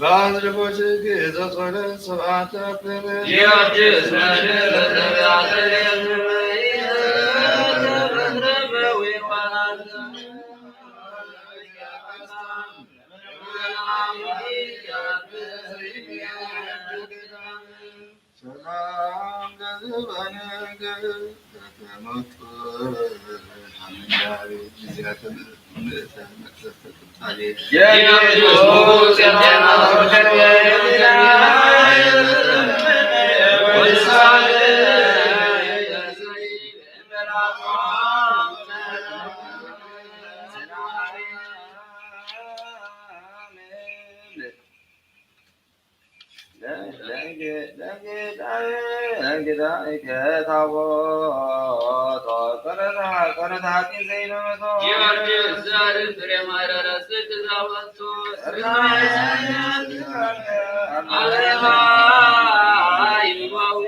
ባዝልቦች ግዘ ጸሎት ሰብዓተ ክፍል ጊዮርጊስ መድህን ለተጋደለ ሰላም ለዘባነ ገ ተመጡ ሐመዳዊ ጊዜያተ ምእተ መቅሰፍተ ቅጣሌ ለእንግዳይከ ታቦቶ ቅርታ ቅርታ ጊዜይነመቶ ጊዮርጊስ ዘርፍ ፍሬ ማረረ ስግዛወቶ ስርናይ ሰነት አለማ ይልባዊ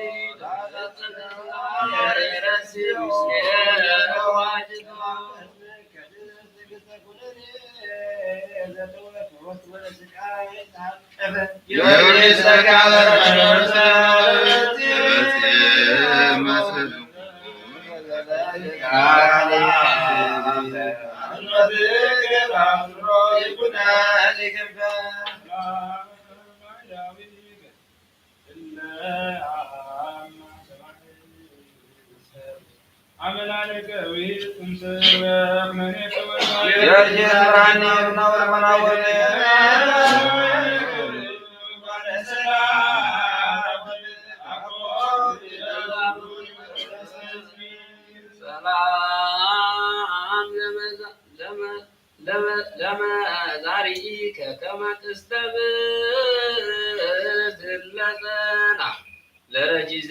ጊዮርጊስ ብርሃን ነውር መናወር ሰላም ለመዛሪከ ከመ ትስተብህል ለጸና ለረጂዘ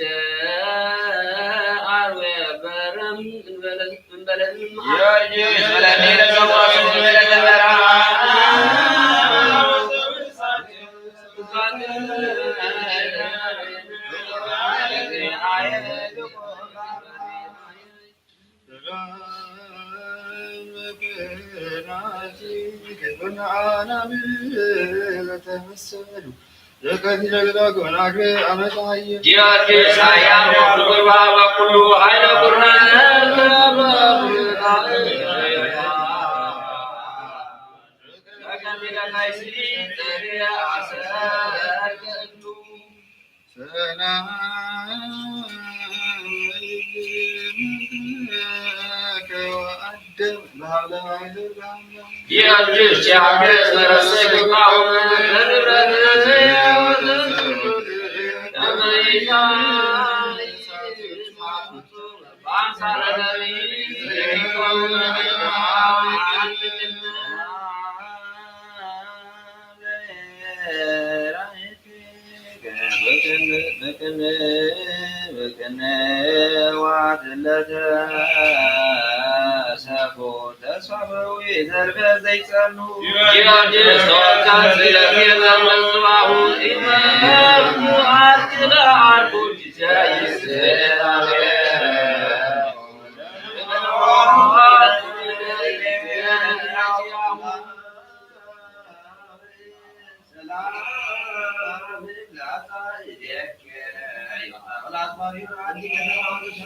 አርዌ በረም እንበለንም ጊዮርጊስ ወለኔ ለሰዋሱ ለተበራ ጊዮርጊስ ኃያል ወኩሉ ኃይለ ኩሉ ኃይለ ኩርናን ጊዮርጊስ ያብስ መረሰ ግባሁ ለንብረት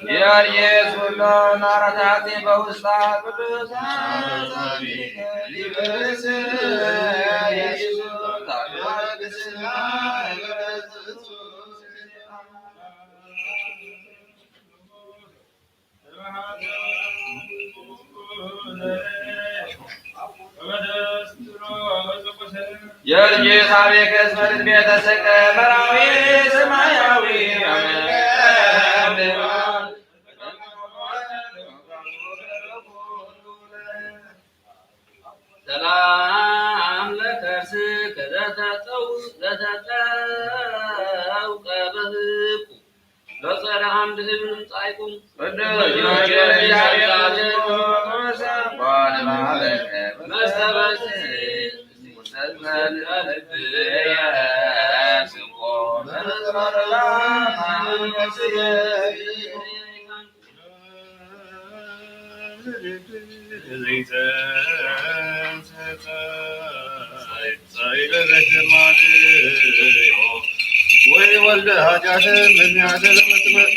ጊዮርጊስ ኩሎን አራታት በውስጣ ቅዱስ ጊዮርጊስ አቤከስ በልቤ ተሰቀ መራዊ ሰማያዊ ሰላም ለከርስከ ዘተጠው ዘተጠውቀ በህቁ ለጸረ አንድ ህብን ጻይቁም ቅዱስ ጊዮርጊስ ወይ ወልደ ኃጢአትን ምክንያት ለመጥመቅ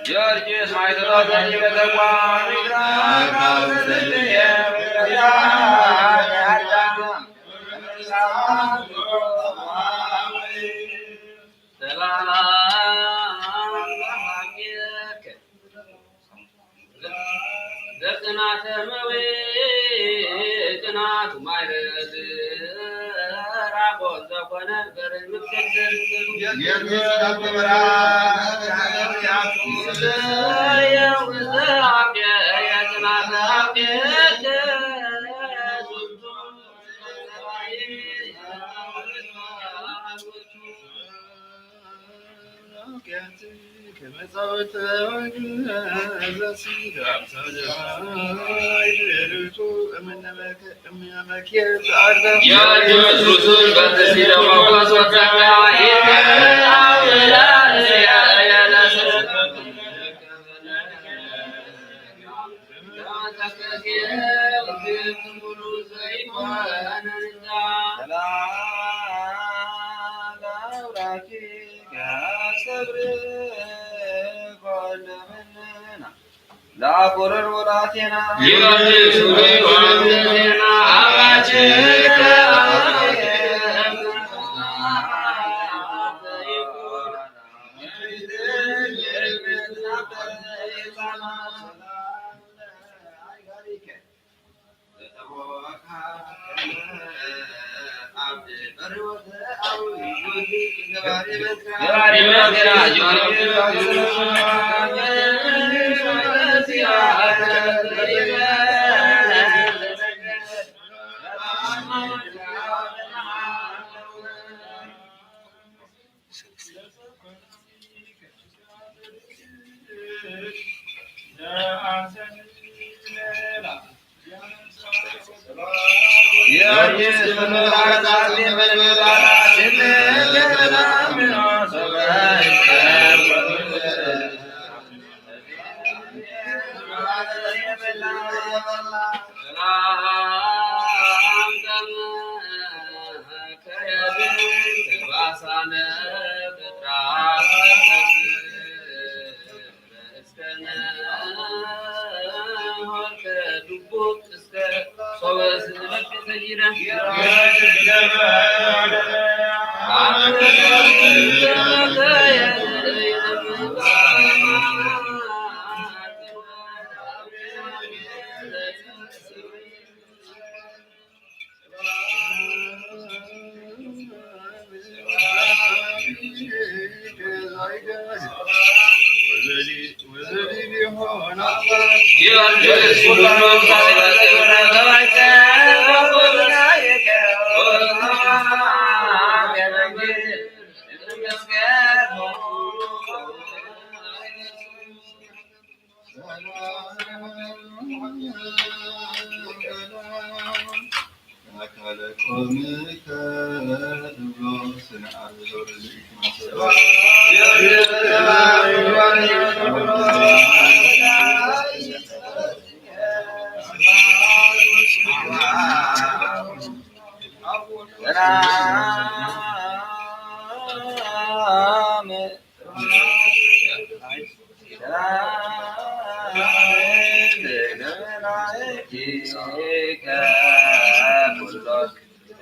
ጊዮርጊስ ማይተሎት ነዲበ ተቋም ሰላም ለሃብየከ ዘጽናተ መዊ ጽናቱ ማይረዝ ራቆት ዘኮነ በረ ምክትል ለአኮረን ወላቴና ዮሐንስ ወይ ዮሐንስና አባችን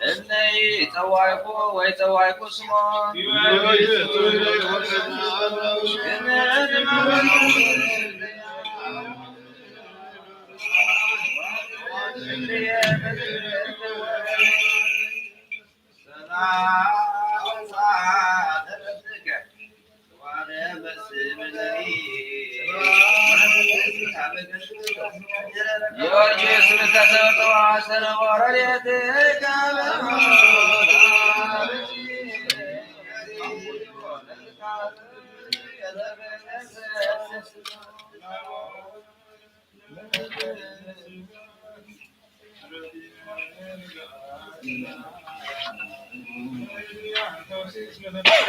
እነይ ጸዋይኩ ወይ ጸዋይኩ ስሞ ጊዮርጊስ ተሰጥኦ ሰለሞን ረድኤትከ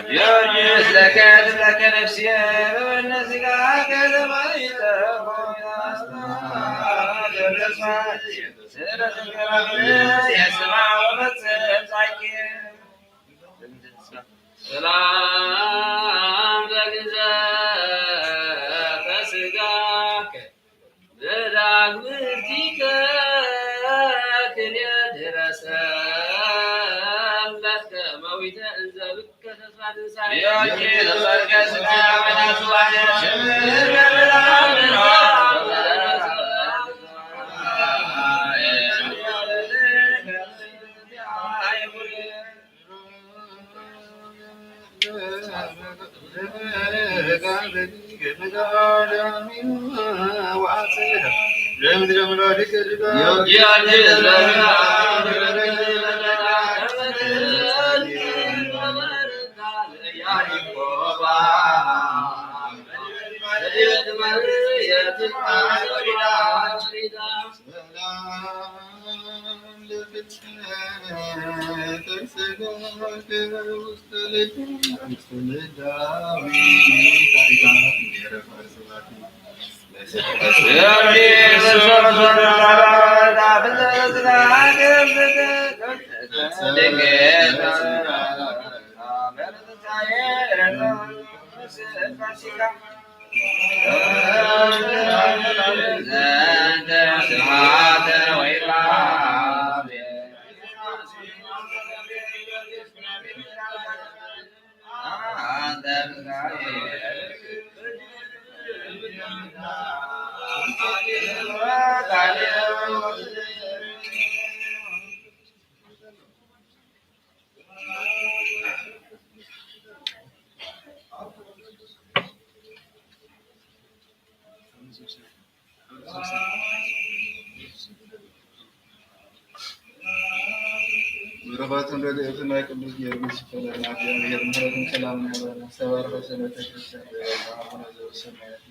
ጊዮርጊስ ለከ ትብለከ ነፍስየ በበነ ስጋከ ዘማይተ የስማ ወመጽእ ጻድቅ ሰላም ለግንዘተ ስጋከ ዘዳግምቲከ ክልኤ ድረሰ ለከመዊተ እንዘ ብከ ተስፋ ትንሳኤ ዮርኪ ዘሰርገ ስጋ መናስዋደ ሽምር መብላ ምኖ በረከቱን ረድኤቱን ናይ ቅዱስ ጊዮርጊስ ይክፈለና። እግዚኣብሔር ምሕረቱን ሰላምን ያብዛልና። ዝተባረከ ሰንበተ ክርስቲያን ዘበላ አቡነ ዘበሰማያት።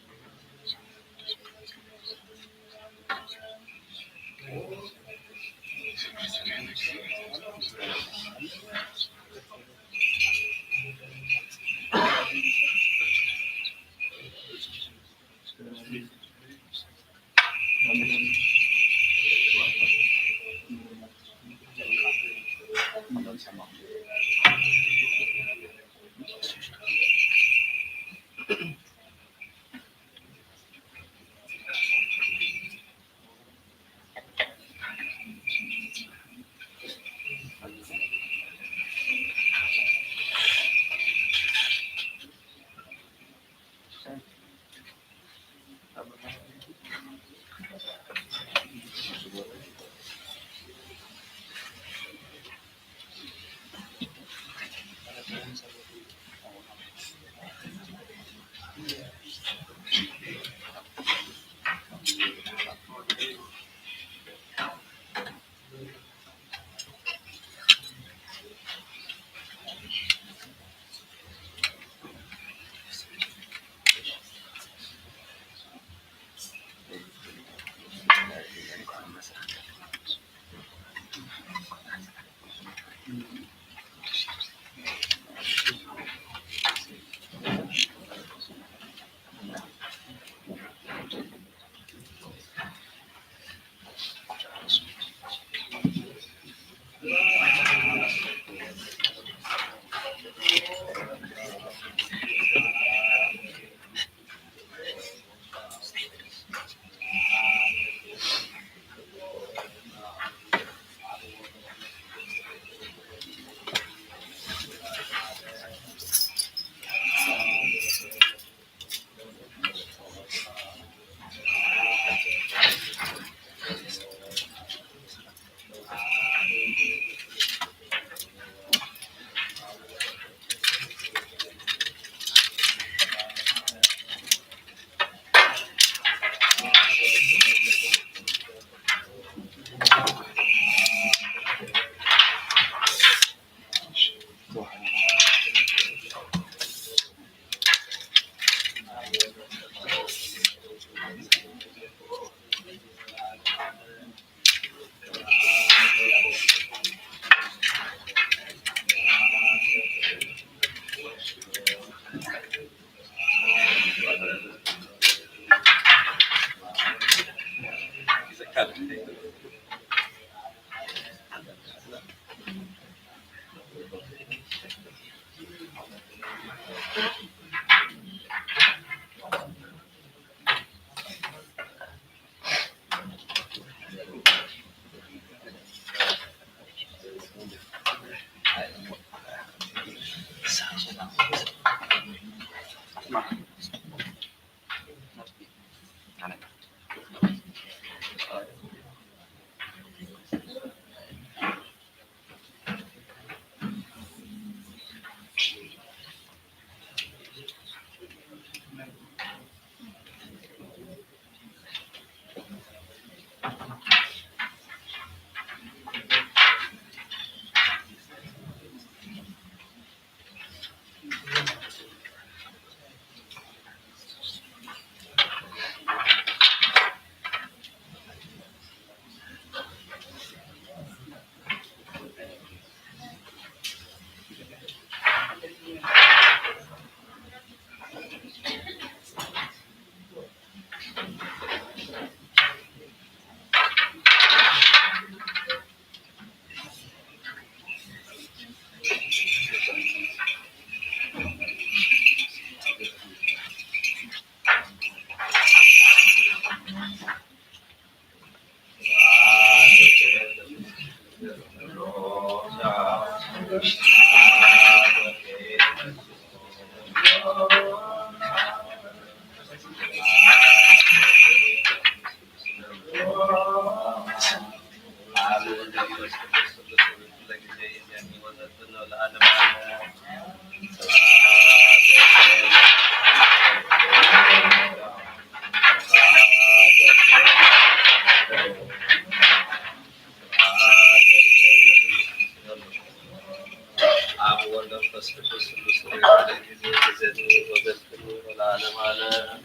ኣብ ወልድ መንፈስ ቅዱስ ስሉስ ርኢኹ ለጊዜ ትዘኒ ወዘትኒ ወለዓለመ ዓለም።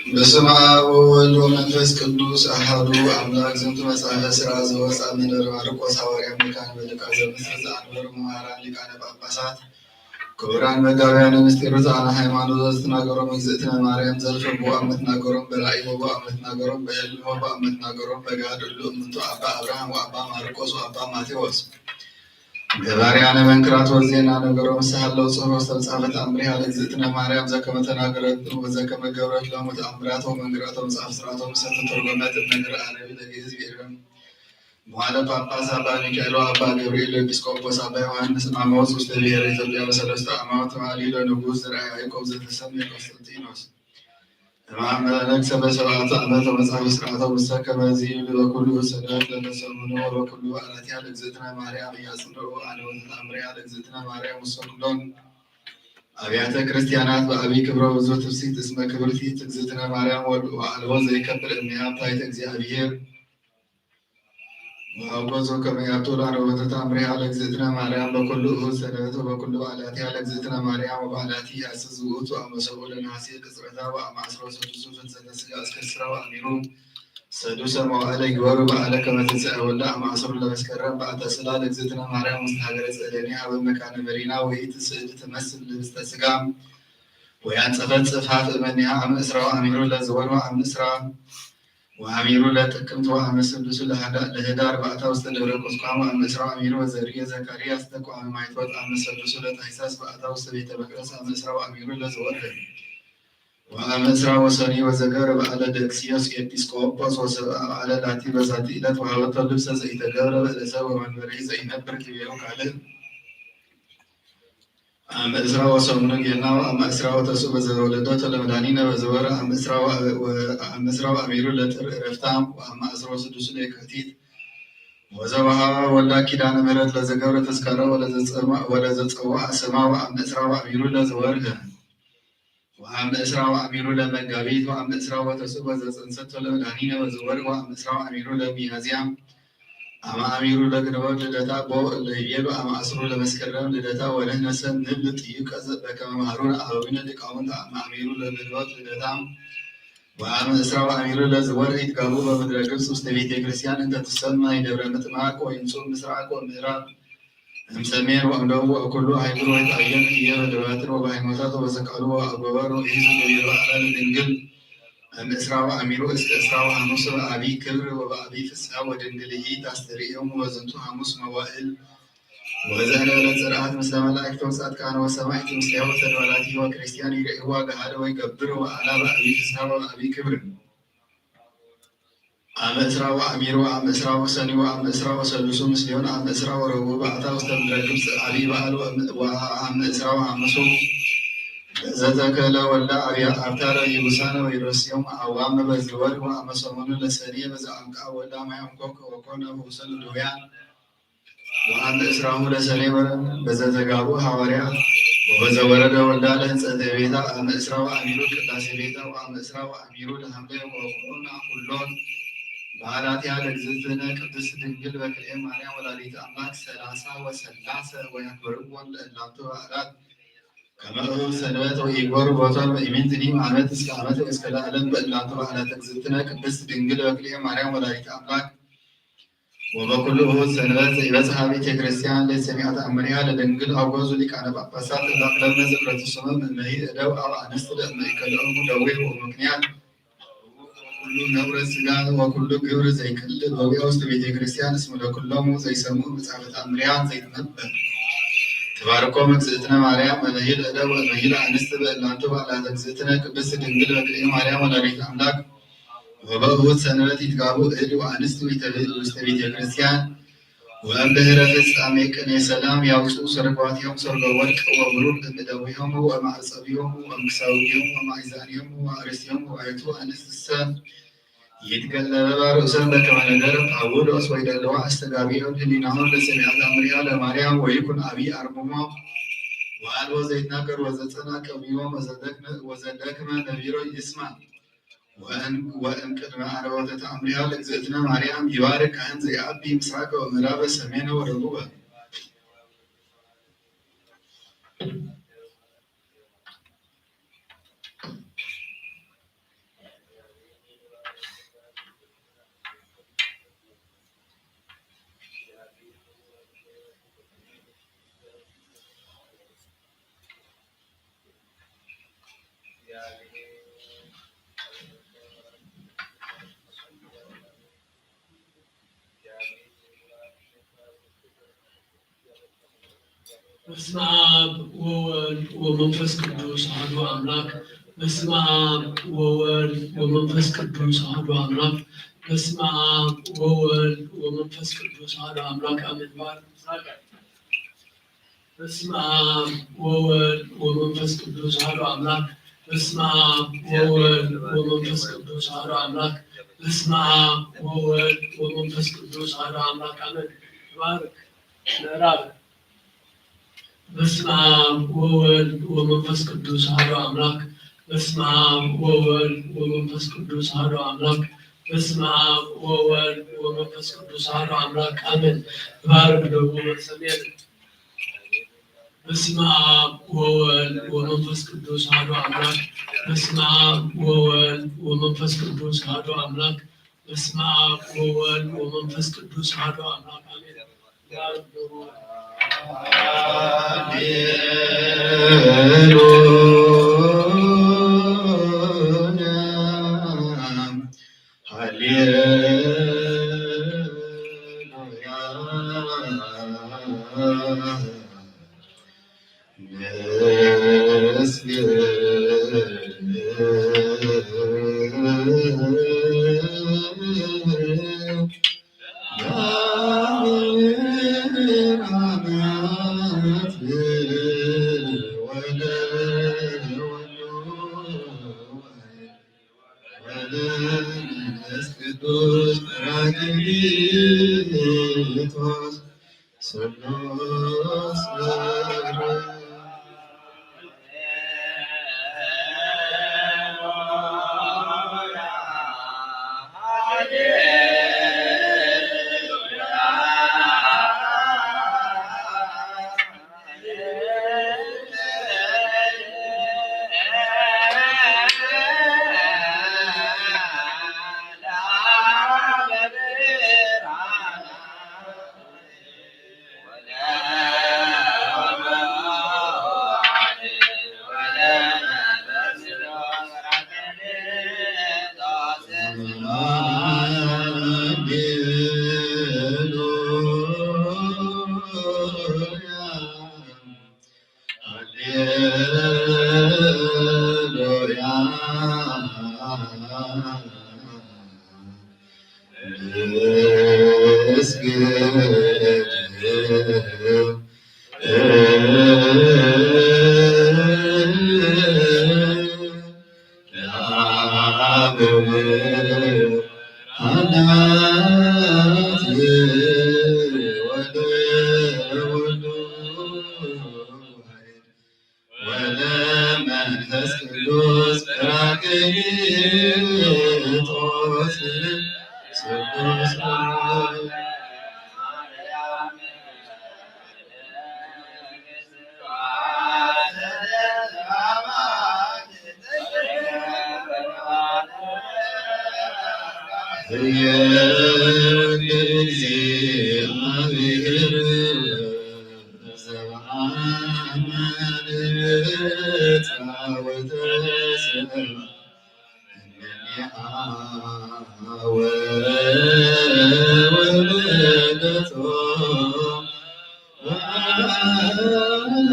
በስመ አብ ወወልድ ወመንፈስ ቅዱስ አሐዱ አምላክ። ዝንቱ መጽሐፈ ሥራ ዘወፅአ መንበረ ማርቆስ ሐዋርያ መካነ መልክዓ ዘምስል ዘአንበሩ መምህራን ሊቃነ ጳጳሳት ክቡራን መጋብያነ ምስጢር ርቱዓነ ሃይማኖት ዘዝትናገሮም እግዝእትነ ማርያም ዘልፈ ብኡ ኣብ ምትናገሮም በራእይ ወብኡ ኣብ ምትናገሮም በሕልም ወብኡ ኣብ ምትናገሮም በገሃድ እሉ እምንቱ አባ አብርሃም ወአባ ማርቆስ ወአባ ማቴዎስ ገባርያነ መንክራት ወዜና ነገሮም ምስ ሃለው ጽሑፍ ዝተጻፈት ኣምሪሃ ለእግዝእትነ ማርያም ዘከመ ተናገረት ወዘከመ ገብረት ሎሙ ተአምራት ወመንክራት ወመጽሐፍ ስርዓቶም ዝተተርጎመት እምነግር አረቢ ለግእዝ ብኤረም መዋዕለ ጳጳስ አባ ሚካኤል ወአባ ገብርኤል ኤጲስቆጶስ አባ ዮሐንስ እማማዎስ ውስተ ብሔረ ኢትዮጵያ በሰለስቱ አዕማውት ተማልዩ ለንጉሥ ዘርአ ያዕቆብ ዘተሰምየ ቆስጠንጢኖስ። እምአመ ነግሰ በሰብዓቱ ዓመት ወመጽሐፈ ሥርዓቶም ውስተ ከመዚ ይብሉ በኩሉ ሰንበት ለተሰሙኑ ወበኩሉ በዓላቲሃ ለእግዝእትነ ማርያም እያጽንዑ አነወት አምሪሃ ለእግዝእትነ ማርያም ውስተ ኩሎን አብያተ ክርስቲያናት በአብይ ክብረ ብዙህ ትፍሲት እስመ ክብርቲ ትግዝእትነ ማርያም ወአልቦ ዘይከብር እምኔሃ ብታይተ እግዚአብሔር። ወአውገዙ ከመ ያቱ ለአርወተተ አምሪሃ ለእግዝእትነ ማርያም በኩሉ እሁድ ሰንበት ወበኩሉ በዓላቲሃ ለእግዝእትነ ማርያም ወበዓላቲ ያስዝ ውእቱ አመ ሰብኡ ለነሐሴ ቅጽረታ ወአመ ዐስራ ወሰዱሱ ፍልሰተ ሥጋ እስከ ዕስራ ወአሚሩ ሰዱሰ መዋዕለ ይግበሩ በዓለ ከመ ትንሣኤ ወልደ አመ ዐስሩ ለመስከረም በአተ ስላ ለእግዝእትነ ማርያም ውስተ ሀገረ ጸለኒ ሀበ መካነ መሪና ወኢትስእል ትመስል ልብስተ ሥጋ ወያንጸፈጽፍ ሀፍ እመኒሃ አመ ዕስራ ወአሚሩ ለዝወር ወአመ ዕስራ ወአሚሩ ለጥቅምት ወአመ ስሉሱ ለህዳር በአታ ውስተ ደብረ ቁስቋም ወአመ ዕስራ ወአሚሩ ወዘርየ ዘካርያስ ተቋመ ማይቶት አመ ሰሉሱ ለታይሳስ በአታ ውስተ ቤተ መቅደስ አመ ዕስራ ወአሚሩ ለዘወርህ ወአመ ዕስራ ወሰኒ ወዘገብረ በዓለ ደቅስዮስ ኤጲስቆጶስ ወሰብአ በዓለ ላቲ በዛቲ ዕለት ወሀበቶ ልብሰ ዘኢተገብረ በርእሰ ወመንበሪ ዘኢነብር ኪቤሁ ካልእ አመ ዕስራ ወሰሙኑ ጌና ወአመ ዕስራ ወተስዑ በዘወለደቶ ለመድኃኒነ በዘወረ አመ ዕስራ ወአሚሩ ለጥር ዕረፍታ ወአመ ዕስራ ወስዱሱ ለየካቲት ወዘወሃበ ወልዳ ኪዳነ ምሕረት ለዘገብረ ተስካረ ወለዘጸውዐ ስማ ወአመ ዕስራ ወአሚሩ ለዘወርህ ወአመ ዕስራ ወአሚሩ ለመጋቢት ወአመ ዕስራ ወተስዑ በዘጸንሰቶ ለመድኃኒነ በዘወርህ ወአመ ዕስራ ወአሚሩ ለሚያዝያ አመ አሚሩ ለግንቦት ልደታ ቦ እለ ይቤሉ አመ ዐስሩ ለመስከረም ልደታ ወንሕነሰ ንብል ጥዩቀ በከመ መሃሩነ አበዊነ ሊቃውንት አመ አሚሩ ለግንቦት ልደታ ወአመ ዕስራ ወአሚሩ ለዝወርህ ይትጋቡ በምድረ ግብጽ ውስተ ቤተ ክርስቲያን እንተ ትሰማይ ደብረ ምጥማቅ ወይንጹ ምስራቅ ወምዕራብ እምሰሜን ወእምደቡብ ወእኩሉ አህጉር ወይትአየን ህዬ በደባትን ወበሃይማኖታት ወበዘቃሉ ወአጎበር ወኢይዙ ገቢረ በዓላ ለድንግል እምዕስራ ወአሚሩ እስከ ዕስራ ወሐሙስ በአቢ ክብር ወበአቢ ፍስሐ ወድንግልሂ ታስተርእዮሙ በዝንቱ ሐሙስ መዋእል ወዘእንበለ ጽርዓት ምስለ መላእክት ወጻድቃን ወሰማዕት ምስሌሁ ተድባላቲ ወክርስቲያን ይርእይዋ ገሃደ ወይገብር በዓላ በአቢ ፍስሐ ወበአቢ ክብር አመ ዕስራ ወአሚሩ አመ ዕስራ ወሰኒ ወአመ ዕስራ ወሰሉሱ ምስሌሆን አመ ዕስራ ወረቡዕ በአታ ውስተ ምድረ ግብጽ አብይ በዓል ወአመ ዕስራ ወሐምሱ ዘተከለ ወልዳ አብያ አብታረ ይቡሳነ ወይረስዮም አዋመ በዝወር ወአመ ሰሙኑ ለሰኔ በዘአምቃ ወልዳ ማይ አንኮክ ወኮነ ፈውሰ ለድውያን ወአመ ዕስራሁ ለሰኔ በዘተጋቡ ሐዋርያት ወበዘወረደ ወልዳ ለህንጸተ ቤታ አመ ዕስራ ወአሚሩ ቅዳሴ ቤታ ወአመ ዕስራ ወአሚሩ ለሐምሌ ወኩሉና ኩሎን በዓላቲሃ ለእግዝእትነ ቅድስት ድንግል በክልኤ ማርያም ወላዲተ አምላክ ሰላሳ ወሰላሰ ወያክብርዎ ለእላቱ በዓላት ከመ እሁ ሰንበት ወኢጎር ቦቶን ወኢሚንትኒ ዓመት እስከ ዓመት እስከ ለዓለም በእላቱ በዓላት እግዝእትነ ቅድስት ድንግል በክልኤ ማርያም ወላዲተ አምላክ ወበኩሉ እሁድ ሰንበት ዘይበጽሓ ቤተ ክርስቲያን ለሰሚዐ ተአምሪሃ ለድንግል አውገዙ ሊቃነ ጳጳሳት እለ አቅረብነ ዝክረ ስመም እመሂ እደው አብ አንስት ለእመኢከልኦሙ ደዌ ወምክንያት ኩሉ ነውረ ስጋ ወኩሉ ግብር ዘይክል በዊያ ውስጥ ቤተ ክርስቲያን እስመ ለኩሎሙ ዘይሰምዑ መጽሐፈ ተአምሪሃ ዘይትነበር ትባርኮም እግዝእትነ ማርያም እመሂል እደው እመሂል አንስት በእላንቱ ባላት እግዝእትነ ቅድስት ድንግል በክልኤ ማርያም ወላዲተ አምላክ ወበእሁድ ሰንበት ይትጋቡ እድ ወአንስት ውስተ ቤተ ክርስቲያን ወእምድህረ ፍጻሜ ቅኔ ሰላም ያውፅኡ ሰርጓቲሆም ሰርጎ ወርቅ ወብሩር እምእደዊሆሙ ወማዕጸቢሆሙ ወእምክሳውዲሆሙ ወማዕዛኒሆሙ ወአርእስቲሆሙ ወአይቱ አንስትሰ ይትገለበባ ርእሰን በከመ ነገር አውሎስ ወይደለዋ አስተጋቢኦም ህሊናሆም ለሰሚዐ ተአምሪሃ ለማርያም ወይኩን አብይ አርምሞ ወአልቦ ዘይትናገር ወዘጸና ቀብሪቦም ወዘደክመ ነቢሮ ይስማ። ወእም ቅድመ አርባዕተ ተአምሪሃ ለእግዝእትነ ማርያም ይባርክ ካህን ዘይአቢ ምስራቀ ወምዕራበ ሰሜነ ወደቡበ። በስመ አብ ወወልድ ወመንፈስ ቅዱስ አሐዱ አምላክ። በስመ አብ ወወልድ ወመንፈስ ቅዱስ አሐዱ አምላክ። በስመ አብ ወወልድ ወመንፈስ ቅዱስ አሐዱ አምላክ አሜን። በስመ አብ ወወልድ ወመንፈስ ቅዱስ አሐዱ አምላክ። በስመ አብ ወወልድ ወመንፈስ ቅዱስ አሐዱ አምላክ። በስመ አብ ወወልድ ወመንፈስ ቅዱስ አሐዱ አምላክ አሜን። ይባርክ ምዕራብ። በስመ አብ ወወልድ ወመንፈስ ቅዱስ አሐዱ አምላክ። በስመ አብ ወወልድ ወመንፈስ ቅዱስ አሐዱ አምላክ። በስመ አብ ወወልድ ወመንፈስ ቅዱስ አሐዱ አምላክ አሜን። ይባርክ ደቡብ ሰሜን። በስመ አብ ወወልድ ወመንፈስ ቅዱስ አሐዱ አምላክ። በስመ አብ ወወልድ ወመንፈስ ቅዱስ አሐዱ አምላክ። በስመ አብ ወወልድ ወመንፈስ ቅዱስ አሐዱ አምላክ አሜን። ሃሌሉያ፣ ሃሌሉያ። መንፈስ ቅዱስ ጳራቅሊጦስ ስሉስ ሃሌሉያ። ወለመንፈስ ቅዱስ ጳራቅሊጦስ ስሉስ እግዚአብሔር ዘበአማን መጻ ወተሰብአ እምኔሃ ወወለደቶ ወአዳነነ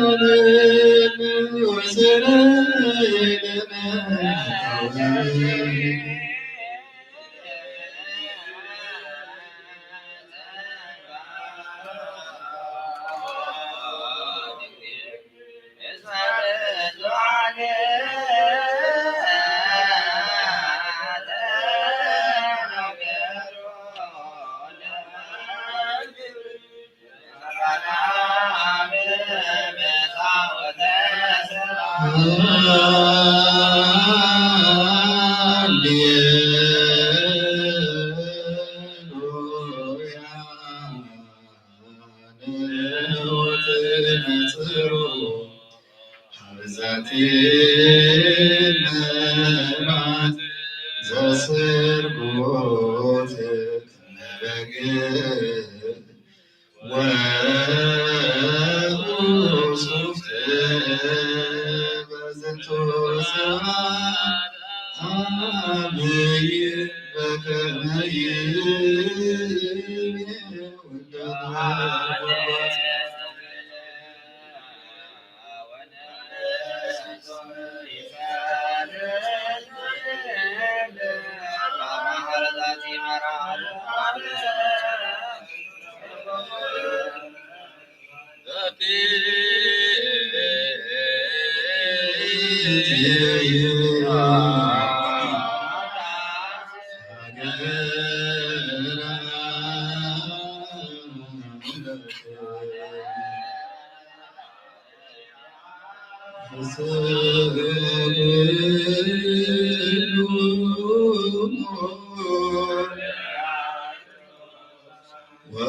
ወሰረየ ለነ ኃጣውእ። ሃሌሉያ። ንወትነጽሩ ሀብዛቲ መራት ዘስርጎት መበግ ወውሱፍት በዝንቱ ሰዓት አብይ በከመ ይቤ ወልደ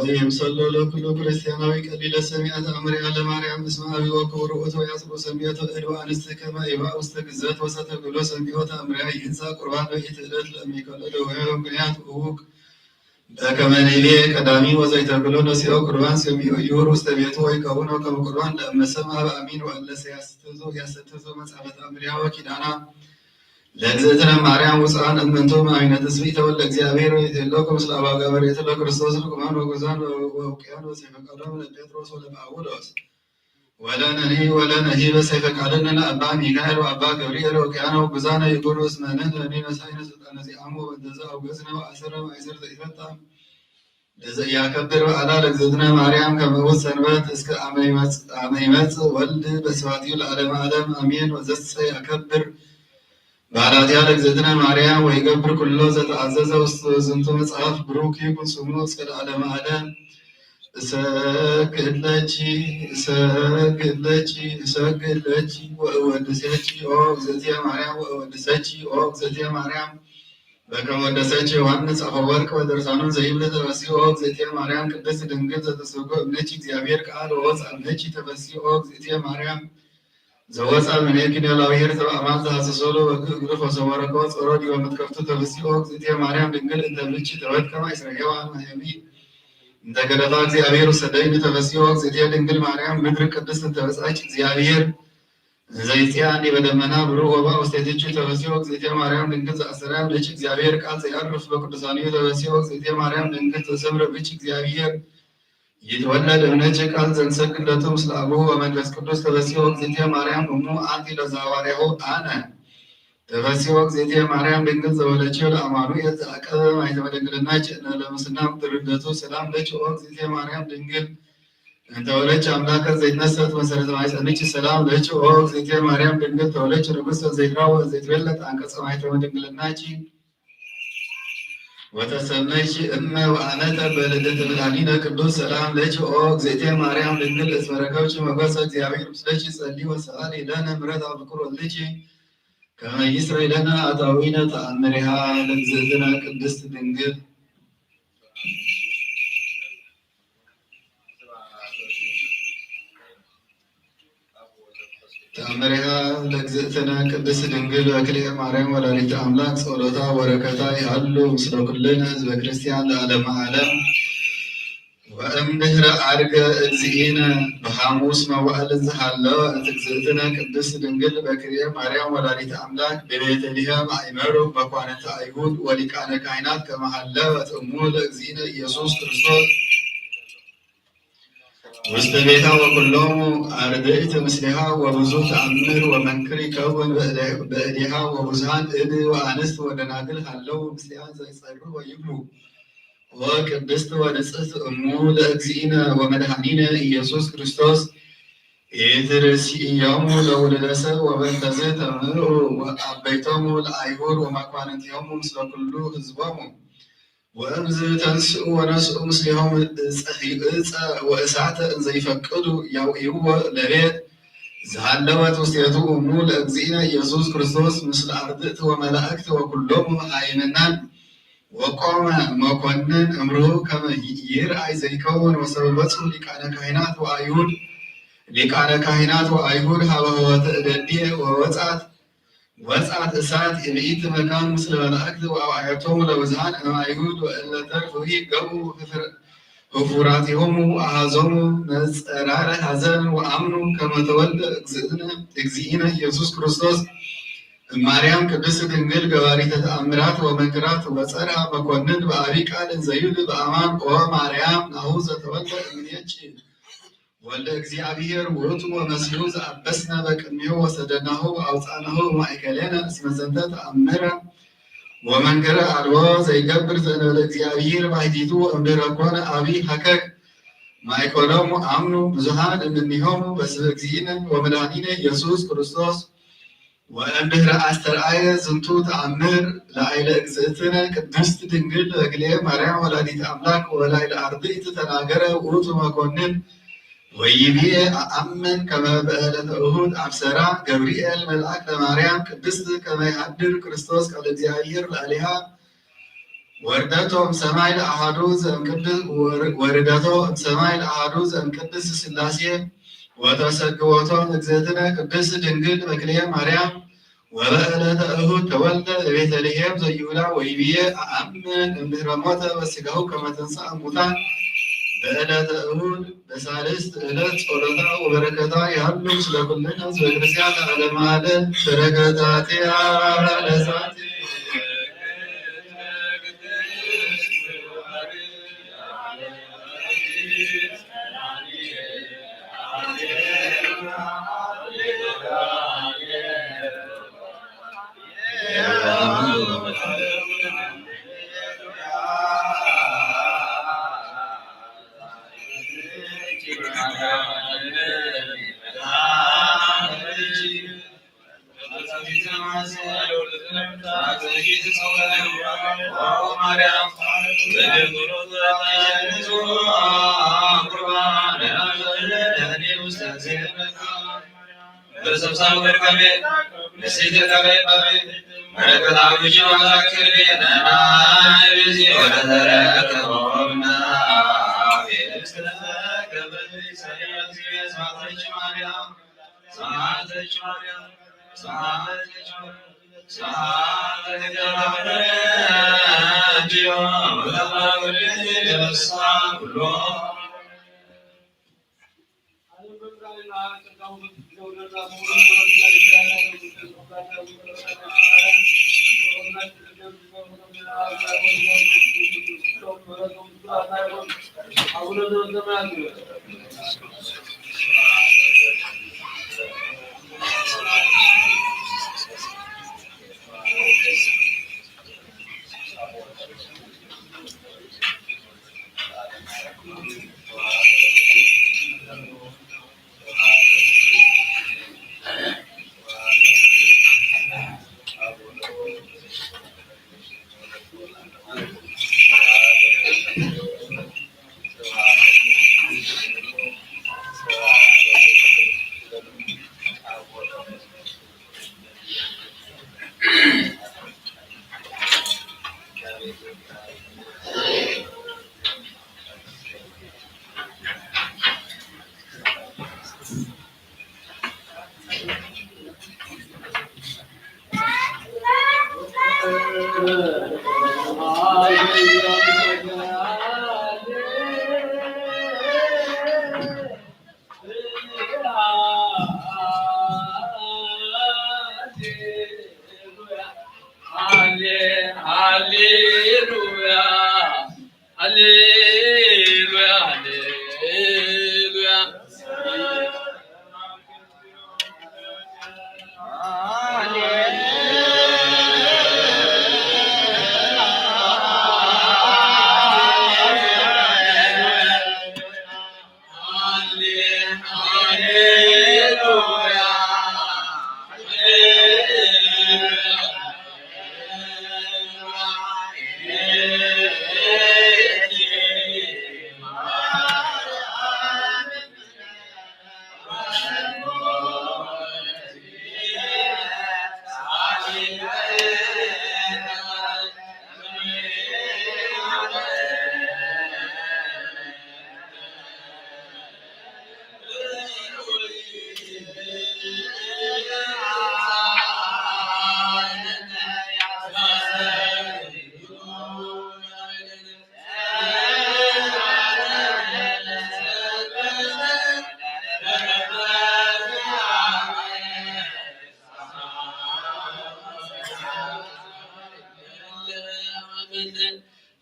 ወይምሰሎ ለኩሉ ክርስቲያናዊ ቀሊለ ሰሚዐ ተአምሪሃ ለማርያም እስመ አብይ ወክቡር ውእቱ ወያጽቡ ሰሚዖ ተእድ ወአንስት ከመ ይባእ ውስተ ግዘት ወሰተ ኩሎ ሰሚዖ ተአምሪሃ ይንሳ ቁርባን በኢት እለት ለሚከሎ ደወያዊ ምክንያት እውቅ በከመ ንቤ ቀዳሚ ወዘይተክሎ ነሲኦ ቁርባን ሰሚኦ ይሁር ውስተ ቤቱ ወይከውኖ ከመ ቁርባን ለእመሰም አብ አሚን ወእለሰ ያስተዞ ያሰተዞ መጻፈት አምሪሃ ወኪዳና ለእግዝእትነ ማርያም ውፅኣን እምንቱ ማይነ ትስብእተ ወልደ እግዚአብሔር ወይትህለኩ ምስለ አባጋ በሬቱ ለክርስቶስ ርኩማን ወጉዛን ወውቅያን ወሰይፈ ቀሎም ለጴጥሮስ ወለጳውሎስ ወለነኒ ወለነሂ በሰይፈ ቃልነ ለአባ ሚካኤል ወአባ ገብርኤል ወውቅያነ ወጉዛነ ይኩኑ እስመ ንሕነኒ ነሳይነ ስልጣነ ዚአሙ ወበእንተዘ አውገዝነ ወአሰረ ማእሰር ዘይፈታ ለዘኢያከብር በዓላ ለእግዝእትነ ማርያም ከመ ውእቱ ሰንበት እስከ አመ ይመጽእ ወልድ በስብሐቲሁ ለዓለመ ዓለም አሜን። ወዘሰ ያከብር በዓላቲሃ ለእግዝእትነ ማርያም ወይገብር ኩሎ ዘተአዘዘ ውስተ ዝንቱ መጽሐፍ ብሩክ ይኩን ስሙ እስከ ለዓለመ ዓለም። እሰግድ ለኪ እሰግድ ለኪ እሰግድ ለኪ ወእወድሰኪ ኦ እግዝእትየ ማርያም ወእወድሰኪ ኦ እግዝእትየ ማርያም በከመ ወደሰች ዮሐንስ አፈወርቅ ወደርሳኑን ዘይብል ተፈሲኦ እግዝእትየ ማርያም ቅድስት ድንግል ዘተሰጎ እምነች እግዚአብሔር ቃል ወወፅ አምነች ተፈሲኦ እግዝእትየ ማርያም ዘወፃ ምኔኪ ሌላዊ ሄር ተባእማን ዘሐሰሶሎ ወግእግር ፈሰወረቆ ጸሮ ዲበ መትከፍቱ ተፈሲኦ እግዝእትየ ማርያም ድንግል እንተ ብልቺ ተወት ከማ እስራኤል ማየሚ እንተ ገደፋ እግዚአብሔር ውሰደይን ተፈሲኦ እግዝእትየ ድንግል ማርያም ምድር ቅድስት እንተ በጻች እግዚአብሔር ዘይጽያን ዲበ ደመና ብሩህ ወባ ውስቴትኪ ተፈሲኦ እግዝእትየ ማርያም ድንግል ዘአስተርአያ እምኔኪ እግዚአብሔር ቃል ዘያርፍ በቅዱሳኒሁ ተፈሲኦ እግዝእትየ ማርያም ድንግል ዘሰምረ ብኪ እግዚአብሔር ይትወለድ እምኔኪ ቃል ዘንሰግድ ለቱ ምስለ አቡሁ ወመንፈስ ቅዱስ ተፈሲኦ እግዝእትየ ማርያም እሙ አንቲ ለዘሐዋርያሁ አነ ተፈሲኦ እግዝእትየ ማርያም ድንግል ዘወለድኪ ለአማኑኤል ዘአቀበ ማይተመ ድንግልና ችእነ ለምስና ምድር ልደቱ ሰላም ለኪ ኦ እግዝእትየ ማርያም ድንግል እንተ ወለድኪ አምላከ ዘይትነሰት መሰረተ ማይጸንኪ ሰላም ለኪ ኦ እግዝእትየ ማርያም ድንግል ተወለድኪ ንጉሰ ዘይትራወ ዘይትበለጥ አንቀጸ ማይተመ ድንግልናኪ ወተሰመይኪ እመ ወአመተ በልደተ መድኃኒነ ቅዱስ ሰላም ለኪ ኦ እግዝእትየ ማርያም ድንግል እስመ ረከብኪ ሞገሰ እግዚአብሔር ምስለኪ ጸሊ ወሰአሊ ለነ ምሕረተ ፍቁር ወልድኪ ከመ ይስረይ ለነ ኃጣውኢነ ተአምሪሃ ለእግዝእትነ ቅድስት ድንግል ተአምሪሃ ለእግዝእትነ ቅድስት ድንግል በክልኤ ማርያም ወላዲተ አምላክ ጸሎታ ወበረከታ ይሃሉ ምስለ ኩልነ ህዝበ ክርስቲያን ለዓለመ ዓለም። እምድህረ ዐርገ እግዚእነ ብሐሙስ መዋዕል ዝሃለወ እትግዝእትነ ቅድስት ድንግል በክርየ ማርያም ወላዲተ አምላክ በቤተልሔም አይመሩ መኳንንተ አይሁድ ወሊቃነ ካህናት ከመ ሀለወት እሙ ለእግዚእነ ኢየሱስ ክርስቶስ ውስተ ቤታ ወኩሎሙ አርድእት ምስሌሃ ወብዙ ተአምር ወመንክር ይከውን በእዴሃ ወብዙሃን እድ ወአንስት ወደናግል ሃለው ምስሌሃ ዘይጸሩ ወይብሉ ወቅድስት ወንጽሕት እሙ ለእግዚእነ ወመድኃኒነ ኢየሱስ ክርስቶስ ኢትርእስዮሙ ለውሉደ ሰብ ወበእንተዝ ተምህኡ አበይቶሙ ለአይሁድ ወመኳንንቲሆሙ ምስለ ኩሉ ህዝቦሙ። ወእምዝ ተንስኡ ወነስኡ ምስሌሆም እፀ ወእሳተ እንዘይፈቅዱ ያውእይዎ ለቤት ዝሃለወት ውስቴቱ እሙ ለእግዚእነ ኢየሱስ ክርስቶስ ምስለ አርድእት ወመላእክት ወኩሎሙ ሃይምናን ወቆመ መኮንን እምርሁ ከመ ይርአይ ዘይከውን ወሰበበጹ ሊቃነ ካህናት ወአይሁድ ሊቃነ ካህናት ወአይሁድ ሀበ ሆተ እደዴ ወወጻት ወጻት እሳት እብኢት መካን ምስለ መላእክት ወአውዓየቶም ለብዝሃን እም አይሁድ ወእለ ተርፉሂ ገብኡ ህፉራቲሆሙ አሃዞሙ መጸራረ ሐዘን ወአምኑ ከመ ተወልደ እግዝእነ ኢየሱስ ክርስቶስ እማርያም ቅድስት ድንግል ገባሪተ ተአምራት ወመንክራት ወጸርሃ መኮንን በአቢ ቃል እንዘ ይብል በአማን ኦ ማርያም ናሁ ዘተወልደ እምኔኪ ወልደ እግዚአብሔር ውእቱ ወመሲሁ ዘአበስነ በቅድሜሁ ወሰደናሁ ወአውፃናሁ እማእከሌነ እስመ ዘንተ ተአምረ ወመንክረ አልቦ ዘይገብር ዘእንበለ እግዚአብሔር ባሕቲቱ እምድረ ኮነ አቢ ሀከክ ማእከሎሙ አምኑ ብዙሃን እምኔሆሙ በስመ እግዚእነ ወመድኃኒነ ኢየሱስ ክርስቶስ ወእምድህረ አስተርአየ ዝንቱ ተአምር ለአይለ እግዝእትነ ቅድስት ድንግል በክልኤ ማርያም ወላዲት አምላክ ወላይለ አርድእት ተናገረ ውእቱ መኮንን ወይብዬ አአምን ከመ በዕለተ እሁድ አብሰራ ገብርኤል መልአክ ለማርያም ቅድስት ከመ ይሃድር ክርስቶስ ቃለ እግዚአብሔር ለአሊሃ ወርደቶ እምሰማይ ለአሃዱ ዘእምቅድስ ወርደቶ እምሰማይ ለአሃዱ ዘእምቅድስ ስላሴ ወተሰግወቶ እግዝእትነ ቅድስት ድንግል በክልኤ ማርያም ወበዕለተ እሁድ ተወልደ በቤተልሔም ዘይሁዳ ወይብዬ አአምን እምድህረ ሞተ በስጋሁ ከመ ተንሥአ እሙታን በዕለተ እሁድ በሳልስት ዕለት ጸሎታ ወበረከታ ይሃሉ ምስለ ኩልነ ህዝበ ክርስቲያን ለዓለመ ዓለም። በረከታቲሃ ለዛቲ ሃሌሉያ።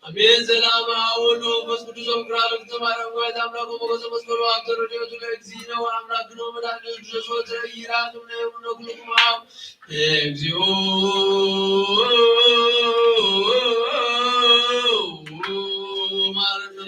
ኣሜን። ሰላም ኣብ ወልድ ወመንፈስ ቅዱስ። ኣብ ቅድስተ ማርያም ወላዲተ ኣምላክ ሞገሰ መስቀሉ ኣብ ተረድኦቱ ለእግዚእነ ወአምላክነ ወመድኃኒነ ኢየሱስ ክርስቶስ ተረይራ ትምነ የምነ ኩልኩም ኣብ እግዚኦ ማረነ።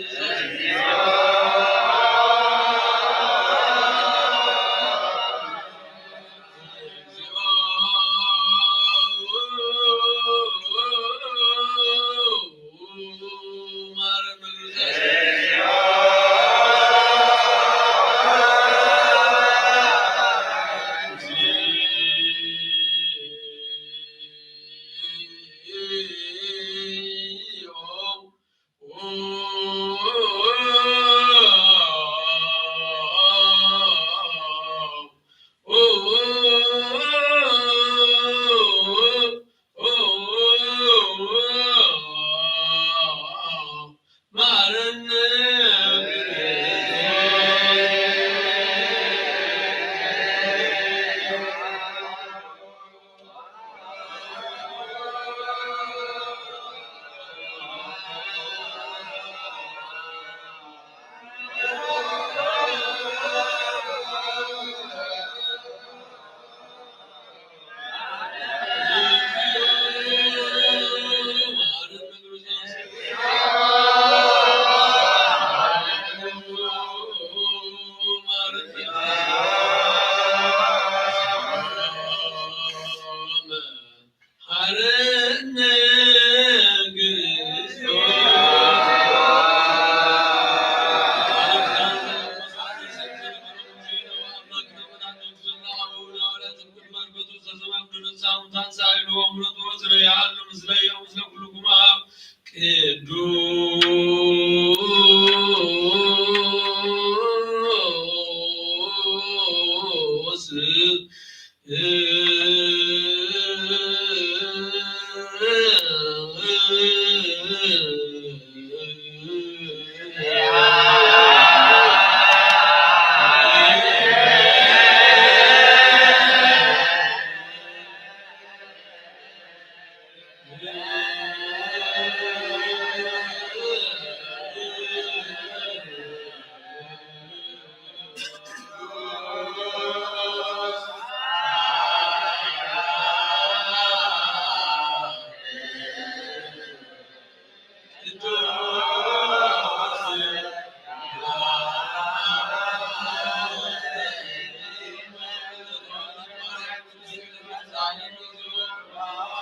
ቅዱስ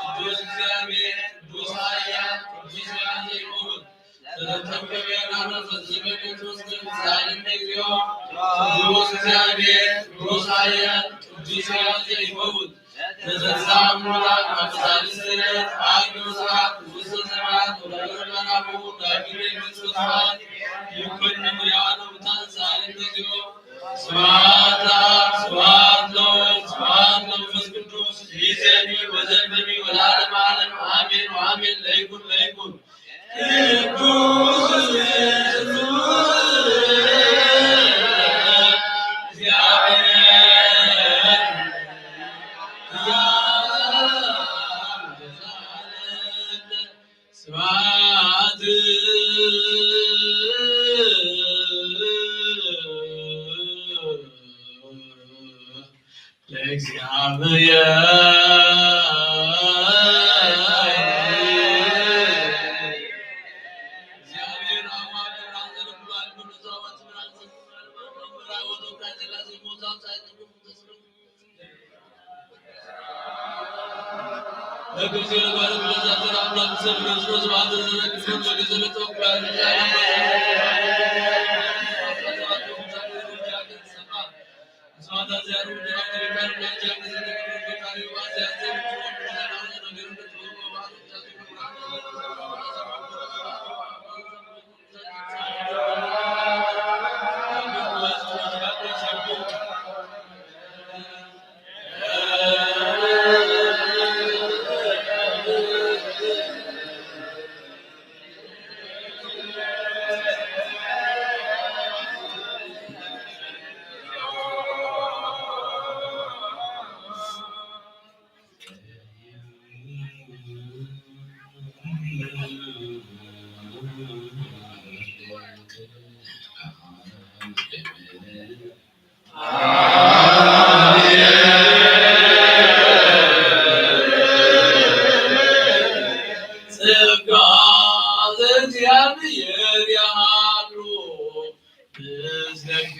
ቅዱስ እግዚአብሔር፣ ቅዱስ ኃያል፣ ቅዱስ ኃያል ይሁን። ስለተከበረ ፈጽመ ቅዱስ እግዚአብሔር፣ ቅዱስ እግዚአብሔር፣ ቅዱስ ኃያል፣ ቅዱስ ኃያል ይሁን። ለዘልዛም ሙላት አምሳል ስለት አግዱ ሰዓት ውስጥ ሰባት ወደ መናቡ ዳግም መንግስት ሰባት ይኮንን ያሉ ታንሳል እንደዚሁ ስብሐት ለአብ፣ ስብሐት ለወልድ፣ ስብሐት ለመንፈስ ቅዱስ፣ ይእዜኒ ወዘልፈኒ ወለዓለመ ዓለም፣ አሜን ወአሜን። ለይኩን፣ ለይኩን። ቅዱስ፣ ቅዱስ እግዚአብሔር። ስብሐት ለእግዚአብሔር። ጸጋ ዘእግዚኣብሔር ይሃሉ ምስለኪ።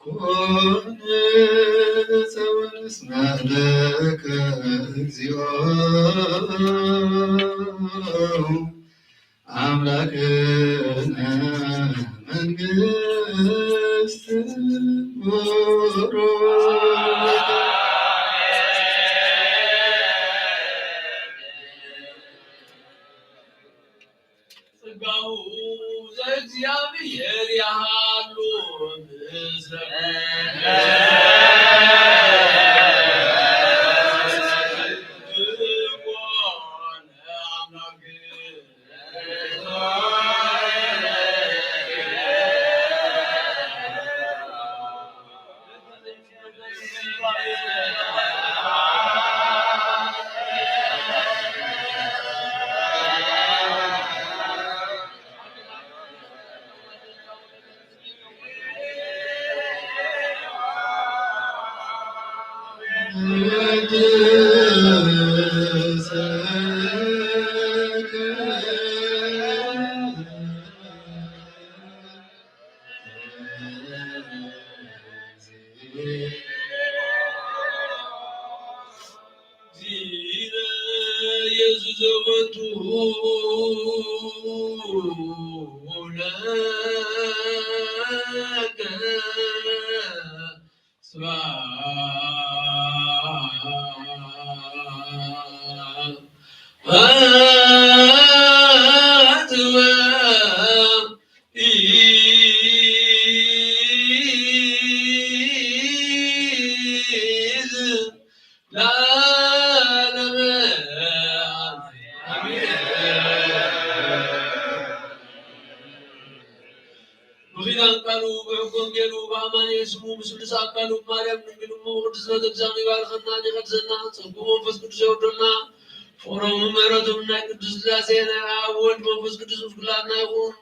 ኮነ ጸወንስ ማለከ እግዚኦ አምላክነ መንግስት ቡሩክ። ጸጋሁ ዘእግዚኣብሔር ያሃሉ ምስለ ቃሉ ብሕጎም ገይሩ ብኣማኑኤል ስሙ ምስሉስ ኣካሉ ማርያም ድንግል እሞ ቅዱስ ቤተክርስቲያኑ ይባርኸና ይቐድሰና። ጸጉ መንፈስ ቅዱስ የውርደልና። ፍቕሮምን ምሕረቶም ናይ ቅዱስ ስላሴ ናይ ኣብ ወልድ መንፈስ ቅዱስ ምስ ኩላትና ይኹን።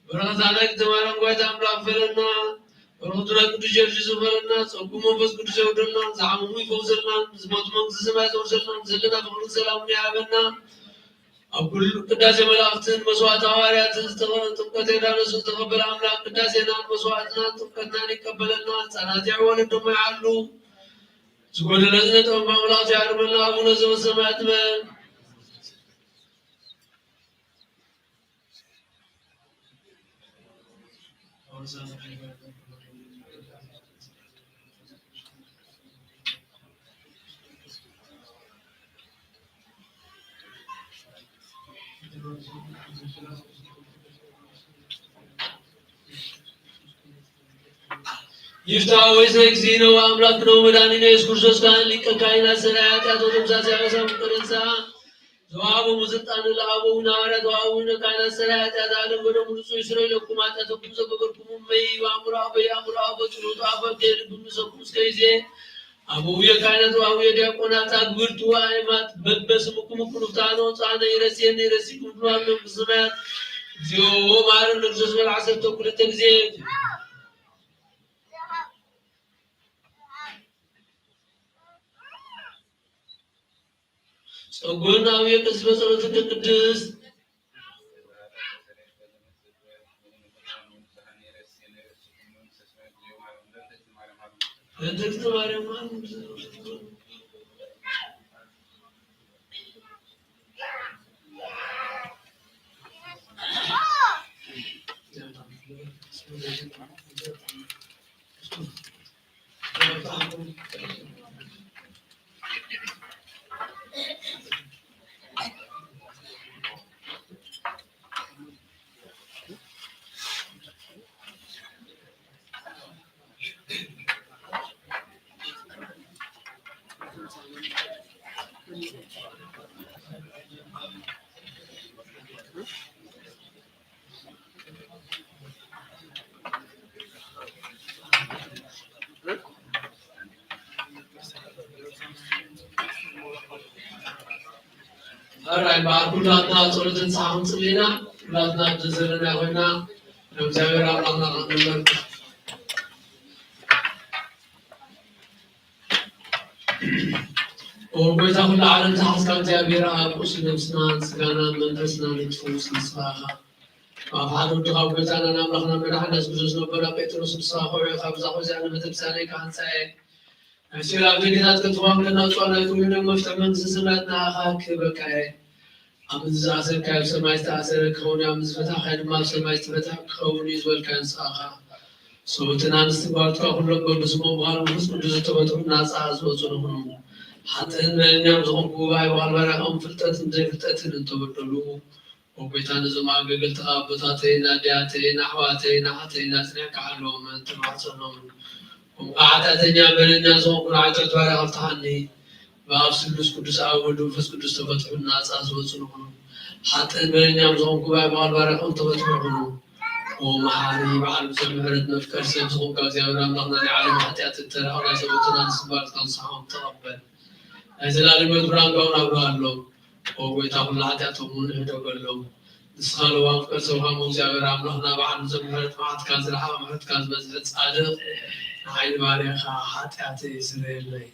በረኸታ ናይ ክልተ ማርያም ጓይታ ኣምላኽ ፈለና። በረኸቱ ናይ ቅዱስ ጊዮርጊስ ፈለና። ጸጉ መንፈስ ቅዱስ የውርደልና። ዝሓመሙ ይፈውሰልና። ዝሞቱ መንግስቲ ሰማይ ዘውርሰልና። ዘለና ፍቕርን ሰላምን ይሃበና። ኣብ ኩሉ ቅዳሴ መላእኽትን መስዋዕተ ሃዋርያትን ዝተኸ-፣ ጥምቀተ ዮርዳኖስን ዝተቐበለ ኣምላኽ ቅዳሴናን መስዋዕትናን ጥምቀትናን ይቀበለልና። ጻናቲዕ ወለዶሞ ይዓሉ። ዝጎደለ ዝነጠበ ኣምላኽ ይሃርመልና። ኣቡነ ዘበሰማያት በል። ይፍታ ወይስ እግዚእነ ወአምላክነ ወመድኃኒነ ኢየሱስ ክርስቶስ ካህን ሊቀ ካህናት ሠራየ ኃጢአት ወደምሳሴ ኃጢአት ይቅር ይንሳ። ዘወሃቦሙ ስልጣን ለአበዊነ ሐዋርያት ወአበዊነ ካህናት ሠራየ ኃጢአት ዓለም ወደሙ ንጹሕ ይስረይ ለኩም ኃጢአተኩም ዘገበርኩሙ እመይ ወአምሩ አበይ አምሩ አበ ጭሩቱ አበ ከይልብም ንሰኩም እስከ ጊዜ አበውየ ካህናት ወአበውየ ዲያቆናት አግብርቱ ወአእማት በበስምኩም እኩሉ ፍትሐነ ወንጽሐነ ይረስየኒ ይረሲኩም ፍኖተ መንግስተ ሰማያት እግዚኦ መሐረነ ክርስቶስ በል ዓሰርተ ክልተ ጊዜ። ጸጉን አብየ ቅድስት በጸሎትኪ ቅድስት በእንተ እግዝእትነ ማርያም ሕራይ በዓል ኩላትና ጸሎተ ንስሓ ክንጽሊ ኢና። ኩላትና ኣብዚ ዘለና ኮይና ናብ እግዚኣብሔር ኣምላኽና ክንምለስ። ኦ ጎይታ ኩሉ ዓለም ዝሓዝካ እግዚኣብሔር ኣብ ቁስሊ ነብስናን ስጋናን መንፈስናን እትፈውስ ንስኻ ኢኻ። ኣብ ሓደ ወድኻ ጎይታናን ኣምላኽናን መድሓኒና የሱስ ክርስቶስ ነቦና ጴጥሮስ ንስኻ ከውዒኻ ብዛ ኾዚኣ ንቤተክርስትያነይ ክሃንጻ እየ። ናይ ሲኦል ኣብ ደገታት ከጥፍኦም ከናውጽኦም ናይ ኩሉ መፍትሒ መንግስቲ ሰማያት ንዓኻ ክህበካ እየ። ኣብ ምድሪ ዝኣሰርካዮ ኣብ ሰማይ ዝተኣሰረ ክኸውን እዩ፣ ኣብ ምድሪ ዝፈታሕካዮ ድማ ኣብ ሰማይ ዝተፈትሐ ክኸውን እዩ ዝበልካዮ ንስኻ ኢኻ። ሰብኡትን ኣንስትን ጓልትካ ኩሎም በብስሞም ብቓል መንፈስ ቅዱስ ዝተፈትሑ ናጻ ዝወጹ ንኹኑ። ሓጥእን በደለኛን ዝኾንኩ ብባህሪ ብቓል ባርያኦም ፍልጠትን ዘይፍልጠትን እንተበደሉ፣ ኦ ጎይታ፣ ነዞም ኣገልገልትኻ ኣቦታተይን ኣዲያተይን ኣሕዋተይን ኣሓተይን ኣጽኒዕካ ሓልዎም፣ ተማሕጸኖም። እሞ ኃጢአተኛ በደለኛ ዝኾንኩ ንዓይ ተግባረ ከፍትሓኒ፣ ብኣብ ስሉስ ቅዱስ ኣብ ወልድ መንፈስ ቅዱስ ተፈትሑ ናጻ ዝወጹ ንኹኑ። ሓጥእን በደለኛን ዝኾንኩ ብኣይ ብቓል ባርያኹም ተፈትሑ ንኹኑ። ኦ መሓሪ በዓል ብዙሕ ምሕረት መፍቀሪ ሰብ ዝኾንካ እግዚኣብሔር ኣምላኽና ናይ ዓለም ኃጢአት እተረኸና ሰበትና ንስባር ተንስሖም ተቐበል። ናይ ዘላለም ሕይወት ብርሃን ካብኡ ናብራ ኣሎ። ኦ ጎይታ፣ ኩሉ ኃጢኣቶም እውን እህደገሎም። ንስኻ ለዋም ፍቅር ሰብኻ እሞ እግዚኣብሔር ኣምላኽና፣ በዓል ምሕረት መዓትካ ዝረሓቐ ምሕረትካ ዝበዝሐ ጻድቕ ንዓይ ንባርያኻ ኃጢኣተይ ስረየለይ።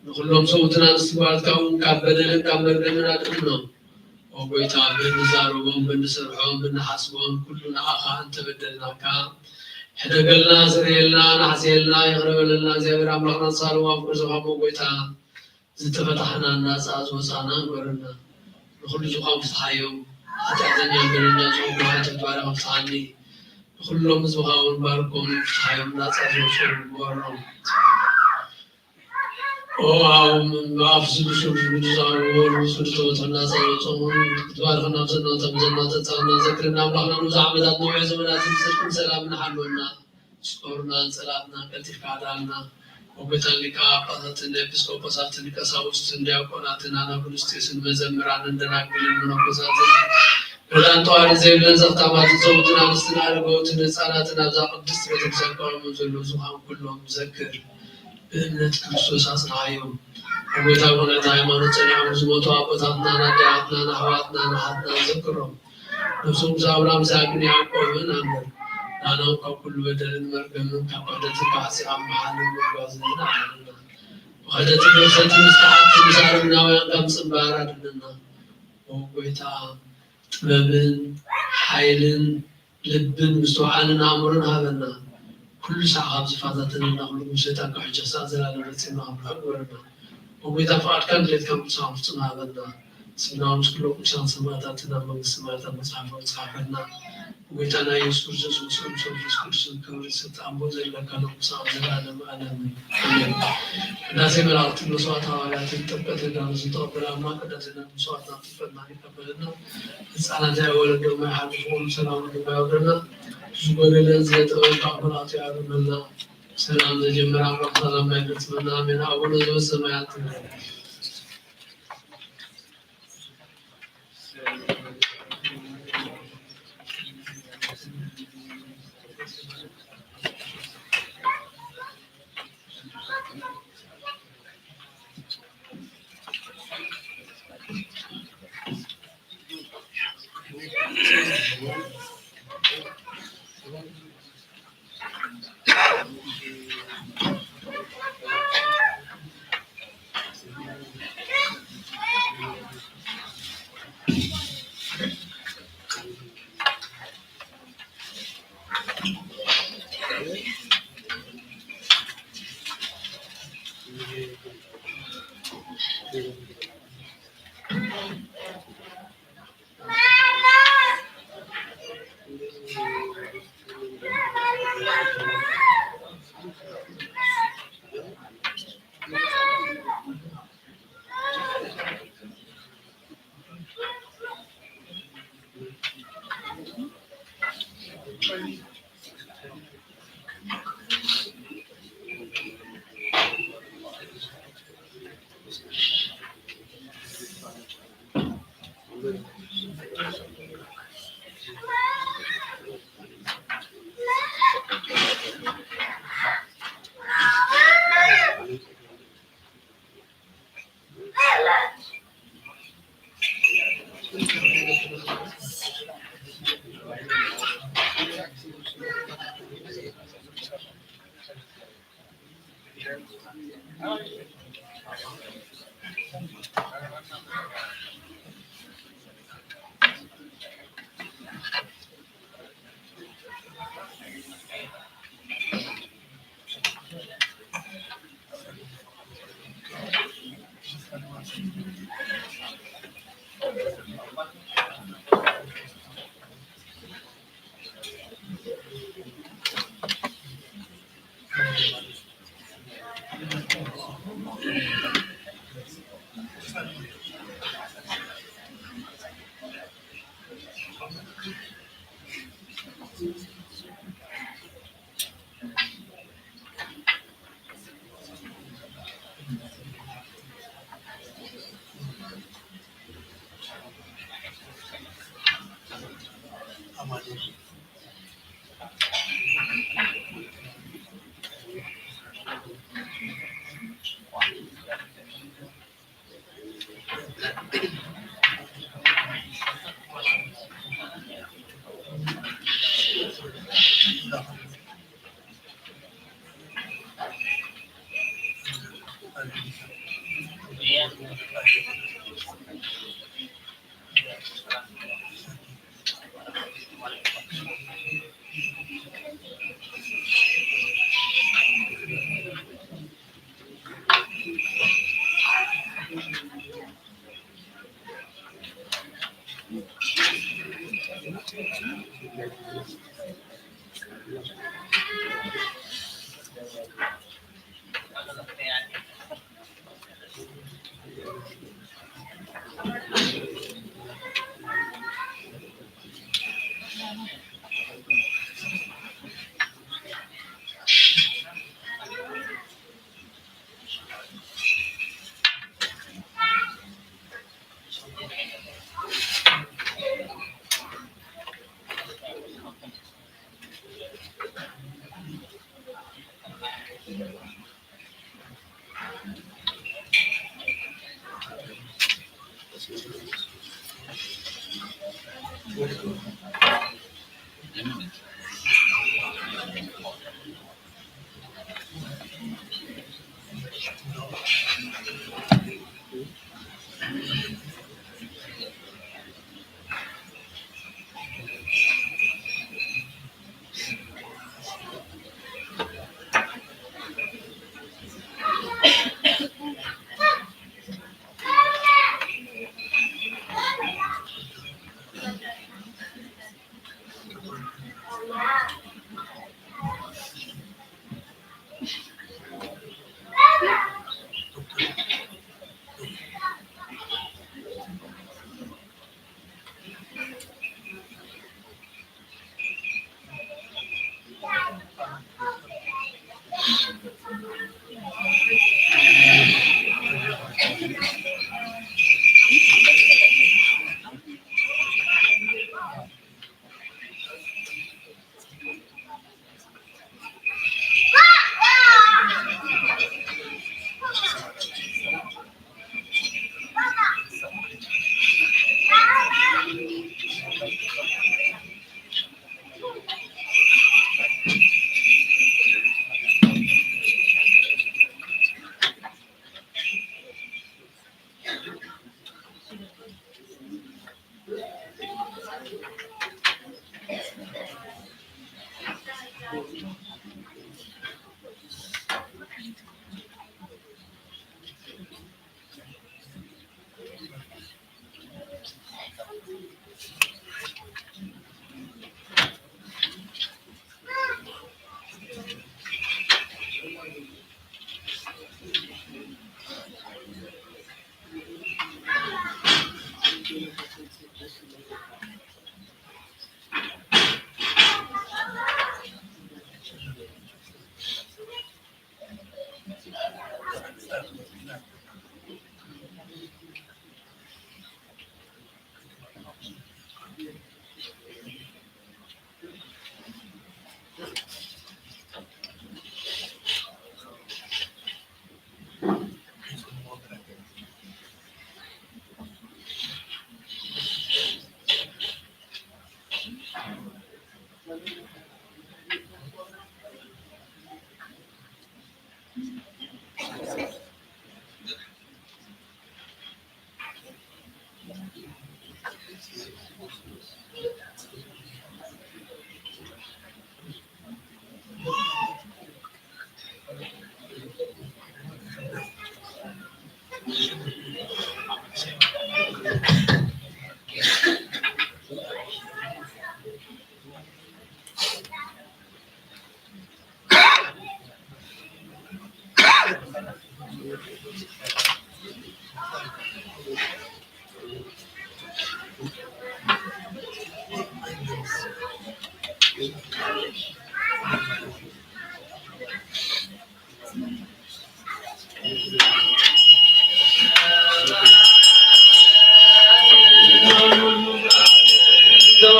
ንኹሎም ሰብኡትን ኣንስቲ ጓልትካ እውን ካብ በደልን ካብ መርገምን ኣድሕኖም። ኦ ጎይታ፣ በንዛረቦም፣ በንሰርሖም፣ በንሓስቦም ኩሉ ንዓኻ እንተበደልናካ ሕደገልና፣ ስረየልና፣ ናሕስየልና፣ ይቕረ በለልና። እግዚኣብሔር ኣምላኽና ንስኻ ለዋም ፍቅር ሰብኻ እሞ ጎይታ ዝተፈታሕናን ናጻ ዝወጻእናን ግበረና። ንኹሉ ህዝብኻ ፍትሓዮም። ኃጢኣተኛን በደለኛን ዝኾንኩ ንዓይ ተግባርካ ፍትሓኒ። ንኹሎም ህዝብኻ እውን ባርኮም፣ ፍትሓዮም፣ ናጻ ዝወጹ ግበሮም። ኦ ኣቦ ብኣፍ ስሉስ ቅዱስ ኣብ ወልድ ስሉስ ተወልደ ናጻ ዝወጹ ክትባርኸና ብሰናብታ ብዘና ተጻና ዘክርና ኣምላኽና ንብዙሕ ዓመታት ነዊሕ ዘመናት ብጽድቅን ሰላምን ሓልወና። ጾርናን ጸላእትናን ቀልጢፍካ ኣድሃልና። ኦ ጎይታ ሊቀ ጳጳሳትን ኤጲስቆጶሳትን ቀሳውስትን ዲያቆናትን ኣናጉንስጢስን መዘምራንን ደናግልን መነኮሳትን ርዳን ጠዋሪ ዘይብለን ዘኽታማትን ሰብኡትን ኣንስትን ኣረጋውትን ህፃናትን ኣብዛ ቅድስት ቤተክርስትያን ቆሞም ዘለዉ ዝዃን ኩሎም ዘክር። ብእምነት ክርስቶስ ኣጽንዓዮም። ኣብ ጎይታ ብቕንዕቲ ሃይማኖት ጸኒዖም ዝሞቱ ኣቦታትናን ኣዴታትናን ኣሕዋትናን ኣሓትናን ዘክሮም። ነብሶም ምስ ኣብርሃም ይስሐቅን ያዕቆብን ኣንብር። ንዓና ካብ ኩሉ በደልን መርገምን ካብ ክሕደትን ካሕሲ ካብ መሓልን መጓዝን ኣድሕነና። ብኽሕደትን ርኽሰትን ምስ ከሓድቲ ምስ ኣረምናውያን ካብ ምጽንባር ኣድሕነና። ኦ ጎይታ፣ ጥበብን ሓይልን ልብን ምስትውዓልን ኣእምሮን ሃበና። ኩሉ ሳዕ ካብ ዝፈታተነና ኩሉ ሰይጣን ካብ ሕጂ ክሳዕ ዘላለም ፈጺምና ክንርሕቕ ግበረና። ኦ ጎይታ፣ ፍቓድካን ድሌትካን ቅዱሳን ፍጹም ሃበና። ስምና ምስ ኩሎም ቅዱሳን ሰማእታትን ኣብ መንግስቲ ሰማያት ኣብ መጽሓፍ ጻሓፈና። ጎይታና ኢየሱስ ክርስቶስ፣ ምስ መንፈስ ቅዱስን ክብርን ስልጣን ብኡ ዘለካ ንጉስ ኣብ ዘላለም ኣለም። ኣሜን። ቅዳሴ መላእክትን መስዋዕት ሃዋርያትን ጥምቀት ነጋን ዝተቐበለ ኣምላኽ ቅዳሴና መስዋዕትና ጥምቀትና ይቀበለና። ህፃናት ያወለደው ማይሓልፍ ቁም ሰላም ድማ ያውርደና። ዝጎደለ ዘጠበብ ካብ መላእክቱ ያርመና። ሰላም ዘጀመረ ኣምላኽ ሰላም ያፈጽመና። ኣሜን። ኣቡነ ዘበሰማያት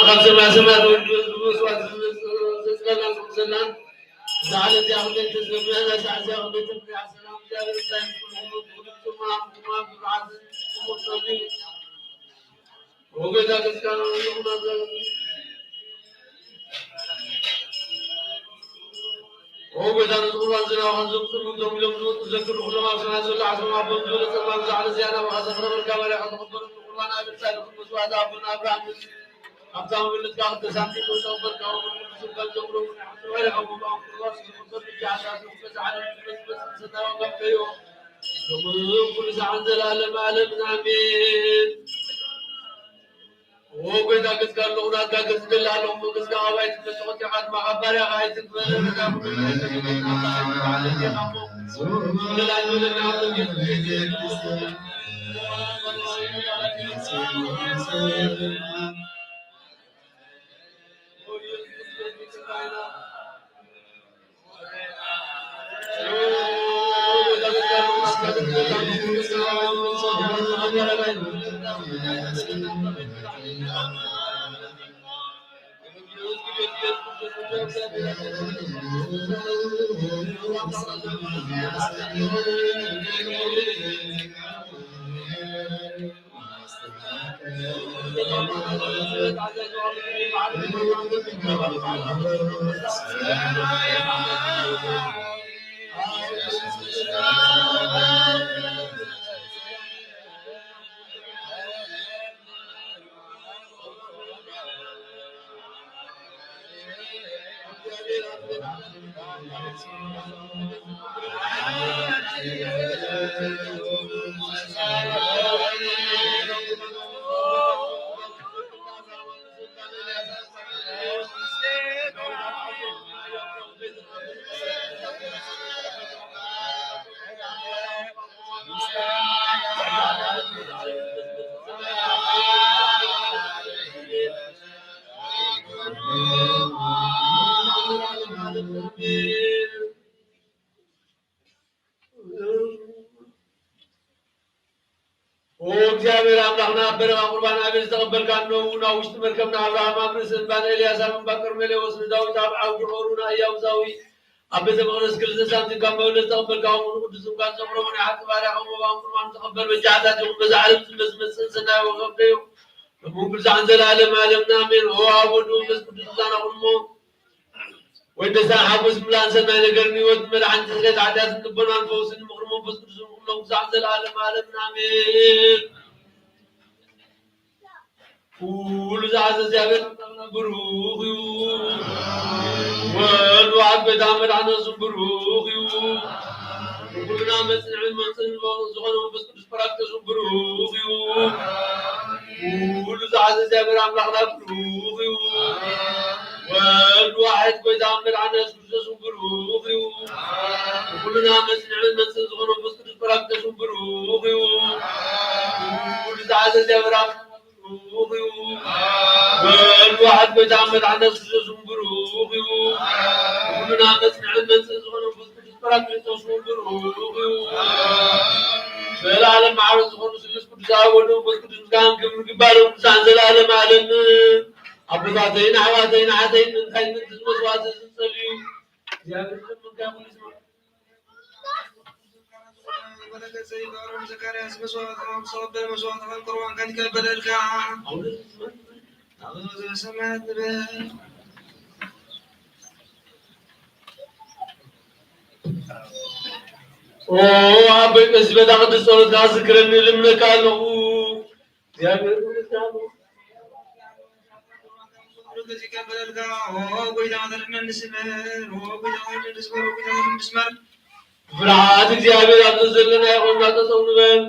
ካብ ሰማይ ሰማያት ወርዱ ህዝቡ መስዋእቲ ዘጽለላን ዘቕሰላን፣ ዛዕለ እዚኣ ክንደይ ተዘምረ፣ ዛዕለ እዚኣ ክንደይ ተፍርያ፣ ሰላም እግዚኣብሔር ይብዛሕልኩም፣ ብኹሉ ጽሙኣ፣ ጽሙኣ፣ ብብዓትን ጽሙር ጸልዩ። ወጎይታ ገጽካ ይኹን ኣዘ-፣ ወጎይታ ነዚ ቁርባን ዝናባኻ ዘብጽሉ ደው ኢሎም ዝወጹ ዘክር፣ ኩሎም ኣብ ሰማይ ዘሎ ዓስቦም ኣቦም ዝበለ ጸልማም ዛዕለ እዚኣ ናባኻ ዘቕረበልካ ባርያኻ ተቐበለሉ። ቁርባን ኣብ ኢድካ ንኽን መስዋእቲ ኣቦና ኣብርሃም ምስ ኣብታ መበለትካ ክተሳንቲም ዝተቐበልካዎ ኩሉ ብስም ከም ዘቕረቡ ንሕና ባርያኻ ብኣም ቁርባን ዝኽበር ብቻ ሓሳብ ዝኽበስ ዓለም ዝመስመስ ሰናይ ዋጋ ምሕዮ። ከምኡ ኩሉ ሰዓን ዘላለም ዓለምን ኣሜን። ኦ ጎይታ፣ ገጽካ ኣለኹ ናትካ ገጽ ደሊ ኣለኹ፣ መንግስካ ኣብ ኣይትመጽእ፣ ቆጢርካ ድማ ካብ ባርያኻ ኣይትግበር። ኦ እግዚኣብሔር ኣምላኽና፣ ኣብ በረኻ ቁርባን ኣቤል ዝተቐበልካ፣ እነሆ እውን ኣብ ውሽጢ መርከብና ኣብርሃም ኣብ ርእሲ እምባን ኤልያስ ኣብ እምባ ቀርሜሌዎስ፣ ንዳዊት ኣብ ዓውዲ ኦሩና እያቡሳዊ ኣብ ቤተ መቕደስ ክልተ ሳንቲም ካብ መበለት ዝተቐበልካ፣ ከምኡ ንቅዱስ ስምካ ዝጸምሮ ናይ ሓቂ ባርያ ከምኡ ኣብ ቁርባን ተቐበል። በጃ ሓጢኣት ይኹን በዛ ዓለም ዝመጽእ ሰናይ ወኸፍደዮ። እሙን ቅዱሳን ዘላለም ዓለምና ኣሜን። ኦ ኣብ ወልድ መንፈስ ቅዱስ ምሳና ኩንሞ። ወደሳ ሓጎስ ምላን ሰናይ ነገር ንህይወት መድሓን ስሕለት ሓጢኣትን ልቦናን ፈውስን ምኽሪ መንፈስ ቅዱስ ኩሎም ቅዱሳን ዘላለም ዓለምና ኣሜን። ኩሉ ዝሓዘ እግዚኣብሔር ኣምላኽና ብሩኽ እዩ። ወልድ ዋሕድ ጎይታ መድሓኒ የሱስ ብሩኽ እዩ። ንኩልና መጽንዕን መምጽእን ዝኾነ መንፈስ ቅዱስ ጳራቅሊጦስ ብሩኽ እዩ። ኩሉ ዝሓዘ እግዚኣብሔር ኣምላኽና ብሩኽ እዩ። ወልድ ዋሕድ ጎይታ መድሓኒ የሱስ ክርስቶስ ብሩኽ እዩ። ንኩልና መጽንዕን መምጽእን ዝኾነ መንፈስ ቅዱስ ጳራቅሊጦስ ብሩኽ እዩ። ኩሉ ዝሓዘ እግዚኣብሔር ኣምላኽና ብሩኽ እዩ። ወልድ ዋሕድ ጎይታ መድሓኒ የሱስ ክርስቶስ ብሩኽ እዩ። ንኩልና መጽንዕን መምጽእን ዝኾነ መንፈስ ቅዱስ ጳራቅሊጦስ እውን ብሩኽ እዩ። ዘላለም ማዕረ ዝኾኑ ስሉስ ቅዱስ ኣብ ወልድ መንፈስ ቅዱስ ምስጋናን ክብርን ይግባእ ቅዱሳን ዘላለም ዓለም። ኣቦታተይን ኣሕዋተይን ኣሓተይን እንታይ ምእንቲ መስዋዕቲ ዝጸልዩ እግዚኣብሔር ምንታይ ኩሉ ይስማዕ። ወለገሰ ይባሮም ዘካርያስ መስዋዕትኻ ምስ ተቐበለ መስዋዕትኻን ቁርባንካን ይቀበለልካ። ኣቡነ ዘበሰማያት ንበል። ኦ ኣቦይ ቀሲስ በታ ቅድስት ጸሎትካ ዝክረኒ ልምነካ ኣለኹ። እግዚኣብሔር ይመስገን። ፍርሃት እግዚኣብሔር ኣብ ዘለና ይኹን፣ እናጠጠው ንበል።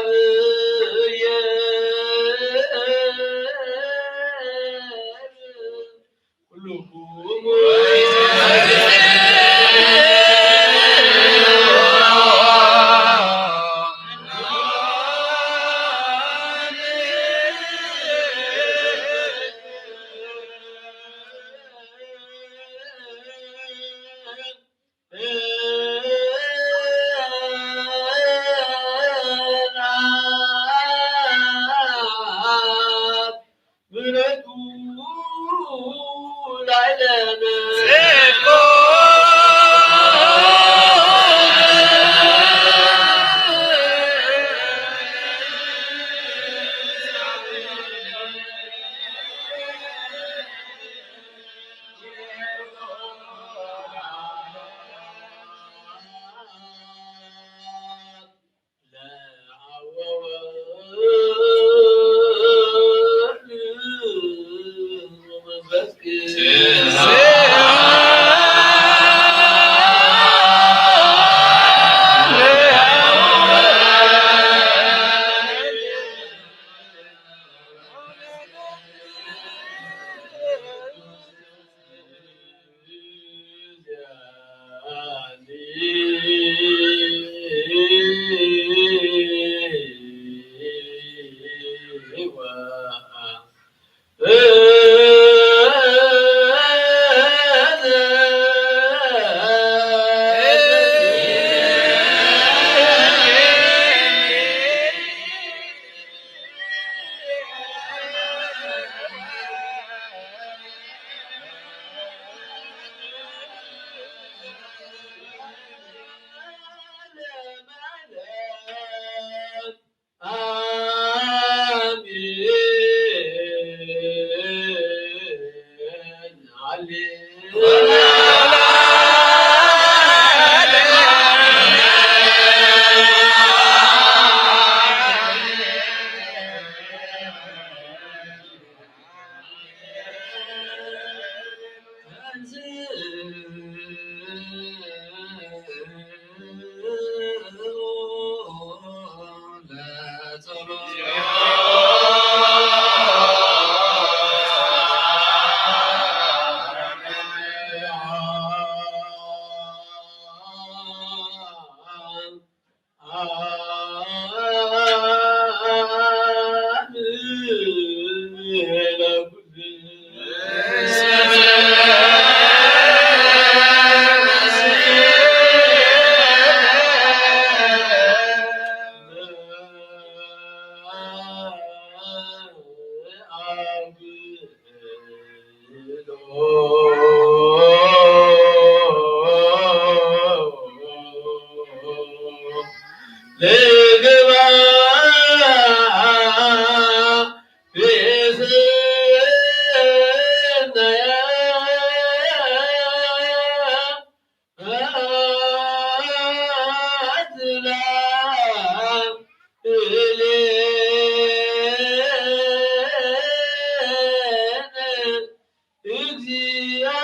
ለእግዚኣብሔር ኩልኩሙ ምሕረቱ ላዕለነ።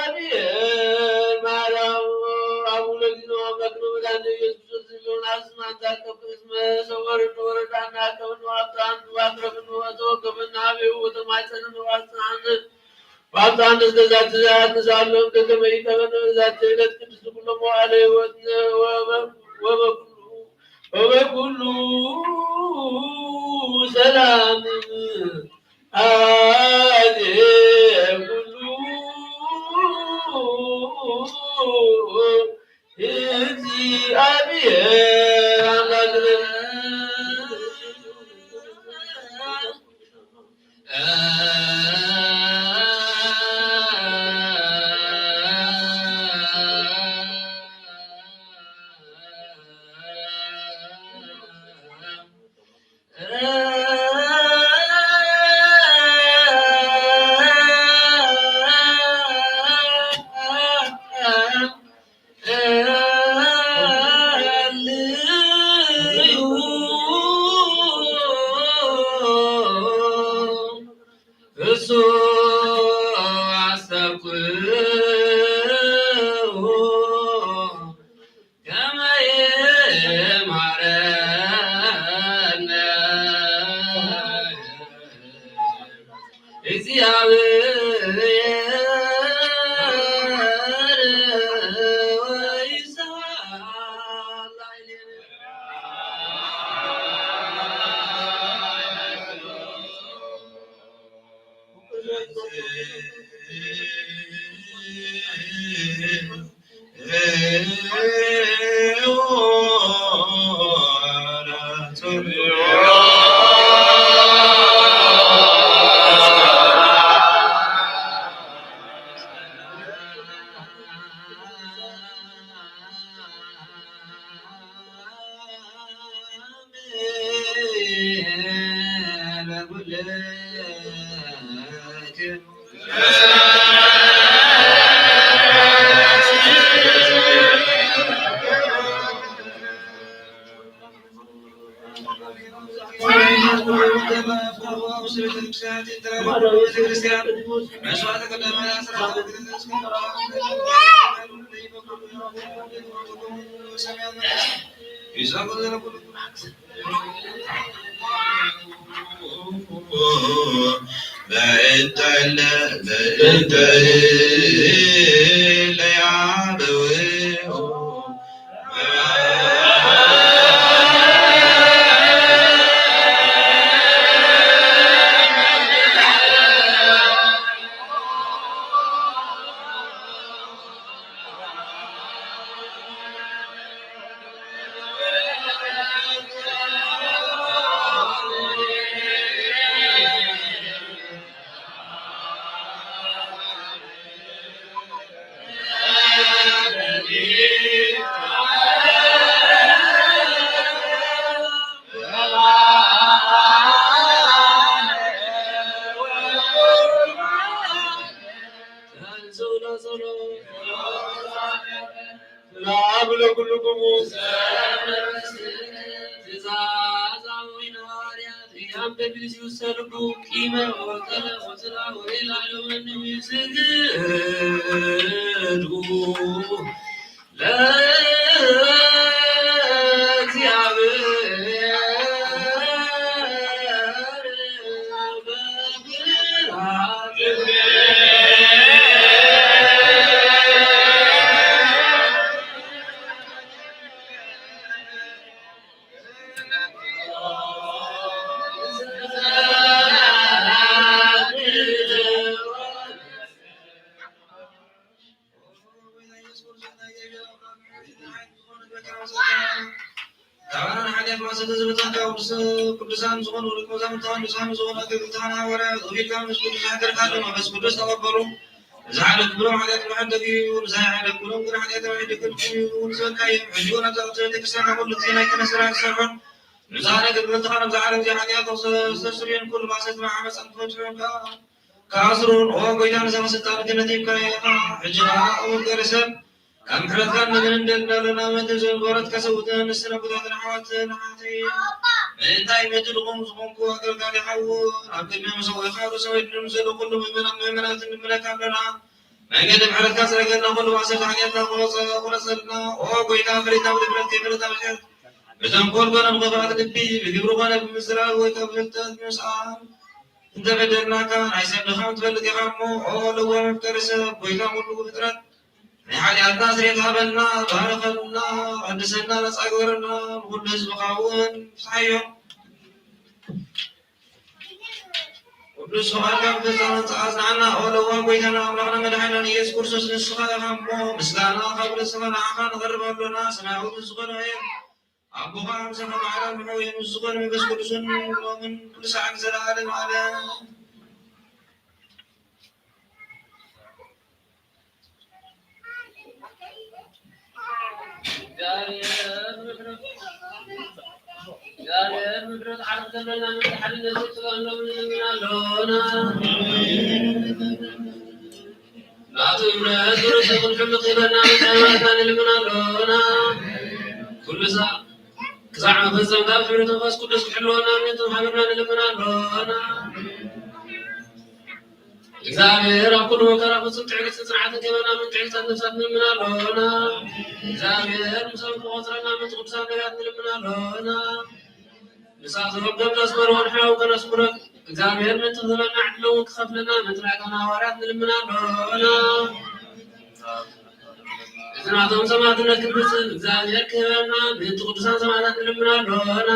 እግዚኣብሔር ማርያም አቡነ ጊኖ አምላክ ነው። መድኃኒነ ኢየሱስ ክርስቶስ ሊሆን አስማንታ ከፍስመ ሰወር ወረዳና ከብን ዋብታን ዋትረፍን ወተወከፍን አቤው ወተማይፀን ዋስናን ዋብታን እስከ ዛቲ ሰዓት ንሳሎም ከከመ ይቀበል ዛቲ ዕለት ቅድስት ኩሎም መዋዕለ ሕይወት ወበኩሉ ወበኩሉ ሰላም አዜ ኩሉ እግዚአብሔር አምላክ በእንተ እለ በእንተ እለ ያበው ሰላም ለኩልክሙ። ትእዛዝ አበዊነ ሐዋርያት ያም በብእሲሁ ሰልቡ ቂመ ወቀለ ወጽላ ወኢላ ለወንዊ ስግዱ ለእግዚአብሔር በፍርሃት። ካባና ንሓጢኣት ማሰተ ዝበተንካ ቅዱስ-፣ ቅዱሳን ዝኾኑ ደቀ መዛሙርትኻን ንጹሃን ዝኾኑ ኣገልግልትኻን ሃዋርያት፣ ኦቢልካ መንፈስ ቅዱስ ዘሕደርካሎም መንፈስ ቅዱስ ተቐበሉ። ንዝሓለፉ ብሎም ሓጢኣት ምሕረት እዩ፣ ንዝሓለፉ ብሎም ግን ሓጢኣት ኣይሕደግን እዩ ንዝበልካዮም፣ ሕጂ እውን ኣብዛ ቅድስቲ ቤተ ክርስቲያን ኩሉ ግዜ ናይ ክህነት ስራሕ ዝሰርሑን ንጹሃን ኣገልገልትኻ ነብዛ ዓለም እዚኣ ሓጢኣቶም ዘስተስርዩን ኩሉ ማእሰርቲ ዓመፃን ክፈትሑን ከኣ ክኣስሩን፣ ኦ ጐይታ፣ ንሰማይ ስልጣን ክህነት ሂብካዮ ኢኻ። ሕጂ ኸኣ፣ ኦ መፍቀሪ ሰብ፣ ካብ ምሕረትካ ንመንደልና ኣለና። መድር ዘንበረትካ ሰውትን ንስነ ኣቦታትን ኣሕዋትን ኣሓተይ ምእንታይ መድልኹም ዝኾንኩ ኣገልጋሊ ሓውን ኣብ ቅድሚ መሰውኢኻ ርእሶም የድልም ዘሎ ኩሉ ምእመናን ምእመናትን ንምለካ ኣለና። መንገዲ ምሕረትካ ጽረገልና፣ ኩሉ ማእሰርቲ ሓጢኣትና ቁረጸ-፣ ቁረጸልና። ኦ ጐይታ፣ ፈሊጥና ብድፍረት ከይፈለጥና ብድፍረት፣ ብተንኮል ኮነ ብኽፍኣት ልቢ፣ ብግብሪ ኮነ ብምዝራብ ወይ ከኣ ብፍልጠት ብምስኣን እንተበደልናካ፣ ናይ ሰብ ድኻም ትፈልጥ ኢኻ እሞ፣ ኦ ለዋህ መፍቀሪ ሰብ፣ ጐይታ ኩሉ ፍጥረት፣ ናይ ሓጢኣትና ስርየት ሃበልና፣ ባርኸልና፣ ቀድሰና፣ ነጻ ግበረና፣ ንኹሉ ህዝብኻ እውን ፍትሓዮ። ቅዱስ ፍቓድካ ክፍጸም ኣጽንዓና። ኦ ለዋህ ጐይታና ኣምላኽና መድሓኒና ኢየሱስ ክርስቶስ፣ ንስኻ ኢኻ እሞ፣ ምስጋና ካብ ርእስኻ ንዓኻ ነቕርብ ኣሎና። ሰማያዊ ምስ ዝኾነ ኣቦኻ ኣምሳኻ ማዕረ ምሕው ምስ ዝኾነ መንፈስ ቅዱስን ሎምን ኩሉ ሰዓት ዘለዓለም ዓለም። እግዚኣብሔር ምሕረት ዓለም ዘለና ምሕረት ሓድነት ዝጥበብ ሎምን ንለምን ኣሎና። ናቱ እምነት ብርእሱ ክንሕሉ ክህበና ምሕረትና ንልምን ኣሎና። ኩሉ ሰዓት ክሳዕ መፈጸምታ ብሕብረት መንፈስ ቅዱስ ክሕልወና ምእንተ ሓበርና ንልምን ኣሎና። እግዚኣብሔር ኣብ ኩሉ መከራ ፍጹም ትዕግስትን ጽንዓትን ክህበና ምን ትዕግስታት ነፍሳት ንልምን ኣሎና። እግዚኣብሔር ምሳም ክቆጽረና ምእንቲ ቅዱሳን ነቢያት ንልምን ኣሎና። ንሳቶም ከም ዘስመርዎ ንሕና እውን ከነስምሮ እግዚኣብሔር ምእንቲ ክህበና ዕድል እውን ክኸፍለና ምእንቲ ናይ ካህናት ሃዋርያት ንልምን ኣሎና። እቲ ናቶም ሰማዕትነት ክንፍጽም እግዚኣብሔር ክህበና ምእንቲ ቅዱሳን ሰማዕታት ንልምን ኣሎና።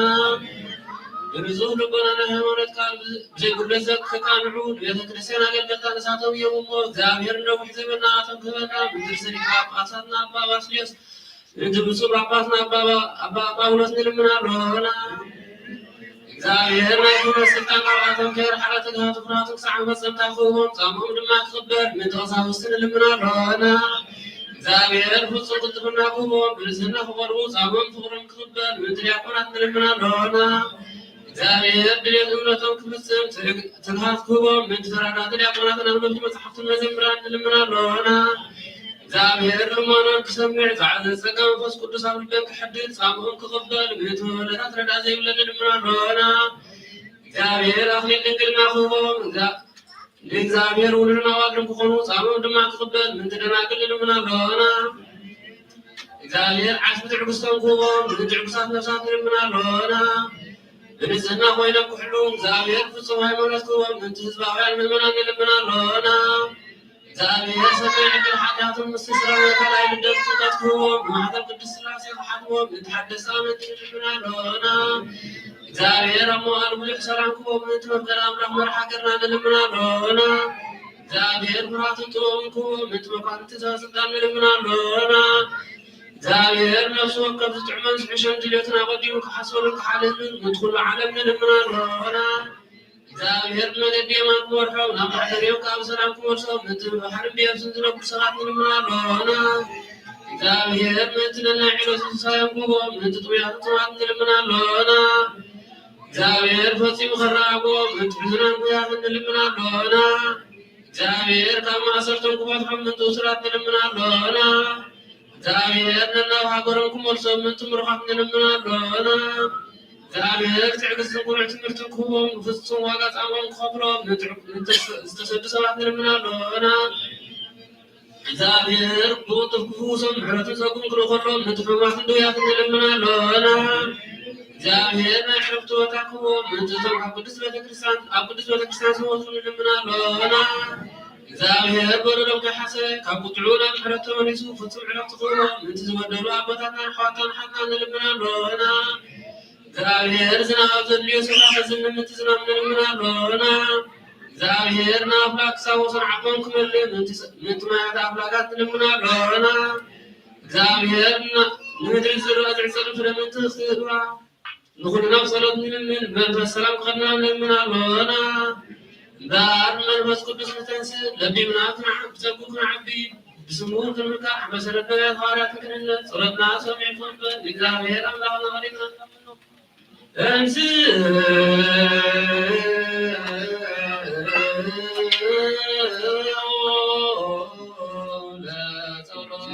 ብንጹህ ልቦና ናይ ሃይማኖት ቃል ብዘይ ጉድለት ዘ- ከቃንዑ ንቤተ ክርስቲያን ኣገልገልታ ንሳቶም እዮም እሞ እግዚኣብሔር ነዊሕ ዘመን ንኣቶም ክህበና ምእንቲ ርእሰ ሊቃነ ጳጳሳትና ኣባ ባስልዮስ ምእንቲ ብፁዕ ጳጳስና ኣባ ኣባ ጳውሎስ ንልምን ኣሎና። እግዚኣብሔር ናይ ክህነት ስልጣን ካብኣቶም ከየርሓቐ ትግሃቱ ፍርሃቱ ክሳዕ መፈጸምታ ክህቦም ጻምኦም ድማ ክቕበል ምእንቲ ቀሳውስቲ ንልምን ኣሎና። እግዚኣብሔር ፍጹም ቅልጥፍና ክህቦም ብንጽህና ክቐርቡ ጻምኦም ፍቕሮም ክቕበል ምእንቲ ዲያቆናት ንልምን ኣሎና። እግዚኣብሔር ድሌት እምነቶም ክፍጽም ትግ- ትግሃት ክህቦም ምእንቲ ተረዳእቲ ዲያቆናትን ኣንበብቲ መጻሕፍትን መዘምራን ንልምን ኣሎና። እግዚኣብሔር ልመኖን ክሰምዕ ዝዓዘዘ ጸጋ መንፈስ ቅዱስ ኣብ ልበን ክሕድር ጻምኦም ክቕበል ምእንቲ መበለታት ረዳ ዘይብለን ንልምን ኣሎና። እግዚኣብሔር ኣኽሊል ድንግልና ክህቦም ንእግዚኣብሔር ውሉድን ኣዋልድን ክኾኑ ጻምኦም ድማ ክቕበል ምእንቲ ደናግል ንልምን ኣሎና። እግዚኣብሔር ዓስቢ ትዕግስቶም ክህቦም ምእንቲ ትዕጉሳት ነፍሳት ንልምን ኣሎና። ብንጽህና ኮይኖም ክሕልዉ እግዚኣብሔር ፍጹም ሃይማኖት ክህቦም ምእንቲ ህዝባውያን ምእመናን ንልምን ኣሎና። እግዚኣብሔር ሰናይ ዕድል ሓጢኣቶም ምስቲ ስረ ናይ ካልኣይ ልደት ጥምቀት ክህቦም ብማሕተም ቅድስት ሥላሴ ክሓትሞም ምእንቲ ሓደስቲ ኣመንቲ ንልምን ኣሎና። እግዚኣብሔር ኣብ መዋዕል ብዙሕ ሰላም ክህቦም ምእንቲ መፍቀሪ ኣምላኽ መርሓ ሃገርና ንልምን ኣሎና። እግዚኣብሔር ፍርሃትን ጥበብን ክህቦም ምእንቲ መኳንንቲ ሰበ ስልጣን ንልምን ኣሎና። እግዚኣብሔር ነፍሲ ወከፍ ዝጥዕሞን ዝሕሾን ድልየቱን ኣቐዲሙ ክሓስበሉን ክሓልየሉን ምእንቲ ኩሉ ዓለም ንልምን ኣሎና። እግዚኣብሔር ብመገዲ የማን ክመርሖም ናብ ማሕደሪኦም ከዓ ብሰላም ክመልሶም ምእንቲ ብባሕርን ብየብስን ዝነብሩ ሰባት ንልምን ኣሎና። እግዚኣብሔር ምእንቲ ነናይ ዕለቱ ሲሳዮም ክህቦም ምእንቲ ጥሙያትን ጽሙኣትን ንልምን ኣሎና። እግዚኣብሔር ፈጺሙ ከረጋግኦም ምእንቲ ሕዙናን ጉያትን ንልምን ኣሎና። እግዚኣብሔር ካብ ማእሰርቶም ክፈትሖም ምእንቲ እሱራት ንልምን ኣሎና። እግዚኣብሔር ነናብ ሃገሮም ክመልሶም ምእንቲ ምሩኻት ንልምን ኣሎና። እግዚኣብሔር ትዕግስትን ቅኑዕ ትምህርትን ክህቦም ብፍጹም ዋጋ ጻምኦም ክኸፍሎም ምእንቲ ዝተሰዱ ሰባት ንልምን ኣሎና። እግዚኣብሔር ብቕልጡፍ ክፍውሶም ምሕረትን ጸጉን ክልእኸሎም ምእንቲ ሕሙማትን ድውያትን ንልምን ኣሎና። እግዚኣብሔር ናይ ዕረፍቲ ቦታ ክህቦም ምእንቲ እቶም ኣብ ቅድስት ቤተክርስትያን ኣብ ቅድስት ቤተክርስትያን ዝሞቱ ንልምን ኣሎና። እግዚኣብሔር በደሎም ከይሓሰ ካብ ቁጥዑ ናብ ምሕረት ተመሊሱ ፍጹም ዕረፍቲ ክህቦም ምእንቲ ዝበደሉ ኣቦታትናን ኣሕዋትናን ሓትናን ንልምን ኣሎና። እግዚኣብሔር ዝናብ ኣብ ዘድልዮ ስፍራ ከዝንብ ምእንቲ ዝናብ ንልምን ኣሎና። እግዚኣብሔር ንኣፍላግ ክሳብ ወሰን ዓቕሞም ክመልእ ምእንቲ ማያት ኣፍላጋት ንልምን ኣሎና። እግዚኣብሔር ንምድሪ ዝረአ ዝዕጸዱ ፍረ ምእንቲ ክህባ ንኹልና ብጸሎት ንልምን። ብመንፈስ ሰላም ክኸድና ንልምን ኣሎና። እምበኣር ብመንፈስ ቅዱስ ንተንስእ፣ ለቢምና ክንዓቢ፣ ብጸጉ ክንዓቢ፣ ብስሙ ክንምካሕ፣ መሰረት ነቢያት ሃዋርያት ክንህነጽ፣ ጸሎትና ሰሚዑ ክቕበል ንእግዚኣብሔር ኣምላኽና ቀሪብና ንለምኖ። ተንስእ ለጸሎት።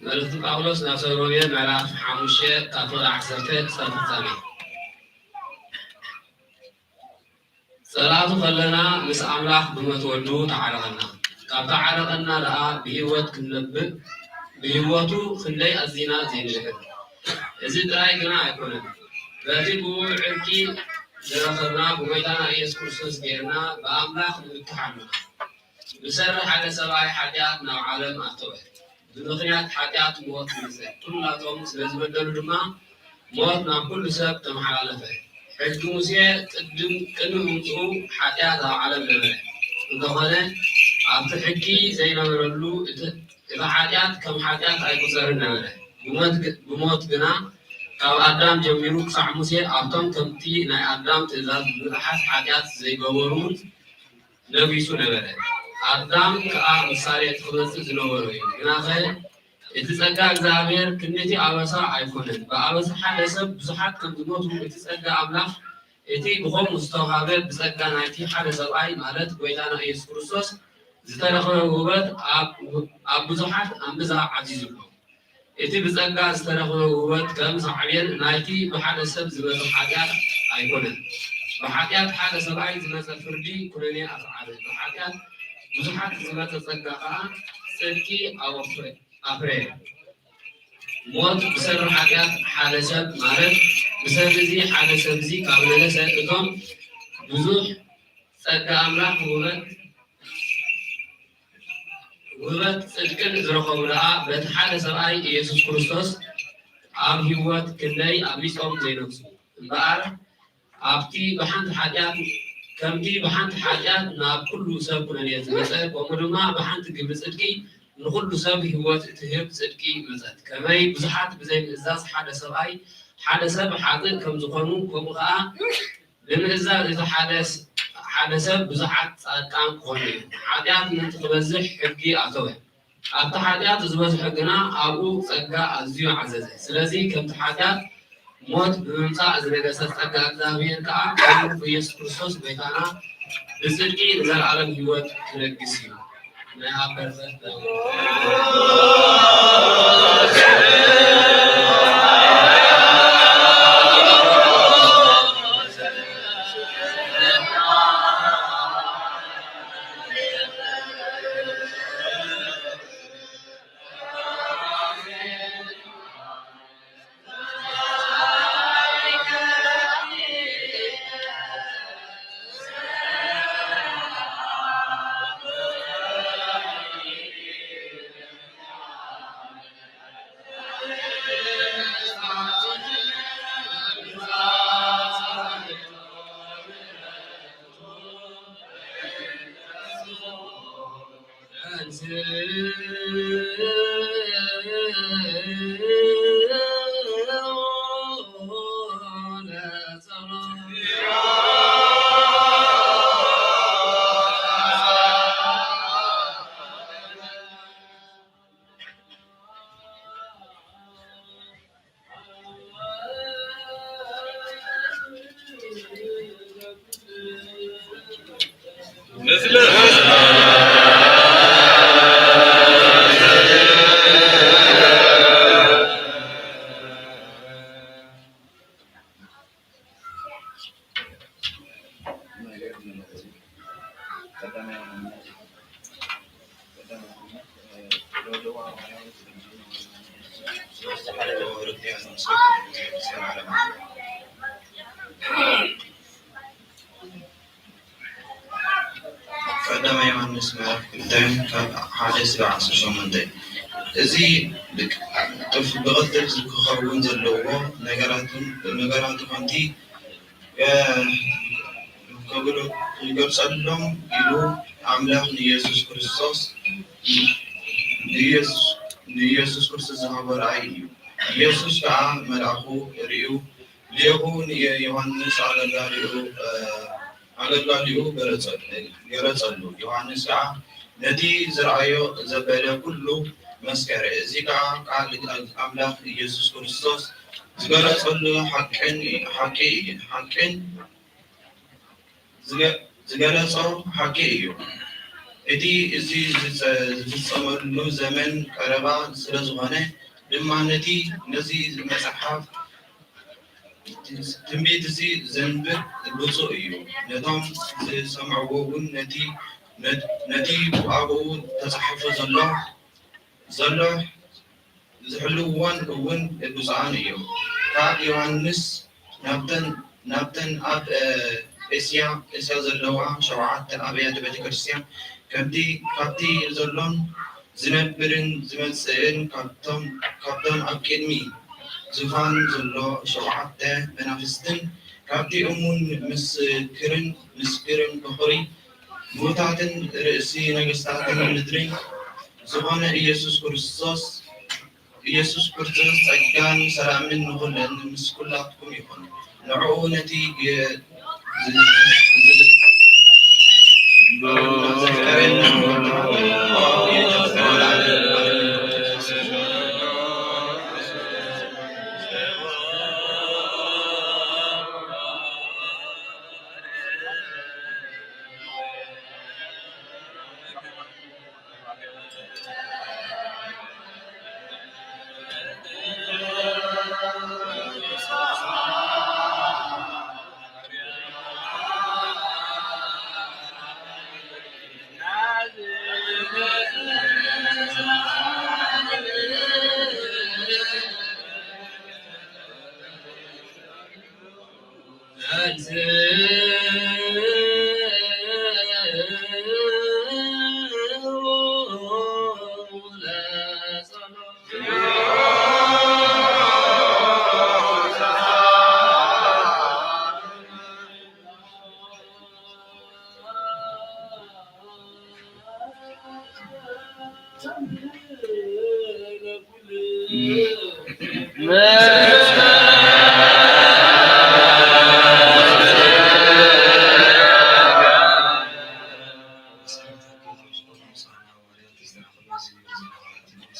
መልእኽቲ ጳውሎስ ናብ ሰብ ሮሜ ምዕራፍ ሓሙሽተ ካብ ፍቕዲ ዓሰርተ ክሳብ ፍጻሜ። ጸላእቱ ከለና ምስ ኣምላኽ ብሞት ወዱ ተዓረቐና። ካብ ተዓረቐና ደኣ ብህይወት ክንነብር፣ ብህይወቱ ክንደይ ኣዚና ዘይንድሕን። እዚ ጥራይ ግና ኣይኮነን። በቲ ብኡ ዕርቂ ዝረኸብና ብጎይታና ኢየሱስ ክርስቶስ ጌርና ብኣምላኽ ንምክሕ ኣሎና። ብሰሪ ሓደ ሰብኣይ ሓጢኣት ናብ ዓለም ኣተወ። ብምኽንያት ሓጢኣት ሞት መጸ። ኩላቶም ስለ ዝበደሉ ድማ ሞት ናብ ኩሉ ሰብ ተመሓላለፈ። ሕጊ ሙሴ ቅድም፣ ቅድሚ ምምጽኡ ሓጢኣት ኣብ ዓለም ነበረ። እንተኾነ ኣብቲ ሕጊ ዘይነበረሉ እቲ፣ እቲ ሓጢኣት ከም ሓጢኣት ኣይቁጸርን ነበረ። ብሞት ግ-፣ ብሞት ግና ካብ ኣዳም ጀሚሩ ክሳዕ ሙሴ ኣብቶም ከምቲ ናይ ኣዳም ትእዛዝ ብምጥሓስ ሓጢኣት ዘይገበሩን ነጊሱ ነበረ። ኣዳም ከኣ ምሳሌ እቲ ክመጽእ ዝነበሮ እዩ። ግናኸ እቲ ጸጋ እግዚኣብሔር ክንድቲ ኣበሳ ኣይኮነን። ብኣበሳ ሓደ ሰብ ብዙሓት ከም ዝሞቱ፣ እቲ ጸጋ ኣምላኽ፣ እቲ ብኸምኡ ዝተዋህበ ብጸጋ ናይቲ ሓደ ሰብኣይ፣ ማለት ጐይታና ኢየሱስ ክርስቶስ፣ ዝተረኽበ ውህበት ኣብ፣ ኣብ ብዙሓት ኣምብዛ ዓዚዙ ኣሎ። እቲ ብጸጋ ዝተረኽበ ውህበት ከም ሳዕቤን ናይቲ ብሓደ ሰብ ዝመጸ ሓጢኣት ኣይኮነን። ብሓጢኣት ሓደ ሰብኣይ ዝመጸ ፍርዲ ኩነኔ ኣስዓበ። ብሓጢኣት ብዙሓት ዝመጸ ጸጋ ከኣ ጽድቂ ኣወፈ-፣ ኣፍረየ። ሞት ብሰሪ ሓጢኣት ሓደ ሰብ፣ ማለት ብሰሪ እዚ ሓደ ሰብ እዚ ካብ ነገሰ፣ እቶም ብዙሕ ጸጋ ኣምላኽ ውህበት ውህበት ጽድቅን ዝረኸቡ ደኣ በቲ ሓደ ሰብኣይ ኢየሱስ ክርስቶስ ኣብ ህይወት ክንደይ ኣቢጾም ዘይነግሱ። እምበኣር ኣብቲ ብሓንቲ ሓጢኣት፣ ከምቲ ብሓንቲ ሓጢኣት ናብ ኩሉ ሰብ ኩነኔ ዝመጸ፣ ከምኡ ድማ ብሓንቲ ግብሪ ጽድቂ ንኹሉ ሰብ ህይወት እትህብ ጽድቂ መጸት። ከመይ ብዙሓት ብዘይ ምእዛዝ ሓደ ሰብኣይ፣ ሓደ ሰብ ሓጥእ ከም ዝኾኑ፣ ከምኡ ኸኣ ብምእዛዝ እቲ ሓደ ስ-፣ ሓደ ሰብ ብዙሓት ጻድቃን ክኾኑ እዮም። ሓጢኣት ምእንቲ ክበዝሕ ሕጊ ኣተወ። ኣብቲ ሓጢኣት ዝበዝሖ ግና ኣብኡ ጸጋ ኣዝዩ ዓዘዘ። ስለዚ ከምቲ ሓጢኣት ሞት ብምምጻእ ዝነገሰ ጸጋ እግዚኣብሔር ከኣ ከምኡ ብኢየሱስ ክርስቶስ ጐይታና ብጽድቂ ንዘለኣለም ህይወት ክነግስ እዩ። ናይ ኣበር ቀዳማይ ዮሃንስ ምዕራፍ ክልተ ካብ ሓደ እስካብ ዓሰርተ ሸሞንተ። እዚ ብቅ-፣ ጥፍ-፣ ብቕልጥፍ ክኸውን ዘለዎ ነገራትን፣ ነገራቱ ከምቲ የ-፣ ከብሎ-፣ ክገልጸሎም ኢሉ ኣምላኽ ንኢየሱስ ክርስቶስ፣ ንኢየሱስ ንኢየሱስ ክርስቶስ ዝሃቦ ራእይ እዩ። ኢየሱስ ከኣ መልኣኹ ርእዩ፣ ልኢኹ ንዮሃንስ ኣገልጋሊኡ፣ ኣገልጋሊኡ ገለጸሉ፣ ገለጸሉ። ዮሃንስ ከኣ ነቲ ዝረኣዮ ዘበለ ኩሉ መስከረ። እዚ ከኣ ቃል ኣምላኽ ኢየሱስ ክርስቶስ ዝገለጸሉ ሓቅን፣ ሓቂ እዩ። ሓቅን ዝገ-፣ ዝገለጾ ሓቂ እዩ። እቲ እዚ ዝጸ-፣ ዝፍጸመሉ ዘመን ቀረባ ስለ ዝኾነ ድማ ነቲ፣ ነዚ መጽሓፍ ትንቢት እዚ ዘንብብ ብፁዕ እዩ። ነቶም ዝሰምዕዎ እውን ነቲ፣ ነ-፣ ነቲ ኣብኡ ተጻሒፉ ዘሎ፣ ዘሎ ዝሕልውዎን እውን ብፁዓን እዮም። ካብ ዮሃንስ ናብተን፣ ናብተን ኣብ፣ እ፣ እስያ፣ እስያ ዘለዋ ሸውዓተ ኣብያተ ቤተ ክርስቲያን ከምቲ፣ ካብቲ ዘሎን ዝነብርን ዝመጽእን ካብቶም፣ ካብቶም ኣብ ቅድሚ ዙፋን ዘሎ ሸውዓተ መናፍስትን ካብቲ እሙን ምስክርን፣ ምስክርን በኹሪ ምዉታትን ርእሲ ነገስታትን ምድሪ ዝኾነ ኢየሱስ ክርስቶስ፣ ኢየሱስ ክርስቶስ ጸጋን ሰላምን ንኹለን ምስ ኩላትኩም ይኹን። ንዕኡ ነቲ ግ-፣ ዝ-፣ ዝ-፣ ዘፍቀረና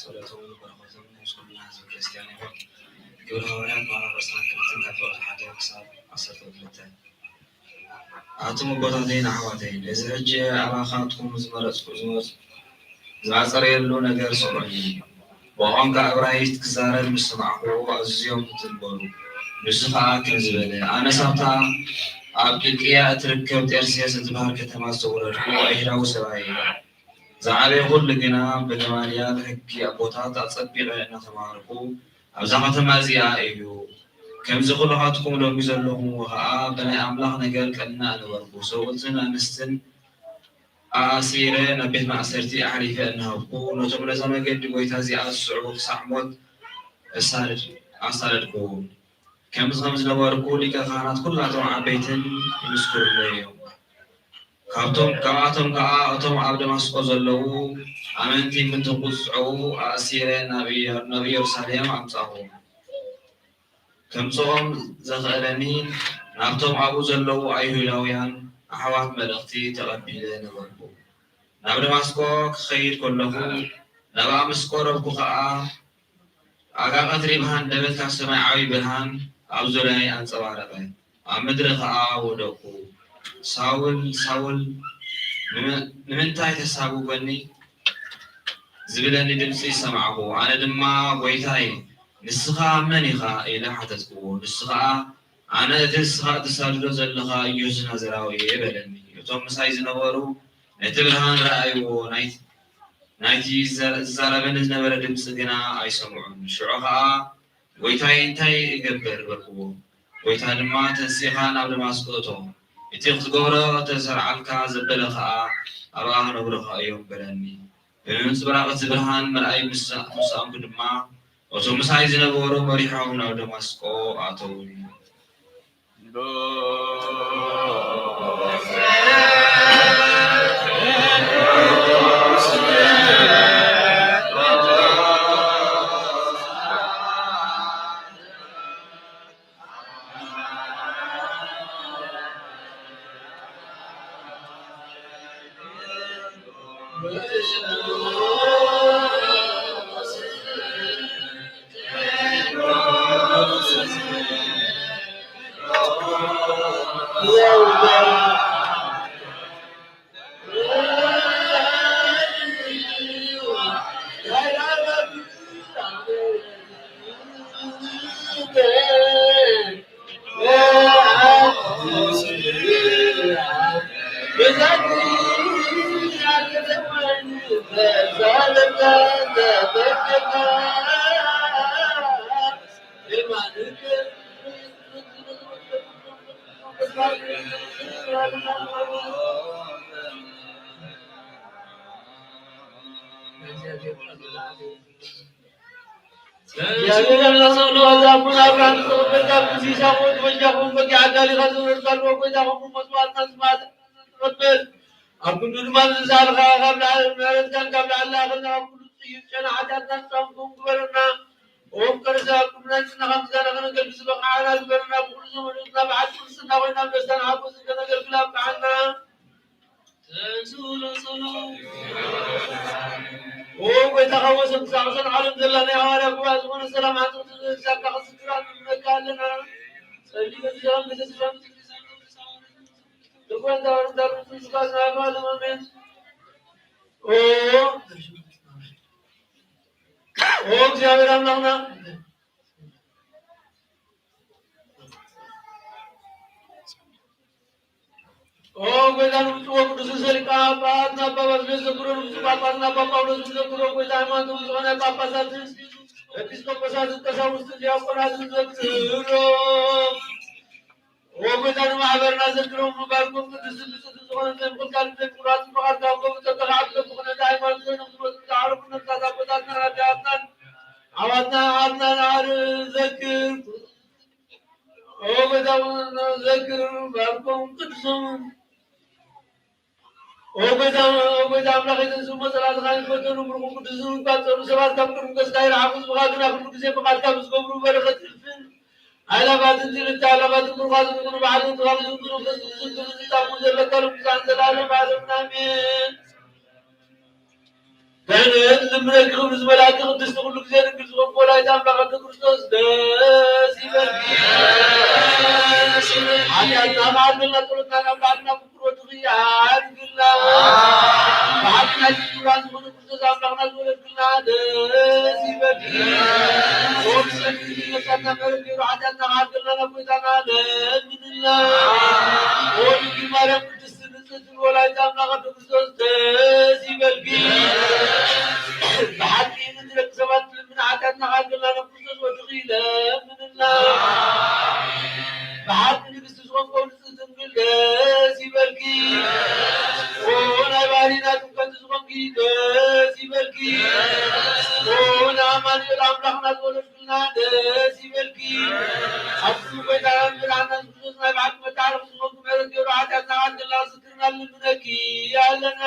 ጸሎቶምን በረኸቶምን ምስ ኩልና ህዝበ ክርስቲያን ይኹን። ግብረ ሃዋርያት ማርቆስ ክልተ ካብ ፍቕዲ ሓደ ክሳብ ዓሰርተ ክልተ። ኣቱም ኣቦታተይን ኣሕዋተይን፣ እዚ ሕጂ ኣባኻትኩም ዝመረጽኩ፣ ዝመርጽ-፣ ዝኣጸረየሉ ነገር ስምዑኒ። ብቋንቋ እብራይስጥ ክዛረብ ምስ ሰማዕኩ ኣዝዮም ህጽጽ በሉ። ንሱ ኸኣ ከምዚ በለ፣ ኣነስ ኣብታ ኣብ ቂልቅያ እትርከብ ጤርሴስ እትበሃል ከተማ ዝተወለድኩ ኣይሁዳዊ ሰብኣይ እየ። ዝዓበኹሉ ግና ብገማልያል ሕጊ ኣቦታት ኣጸቢቐ እናተማሃርኩ ኣብዛ ከተማ እዚኣ እዩ። ከምዚ ኩልኻትኩም ሎሚ ዘለኹምዎ ኸኣ ብናይ ኣምላኽ ነገር ቀናእ ነበርኩ። ሰብኡትን ኣንስትን ኣኣሲረ ናብ ቤት ማእሰርቲ ኣሕሊፈ እናሃብኩ፣ ነቶም ነዛ መገዲ ጐይታ እዚኣ ዝስዕቡ ክሳዕ ሞት እሳድድ-፣ ኣሳደድክዎም። ከምዚ ከም ዝነበርኩ ሊቀ ካህናት ኩላቶም ዓበይትን ይምስክሩለይ እዮም። ካብቶም፣ ካብኣቶም ከኣ እቶም ኣብ ደማስቆ ዘለዉ ኣመንቲ ምእንቲ ክጽዕዉ ኣእሲረ ናብ ኢየ-፣ ናብ ኢየሩሳሌም ኣምጻእኹዎም። ከምጽኦም ዘኽእለኒ ናብቶም ኣብኡ ዘለዉ ኣይሁዳውያን ኣሕዋት መልእኽቲ ተቐቢለ ነበርኩ። ናብ ደማስቆ ክኸይድ ከለኹ ናብኣ ምስ ቀረብኩ ኸኣ ኣጋ ቀትሪ ብሃንደበት ካብ ሰማይ ዓቢ ብርሃን ኣብ ዙርያይ ኣንጸባረቐ። ኣብ ምድሪ ኸኣ ወደቕኩ። "ሳውል፣ ሳውል፣ ንመ-፣ ንምንታይ ተሳጉጎኒ?" ዝብለኒ ድምጺ ሰማዕኩ። ኣነ ድማ፣ "ጐይታይ፣ ንስኻ መን ኢኻ?" ኢለ ሓተትክዎ። ንሱ ኸኣ፣ "ኣነ እቲ ንስኻ እትሳድዶ ዘለኻ ኢየሱስ ናዝራዊ እየ" በለኒ። እቶም ምሳይ ዝነበሩ ነቲ ብርሃን ረኣይዎ፣ ናይ-፣ ናይቲ ዝዘ-፣ ዝዛረበኒ ዝነበረ ድምጺ ግና ኣይሰምዑን። ሽዑ ኸኣ፣ "ጐይታይ፣ እንታይ እገብር?" በልክዎ። ጐይታ ድማ፣ "ተንሲኻ ናብ ደማስቆ እቶ፣ እቲ ክትገብሮ እተሰርዓልካ ዘበለ ኸኣ ኣብኣ ክነግሩኻ እዮም" በለኒ። ብምንጽብራቕ እቲ ብርሃን ምርኣይ ምስ፣ ምስ ሰኣንኩ ድማ፣ እቶም ምሳይ ዝነበሩ መሪሖም ናብ ደማስቆ ኣተዉኒ። እግዚኣብሔር ኣምላኽ ሰብሎ ኣዛቡን ኣብርሃም ዝተቐበልካ ብዚ ሳሙኤል በጃኹም በጊዕ ኣዳሊኻ ዝወረድካሉ ጎይታኹም መስዋዕትና ስማዕት ተቐበል። ኣብ ክንዱ ድማ ንዝሰኣልካ ካብ ላዕሊ ምሕረትካን ካብ ላዕሊ ላእኸልና ካብ ኩሉ ጽዩፍ ጨና ሓጢኣትናን ጻምኩም ግበረና። ኦም ቅዱስ ኣብ ኩሉ ናይ ጽናኻ ምዛና ከነገልግል ዝበቕዓና ግበረና። ብኩሉ ዘመኑ ናብ ዓዲ ክርስትና ኮይና ብደስታን ሓጎስን ከነገልግል ኣብቅዓና። ተንሥኡ ለጸሎት። ኦ ጎይታ፣ ካብ ወሰን ክሳዕ ወሰን ዓለም ዘላ ናይ ሃዋርያ ጉባኤ ዝኾነ ሰላም ዓንጽርቲ ዘብዛካ ክዝክራ ንምነካ ኣለና። ጸሊመ ዝዛም ቤተክርስቲያን ልቦና ወርዳ ቅዱስ ቃል ናይ ዓለም ኣሜን። ኦ ኦ እግዚኣብሔር ኣምላኽና ኦ ጎይታ ንብፁዕ ወቅዱስ ርእሰ ሊቃነ ጳጳሳት ኣባ ባስልዮስ ዘክሮ፣ ንብፁዕ ጳጳስና ኣባ ጳውሎስ ዘክሮ፣ ጎይታ ሃይማኖቶም ዝኾነ ጳጳሳትን ኤጲስቆጶሳትን ቀሳውስትን ዲያቆናትን ዘክሮ። ኦ ጎይታ ንማሕበርና ዘክሮም፣ ባርኮም ቅድስትን ብፅዕትን ዝኾነት ዘይምኽልካል ዘይምቁራፅ ፍቓድካ፣ ከምኡ ተተኻዕብሎ ብኹነታ ሃይማኖት ኮይኖም ዝመፁ ዝዓረፉ ነፍሳት ኣቦታትናን ኣዴታትናን ኣሕዋትና ኣሓትናን ኣር ዘክር። ኦ ጎይታ ዘክር ባርኮም ቅዱሶምን። ኦ ጎይታ፣ ኦ ጎይታ ኣምላኽ፣ እዞም ስሞ ጸላእትኻ ይፈተኑ፣ ብሩኹም ቅዱስን እኳ ጸሩ ሰባት ካብ ቅድሚ ገጽካ ይርሓቑ፣ ህዝብኻ ግና ኩሉ ግዜ ብቓልካ ብዝገብሩ በረኸት እልፍን ኣእላፋትን ትእልፍቲ ኣእላፋትን ብሩኻትን ይኹኑ፣ ብሓድነትኻ ብዝምጡ መንፈስ ቅዱስን ክብርን ዝጣሙ ዘለካ ሎምሳን ዘላለም ዓለምን ኣሜን። ድሕነት ልምነኪ ክብሪ ዝመልኣኪ ቅድስቲ ኩሉ ግዜ ድንግል ዝኾንኪ ወላዲተ ኣምላኽ ኣዶ ክርስቶስ ደስ ይበልኪ። ሓጢኣትና መዓልትና ጸሎትና ናብ ላዕልና ምክር ወድኺ ኣድግልና። ብሓቂ ናይ ፍጡራን ዝኾነ ክርስቶስ ኣምላኽና ዝወለድክልና ደስ ይበልኪ። ኦ ብሰንኪ ነፍሳትና ምሕረት ገይሩ ሓጢኣትና ክሓድገልና ናብ ጎይታና ለምንልና። ኦ ድንግል ማርያም ቅድስቲ ንጽሕቲ ወላዲተ ኣምላኽ ኣዶ ክርስቶስ ደስ ይበልኪ። ብሓቂ ንደቂ ሰባት ልምና ሓጢኣትና ክሓድገልና ናብ ክርስቶስ ወድኺ ለምንልና። ብሓቂ ንግስቲ ዝኾንኮ ንጽሕቲ ድንግል ደስ ይበልኪ። ኦ ናይ ባህሪና ጥምቀት ዝኾንኪ ደስ ይበልኪ። ኦ ንኣማኑኤል ኣምላኽና ዝወለድክልና ደስ ይበልኪ። ኣብዚ ጎይታና መድሓኒና የሱስ ክርስቶስ ናይ ብሓቂ መታረቂ ዝኾንኩ ምሕረት ገይሩ ሓጢኣትና ክሓድገልና ዝክርና ንልምነኪ ኣለና።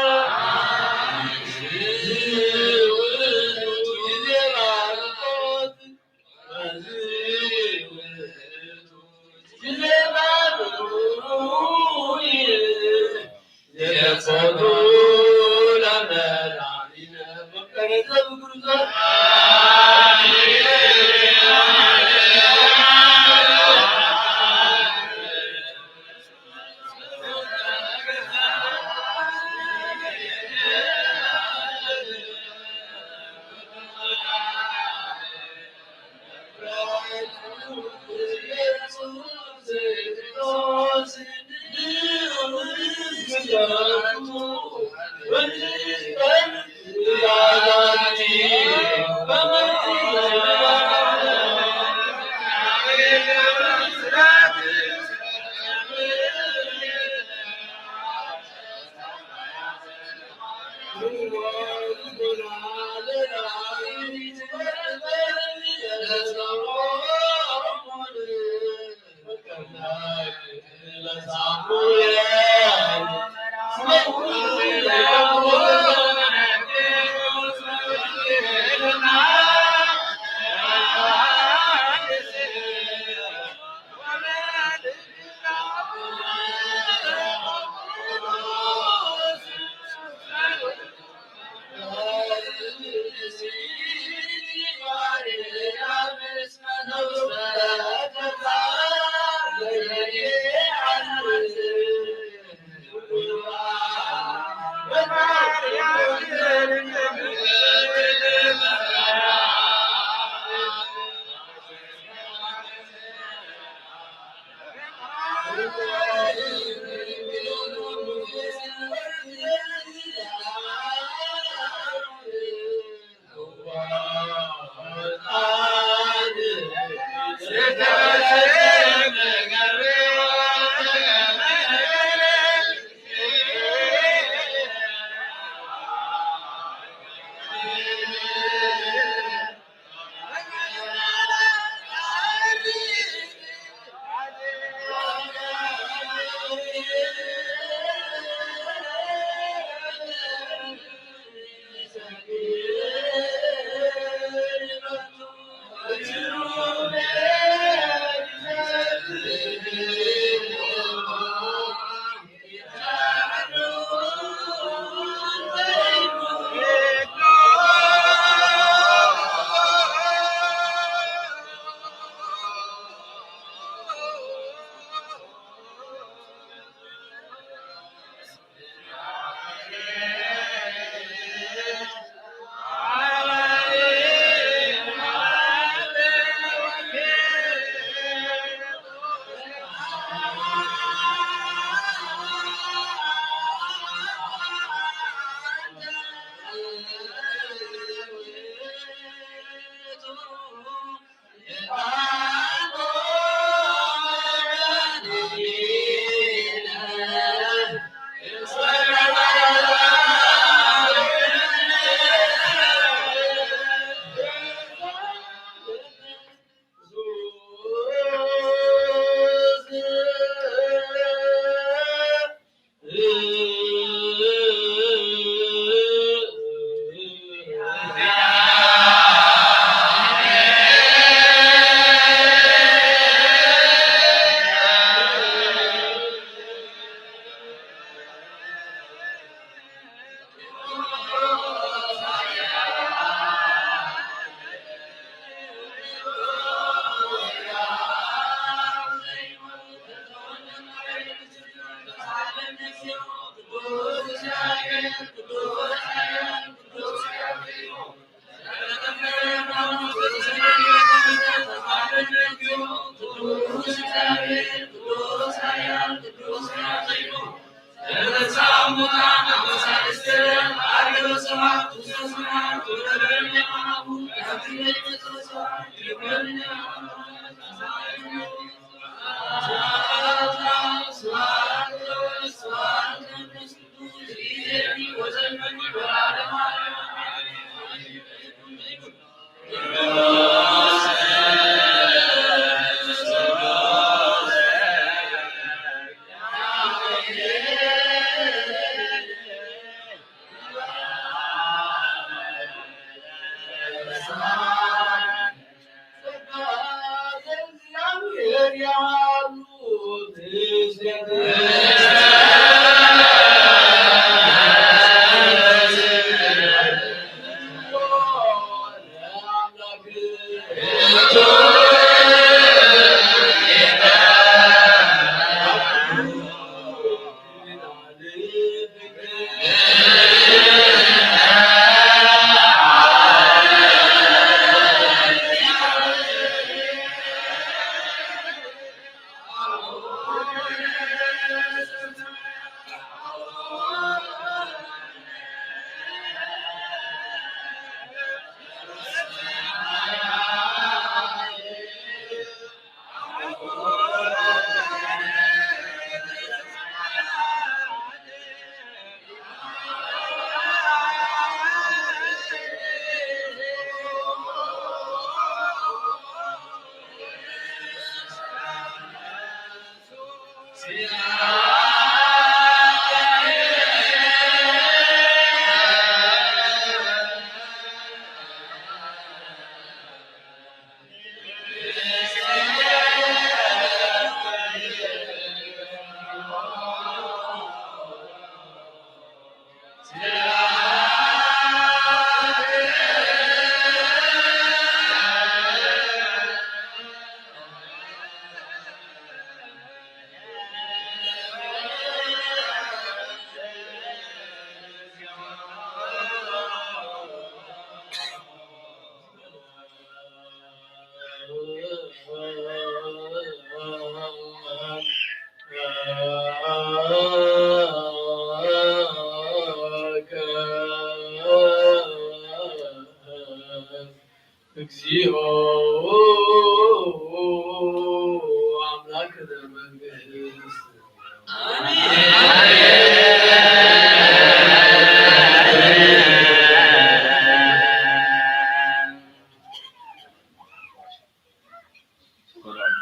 እግዚኦ።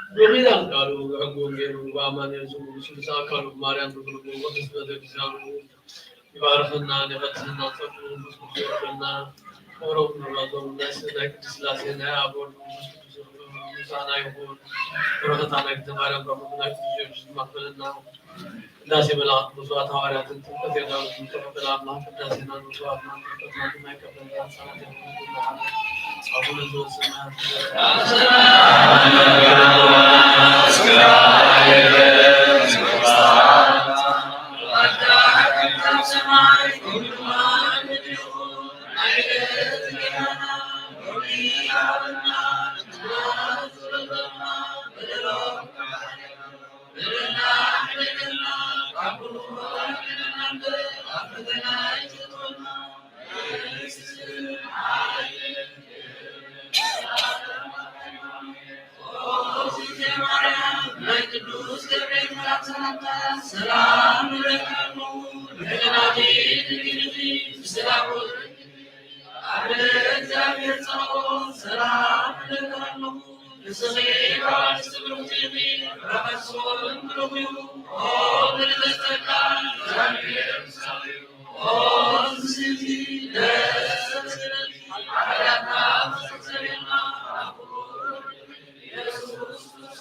ብኺዳን ቃሉ፣ ብሕጉ ገይሩ፣ ብኣማኑኤል ስሙ፣ ብስሉስ ኣካሉ፣ ብማርያም ድንግል እሞ፣ ቅድስት ቤተ ክርስቲያኑ ይባርኸና፣ ይቐድሰና፣ ጸጉ መንፈስ ቅዱስ ይወርደና፣ ፍቕሮም ንባቶም፣ ናይ ስ-፣ ናይ ቅድስት ሥላሴ፣ ናይ ኣብ ወልድ መንፈስ ቅዱስ ርክብ ምሳና ይኹን። በረኸታ ናይ እግዝእትነ ማርያም፣ በረኸቱ ናይ ቅዱስ ጊዮርጊስ ድማ ክፈለና። ቅዳሴ መላእክት፣ መስዋዕት ሃዋርያትን ጥምቀት የዳውትን፣ ተቀበል ኣምላኽ ቅዳሴና፣ መስዋዕትና፣ ጥምቀትና ድማ ይቀበልና። ጸሎት የድሕነትና። ኣቡነ ዘበሰማያት ሰላም ንብለኪ፣ ኣደ እግዚኣብሔር ጸባኦት ሰላም እብለኪ ኣለኹ። ንስኺ ካብ ኣንስቲ ብሩኽቲ ኢኺ፣ ፍረ ከርስኺ እውን ብሩኽ እዩ። ኦ ምልዕተ ጸጋ፣ እግዚኣብሔር ምሳኺ እዩ። ኦ ትስብእቲ ደስ ይበልኪ፣ ሓጢኣትና ተስተሰርየልና፣ ኣብ ክቡር ኢየሱስ ክርስቶስ።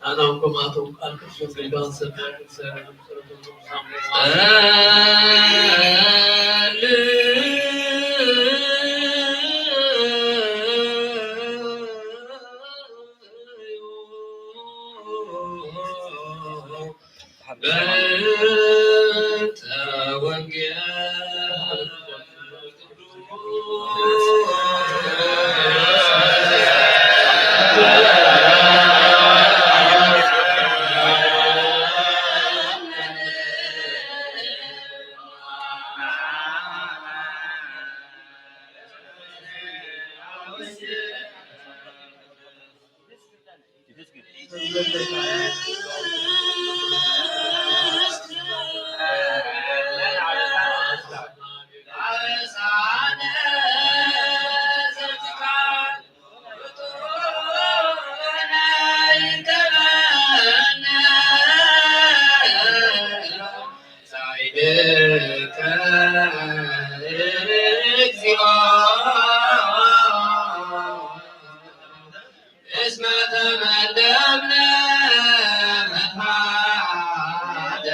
ኣነ እውን ከምኣቶም ቃል ክርስቶስ ጸጋ ክሰብኩም ጸሎቶም ቅዱሳን በእንተ ወንጌል እስመ ተመደብነ መድኃኒነ።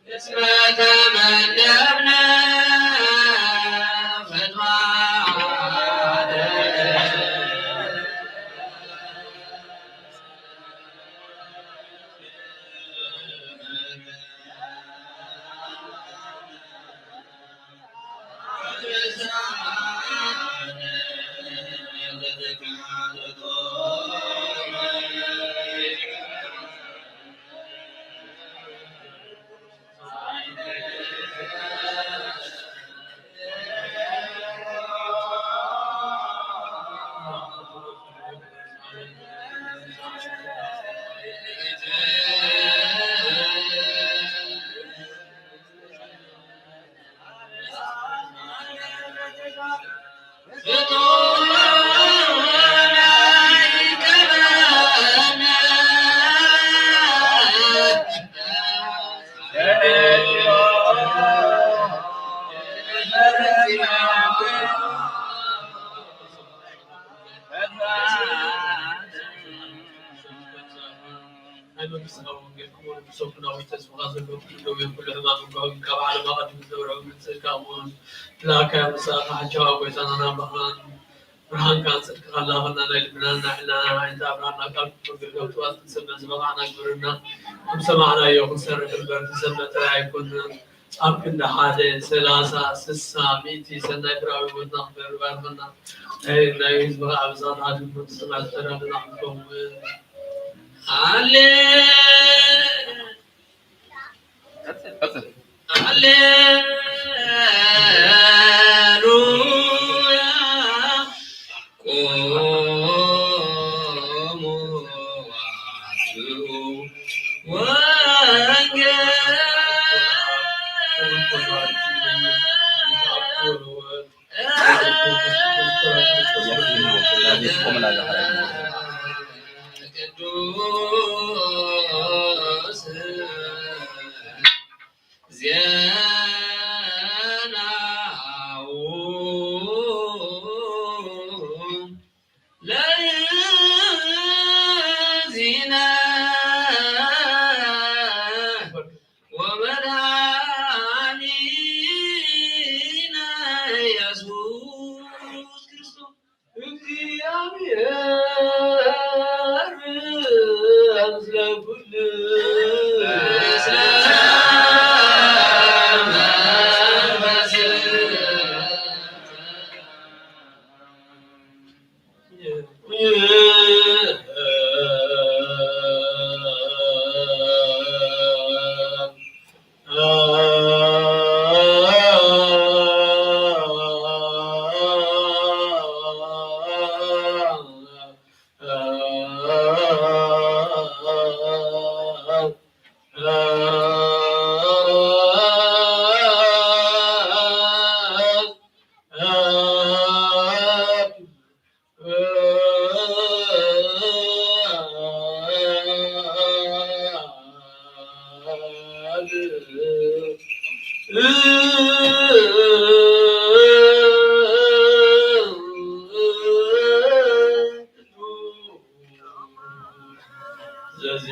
እስመ ተመገብነ ፈትዋደ ናይ መንግስትኻ ወንጌል፣ ከምኡ እውን ብሰንኩ ናውቲ ተስፋኻ ዘለዉ ኩሉ ደዌን ኩሉ ሕማምን ከሆም ካብ ዓለም ኣቐዲሙ ዝነብረ መምጽእካ፣ ከምኡ እውን ብላካያ ምሳኻ ሓቻዋ ጎይታና ናባኻን ብርሃንካን ጽድቅኻን ላኸና፣ ናይ ልብናን ናይ ሕልናን ዓይንታ ኣብርሃና፣ ቃል ክትወግር ገብትዋት ክንሰምዕ ዝበቓዕና ግበረና። ከም ሰማዕናዮ ክንሰርሕ እምበር ክንሰምዕ ጥራይ ኣይኮንናን። ኣብ ክንዲ ሓደ፣ ሰላሳ፣ ስሳ፣ ሚእቲ ሰናይ ፍረ ኣብ ህይወትና ክደርብ ኣርፈና። ናይ፣ ናይ ህዝብኻ ብዛዕባ ኣድልዎ ብስማዕ ዝተዳለና ክንከውን። ሃሌ-፣ ቀጽል፣ ቀጽል። ሃሌሉያ። ቆሙ ወንጌል ቅዱስ ዜናሁ ለእግዚእነ ወመድኃኒነ ኢየሱስ ክርስቶስ። እግዚአብሔር ምስለ ኩሉ። ነዚ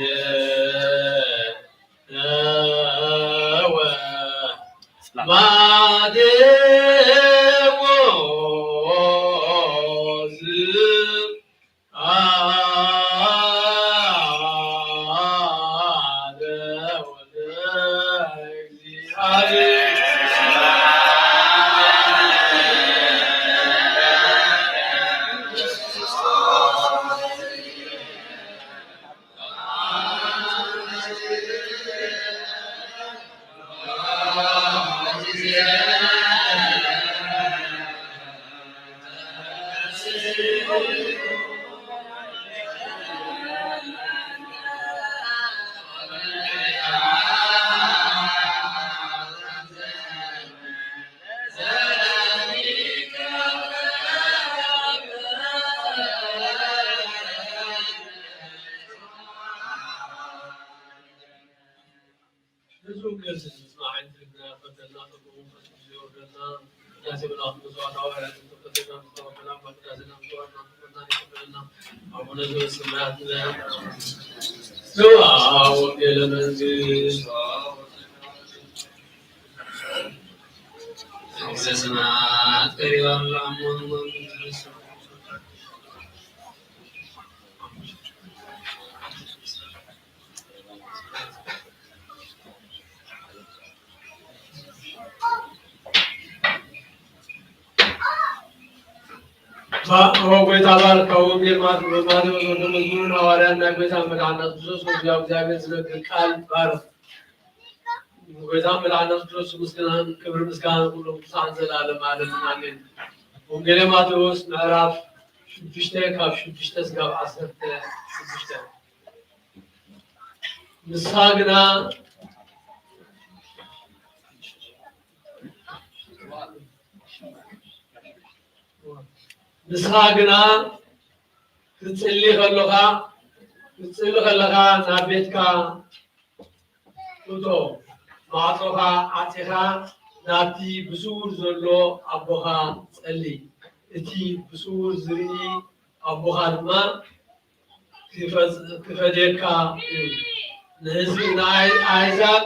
ወንጌል እዚ ንምስማዕ ዓይኒ ልብና ይኽፈተልና፣ ፍቕሩ መንፈስ ቅዱስ የውርደልና። ቅዳሴ መላእክት መስዋዕት ሐዋርያት ተፈጸመ። ተቀበልና ቅዳሴና መስዋዕትና ተቀበልና ይቀበልና። አቡነ ዘበሰማያት ስብሐ ወንጌለ መንግስት። መንግስተ ሰማያት ቀሪባ ኣሎ። አሞን መንግስት ባ-፣ ኦ ጎይታ ባርክ፣ ካብ ወንጌል ማር-፣ ማቴዎስ ወልደ መዝሙርን ሐዋርያን ናይ ጎይታ መድሓና ክርስቶስ ወዲያው እግዚኣብሔር ዝነግር ቃል ባርክ። ጎይታ መድሓና ክርስቶስ ምስጋናን ክብሪ ምስጋና ኩሉ ቅዱሳን ዘላለም ዓለም ኣሜን። ወንጌል ማቴዎስ ምዕራፍ ሽዱሽተ ካብ ሽዱሽተ እስካብ ዓሰርተ ሽዱሽተ። ንስኻ ግና ንስኻ ግና ክትጽሊ ከሎኻ፣ ክትጽሊ ከለኻ ናብ ቤትካ እቶ፣ ማዕጾኻ ዓጺኻ ናብቲ ብስዉር ዘሎ ኣቦኻ ጸሊ። እቲ ብስዉር ዝርኢ ኣቦኻ ድማ ክፈዝ-፣ ክፈድየካ እዩ። ንህዝቢ፣ ንኣይ-፣ ኣህዛብ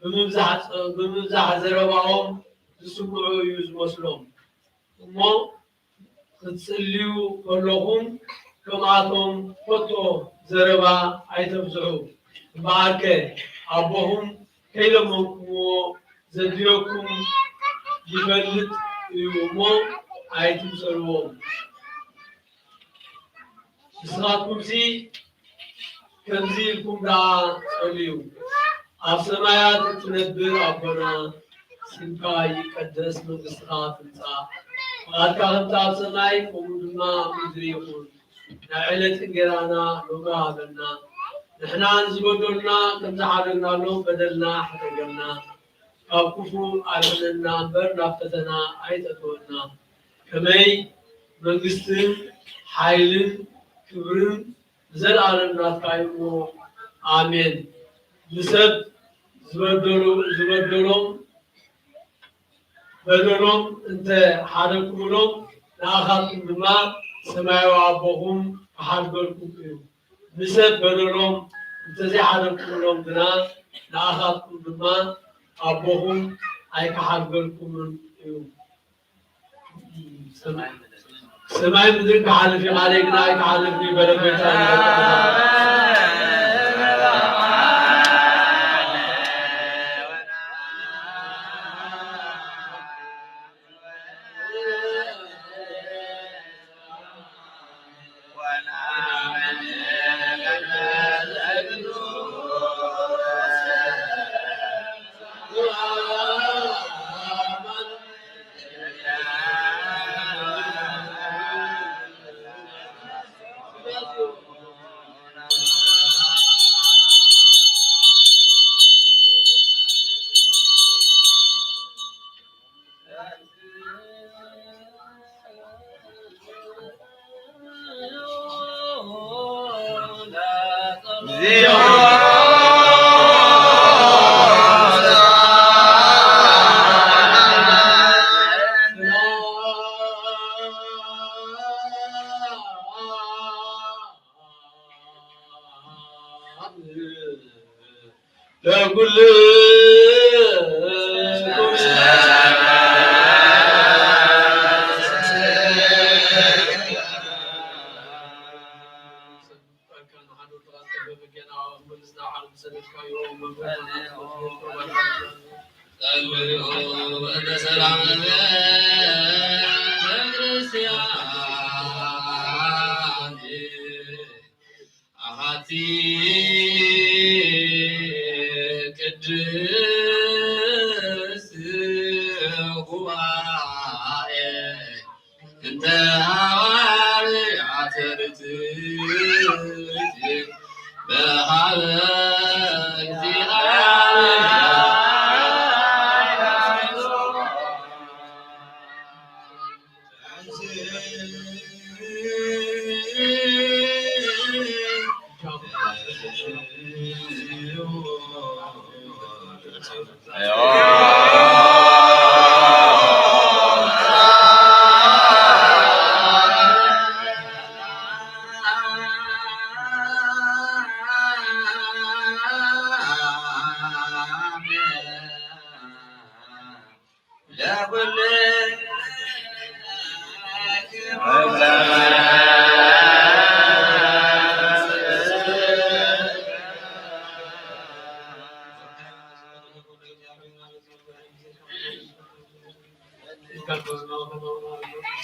ብምብዛሕ ጸ-፣ ብምብዛሕ ዘረባኦም ዝስምዑ እዩ ዝመስሎም። እሞ ክትጽልዩ ከለኹም ከምኣቶም ከቶ ዘረባ ኣይተብዝሑ። እምበኣርከ ኣቦኹም ከይለመንኩምዎ ዘድልየኩም ይፈልጥ እዩ እሞ ኣይትምሰልዎም። ንስኻትኩምሲ ከምዚ ኢልኩም ደኣ ጸልዩ፣ ኣብ ሰማያት እትነብር ኣቦና፣ ስምካ ይቀደስ፣ መንግስትኻ ትምጻእ፣ ፍቓድካ ከምቲ ኣብ ሰማይ ከምኡ ድማ ኣብ ምድሪ ይኹን። ናይ ዕለት እንጌራና ሎሚ ሃበና፣ ንሕና ንዝበደሉና ከም ዝሓደግናሎም በደልና ሕደገልና፣ ካብ ክፉእ ኣድሕነና እምበር ናብ ፈተና ኣይተእትወና። ከመይ መንግስትን ሓይልን ክብርን ንዘለኣለም ናትካ እዩ እሞ፣ ኣሜን። ንሰብ ዝበደሉ-፣ ዝበደሎም በደሎም እንተ ሓደግኩምሎም፣ ንኣኻትኩም ድማ ሰማያዊ ኣቦኹም ክሓድገልኩም እዩ። ንሰብ በደሎም እንተዘይሓደግኩምሎም ግና፣ ንኣኻትኩም ድማ ኣቦኹም ኣይክሓድገልኩምን እዩ። ሰማይ ምድሪ ክሓልፍ እዩ፣ ቃለይ ግና ኣይክሓልፍን እዩ በለ ጎይታ። ለኩልኩም ጸልዩ እንተ ሰላም ለቤተ ክርስቲያን ኣሐቲ ቅድስት ጉባኤ እንተ ሐዋርያት ርትዕት በሃበ እግዚአብሔር።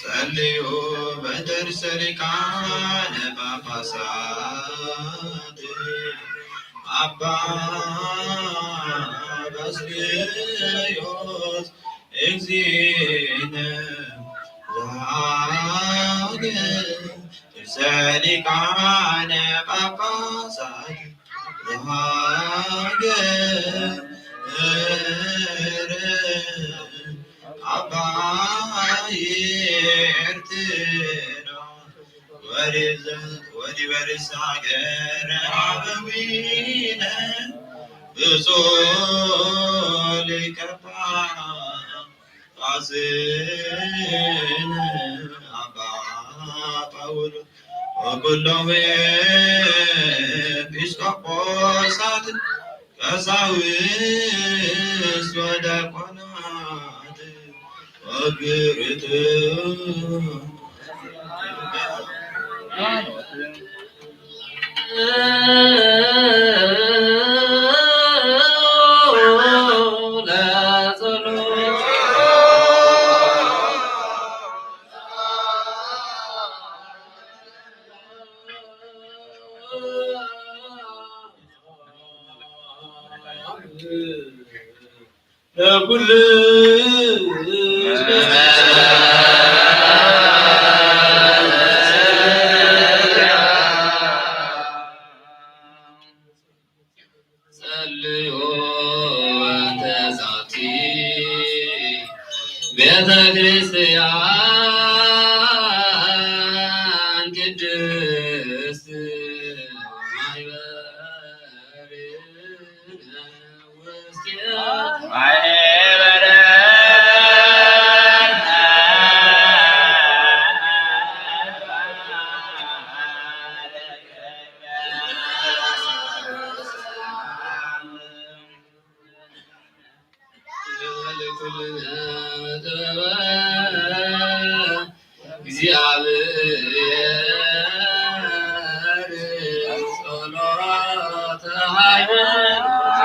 ጸልዩ በትር ሰሪካ ንጳጳሳት ኣባ ባስልዮስ እግዚእነ ዘሃገ ርእሰ ሊቃነ ጳጳሳት ዘሃገር ኣባይ ኤርትራ ወዲበ ርእሰ ሃገረ ኣበዊነ ብፁዕ ሊቀ ጳጳስነ ኣባ ጳውሎስ ወኩሎም ኤጲስቆጶሳት ቀሳውስት ወዲያቆናት ወግእት ለኩሉ ጸልዩ እንተ ዛቲ ቤተ ክርስቲያን ቅድስት ማይበርነ ውስቴ እግዚአብሔር ጸሎተ ሃይማኖት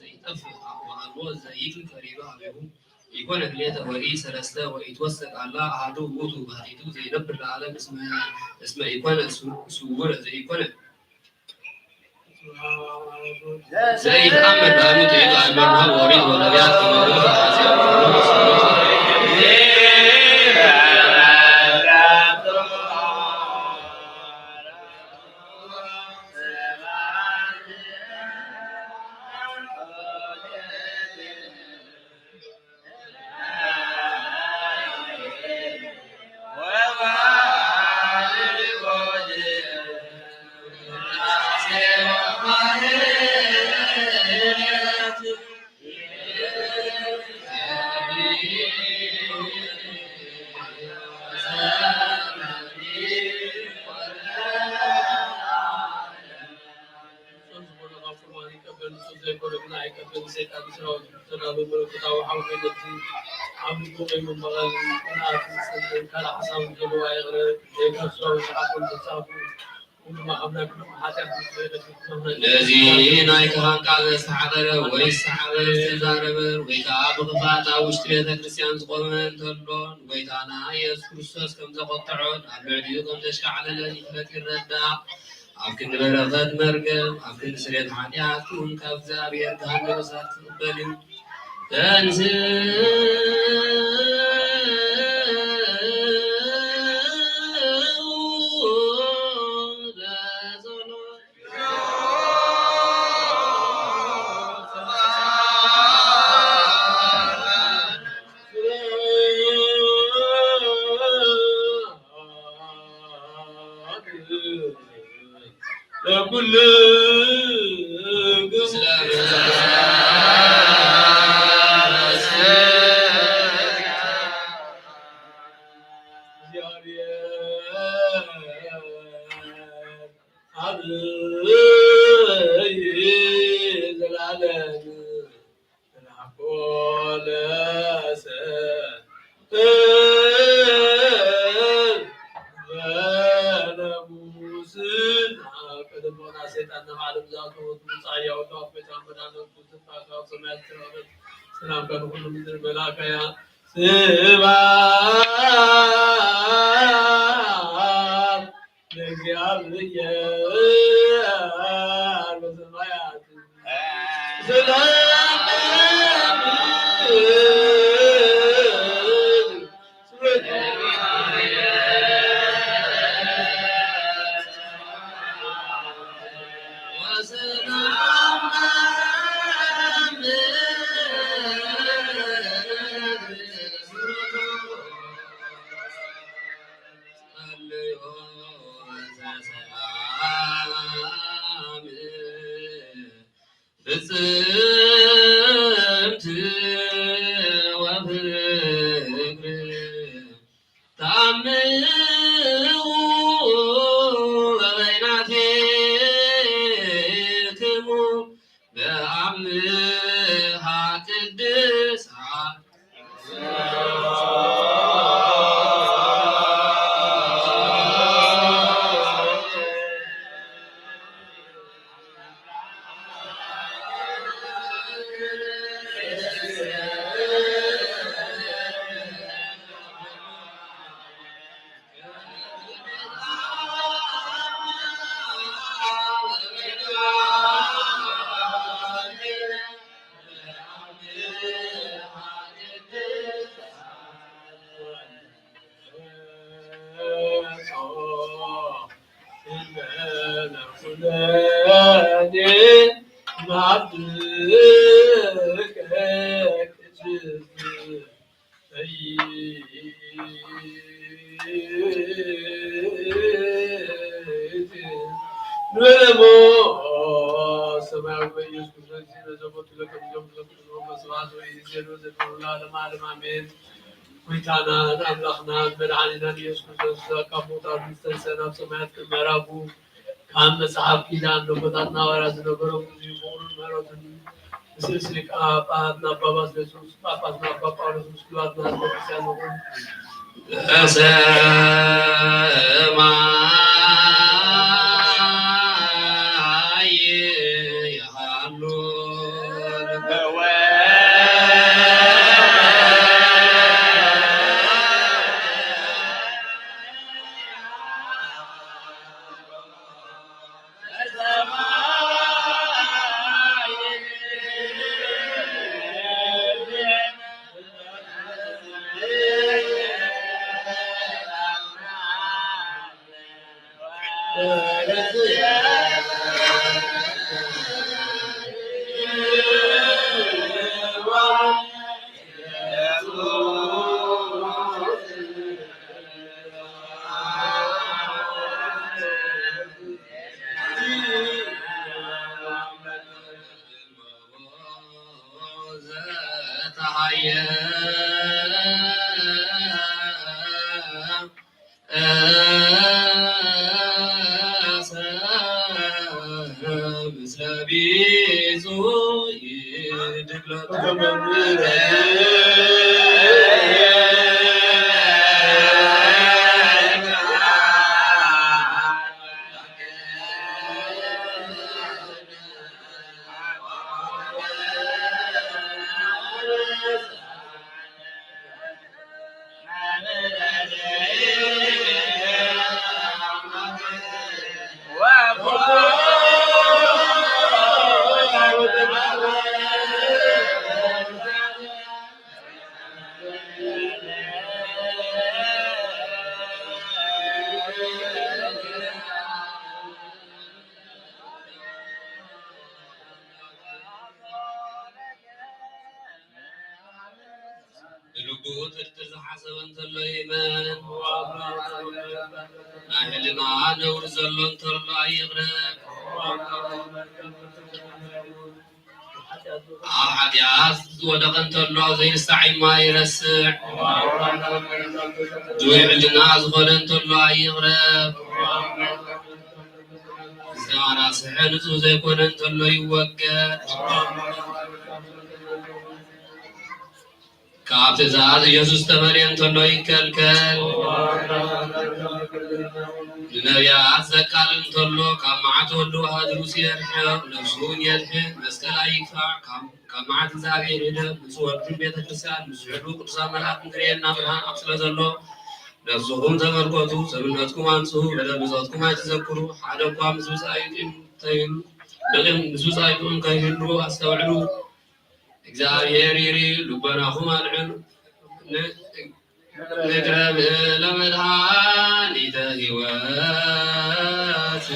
ዘይጠፍእ ወአልቦ ዘይትል ቀሪበ ሀቤሁ። ኢኮነ ክልኤተ ወኢ ሰለስተ ወኢትወሰክ አላ አሐዱ ውእቱ ባሕቲቱ ዘይነብር ለዓለም እስመ ኢኮነ ስውረ ዘኢኮነ ዘይተአመር ዳይሙ ትይት አእምርና ወኦሪት ወነቢያት ከመሩ ንጹር ዝኾነ ካብ ቁርባን ይቀበል፣ ንጹር ዘይኮነ ግና ኣይቀበልን። ሰይጣን ብሰራዊቱ ዝተዳለወ መለኮታዊ ሓው ኮይኑ ነቲ ኣብ ልቡ ቆይሙ እምበኣር ቅንኣትን ጽልእን ካልእ ሓሳብን ዘለዎ ኣይቕረብ። ነቲ ካብ ሰራዊት ዝሓቆን ዘጻብኡ፣ ንሱ ድማ ካብ ናይ ኩሎም ሓጢኣት ንጹር እዩ። ነዚ ናይ ካህን ቃል ዘስተሓቐረ ወይ ዝተሓቐረ ዝተዛረበ ወይ ከኣ ብኽፍኣት ኣብ ውሽጢ ቤተ ክርስቲያን ዝቖመ እንተሎ፣ ጎይታና ኢየሱስ ክርስቶስ ከም ዘቖጠዖን ኣብ ልዕሊኡ ከም ዘሽካዕለለን ይፍለጥ ይረዳእ። ኣብ ክንዲ በረኸት መርገም፣ ኣብ ክንዲ ስርየት ሓጢኣትኩም ካብ እግዚኣብሔር ገሃነመ እሳት ትቕበሉ። ተንሥእ ለጸሎት። ለኩሉ እግዚአብሔር አብ ዘላለም ተላኮ ለሰ ለሙስና ቀደም ቦታ ሰይጣን ንዓለም ዛቱ ምጻያው ካብ ቤት ኣመዳነቱ ዝፋካው ሰማያት ተረፈት ሰላም ከንኩሉ ምድር መላከያ ስብሐት ለእግዚአብሔር በሰማያት። ፍጽምት ወፍቅር ተአምሩ በበይናቲክሙ በአምሃ ቅድሳት። ንበለሞ ሰማያዊ ኢየሱስ ክርስቶስ ነዘቦቱ ለከም ዞም ለክሉ ስብሐት ወይእዜኑ ዘልፈው ለዓለመ ዓለም አሜን። ጎይታናን ኣምላኽናን መድኃኒናን ኢየሱስ ክርስቶስ ካብ ሞት ዝተንሰ ናብ ሰማያት ክመራጉ ካብ መጽሓፍ ኪዳን ነቦታትና ሃዋርያት ዝነበሮም ብዙይ ፍቕሩን ምሕረቱን ምስ ርእሲ ሊቀ ጳጳሳት ኣባ ባስልዮስ ጳጳስና ኣባ ጳውሎስ ምስ ኩላትና ህዝበ ክርስቲያን ይኹን። በሰማይ ይሃሉ። ሓሰበ እንተሎ ይመን። ናይ ሕልና ነውሪ ዘሎ እንተሎ ኣይቕረብ። ኣብ ሓጢኣት ዝወደቐ እንተሎ ዘይንስሓ እሞ ኣይረስዕ። ድውይ ሕልና ዝኾነ እንተሎ ኣይቕረብ። ዝተራስሐ ንጹህ ዘይኮነ እንተሎ ይወገድ። ካብ ትእዛዝ ኢየሱስ ተፈልየ እንተሎ ይከልከል። ንነቢያት ዘቃልል እንተሎ ካብ መዓት ወልድ ዋህድ ርእሱ የርሕቕ፣ ነፍሱ እውን የድሕን። መስቀል ኣይግፋዕ፣ ካብ ካብ መዓት እግዚኣብሔር ይሕደግ። ምስ ወዱን ቤተ ክርስቲያን፣ ምስ ውሕዱ ቅዱሳን መላእክትን ዝርእየና ብርሃን ኣብ ስለ ዘሎ፣ ነፍስኹም ተመልከቱ፣ ሰብነትኩም ኣንጽሁ፣ በደል ብጾትኩም ኣይትዘክሩ። ሓደ እኳ ምስ ብጻዩ ቂም ከይህሉ፣ ብቂም ምስ ብጻዩ ቂም ከይህሉ ኣስተውዕሉ። እግዚኣብሔር ይርኢ፣ ልቦናኹም ኣልዕሉ። ን-፣ ንቅረብ ለመድኃኒተ ሕይወት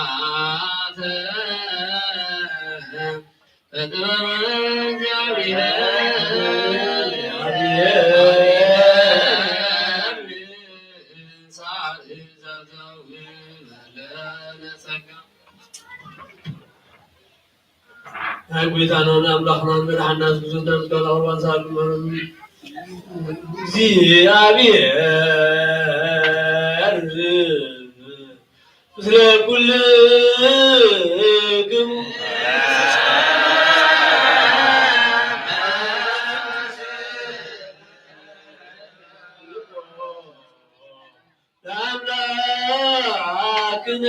ወቅድሳተ ጥበበ እግዚአብሔር። ናይ ጐይታናን ኣምላኽናን መድሓንናን ኢየሱስ ክርስቶስ ምስጋና ቁርባን ሳሉ መረኑ። እግዚኣብሔር ምስለ ኩልክሙ። ለአምላክነ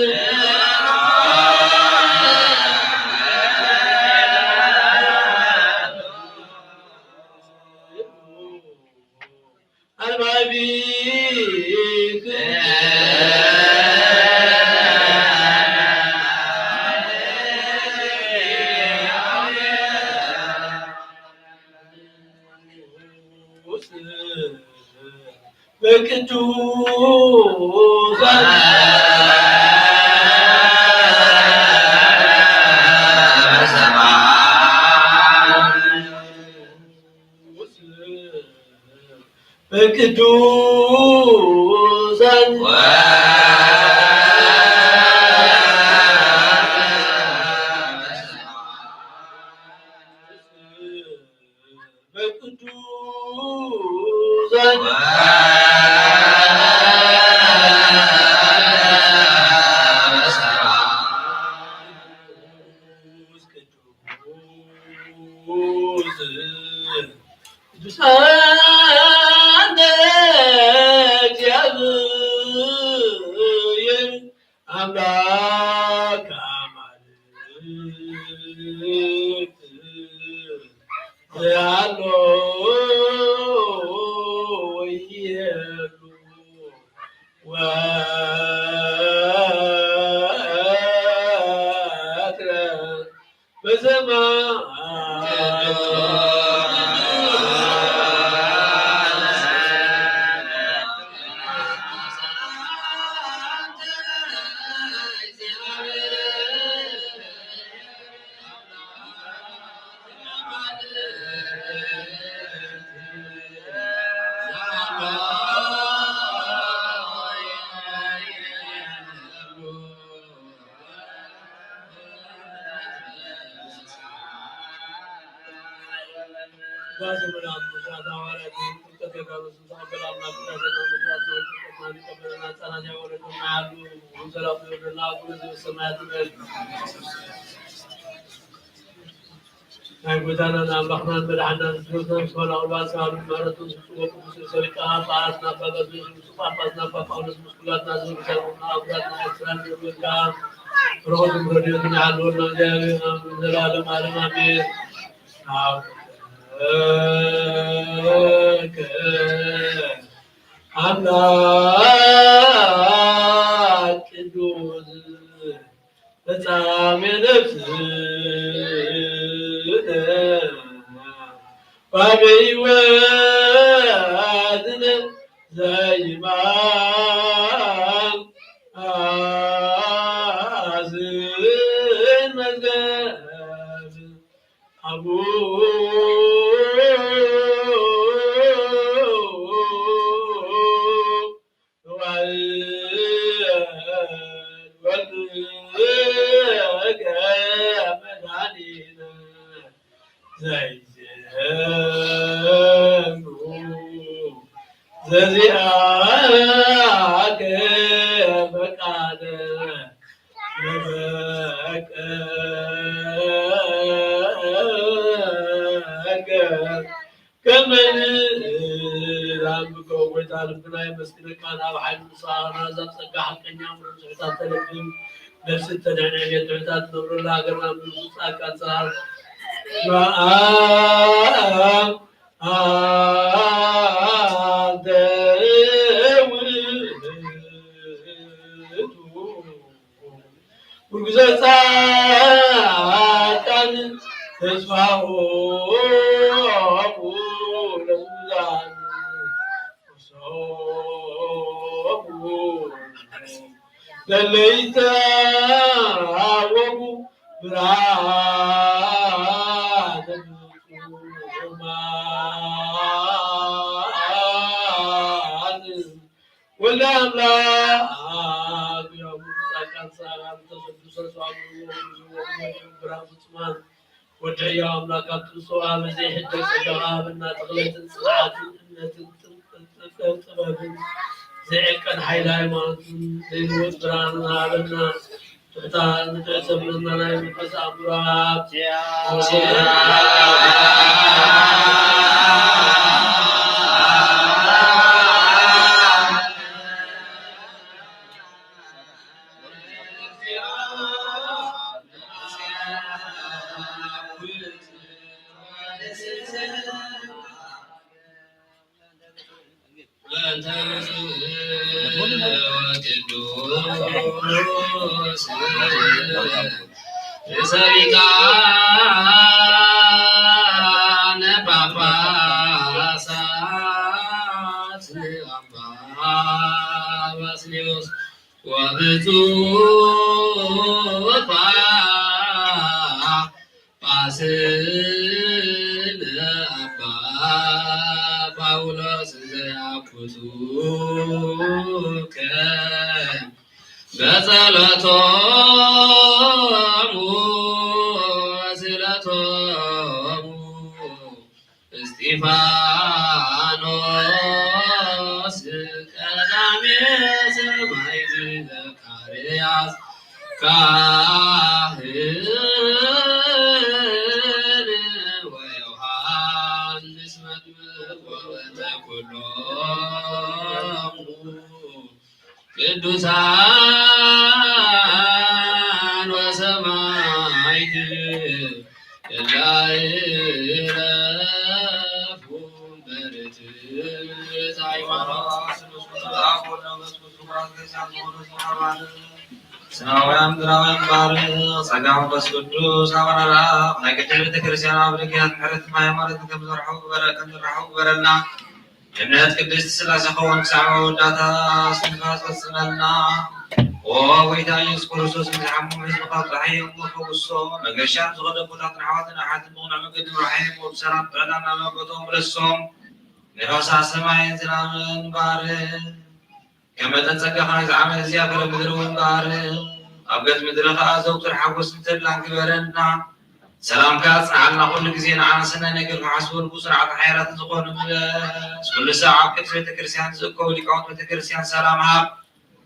አልባቢክነ በቅዱሳን በቅዱሳን በቅዱሳን ቅዱሳን እግዚአብሔር አምላክ አማልክት ያሉ ወየሉ ወትረ በሰማይ ናይ ጐይታናን ኣምላኽናን መድሓንናን ኢየሱስ ክርስቶስ ምስጋና ቁርባን ሳሉ ምሕረቱ ዝፍጽሞ ቅዱስ ርእሰ ሊቃነ ጳጳሳት ኣባ ቀሲስ ብፁዕ ጳጳስና ኣባ ጳውሎስ ምስ ኩላትና ዝብሉ ሰብኡና ኣቡራትና ኤርትራን ንእመካ በረኸቱን ረድኤቱን ይሓልወና እግዚኣብሔር ኣምላክ ዘላለም ዓለም ኣሜን። አምላክ ቅዱስ ፍጻሜ ነፍስነ ወአበ ሕይወትነ ዘይማን አዝን መዝገብ አቡ ዘዚኣከ ፈቃደ ለበቀ ከመ ንላምከ ጎይታ ልብና የመስግነካ ናብ ሓይሉ ንስኻና እዛ ጸጋ ሓቀኛ ምርጹሕታት ተለብም ነፍሲ ተድሕነ ቤት ትሑታት ነብረላ ሃገርና ምርጹ ጻድቃን ጻድቃን ኣንተ ውእቱ ውግዘ ጻድቃን ተስፋሆሙ ለሙታን ነፍሶሙ ለለይታወሙ ብርሃነ ፍጹማን ወልደ ኣምላክ ያቡ ጻድቃን ሰላም ተሰዱ ሰሱ ብርሃን ፍጹማን ወዲ ሕያው ኣምላክ ኣብ ትምጽዋ በዘይ ሕደር ጸጋኻ ሃበና። ተኽለትን ጽንዓትን እምነትን ጥበብን ዘይዕቀን ሓይሊ ሃይማኖትን ዘይልወጥ ብርሃን ሃበና። ትሕታ ንትሕተ ብልመና ናይ መንፈስ ኣምራት ጳጳስነ ኣባ ጳውሎስ ዘያኩቱከ በጸሎቶሙ ወስእለቶሙ እስጢፋኖስ ቀዳሜ ሰማዕት ዘካርያስ ካህን ወዮሃንስ መጥምቅ ወበተ ኩሎሙ ቅዱሳን ወሰማዕት እለ ይእረፉ በርትዕት ሃይማኖት። ስማውያን ምድራውያን ባርኽ ጸጋ መንፈስ ቅዱስ ኣባና ለኣብ ናይ ቅድስት ቤተ ክርስቲያን ኣብ ደገያት ምሕረት ሃይማኖት ከም ዘርሕቡ ግበረ-፣ ከም ዝረሕቡ ግበረልና። እምነት ቅድስት ሥላሴ ኸውን ክሳዕ መወዳእታ እስትንፋስ ፈጽመልና። ኦ ጎይታ ኢየሱስ ክርስቶስ፣ ንዝሓመሙ ሕዝብኻ ጥራይ እሞ ፈውሶም። መገሻ ንዝኸዱ ኣቦታትን ኣሕዋትን ኣሓትን ብቕኑዕ መገዲ ምርሓዮም፣ ብሰላም ጥዕና ናብ ኣቦታቶም ምለሶም። ንፋሳት ሰማይን ዝናምን ባርኽ። ከም መጠን ጸጋኻ ናይ ዝዓመ እግዚኣብሔር ምድሪ እውን ባርኽ። ኣብ ገጽ ምድሪ ኸኣ ዘውትር ሓጎስን ተድላን ግበረልና። ሰላምካ ኣጽንዓልና፣ ኩሉ ግዜ ንዓና ሰናይ ነገር ክሓስቡ ልቡ ጽንዓትን ሓያላትን ዝኾኑ ምለስ። ኩሉ ሳዕ ኣብ ቅድስት ቤተ ክርስቲያን ዝእከቡ ሊቃውንት ቤተ ክርስቲያን ሰላም ሃብ።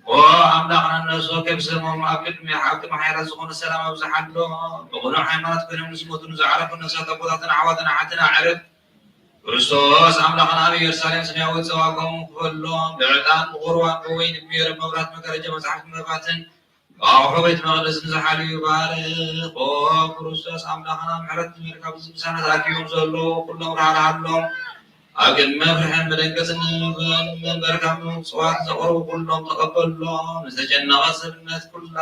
ኦ ኣምላኽና፣ ነፍሲ ወከፍ ስሞም ኣብ ቅድሚ፣ ኣብ ቅድሚ ሓያላት ዝኾኑ ሰላም ኣብዝሓሎም። ብቕኑዕ ሃይማኖት ኮይኖም ንዝሞቱ ንዝዓረፉ ነፍሳት ኣቦታትና ኣሕዋትና ኣሓትና ኣዕርፍ። ክርስቶስ ኣምላኽና ኣብ ኢየሩሳሌም ሰማያዊ ጸዋጋኦም ክፈሎም፣ ብዕጣን ብቑርባን ብወይኒ ብሜሮን መብራት መጋረጃ መጽሓፍ መባትን ብኣቑሑ ቤት መቕደስ ንዝሓልዩ ባርኽ። ኦ ክርስቶስ ኣምላኽና፣ ምሕረት ንመልካ ብዝምሳና ተኣኪቦም ዘለዉ ኩሎም ራህራሃሎም። ኣብ ቅድሚ መፍርሕን መደንገጽን መንበርካ ምጽዋት ዘቕርቡ ኩሎም ተቐበሎም። ንዝተጨነቐ ሰብነት ኩላ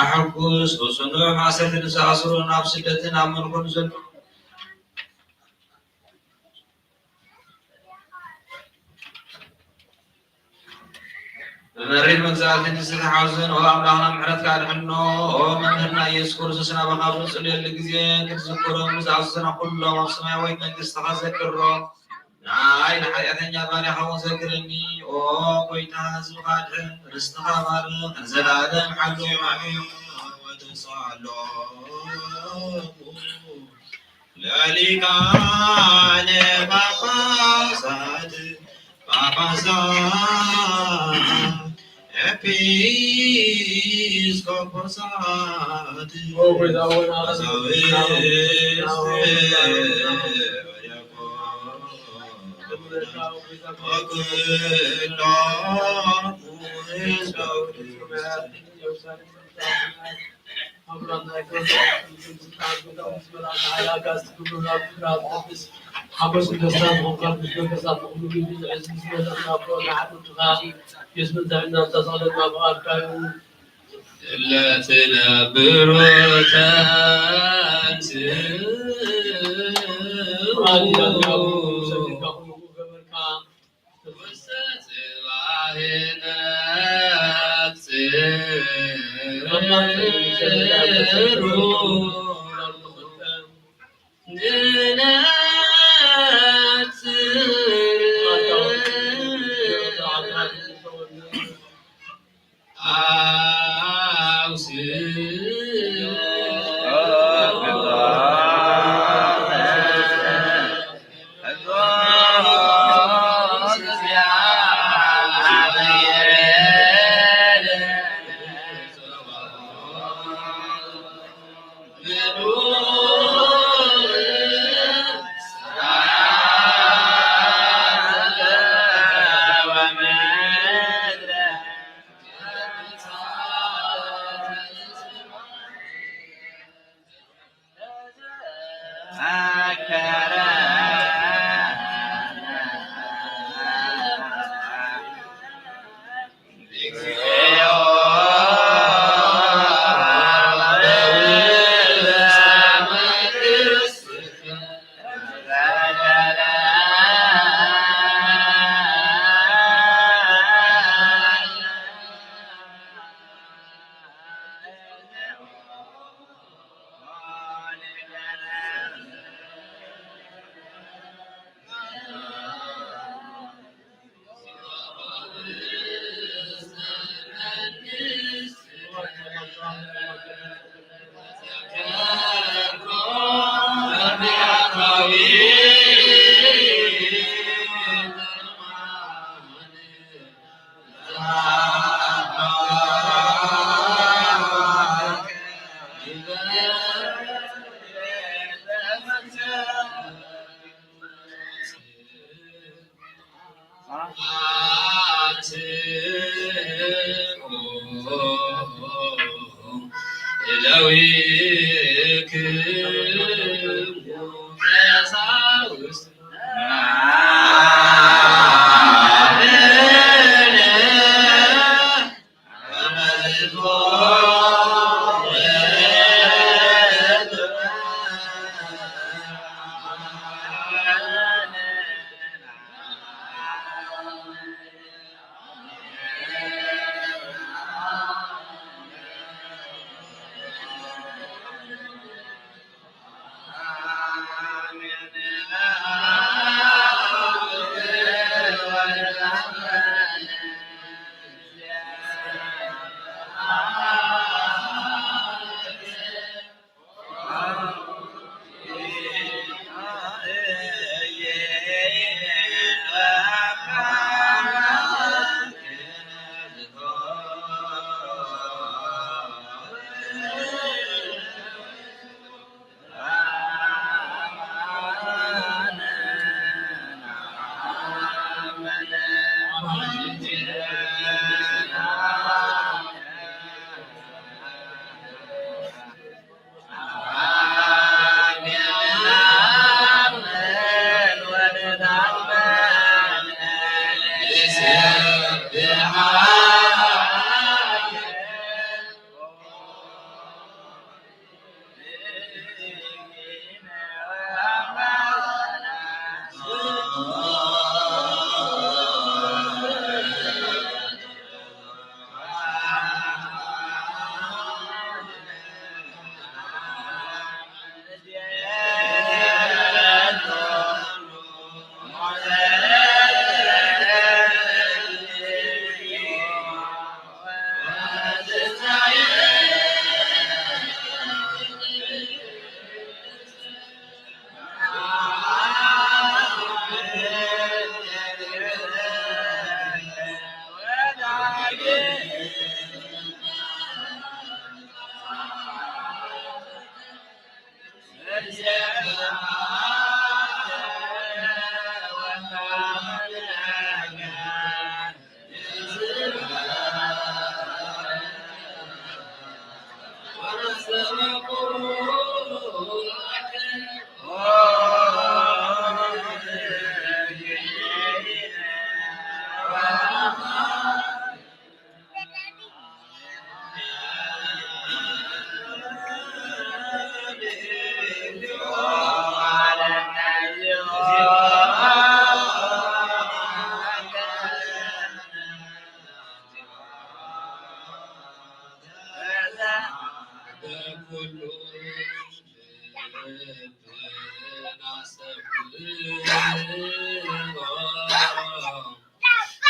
ኣሐጉስ። ብጽኑዕ ማእሰርቲ ንዝኣስሩን ኣብ ስደትን ኣብ ምርኮን ዘለዉ ብመሪር መግዛእቲ ንዝተሓዙን፣ ኦ ኣምላኽና ምሕረትካ ኣድሕኖ። ኦ መምህርና ኢየሱስ ክርስቶስ፣ ናባኻ ኣብ ዝንጽልየሉ ግዜ ክትዝክሮም ንዝኣዘዝና ኩሎም ኣብ ሰማያዊት መንግስትኻ ዘክሮም። ንዓይ ንሓጢኣተኛ ባርያኻ እውን ዘክረኒ። ኦ ጎይታ፣ ህዝብኻ ኣድሕን፣ ርስትኻ ባርኽ፣ ንዘለኣለም ሓሉ። ኣሜን። ወተሳሎም ለሊቃነ ጳጳሳት ጳጳሳት ኤጲስቆጶሳት ቀሳውስት ወዲያቆናት ወኩሎሙ ህዝበ ክርስቲያን ሓጎስን ደስታን ዝኾንካ ቅዱስ መንፈስካ ኩሉ ግዜ ዝሕዝ ምስ መለኽና ብወግዒ ሓቁ ድኻ የስምን ዘዕና ዝተሰቕለና ብቓልካ እዩ። እለ ትነብሩ ተንሥኡ ብቓል ያዕቆብ ሰሊካ ኩሉ ገበርካ ውስተ ጽባሕ ነጽሩ ንነጽር አውስእ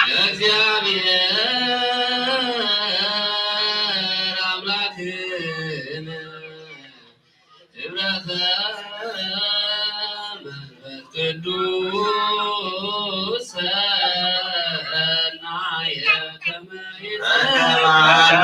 ለእግዚአብሔር አምላክነ ህብረተ መንፈስ ቅዱስ ሰናየ ከመ ይትባሎ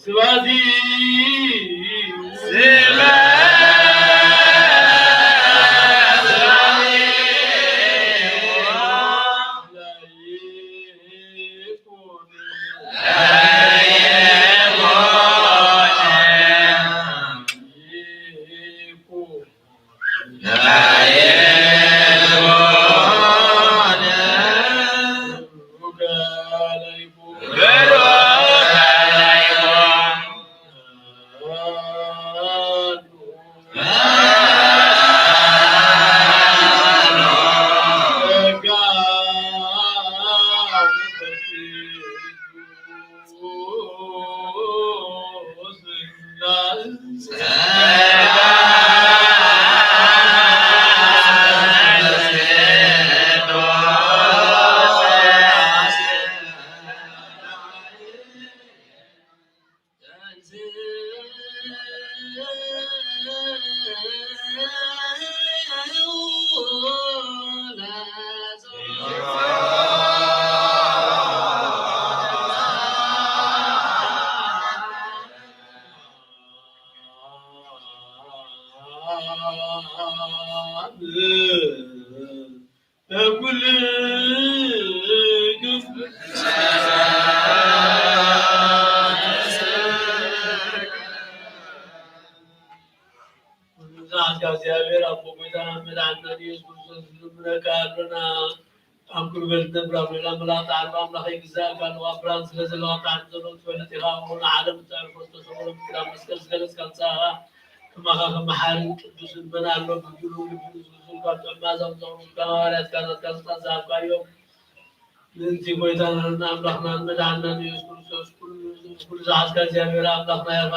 ስባቲ እግዚኣብሔር ኣቦ ጎይታና መድሓኒና ኢየሱስ ክርስቶስ ንልምነካ ኣሎና። ኣብ ኩሉ በል ትነብር ኣብ ልዕሊ ኣምላኽ ተዓርፍ ኣምላኽ ይግዛእካ ኣለዋ። ብርሃን ስለ ዘለዋ ብታሕቲ ዘሎ ትፈልጥ ኢኻ። እሞ ንዓለም እተዕርፎ ዝተሰወረ ምስጢር ኣብ መስቀል ዝገለጽካ ንስኻ ኢኻ። ከማኻ ከም መሓርን ቅዱስን መን ኣሎ? ብግብሩ ልብን ዝግዙልካ ጥዑም መዓዛ ምስ ዘቕረብካ ሃዋርያትካ ናትካ ስልጣን ዝሃብካዮም ምእንቲ ጎይታናን ኣምላኽናን መድሓንናን ኢየሱስ ክርስቶስ ኩሉ ዝኽእል ዝሓዝካ እግዚኣብሔር ኣምላኽና ኢኻ።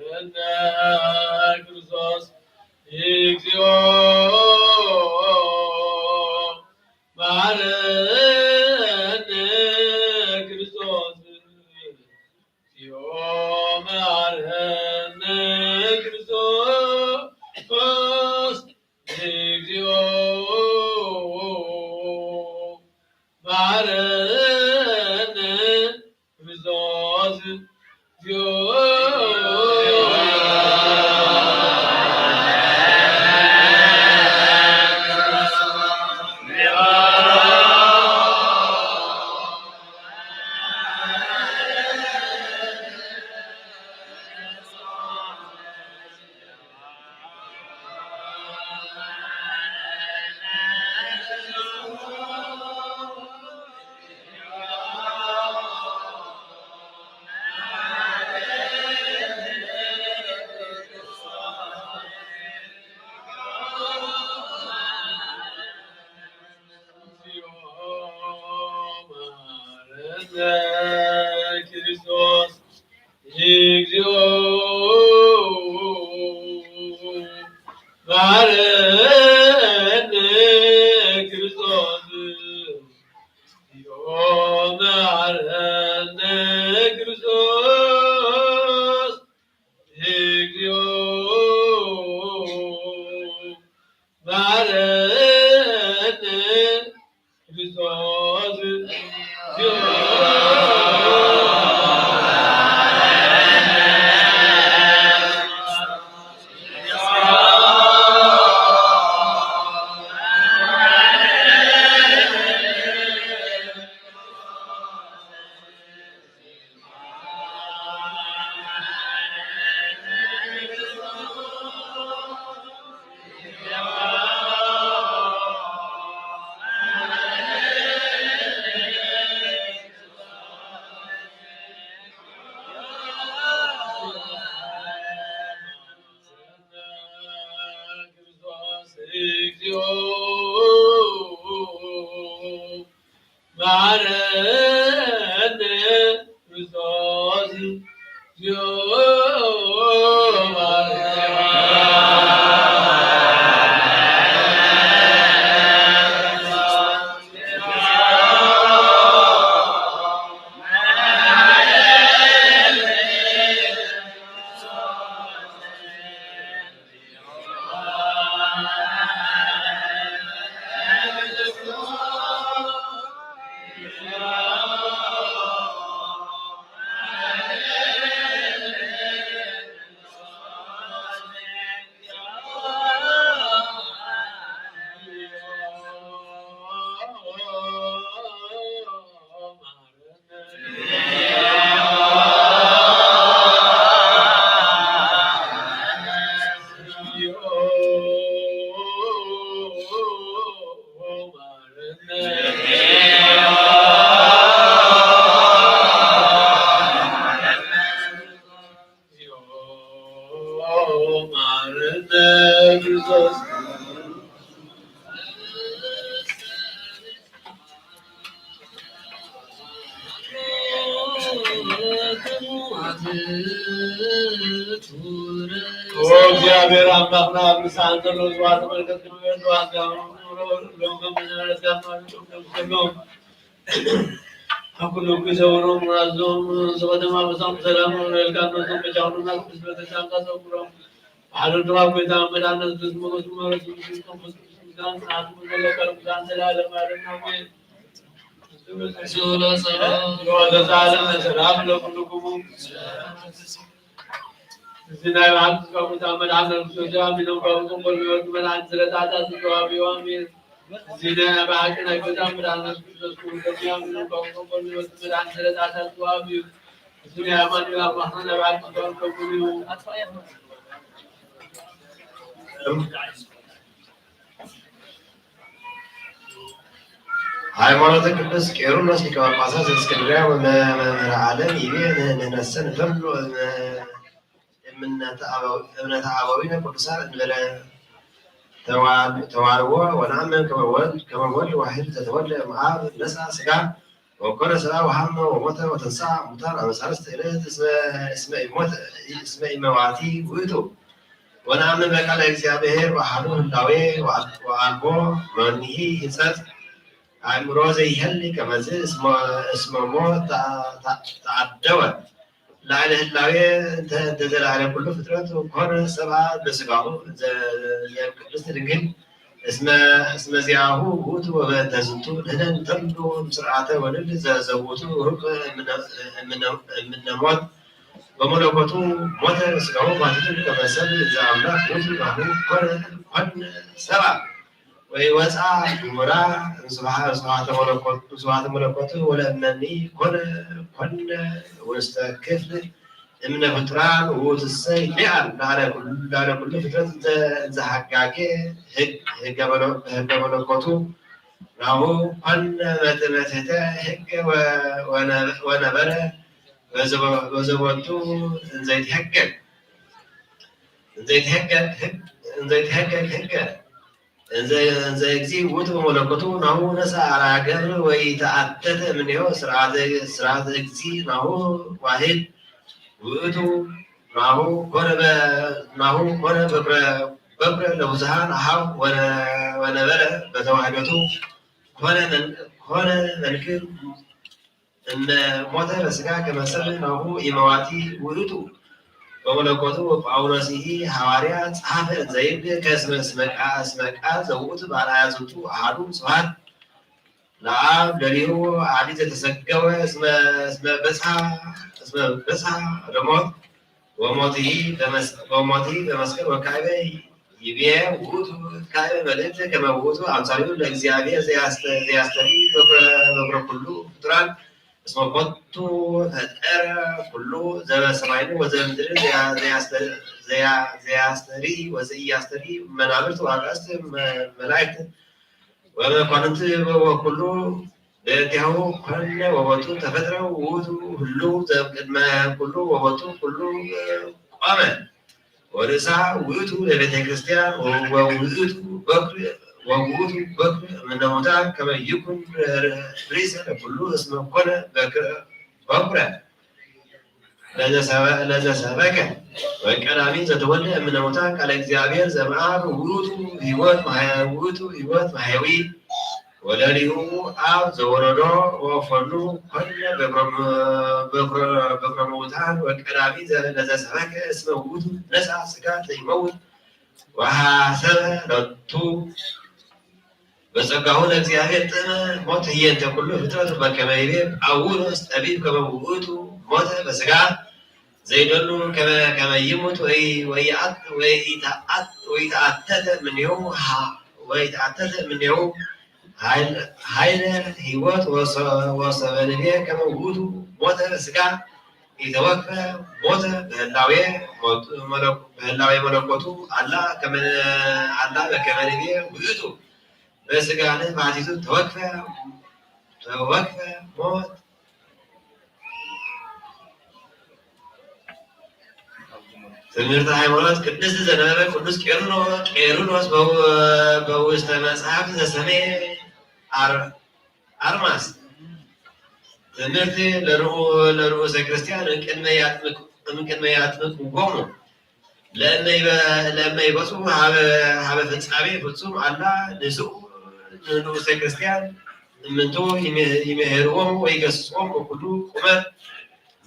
መሐረነ ክርስቶስ፣ እግዚኦ መሐረነ ክርስቶስ፣ እግዚኦ መሐረነ ክርስቶስ፣ እግዚኦ መሐረነ ክርስቶስ። ኦ እግዚኣብሔር ኣምላኽና፣ ኣብ ምሳን ዘሎ ዝዋ ተመልከት፣ ክንበል ዝዋ ሎም ከም ዝነበረት ካብ ማለቶም ከም ዘለዎም ኣብ ኩሉ ግዜ ወሮም ራዞም ዝቐደማ በሳም ሰላም ወረልካ ነዞም በጃውና ቅዱስ ቤተክርስቲያን ካዘውሮም ሓደ ድዋ ጎይታ መድኃኒት ዝመገሱ መረሱ ምስል ቅዱስ ምስጋን ጽናት ዘለካ ቅዱሳን ዘላለም ዓለም ኣሜን። ስለ ሰላም ወዘላለም ሰላም ለኩልኩሙ። እዚ ናይ ብሓቂ ዝቀሙ መድሓን ነፍሶች ኣሚኖም ካብቶም በልዮት መድሓን ስለጣጣ ዝተዋህብዮ ኣሜን። እዚ ናይ ብሓቂ ናይ ጎይታ መድሓን ነፍስ ክርስቶስ ክቡር ደሙ ኣሚኖም ካብቶም በልዮት መድሓን ስለጣጣ ዝተዋህብዩ። እዚ ናይ ኣማኑኤል ኣምላኽና ናይ ብሓቂ ዝቀሙ ከሙን እዩ። ሃይማኖተ ቅዱስ ቄርሎስ ሊቀ ጳጳሳት ዘእስክንድርያ ወመምህረ ዓለም ይቤ ንሕነሰ ንተብሎ እምነተ አበዊነ ቅዱሳን እንበለ ተዋልዎ ወነአምን ከመ ወልድ ከመ ወልድ ዋሕድ ዘተወልደ እምአብ ነሳ ስጋ ወኮነ ሰብአ ወሐመ ወሞተ ወተንሳ ሙታን አመ ሳልስት ዕለት እስመ ኢሞተ እስመ ኢመዋቲ ውእቱ። ወነአምን በቃለ እግዚአብሔር ወአሐዱ ህላዌ ወአልቦ መኒሂ ህንጸት አእምሮ ዘይሀሊ ከመዝ እስመ ሞት ተአደወ ላዕለ ህላዌ እንተ ዘለዓለ ኩሉ ፍጥረት ኮነ ሰብአ በስጋሁ ዘእም ቅድስት ድንግል እስመ ዚአሁ ውእቱ ወበእንተ ዝንቱ ንሕነ እንተሉ ምስርዓተ ወልድ ዘዘውቱ ሩቅ እምነ ሞት በመለኮቱ ሞተ ስጋሁ ባሕቲቱ ከመ ሰብ ዘአምላክ ውእቱ ናሁ ኮነ ኮነ ሰብአ። ወይወፅአ ግሙራ እምስብሐተ መለኮቱ ወለእመኒ ኮነ ኮነ ውስተ ክፍል እምነ ፍጡራን ውእቱሰ ይትሊአል ላዕለ ኩሉ ፍጥረት እንዘ ሀጋጌ ህገ መለኮቱ ናሁ ኮነ መትሕተ ህገ ወነበረ በዘቦቱ እንዘይትሄገግ ህገ እንዘ እግዚእ ውእቱ በመለኮቱ ናሁ ነሳ አርአያ ገብር ወኢተአተተ እምኔሁ ስርዓተ እግዚእ ናሁ ዋሕድ ውእቱ ናሁ ኮነ በኩረ ለብዙኃን አሃው ወነበረ በተዋሕዶቱ ኮነ መንክር እመ ሞተ በስጋ ከመ ሰብ ናሁ ኢመዋቲ ውእቱ በመለኮቱ ወጳውሎስሂ ሐዋርያ ጸሐፈ እንዘይብል ከስመ እስመ ቃል ዘውእቱ በአርአያ ዝንቱ አሐዱ ስብሐት ለአብ ለሊሁ አዲ ዘተሰገወ እስመ በጽሐ ለሞት ወሞትሂ በመስቀል ወካዕበ ይቤ ውእቱ ካዕበ መልእክት ከመ ውእቱ አምሳሉ ለእግዚአብሔር ዘያስተሪ በኩረ ኩሉ ፍጡራን እስመ ቦቱ ፈጠረ ኩሉ ዘበሰማይን ወዘበምድር ዘያስተሪ ወዘኢያስተሪ መናብርት ወአጋእዝት መላእክት ወመኳንንት ወኩሉ በእንቲአሁ ኮነ ወቦቱ ተፈጥረ ውእቱ ህሉ ዘእምቅድመ ኩሉ ወቦቱ ኩሉ ቆመ ወርእሳ ውእቱ ለቤተ ክርስቲያን ወውእቱ በኩር ወውቱ በኩ እምነ ሙታን ከመ ይኩን ርእሰ ለኩሉ እስመ ኮነ በኩረ ለዘሰበከ ወቀዳሚ ዘተወልደ እምነ ሙታን ቃለ እግዚአብሔር ዘምአብ ውእቱ ህይወት ውእቱ ህይወት ማሕያዊ ወለሊሁ አብ ዘወረዶ ወፈኑ ኮነ በኩረ ሙታን ወቀዳሚ ለዘሰበከ እስመ ውእቱ ነሳ ስጋ ዘይመውት ወሐሰበ ሎቱ በጸጋሁ ለእግዚአብሔር ጥዕመ ሞት ህየንተ ኩሉ ፍጥረት በከመ ይቤ ጳውሎስ ጠቢብ ከመ ውእቱ ሞተ በስጋ ዘይደሉ ከመ ይሙት ወይተአተተ ምኔሁ ወይተአተተ ምኔሁ ኃይለ ህይወት ወሰበንቤ ከመ ውእቱ ሞተ በስጋ ኢተወክፈ ሞተ በህላዌ በህላዌ መለኮቱ አላ ከመ አላ በከመ ንቤ ውእቱ በስጋነ ባቲቱ ተወክፈ ተወክፈ ሞት ትምህርተ ሃይማኖት ቅድስት ዘነበበ ቅዱስ ቄርሎ ቄርሎስ በውስተ መጽሐፍ ዘሰሜ አርማስ ትምህርት ለርኡሰ ክርስቲያን እምቅድመ ያጥምቅዎሙ ለእመ ይበጽሑ ሀበ ፍጻሜ ፍጹም አላ ንስኡ ንንኡሰ ክርስቲያን እምንቱ ይምህርዎም ወይ ገስጽዎም በኩሉ ቁመት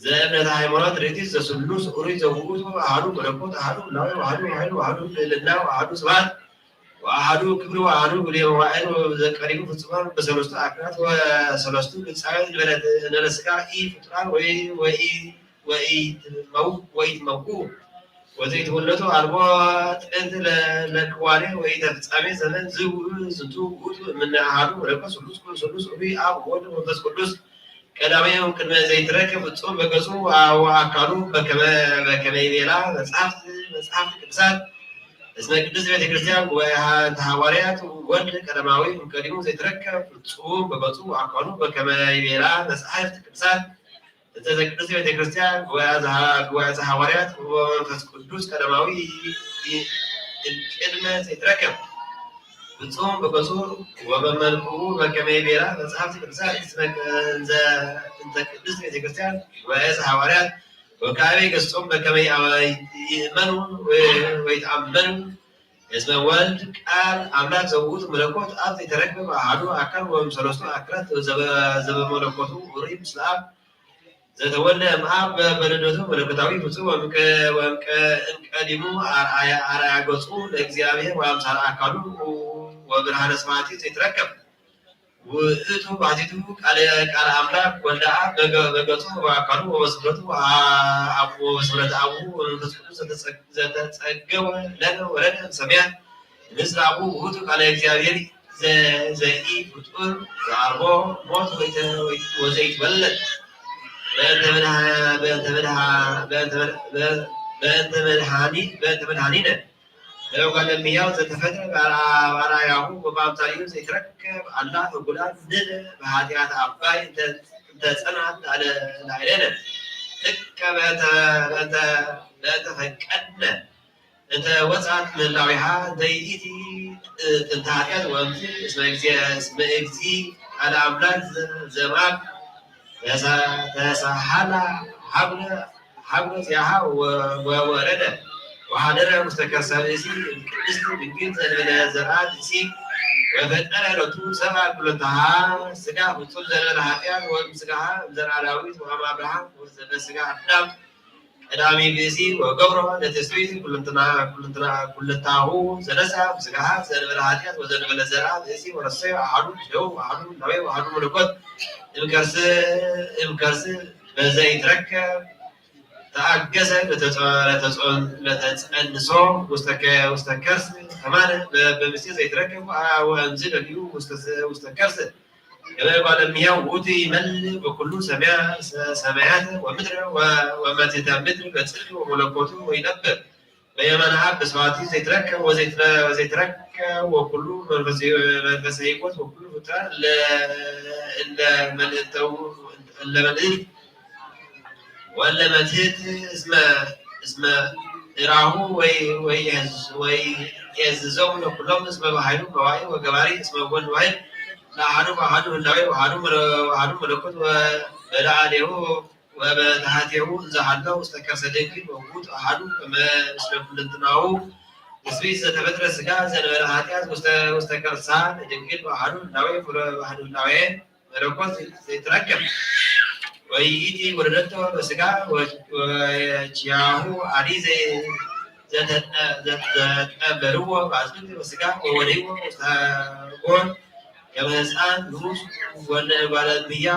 ዘእምነተ ሃይማኖት ርእቲት ዘስሉስ ኡሩይ ዘውቱ አሃዱ መለኮት አሃዱ ህላዌ ወአሃዱ ኃይል ወአሃዱ ልዕልና ወአሃዱ ስብሐት ወአሃዱ ክብሪ ወአሃዱ ብሉየ መዋዕል ወዘቀሪቡ ፍጹማን በሰለስቱ አካላት ወሰለስቱ ግጻዊ እንበለ ስጋ ኢ ፍጡራን ወኢትመው ወዘይትወለዱ አልቦ ጥንት ለክዋኔ ወኢተፍጻሜ ዘመን ዝውእ ዝንቱ ውእቱ እምነ አሃዱ መለኮት ስሉስ ስሉስ ኡሩይ አብ ወወልድ ወመንፈስ ቅዱስ ቀዳማዊ ቅድመ ዘይትረከብ ፍጹም በገጹ ወአካሉ በከመ ይቤላ መጽሐፍት መጽሐፍት ቅዱሳት እስመ ቅድስት ቤተ ክርስቲያን ጉባኤ ሐዋርያት ወልድ ቀዳማዊ እምቀዲሙ ዘይትረከብ ፍጹም በገጹ ወአካሉ በከመ ይቤላ መጽሐፍት ቅዱሳት እንተ ዘቅድስት ቤተ ክርስቲያን ጉባኤ ዘሐዋርያት ወመንፈስ ቅዱስ ቀዳማዊ እምቅድመ ዘይትረከብ ፍጹም በገጹ ወበመልክኡ በከመ ይቤላ መጽሐፍት ቅዱሳት እስመ እንተ ቅድስት ቤተ ክርስቲያን ጉባኤ ዘሐዋርያት ወካዕበ ይገስጾም በከመ ይእመኑ ወይትአመኑ እስመ ወልድ ቃል አምላክ ዘውቱ መለኮት አብ ዘይተረክበ አሐዱ አካል ወእምሰለስቱ አካላት ዘበመለኮቱ ውሩይ ምስለ አብ ዘተወልደ እምአብ በልደቱ መለኮታዊ ፍጹም ወእምቀዲሙ አርአያ ገጹ ለእግዚአብሔር ወአምሳለ አካሉ ወብርሃነ ስብሐቲ ዘይትረከብ ውእቱ ባሕቲቱ ቃለ ቃለ አምላክ ወልደ አብ በገጹ ወበአካሉ ወበስብረቱ አቡ ወበስብረተ አቡ ወመንፈስ ቅዱስ ዘተጸገወ ለነ ወረደ እምሰማያት ምስለ አቡ ውእቱ ቃለ እግዚአብሔር ዘኢ ፍጡር ዘአልቦ ሞት ወዘይትወለድ በእንተ መድኃኒነ ለእጓለ እመሕያው ዘተፈጥረ በአርአያሁ ወበአምሳሊሁ ዘይትረከብ አላ ህጉላን ንሕነ በኃጢአት አባይ እንተ ጸንዐት ላዕሌነ ጥቀ በእንተ ፈቀድነ እንተ ወፅአት ምህላዊሃ ዘይኢቲ ጥንተ ኃጢአት ወእምዝ እስመ እግዚ ቃለ አምላክ ዘማት ተሳሃላ ሀብነ ዚአሃ ወወረደ ወሃደረ ውስተ ከርሰ ብእሲ ቅድስት ድንግል ዘንበለ ዘርአ ብእሲ ወፈጠረ ሎቱ ሰብአ ኩለንተሃ ስጋ ፍጹም ዘንበለ ኃጢአት ወእም ስጋሃ እምዘርአ ዳዊት ወአም አብርሃም በስጋ አዳም ቀዳሚ ብእሲ ወገብሮ ለትስብእት ኩልንትና ኩልንትና ኩልንታሁ ዘነሳ ምስጋሃ ዘንበለ ኃጢአት ወዘንበለ ዘርአ ብእሲ ወረሰዮ አሐዱ እደው ወአሐዱ ህላዌ ወአሐዱ መለኮት እምከርስ እምከርስ በዘይትረከብ ተአገሰ ለተጸንሶ ውስተ ከርስ ከማነ በምስጢር ዘይትረከብ ወእምዝ ደልዩ ውስተ ከርስ እጓለ እምሕያው ውእቱ ይመልእ በኩሉ ሰማያት ወምድር ወመትሕተ ምድር በጽድቅ ወመለኮቱ ወይነብር በየማነ አብ በስብሐቱ ዘይትረከብ ወዘይትረከብ ወኩሉ መንፈሰ ሕይወት ወኩሉ ፍጥረት እለ መልእልተው እለ መልእልት ወእለ መትሕት እስመ እስመ ራሁ ወይ ወይ የዝ- ወይ የዝዞም ለኩሎም እስመ በኃይሉ በዋኢ ወገባሪ እስመ ወልድ ዋሕድ ለአሐዱ በአሐዱ ህላዌ ወአሐዱ መለ- ወአሐዱ መለኮት ወበላዕሌሁ ወበታሕቴሁ እንዘ ሀሎ ውስተ ከርሰ ድንግል ወውእቱ አሐዱ ከመ ምስለ ኩለንትናሁ ትስብእት ዘተፈጥረ ሥጋ ዘእንበለ ኃጢአት ውስተ ውስተ ከርሳ ለድንግል በአሐዱ ህላዌ ወበአሐዱ ህላዌ መለኮት ዘይትረከብ ወይእቲ ወለደቶ በሥጋ ወ- ወኪያሁ አዲ ዘ- ዘተጠ- ዘ- ዘጠበርዎ በአጽብዕት በሥጋ ወወደይዎ ውስተ ጎል ከመ ሕፃን ንኡስ ወለ እጓለ እምያ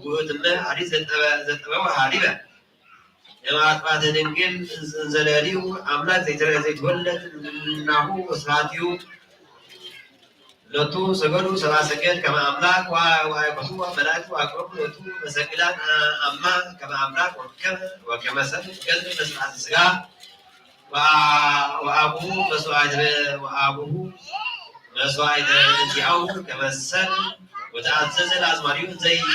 ውእትመ አዲ ዘጠበ- ዘጠበወ ሀሊበ ለማጥባተ ድንግል እንዘ ለሊሁ አምላክ ዘይተረ- ዘይትወለድ እምናሁ ወስብሐቲሁ ሎቱ ሰገዱ ሰብአ ሰገል ከመ አምላክ ወአይኮቱ መላእክት ወአቅረቡ ሎቱ መሰግዳን አማ ከመ አምላክ ወከመ ወከመ ሰብ ገንዘብ በስርዓተ ሥጋ ወአ- ወአቡሁ መስዋዕተ ወአቡሁ መስዋዕተ እንቲአሁ ከመ ሰብ ወተአዘዘ ለአዝማሪሁ እንዘ ይእቲ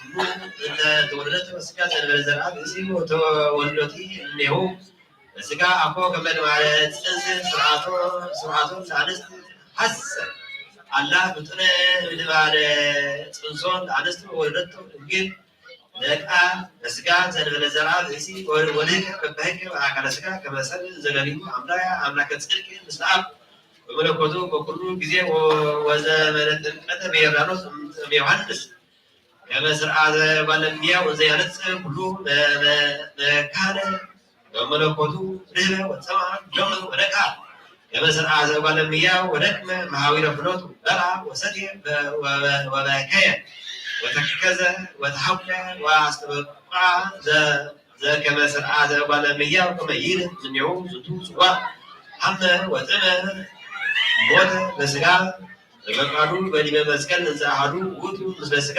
እሙ እንተ ተወለደት በሥጋ ዘእንበለ ዘርአ ብእሲ ወተወልዶቲ እምኔሁ በሥጋ አኮ ከመ ልማደ ጽንስ ስርዓቶ ስርዓቶ ለአንስት ሐሰ አላ ብጡነ ልማደ ጽንሶ ለአንስት ወለደቶ ድንግል ለቃል በሥጋ ዘእንበለ ዘርአ ብእሲ ወልድ በበህገ በአካለ ሥጋ ከመ ሰብ ዘለሊሁ አምላ አምላከ ጽድቅ ምስለ አብ በመለኮቱ በኩሉ ጊዜ ወዘመነ ጥምቀተ በዮርዳኖስ እምዮሐንስ ከመ ስርዓተ ጓለሚያ ወዘያነጽ ኩሉ መካነ በመለኮቱ ርህበ ወጸማ ደመ ወደቃ ከመ ስርዓተ ጓለሚያ ወደክመ መሃዊረ ፍኖቱ በላ ወሰትየ ወበከየ ወተከዘ ወተሐኩለ ወአስተበቋ ዘከመ ስርዓተ ጓለሚያ ከመ ይል እምኔሁ ዝንቱ ጽዋ ሐመ ወጥመ ሞተ በስጋ ዘፈቃዱ በዲበ መስቀል እንዘ አሐዱ ውእቱ ምስለ ስጋ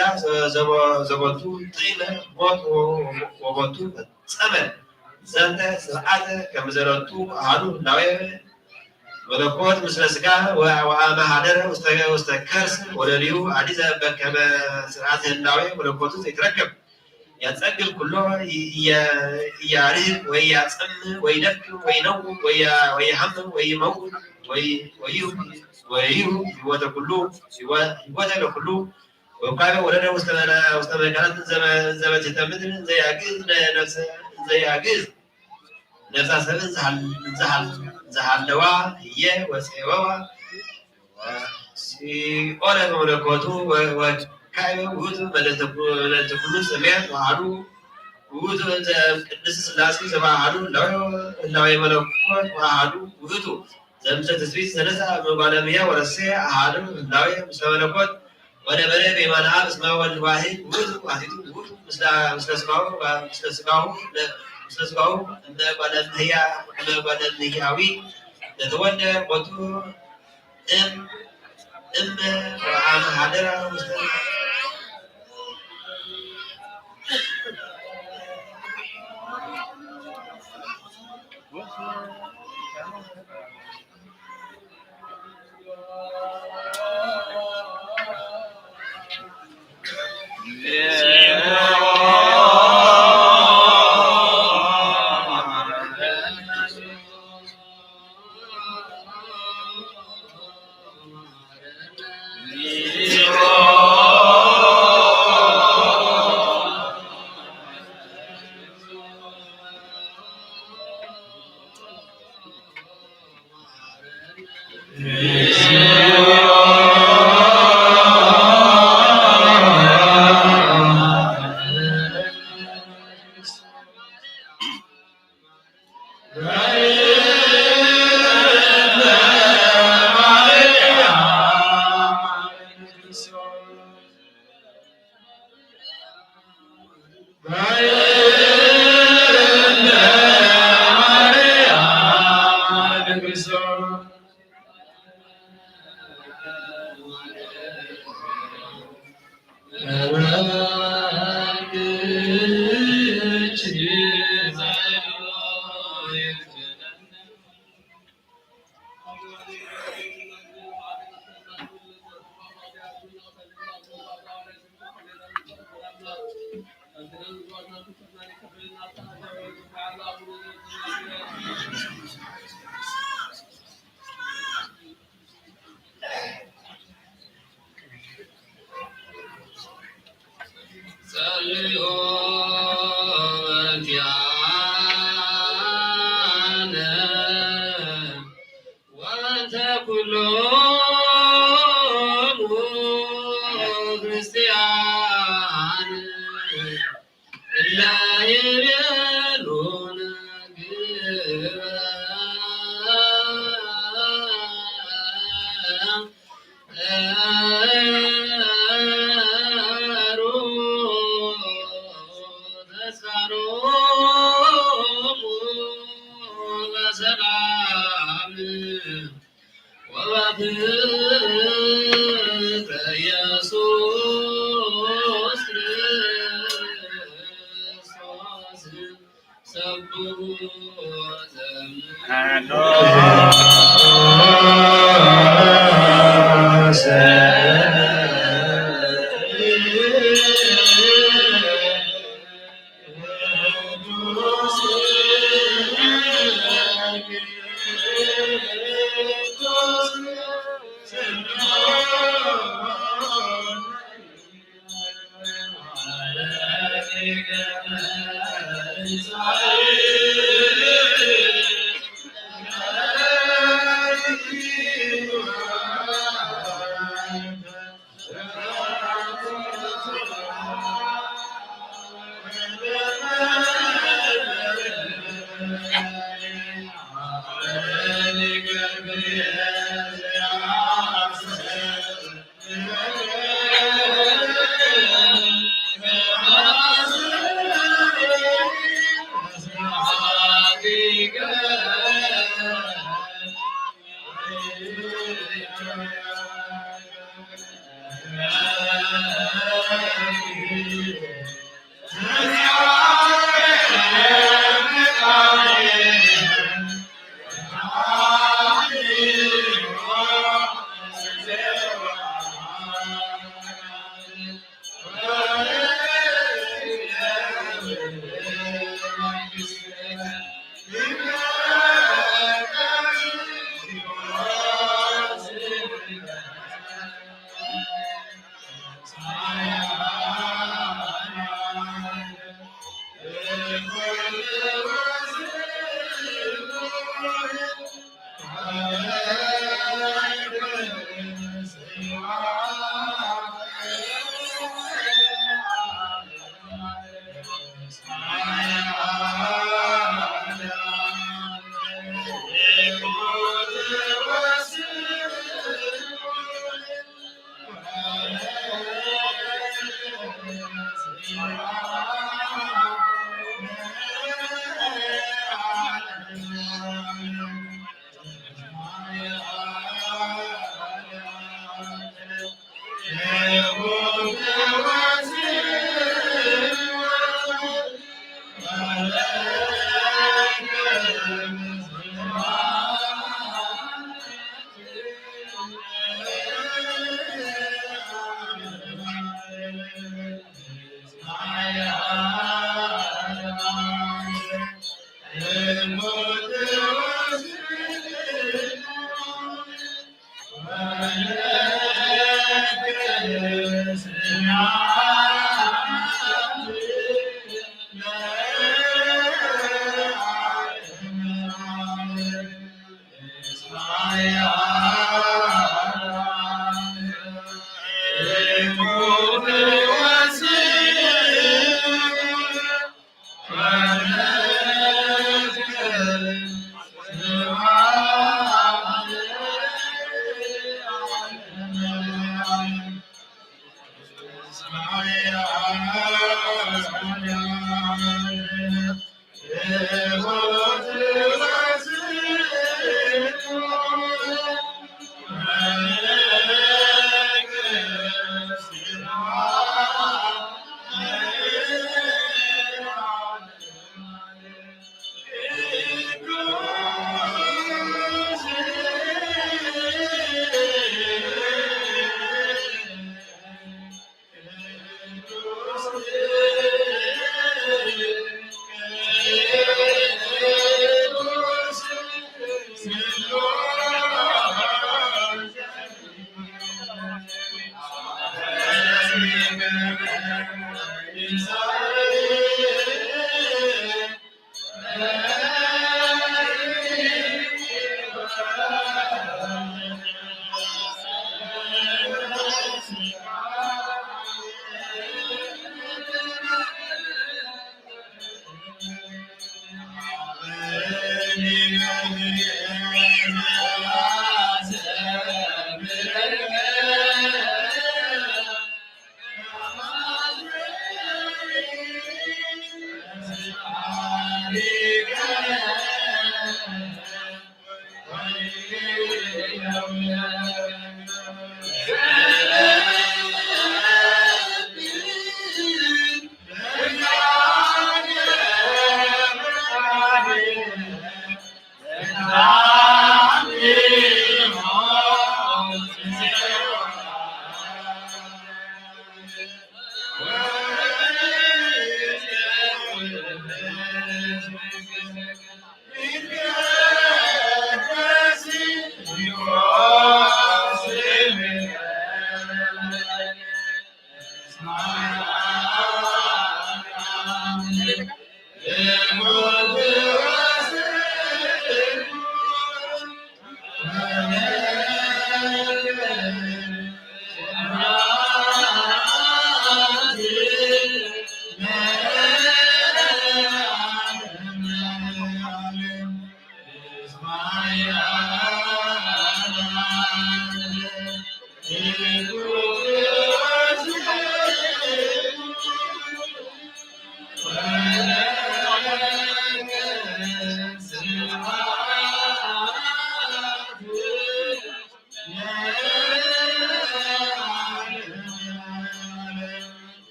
ዘቦቱ ጥዕመ ሞት ወቦቱ ፈጸመ ዘንተ ስርዓተ ከመዘረቱ አሐዱ ህላዌ መለኮት ምስለ ስጋ ወአመ ሀደረ ውስተ ከርስ ወለሊሁ አዲዘ በከመ ስርዓተ ህላዌ መለኮቱ ዘይትረከብ ያጸግብ ኩሎ እያርህብ ወይ ያጸም ወይ ደክም ወይ ነውም ወይ ሐምም ወይ መውት ወይ ወይሁ ህይወተ ኩሉ ህይወተ ለኩሉ ወካዕበ ወረደ ውስተ መካናት ዘመትሕተ ምድር እንዘ ያግዝ ነፍሰ እንዘ ያግዝ ነፍሳ ሰብእ እንዘሃለዋ ህየ ወፀወዋ ሲኦለ በመለኮቱ ወካዕበ ውእቱ መልዕልተ ኩሉ ሰማያት ወአሐዱ ውእቱ ዘእም ቅድስት ሥላሴ ዘበአሐዱ ህላዌ መለኮት ወአሐዱ ውእቱ ዘምስለ ትስብእት ዘነስአ እምጓለ እምየ ወረሴ አሐዱ ህላዌ ምስለ መለኮት ወነበረ በየማነ አብ እስመ ወልድ ዋሕድ ውእቱ ባሕቲቱ ውእቱ ምስለ ስጋሁ ምስለ ስጋሁ ምስለ ስጋሁ እመ ጓለ እመሕያዊ ለተወልደ ቦቱ እም እመ ወአመ ሀደረ ውስተ ኩሎሙ ክርስቲያን እለ ይቤሉነ ግበ ተስካሮሙ በሰላም ወበፍቅረ ኢየሱስ ክርስቶስ ሰብሑ ዘምር።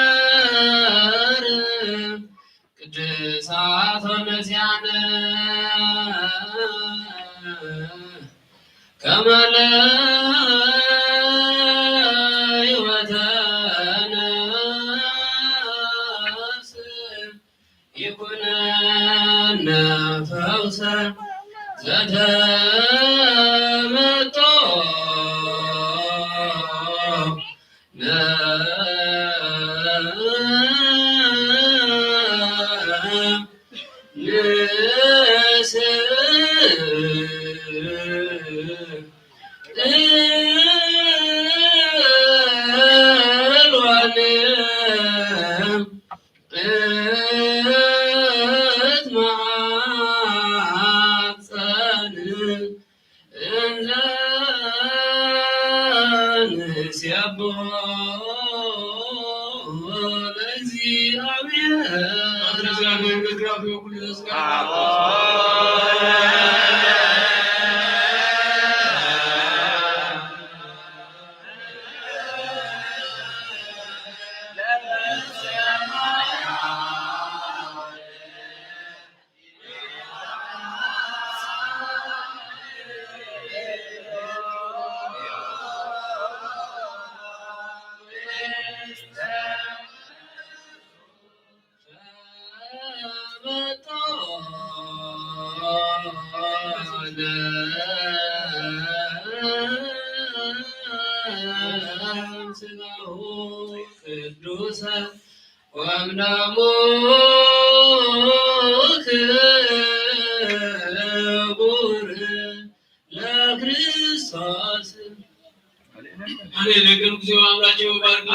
ለእግዚኣብሔር ቅዱሳት ወመዝያነ ከመ ለህይወተ ነፍስ ይኩነነ ፈውሰ ዘተመጦ ቅዱሰ ወምደሙ ክቡር ለክርስቶስ። አሜን። የቅዱስ ጊዜው አምላክ ይባርክ።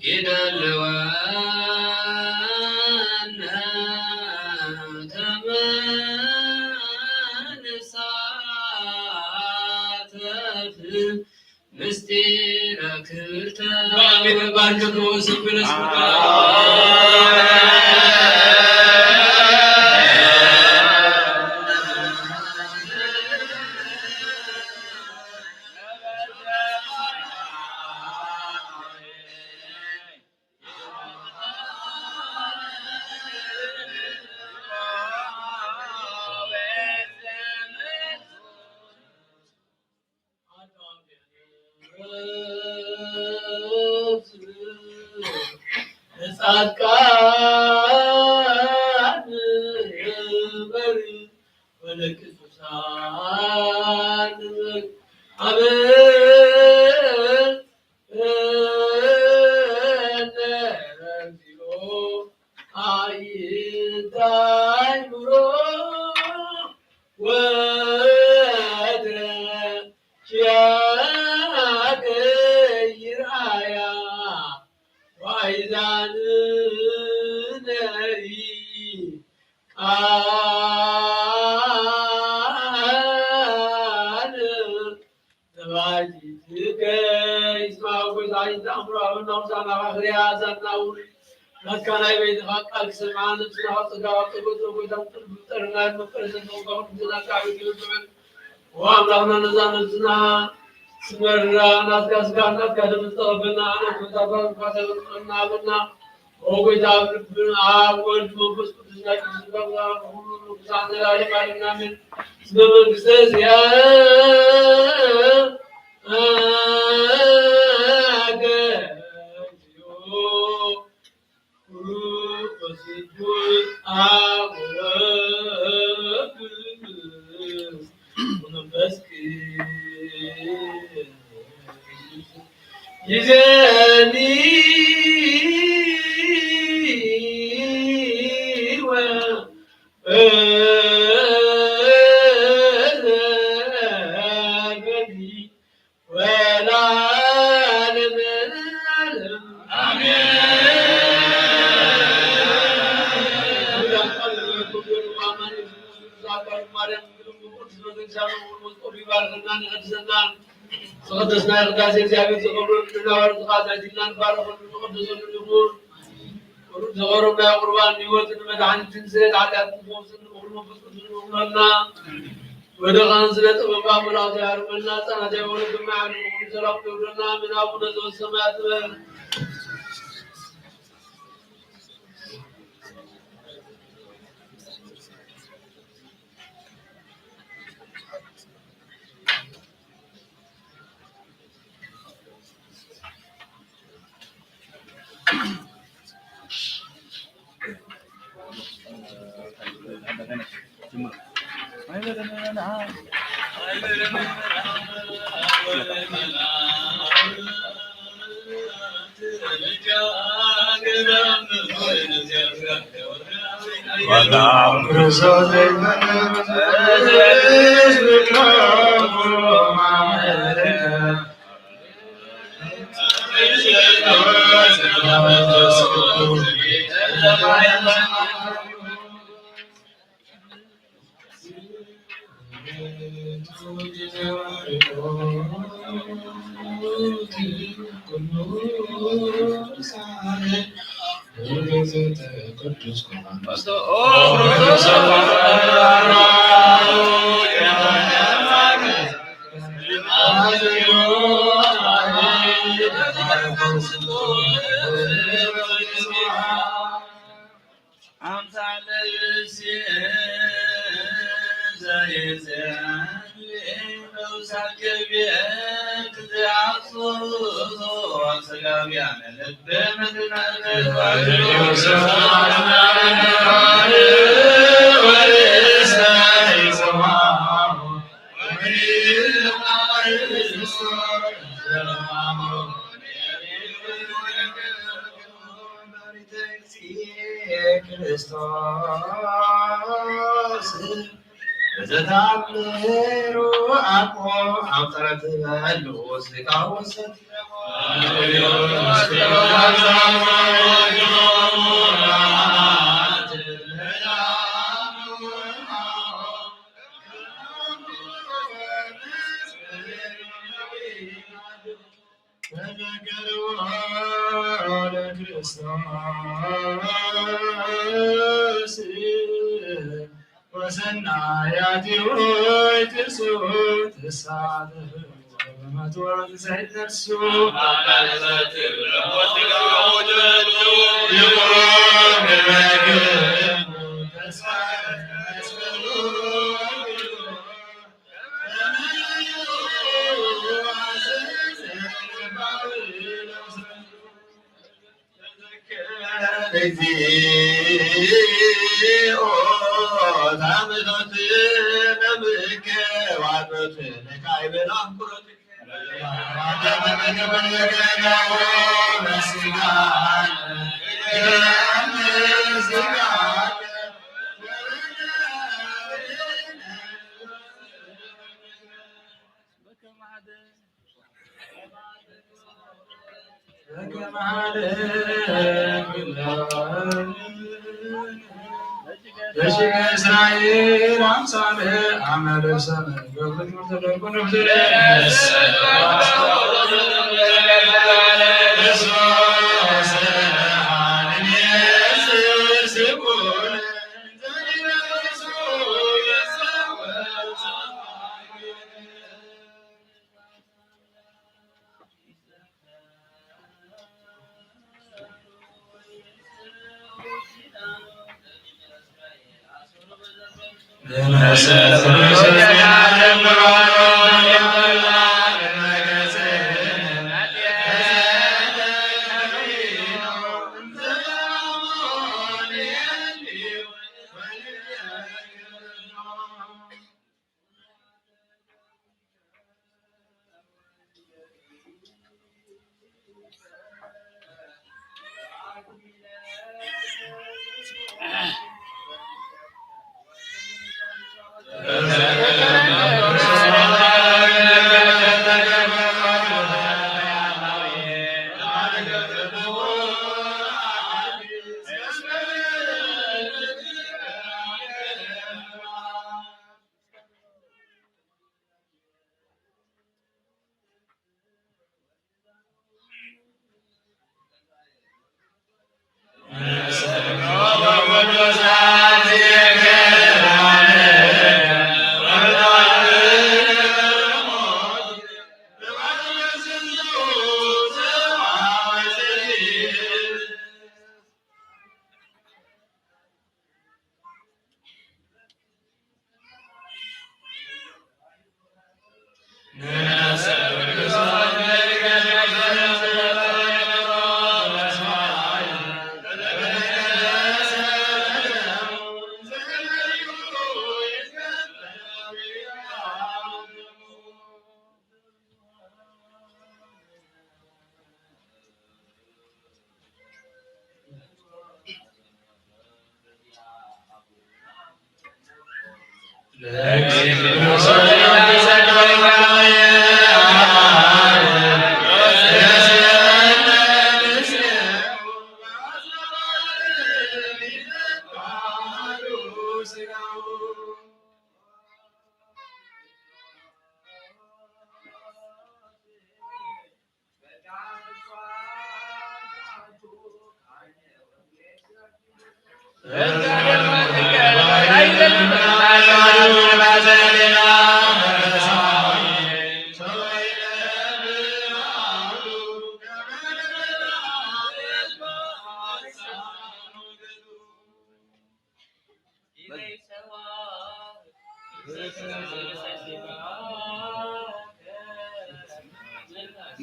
ይደልወነ ከመ ንሳተፍ ምስጢረ ክብርተ። አሜን። ባርክ ክርስቶስ። ጻድቃን ወለቅዱሳን አበ እነ እግዚኦ አይንተ አእምሮ ወትረ ኪያከ ይርኣያ ዋይዛን ነሪ ቃል ተባይትከ ይስማዕ ጎይታ ይንተ ኣምሮ ኣበና ውሳና ክሪያ ዛናውን ናትካ ናይ በይንኻ ቃል ክሰምዓ ነብስና ካብ ጸጋ ካብ ጸጎት ጎይታ ፍጥርና መፈረሰን ተወጋኹ ዝናካ ይግብር ወኣምላኽና ነዛ ነብስና ስመራ ናትካ ስጋ ናትካ ደም ዝተቐበልና ኣነ ጎይታ ባርኳ ተበጽና ኣበና ወጎይታ ኣብ ልብን ኣብ ወልድ መንፈስ ቅዱስ ናይ ቅዱስ ገብርኤል ኩሉ ንጉሳን ዘላለም ኣለና ኣሜን። እስመ መንግስተ እዚኣ ኣገ እግዚኦ ኩሉ በስቡሕ ኣብ ወወልድ ወመንፈስ ቅዱስ ይዜኒ ወ- ወለዓለመ ዓለም። ኣሜን። ዝቐደስና ቅዳሴ እግዚኣብሔር ዝኸብረሉ፣ ዝናባር ዝኻዛጅልና ንባረኸሉ፣ ንቐደሰሉ ይኹን። ቅዱስ ዘኸሮም ናይ ቁርባን ንህይወትን ንመድሓኒትን ስርየት ሓጢኣትን ንፈውስን ንኽብሪ መንፈስ ቅዱስ ንእምነና። ወደኻን ስለ ጥበብካ መላእክት ያርመና፣ ህፃናት ኣይወለድም፣ ዓብዲ ምኽሪ ሰላም ትውርደና። ኣሜን። ኣቡነ ዘበሰማያት ትበል። ክርስቶስ በዘተኣምሩ ኣቦ ኣምጠረት በሉ ስጋ ወሰት ተዘከርዎ ለክርስቶስ ወሰናያቲሁ ትስኡ ትሳተፍ በመትወር ዘይነሱ ይቁም ተስፋ ደቂቀ እስራኤል አምሳለ አመለ ሰመ ገብረ ትምህርተ ደርቆ ነፍሰ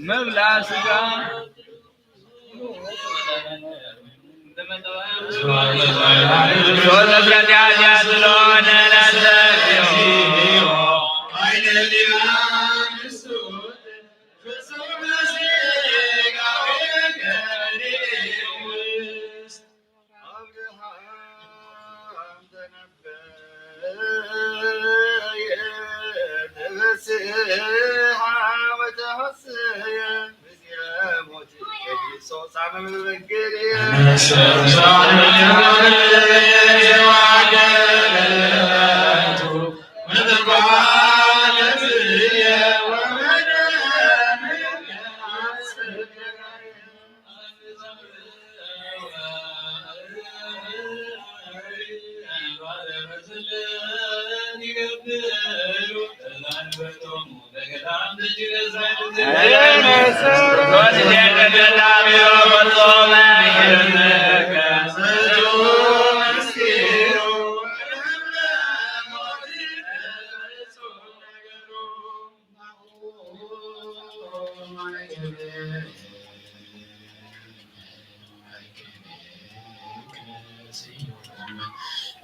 መብልዓ ስጋ ሶስት ኃጢአት ስለሆነ ናስተርእዮ።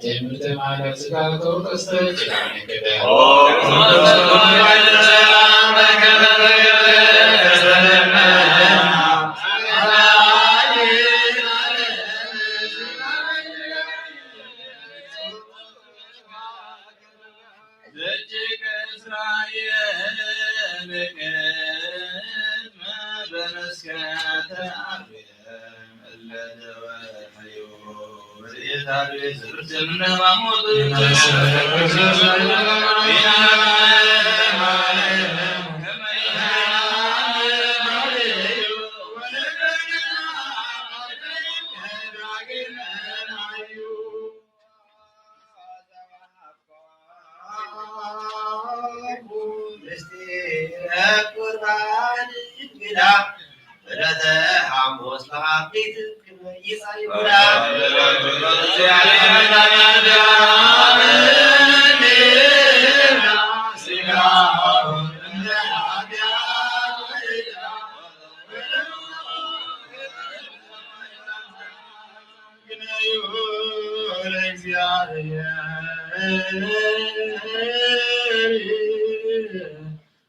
ትምህርተ ማርያም ስጋ ከውቀስተ ኪዳነ ክደ ምስጢረ ቁርባን እንግዳ ዕለተ ሐሙስ መዓልቲ ትመይሳ ይሁዳ።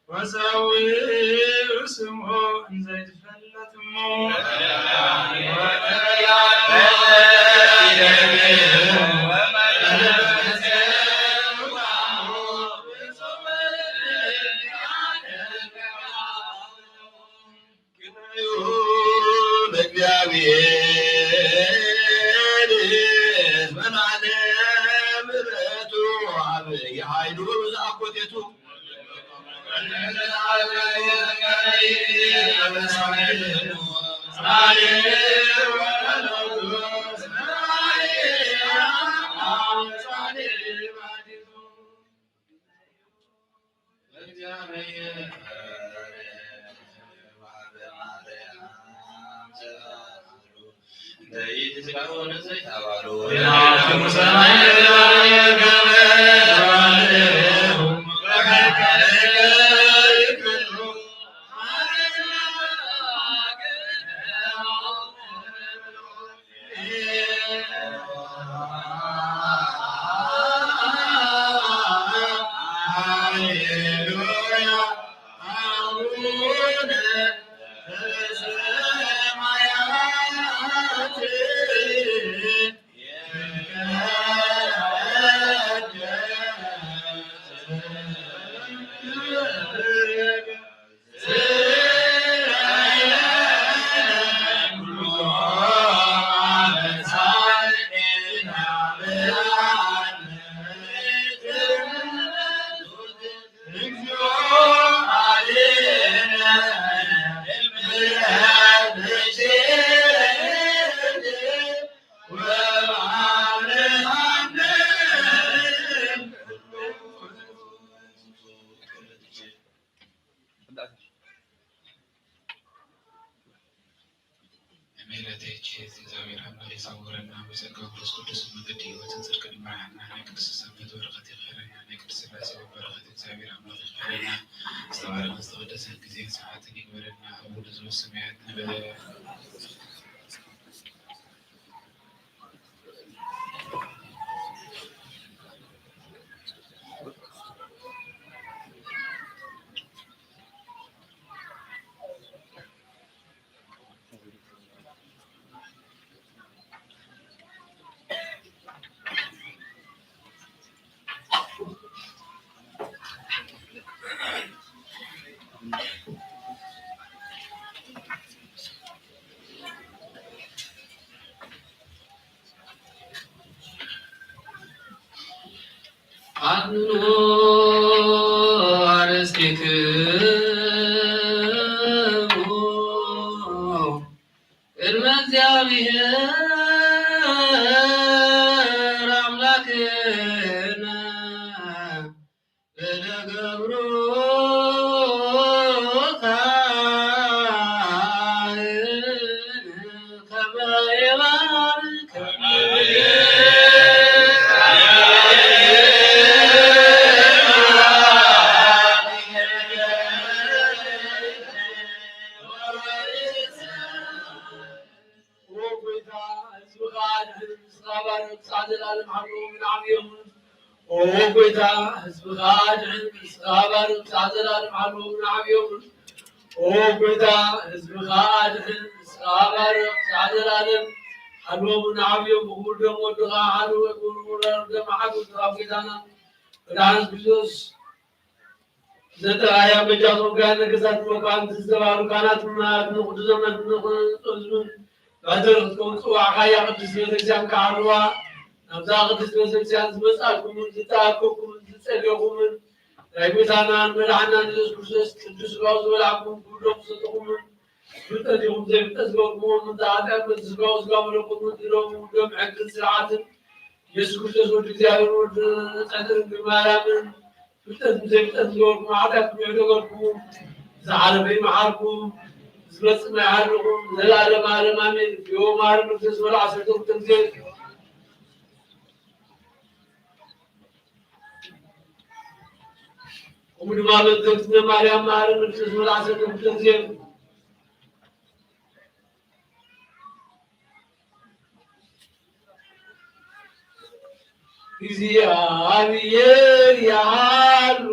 ወሰውእ ስምዖ እንዘይትፈለጥ እሞ ለእግዚአብሔር መድኃኔ ምሕረቱ አብይ ኃይሉ ዘአኮቴቱ ምሕረተ ቸርነት እግዚኣብሔር ኣምላኽ ይሰውረና፣ ብጸጋ መንፈስ ቅዱስ መገዲ ሕይወትን ጽድቅን ይምርሓና። ናይ ቅድስት ሰንበት በረኸት ይኽፈለና። ናይ ቅድስት ሥላሴ በረኸት እግዚኣብሔር ኣምላኽ ይኽፈለና። ዝተባረኸን ዝተቐደሰን ግዜን ሰዓትን ይግበረልና። አቡነ ዘበሰማያት ንበ አድንኑ አርእስቲክሙ ቅድመ እግዚአብሔር አምላክነ ለገብሩ ካህን ከመ ይባርክ ኦ ጎይታ፣ ህዝብኻ ኣድሕን፣ ንስኻ ባርኽ፣ ክሳዕ ዘላለም ሓልዎም ንዓም ይኹን። ኦ ጎይታ፣ ህዝብኻ ኣድሕን፣ ንስኻ ባርኽ፣ ክሳዕ ዘላለም ሓልዎም ንዓም ይኹን። ኦ ጎይታ፣ ህዝብኻ ኣድሕን፣ ንስኻ ባርኽ፣ ክሳዕ ዘላለም ሓልዎም ንዓም ይኹን። ብኽቡር ደም ወድኻ ሓልው፣ ብኽቡር ደም ሓልው፣ ኣብ ጎይታና መድሓኒ ክርስቶስ ዘተራእያ በጃ ጾምካ ነገስታት መኳንንቲ ዝተባህሉ ካህናት ምምሃር ንቕዱስ ዘመን ንቕዱስ ህዝብን ባደረግትኩም ጽዋዕካያ ቅድስት ቤተክርስቲያን ክዓልዋ ናብዛ ቅድስት ቤተክርስቲያን ዝመጻእኩምን ዝተኣከብኩምን ዝጸለኹምን ናይ ጌታናን መድሓናን ኢየሱስ ክርስቶስ ቅዱስ ስጋው ዝበላዕኩም ክብዶም ዝሰጠኹምን ፍልጠት ይኹን ዘይፍልጠት ዝገብርኩምዎ ምንታ ኃጢአት በቲ ስጋው ስጋ መለኮት ወዲ ሎሚ ደም ሕግን ስርዓትን ኢየሱስ ክርስቶስ ወዲ እግዚኣብሔር ወዲ ንጽሕቲ ድንግል ማርያምን ፍልጠት ዘይፍልጠት ዝገበርኩም ኃጢአትኩም ይሕደገኩም፣ ዝሓለፈ ይምሓርኩም፣ ዝመጽእ ይሓልኹም፣ ዘለዓለመ ዓለም ኣሜን። ዮ ማርያም ንግደስ በሉ ዓሰርተ ክልተ ግዜ። ከምኡ ድማ በእንተ እግዝእትነ ማርያም ማረን ንግደስ በሉ ዓሰርተ ክልተ ግዜ። እግዚኣብሔር ይሃሉ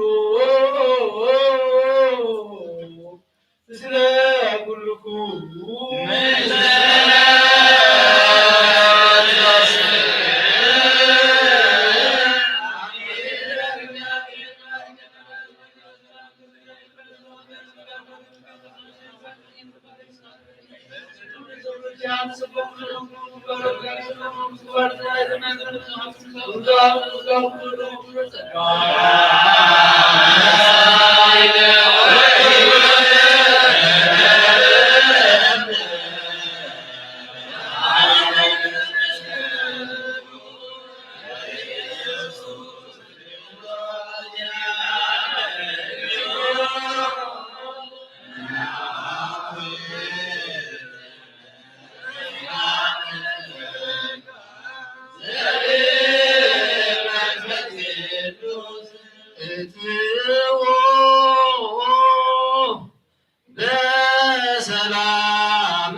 ምስለ ኩልኩም። በሰላም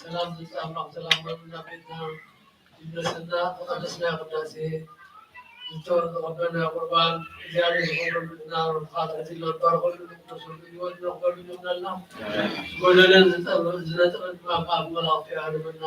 ሰላም ዝምጻእ ኣምላኽ ሰላም በሉና ቤትና ይመለሰና። ተቐደስና ቅዳሴ ዝተቐበልና ቁርባን እግዚኣብሔር ዝኾነ ምእና ርፋት ዕድልና ባርኸሉ ንቅዱስ ህይወት ንቕበሉ ይብለና። ጎደለን ዝነጥበን ድማ ካብ መላእኽቱ ይሃልመና።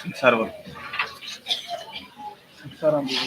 ስንክሳር በሉ። ስንክሳር አንብቡ።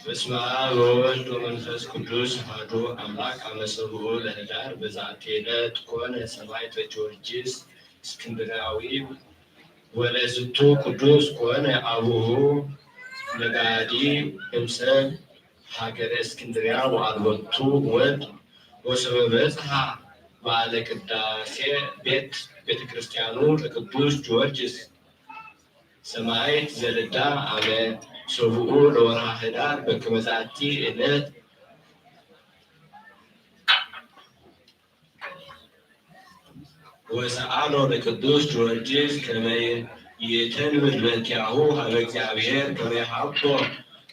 በስመ አብ ወወልድ ወመንፈስ ቅዱስ አሐዱ አምላክ። አመ ሰብኡ ለህዳር በዛቲ ዕለት ኮነ ሰማዕተ ጊዮርጊስ እስክንድርያዊ። ወለዝንቱ ቅዱስ ኮነ አቡሁ ነጋዲ እምሰል ሀገረ እስክንድርያ ወአልቦቱ ወልድ። ወሶበ በጽሐ በዓለ ቅዳሴ ቤት ቤተ ክርስቲያኑ ለቅዱስ ጊዮርጊስ ሰማዕት ዘልዳ አመ ሰብኡ ለወርሃ ህዳር በክመ ዛቲ ዕለት ወሰአሎ ለቅዱስ ጊዮርጊስ ከመ ይእተንብል በእንቲአሁ ሀበ እግዚአብሔር ከመ ይሃቦ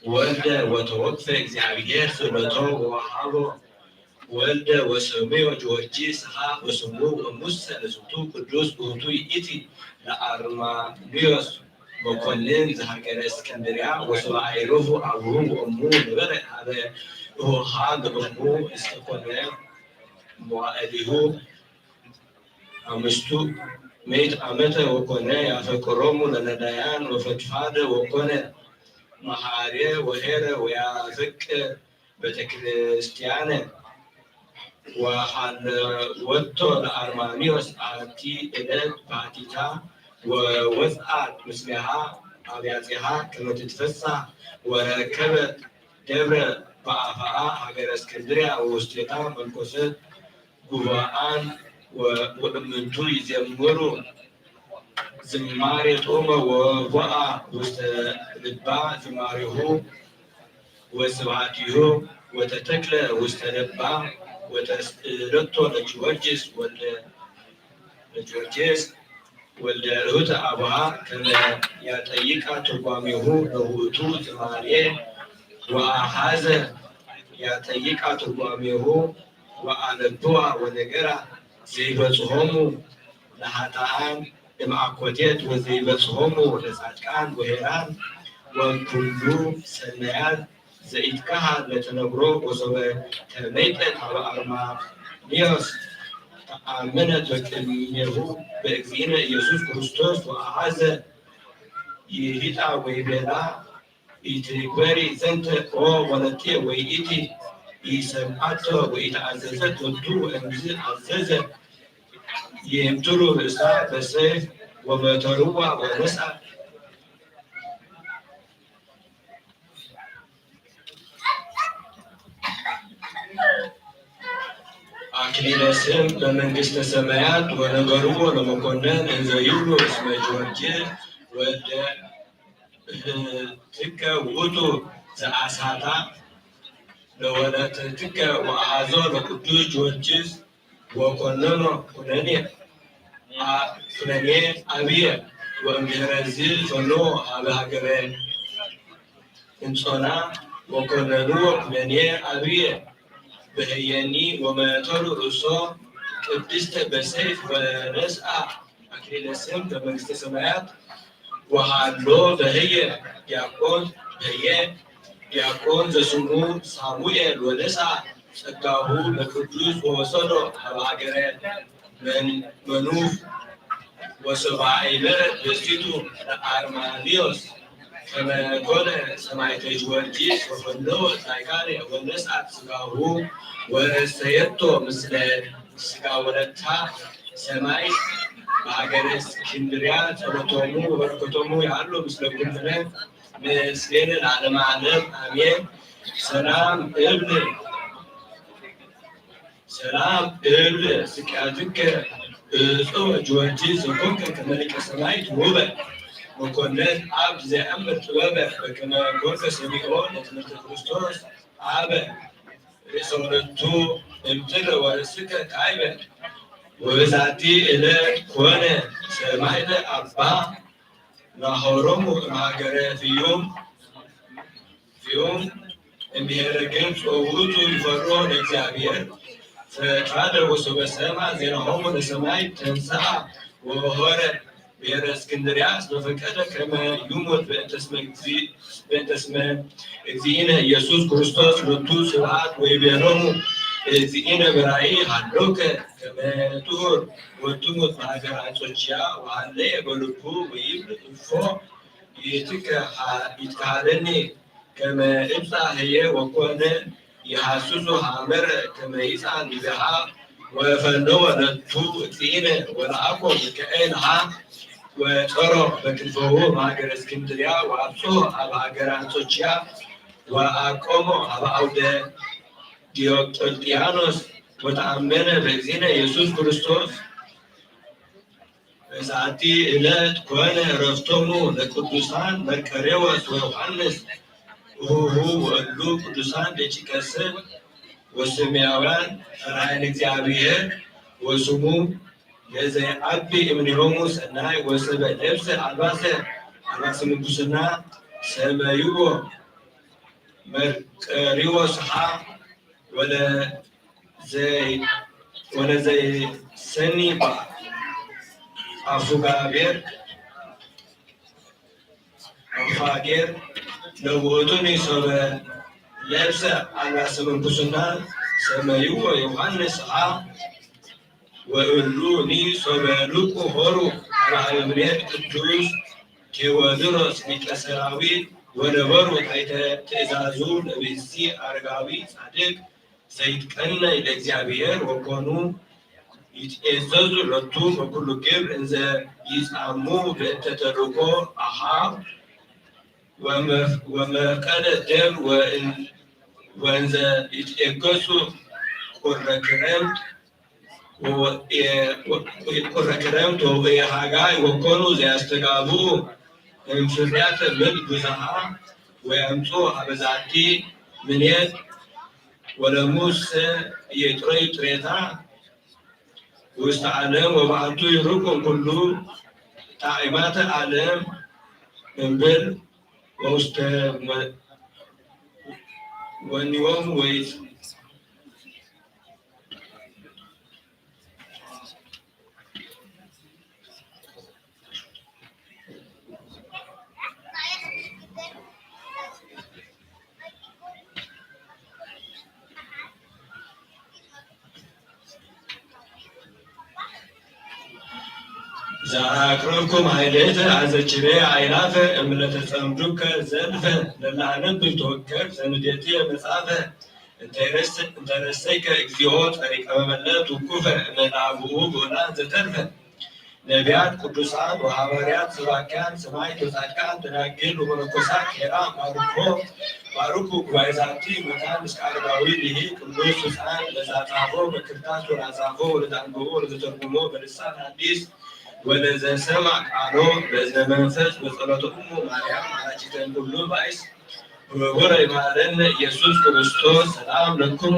ወልደ ወተወክፈ እግዚኣብሔር ስእለቶ ወወሃቦ ወልደ ወሰምዮ ጊዮርጊስ ሀ ወስሙ ወሙሰ ለዝቱ ቅዱስ ውእቱ ይእቲ ለአርማንዮስ መኮንን ዘሀገረ እስክንድርያ ወስብአ ይረፉ አቡሁ ወእሙ ነበረ ሀበ እሆሃ ለእሙ እስከኮነ መዋእሊሁ አምስቱ ምእት ዓመተ ወኮነ ያፈቅሮሙ ለነዳያን ወፈድፋደ ወኮነ መሓርየ ወሄረ ወያፈቅር ቤተክርስቲያነ ወሃለወቶ ለአርማንዮስ አቲ እለት ባቲታ ወወፅአት ምስሌሃ አብያጺሃ ከመ ትትፈሳህ ወረከበት ደብረ በአፍአ ሀገረ እስክንድርያ ወውስቴታ መንኮሰት ጉባአን ወእምንቱ ይዜምሩ ዝማሬ ጦመ ወቦአ ውስተ ልባ ዝማሬሁ ወስብሐቲሁ ወተተክለ ውስተ ልባ ወተስእለቶ ለጊዮርጊስ ወልደ ለጊዮርጊስ ወልደ ርሁተ አቡሃ ከመ ያጠይቃ ትርጓሜሁ ለውእቱ ዝማሬ ወአሃዘ ያጠይቃ ትርጓሜሁ ወአነብዋ ወነገራ ዘይበጽሖሙ ለኃጥኣን እምአኮቴት ወዘይበጽሖሙ ለጻድቃን ወሄራን ወኩሉ ሰናያት ዘኢትከሃል ለተነግሮ ወሶበ ተመይጠት ሀበ አርማንዮስ ተአመነት በቅድሜሁ በእግዚእነ ኢየሱስ ክርስቶስ ወአሐዘ ይሂጣ ወይቤላ ኢትግበሪ ዘንተ ኦ ወለቴ ወይኢቲ ኢሰምዓቶ ወኢተአዘዘት ወዱ ወእምዝ አዘዘ ይምትሩ ርእሳ በሰይፍ ወመተርዋ ወነስአ አክሊለ ስም በመንግስተ ሰማያት ወነገርዎ ለመኮንን እንዘ ይብሉ እስመ ጊዮርጊስ ወልደ እህትከ ውእቱ ዘአሳታ ለወለትትከ ወአሐዞ ለቅዱስ ጊዮርጊስ ወኮነኖ ኩነኔ ኩነኔ አብየ ወእምድህረዝ ፈኖ ሀበ ሀገረ እንጾና ወኮነንዎ ኩነኔ አብየ በህየኒ ወመተሩ ርእሶ ቅድስተ በሰይፍ ወነስአ አክሊለ ስም በመንግስተ ሰማያት ወሃሎ በህየ ዲያቆን በህየ ዲያቆን ዘስሙ ሳሙኤል ወነስአ ጸጋሁ ለቅዱስ ወወሰዶ ሀበ ሀገረ መኑፍ ወሰብአ ይመረት ደሴቱ ለአርማንዮስ ከመ ኮነ ሰማዕተ ጊዮርጊስ ወፈነወ ጻድቃነ ወነስአት ሥጋሁ ወረሰየቶ ምስለ ሥጋ ወለታ ሰማይ በሀገረ እስክንድርያ ጸሎቶሙ ወበረከቶሙ ያሉ ምስለ ኩልነ ምስሌነ ለዓለመ ዓለም አሜን። ሰላም እብል ሰላም እብል ስቅያትከ ብፁዕ ጊዮርጊስ ዘኮንከ ከመ ሊቀ ሰማዕት ውበ መኮንን አብ ዘየአምር ጥበበ በከመ ኮንከ ሰሚዖ ለትምህርተ ክርስቶስ አበ ርእሰ ወለቱ እምትረ ወርእስከ ካይበ ወበዛቲ ዕለት ኮነ ሰማዕተ አባ ናሆሮሙ እምሀገረ ፍዩም ፍዩም እምብሔረ ግብፅ ወውእቱ ይፈርሆ ለእግዚአብሔር ፈድፋደ ወሶበ ሰምዐ ዜናሆሙ ለሰማይ ተንሥአ ወሆረ ብሔረ እስክንድርያ እስመ ፈቀደ ከመ ይሙት በእንተ ስመ እግዚ- በእንተ ስመ እግዚእነ ኢየሱስ ክርስቶስ ሎቱ ስብሐት ወይቤሎሙ እግዚእነ በራእይ ሀሎከ ከመ ትሁር ወትሙት በሀገረ አንጾኪያ ወሀለየ በልቡ ወይብል እፎ ይትከሃለኒ ከመ እብጻሕ ህየ ወኮነ ይሃስሱ ሐመረ ከመ ይጻን ይቤሃ ወፈነወ ለቱ እግዚእነ ወለአኮ ሚካኤል ሃ ወጸሮ በክንፈሁ በሀገረ እስክንድርያ ወአብጽሖ አብ ሀገረ አንጾኪያ ወአቆሞ አብ አውደ ዲዮቅልጥያኖስ ወተአመነ በእግዚእነ ኢየሱስ ክርስቶስ በዛቲ ዕለት ኮነ ዕረፍቶሙ ለቅዱሳን መርቆሬዎስ ወዮሐንስ እሁሁ ወእሉ ቅዱሳን ደቂቀ ሰብ ወሰማያውያን ፈራህያን እግዚአብሔር ወስሙ ለዘይዐቢ እምኔሆሙ ሰናይ ወሰበ ለብሰ አልባሰ አልባሰ ምንኩስና ሰመይዎ መርቀሪዎስኻ ወለዘይ-፣ ወለዘይሰኒ ኣፉጋቤር ኣፋጌር ለውጡኒ ሶበ ለብሰ ኣልባሰ ምንኩስና ሰመይዎ ዮሃንስ ኸኣ ወእሉኒ ሶበ ልቁ ሆሩ ራእየ ምኔት ቅዱስ ቴዎድሮስ ሊቀ ሰራዊት ወነበሩ ታሕተ ትእዛዙ ለብእሲ ኣረጋዊ ጻድቅ ዘይትቀነይ ለእግዚኣብሔር ወኮኑ ይትኤዘዙ ሎቱ በኩሉ ግብር እንዘ ይጻሙ በእንተ ተልእኮ ኣሃ ወመፍ-፣ ወመፍቀደ ደብር ወእን-፣ ወእንዘ ይትኤገሱ ቁረ ክረምት ወ-፣ የ-፣ ወ-፣ ቁረ ክረምት ወውእየ ሃጋይ ወኮኑ ዘያስተጋብኡ እምፍርያተ ምድር ብዙሃ ወየምጽኡ ሀበ ዛቲ ምኔት ወለሙሰ የጥረዩ ጥሬታ ውስተ ዓለም ወባዕቱ ይሩቁ ኩሉ ጣዕማተ ዓለም እምብል ወውስተ መ-፣ ወኒዎም ወይ ዘአቅረብኩም ኃይሌተ አዘኪሬ አይላፈ እምለተጸምዱከ ዘልፈ ለለአነብብ ተወከፍ ዘንዴትየ መጽሐፈ እንተይረስ-፣ እንተረሰይከ እግዚኦ ጸሪቀ መመለት ውኩፈ እመ ለአብኡ ብኡላን ዘተርፈ ነቢያት፣ ቅዱሳን ወሐዋርያት፣ ሰባክያን፣ ሰማዕት ወጻድቃን፣ ደናግል ወመነኮሳት፣ ሄራን፣ ባርኮ፣ ባርኩ ጉባኤ ዛቲ መካን እስከ አረጋዊ ልሂቅ ቅዱስ ሕፃን፣ ለዛ ጻፎ በክርታስ ወላ ጻፎ ወለዛ አንበቦ ወለዘተርጉሞ በልሳን ሐዲስ ወለዘሰማ ቃሎ በእዝነ መንፈስ በጸሎተ እሙ ማርያም አራቂተ እምኩሉ ባእስ። ወቡረ ይማረነ ኢየሱስ ክርስቶስ። ሰላም ለክሙ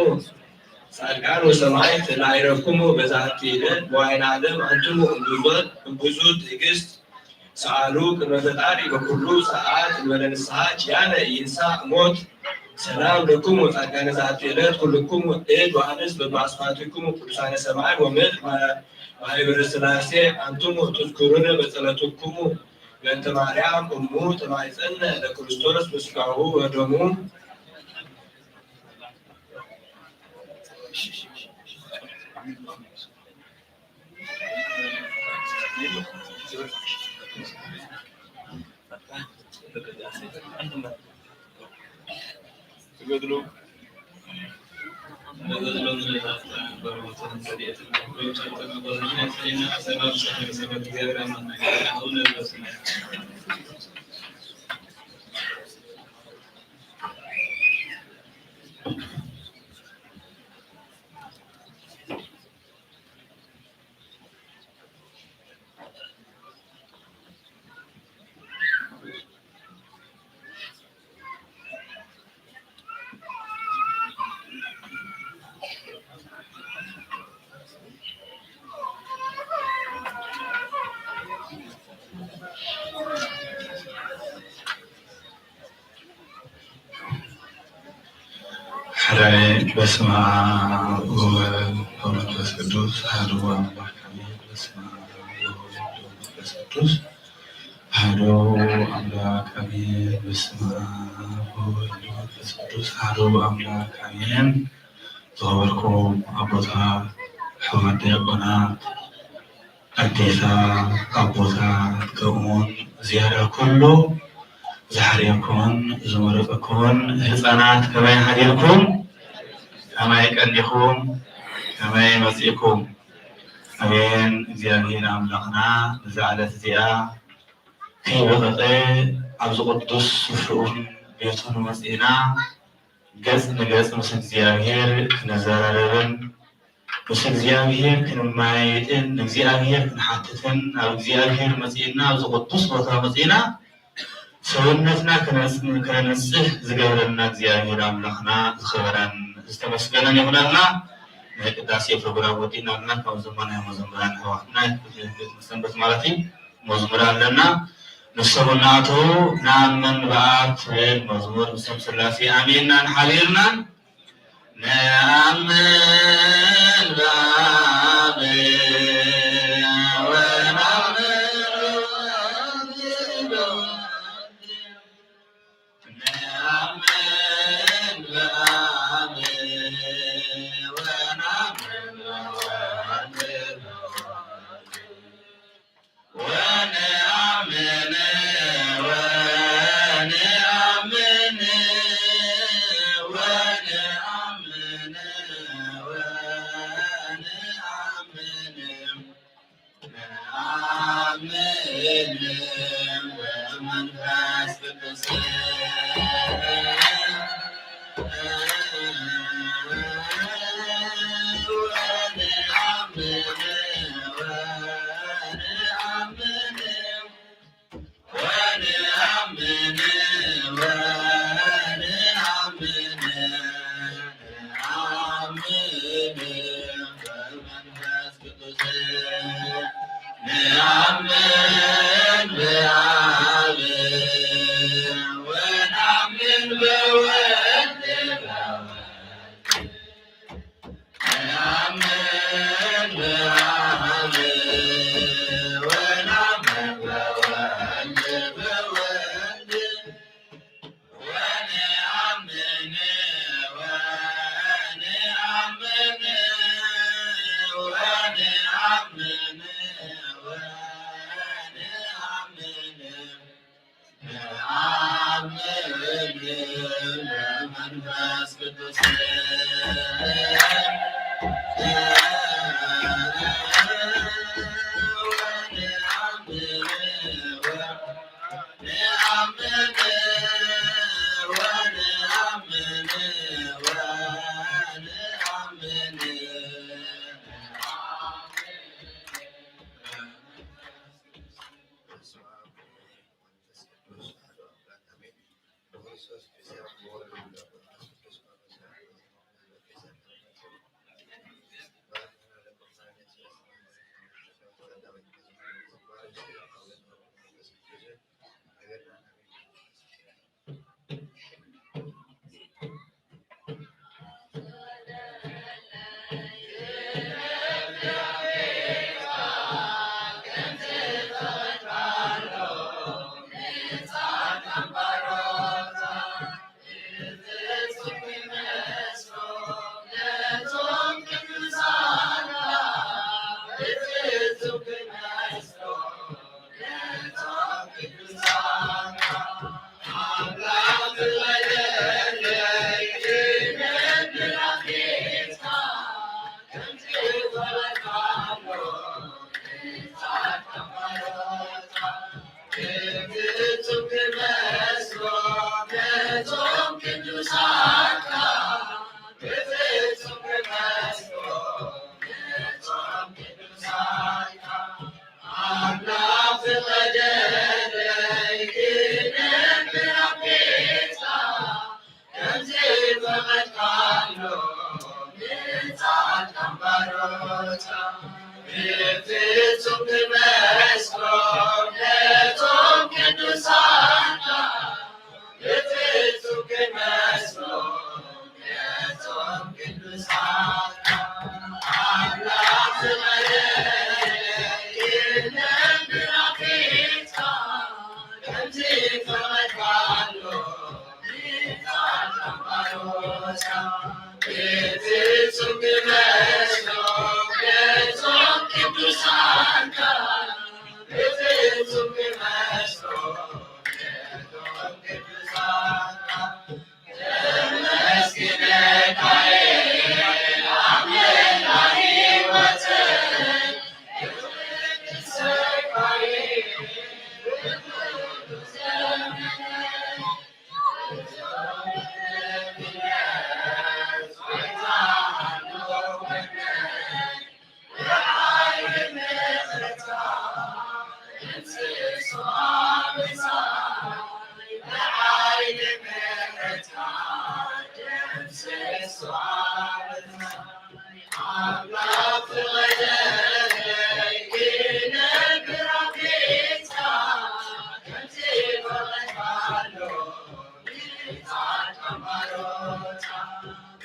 ጻድቃን ወሰማዕት ለአይረክሙ በዛቲ ዕለት መዋዕለ ዓለም አንትሙ እምብዙ ትዕግስት ሰአሉ ቅድመ ፈጣሪ በኩሉ ሰዓት እንበለ ንስሐ ኪያነ ይንሳእ ሞት። ሰላም ለክሙ ጻድቃነ ዛቲ ዕለት ኩልክሙ እድ ወአንስት በበአስማቲክሙ ቅዱሳነ ሰማይ ወምድር ማህበረ ሥላሴ አንትሙ ትዝክሩነ በጸሎትክሙ በእንተ ማርያም እሙ ተማይጸነ ለክርስቶስ በስጋሁ ወደሙ። ሓደ በስመ አብ ወወልድ ወመንፈስ ቅዱስ አሐዱ አምላክ አሜን። በስመ አብ ወወልድ ወመንፈስ ቅዱስ አሐዱ አምላክ አሜን። በስመ አብ ወወልድ ወመንፈስ ቅዱስ አሐዱ አምላክ አሜን። ዝኸበርኩም ኣቦታት፣ ኣሕዋት ዲያቆናት፣ ኣዴታት፣ ኣቦታት፣ ከምኡውን ዝያዳ ኩሉ ዝሓርየኩምን ዝመረጸኩምን ህፃናት ከመይ ሓዲርኩም? ከመይ ቀኒኹም? ከመይ መጺእኩም? ኣሜን። እግዚኣብሔር ኣምላኽና ነዛ ዕለት እዚኣ ከይበቐቐ ኣብዚ ቅዱስ ስፍርኡን ቤቱን መጺእና ገጽ ንገጽ ምስ እግዚኣብሔር ክንዘራረብን ምስ እግዚኣብሔር ክንመያየጥን ንእግዚኣብሔር ክንሓትትን ናብ እግዚኣብሔር መጺእና ኣብዚ ቅዱስ ቦታ መጺእና ሰውነትና ክነጽ-፣ ከነንጽህ ዝገበረና እግዚኣብሔር ኣምላኽና ዝኸበረን ዝተመስገነን ይኹነልና። ናይ ቅዳሴ ፕሮግራም ወዲእና ኣለና። ካብ ዘመናዊ መዘምራን ኣሕዋትና ሰንበት ማለት እዩ። መዝሙር ኣለና። ንሰቡ እናእተዉ ንኣምን ብኣብ ትብል መዝሙር ምስቶም ስላሴ ኣሚንናን ሓቢርናን ንኣምን ብኣብ ወንኣምን ብወልድ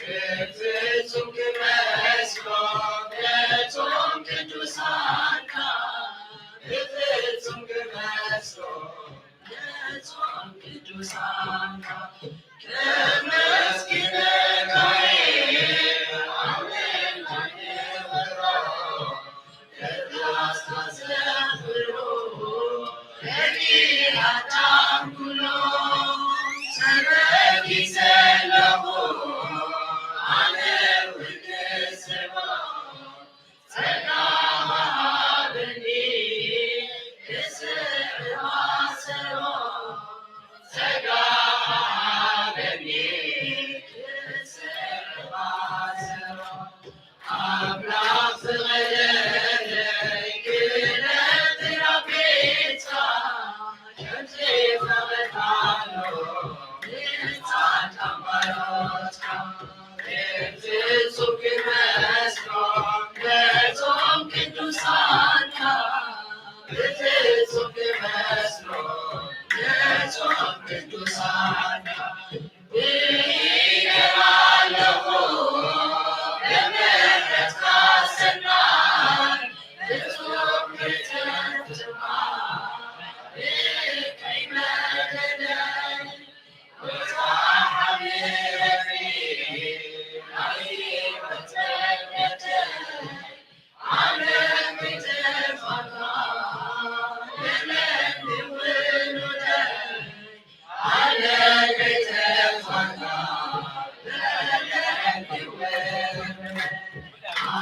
ፍጹም ክመስሎ ነቶም ቅዱሳንካ፣ ፍጹም ክመስሎ ነቶም ቅዱሳንካ፣ ከመስግነካ እየ፣ ኣሜን፣ ክብሮ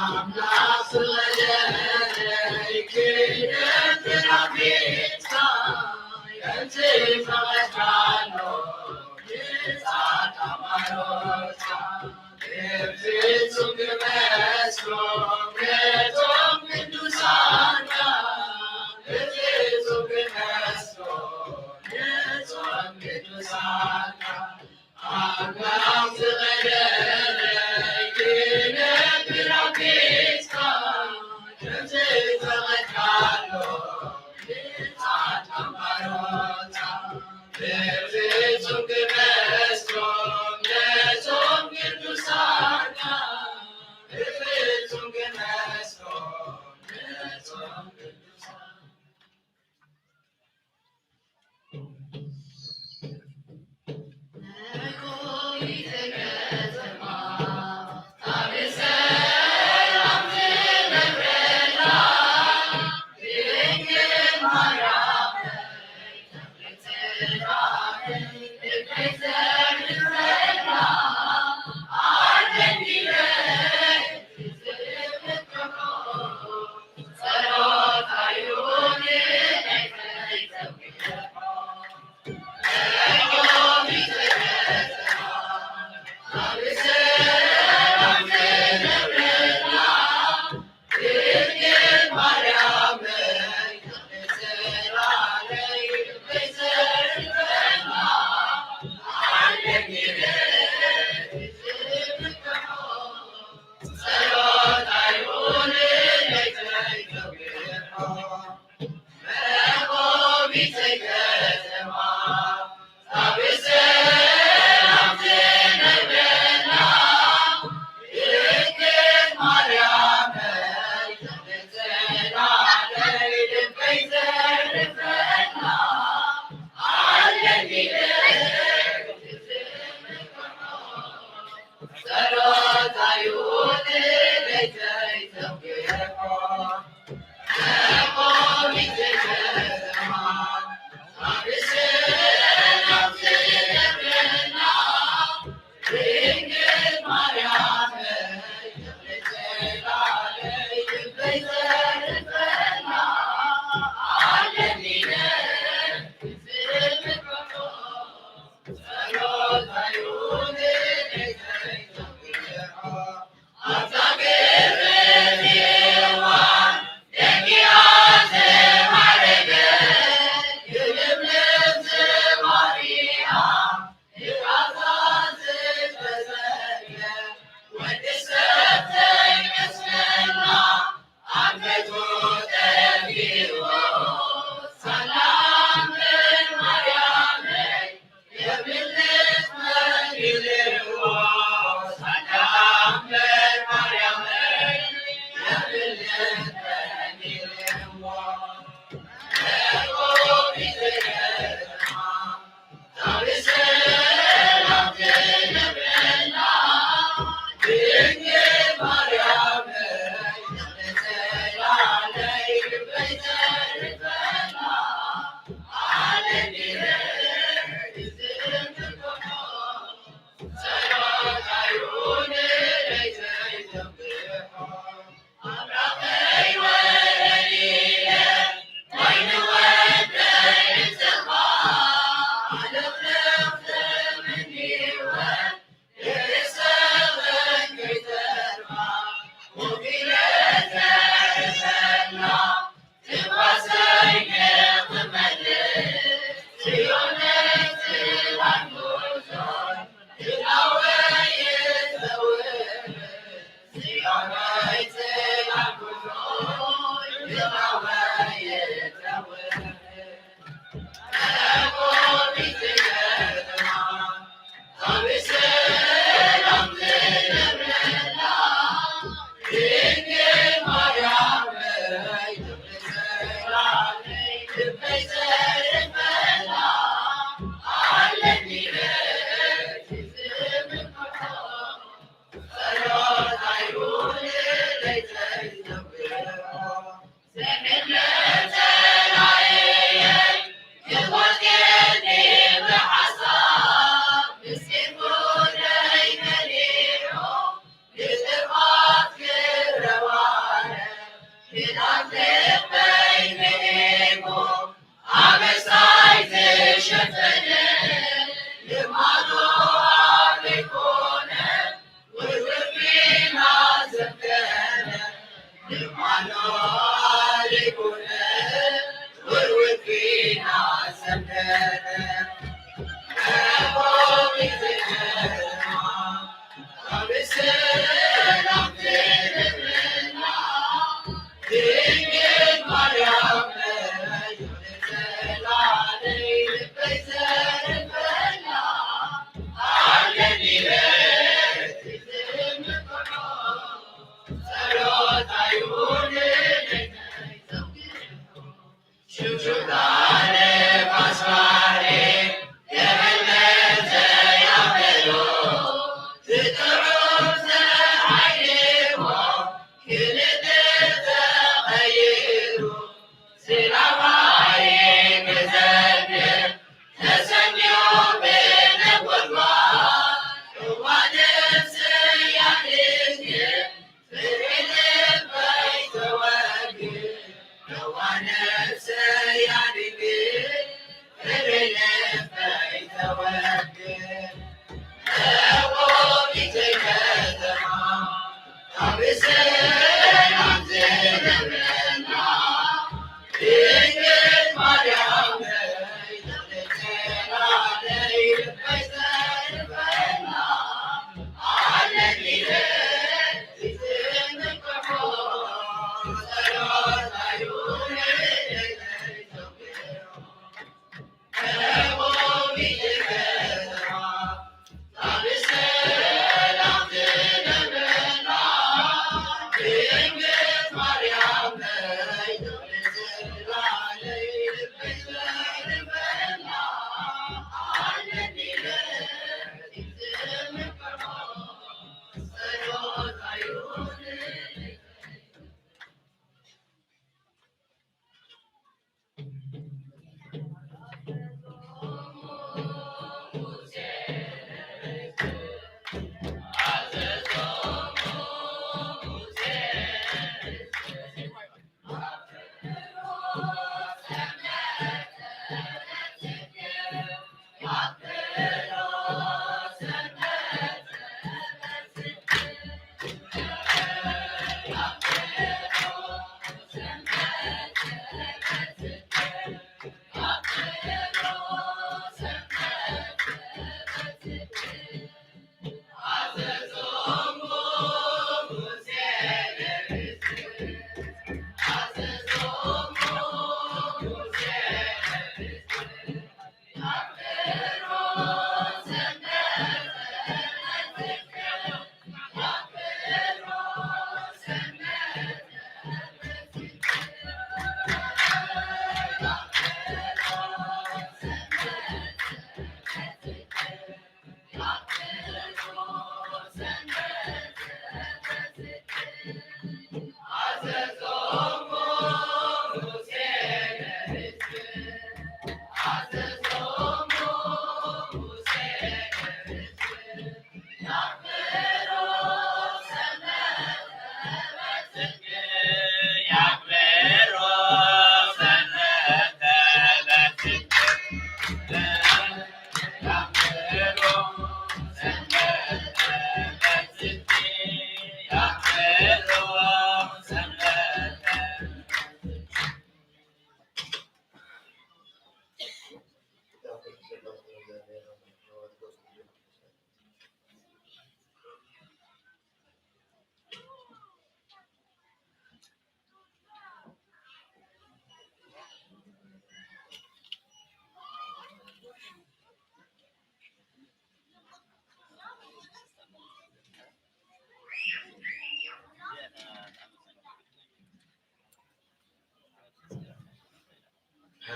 ኣምላኽ ፍቐደለይ ክነብር ኣብ ቤትካ፣ ከምዚ ፈቐድካሉ ንጻድቃን ባሮትካ። ፍጹም ክመስሎም ነቶም ቅዱሳንካ፣ ፍጹም ክመስሎም ነቶም ቅዱሳንካ።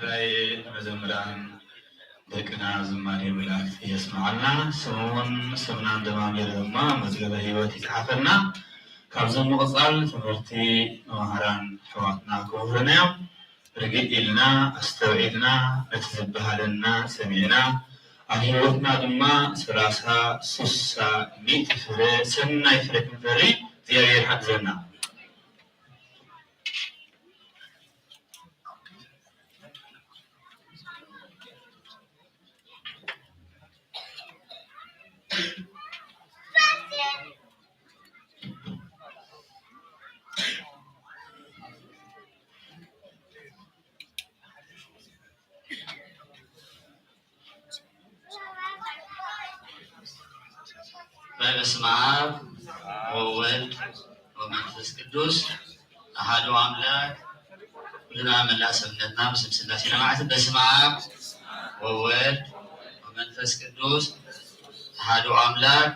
ናይ መዘምራን ደቅና ዝማሬ መላእክት የስምዓልና። ስሞምን ስምናን ደማሚሩ ድማ መዝገበ ሕይወት ይጽሓፈልና። ካብዚ ምቕጻል ትምህርቲ መማህራን ኣሕዋትና ክምህሩና እዮም። ርግእ ኢልና ኣስተውዒልና ነቲ ዝበሃለና ሰሚዕና ኣብ ሕይወትና ድማ ሰላሳ ስሳ ሚእቲ ፍረ ሰናይ ፍረ ክንፈሪ እግዚኣብሔር ይሓግዘና። በስመ አብ ወወልድ ወመንፈስ ቅዱስ አሐዱ አምላክ። ኩልና መላእ ሰብነትና ብስም ሥላሴ ነማዕት። በስመ አብ ወወልድ ወመንፈስ ቅዱስ አሐዱ አምላክ።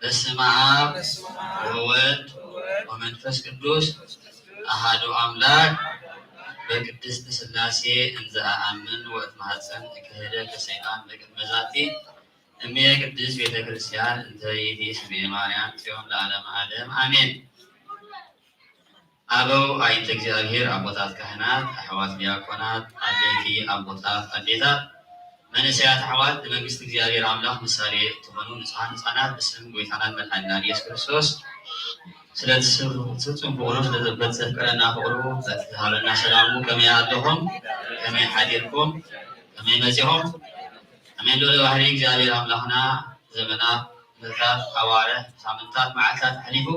በስመ አብ ወወልድ ወመንፈስ ቅዱስ አሐዱ አምላክ። በቅድስት ሥላሴ እንዘ አአምን ወእትማሐፀን እክህደ ለሰይጣን በቅድመ ዛቲ እምየ ቅድስት ቤተ ክርስቲያን እንተ ይእቲ ስምየ ማርያም ጽዮን ለዓለመ ዓለም አሜን። አበው አይንተ እግዚአብሔር፣ አቦታት ካህናት፣ አሕዋት ዲያቆናት፣ ዓበይቲ አቦታት፣ አዴታት፣ መንእሰያት ኣሕዋት ንመንግስቲ እግዚኣብሔር ኣምላኽ ምሳሌ እትኾኑ ንጹሓን ህፃናት ብስም ጎይታናን መድሓኒናን ኢየሱስ ክርስቶስ ስለቲ ስብ-፣ ፍጹም ፍቕሩ፣ ስለ ዘበቲ ዘፍቀረና ፍቕሩ፣ በቲ ዝሃበና ሰላሙ ከመይ ኣለኹም? ከመይ ሓዲርኩም? ከመይ መጺኹም? ኣሜን። ልዑል ባህሪ እግዚኣብሔር ኣምላኽና ዘመናት፣ ምእታት፣ ኣዋርሕ፣ ሳምንታት፣ መዓልታት ኣሕሊፉ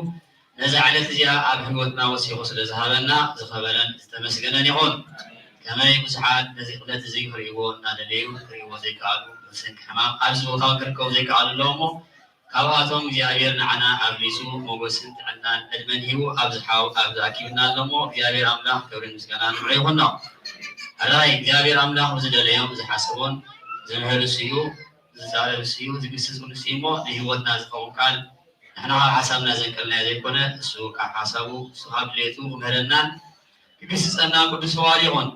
ነዛ ዕለት እዚኣ ኣብ ህይወትና ወሲኹ ስለ ዝሃበና ዝኸበረን ዝተመስገነን ይኹን። ከመይ ብዙሓት ነዚ ዕለት እዚ ክርእይዎ እናደለዩ ክርእይዎ ዘይከኣሉ፣ ብሰንኪ ሕማም ኣብዚ ቦታ እውን ክርከቡ ዘይከኣሉ ኣለዉ እሞ፣ ካብኣቶም እግዚኣብሔር ንዓና ኣብሊጹ ሞገስን ጥዕናን ዕድመን ሂቡ ኣብዚ ሓው ኣብዚ ኣኪብና ኣሎ እሞ፣ እግዚኣብሔር ኣምላኽ ክብርን ምስጋናን ንዑ ይኹኖ። ሕራይ እግዚኣብሔር ኣምላኽ ብዝደለዮን ዝሓሰቦን ዝምህር እሱ እዩ፣ ዝዛረብ እሱ እዩ፣ ዝግስጽ እውን እሱ እዩ እሞ፣ ንህይወትና ዝኸውን ቃል ንሕና ካብ ሓሳብና ዘንቀልናዮ ዘይኮነ፣ እሱ ካብ ሓሳቡ፣ እሱ ካብ ድሌቱ ክምህረናን ክግስጸናን ቅዱስ ፍቓዱ ይኹን።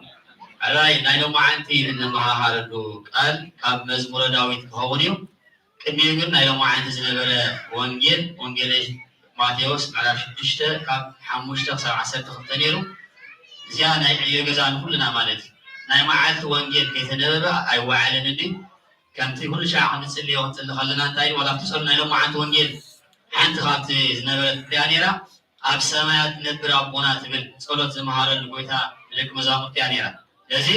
ሕራይ ናይ ሎማዓንቲ እንመሃሃረሉ ቃል ካብ መዝሙረ ዳዊት ክኸውን እዩ። ቅድሚኡ ግን ናይ ሎማዓንቲ ዝነበረ ወንጌል፣ ወንጌለ ማቴዎስ ምዕራፍ ሽዱሽተ ካብ ሓሙሽተ ክሳብ ዓሰርተ ክልተ ነይሩ። እዚኣ ናይ ዕዮ ገዛ ንኹልና ማለት እዩ። ናይ መዓልቲ ወንጌል ከይተነበበ ኣይወዓልን እንድዩ። ከምቲ ኩሉ ሻዕ ክንጽልዮ ክንጽሊ ከለና እንታይ ዋላ ኣብቲ ጸሎት ናይ ሎማዓንቲ ወንጌል ሓንቲ ካብቲ ዝነበረት እያ ነይራ። ኣብ ሰማያት ትነብር ኣቦና ትብል ጸሎት ዝመሃረሉ ጎይታ ንደቂ መዛሙርቱ እያ ነይራ። ስለዚ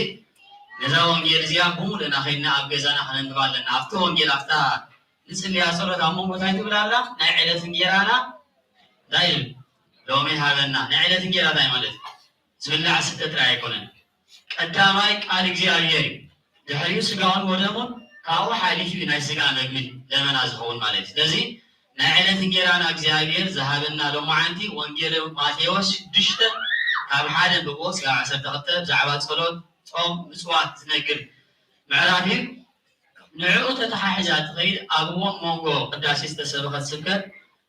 ነዛ ወንጌል እዚኣ ብምሉእና ከይድና ኣብ ገዛና ከነንብባ ኣለና። ኣብቲ ወንጌል ኣብታ ንጽልያ ጸሎት ኣብ መንጎ እንታይ ትብል ኣላ? ናይ ዕለት እንጌራና እንታይ ይብል? ሎሚ ሃበና። ናይ ዕለት እንጌራ እንታይ ማለት እዩ? ዝብላዕ ስተ ጥራይ ኣይኮነን። ቀዳማይ ቃል እግዚኣብሔር እዩ። ድሕሪኡ ስጋውን ወደሙን ካብኡ ሓሊፉ እዩ ናይ ስጋ መግብን ደመና ዝኸውን ማለት እዩ። ስለዚ ናይ ዕለት እንጌራና እግዚኣብሔር ዝሃበና ሎማዓንቲ ወንጌል ማቴዎስ ሽዱሽተ ካብ ሓደ ብቦስ ካብ ዓሰርተ ክልተ ብዛዕባ ጸሎት፣ ጾም፣ ምጽዋት ዝነግር ምዕራፍ እዩ። ንዕኡ ተተሓሒዛ ትኸይድ ኣብ እዋን መንጎ ቅዳሴ ዝተሰበኸት ስብከት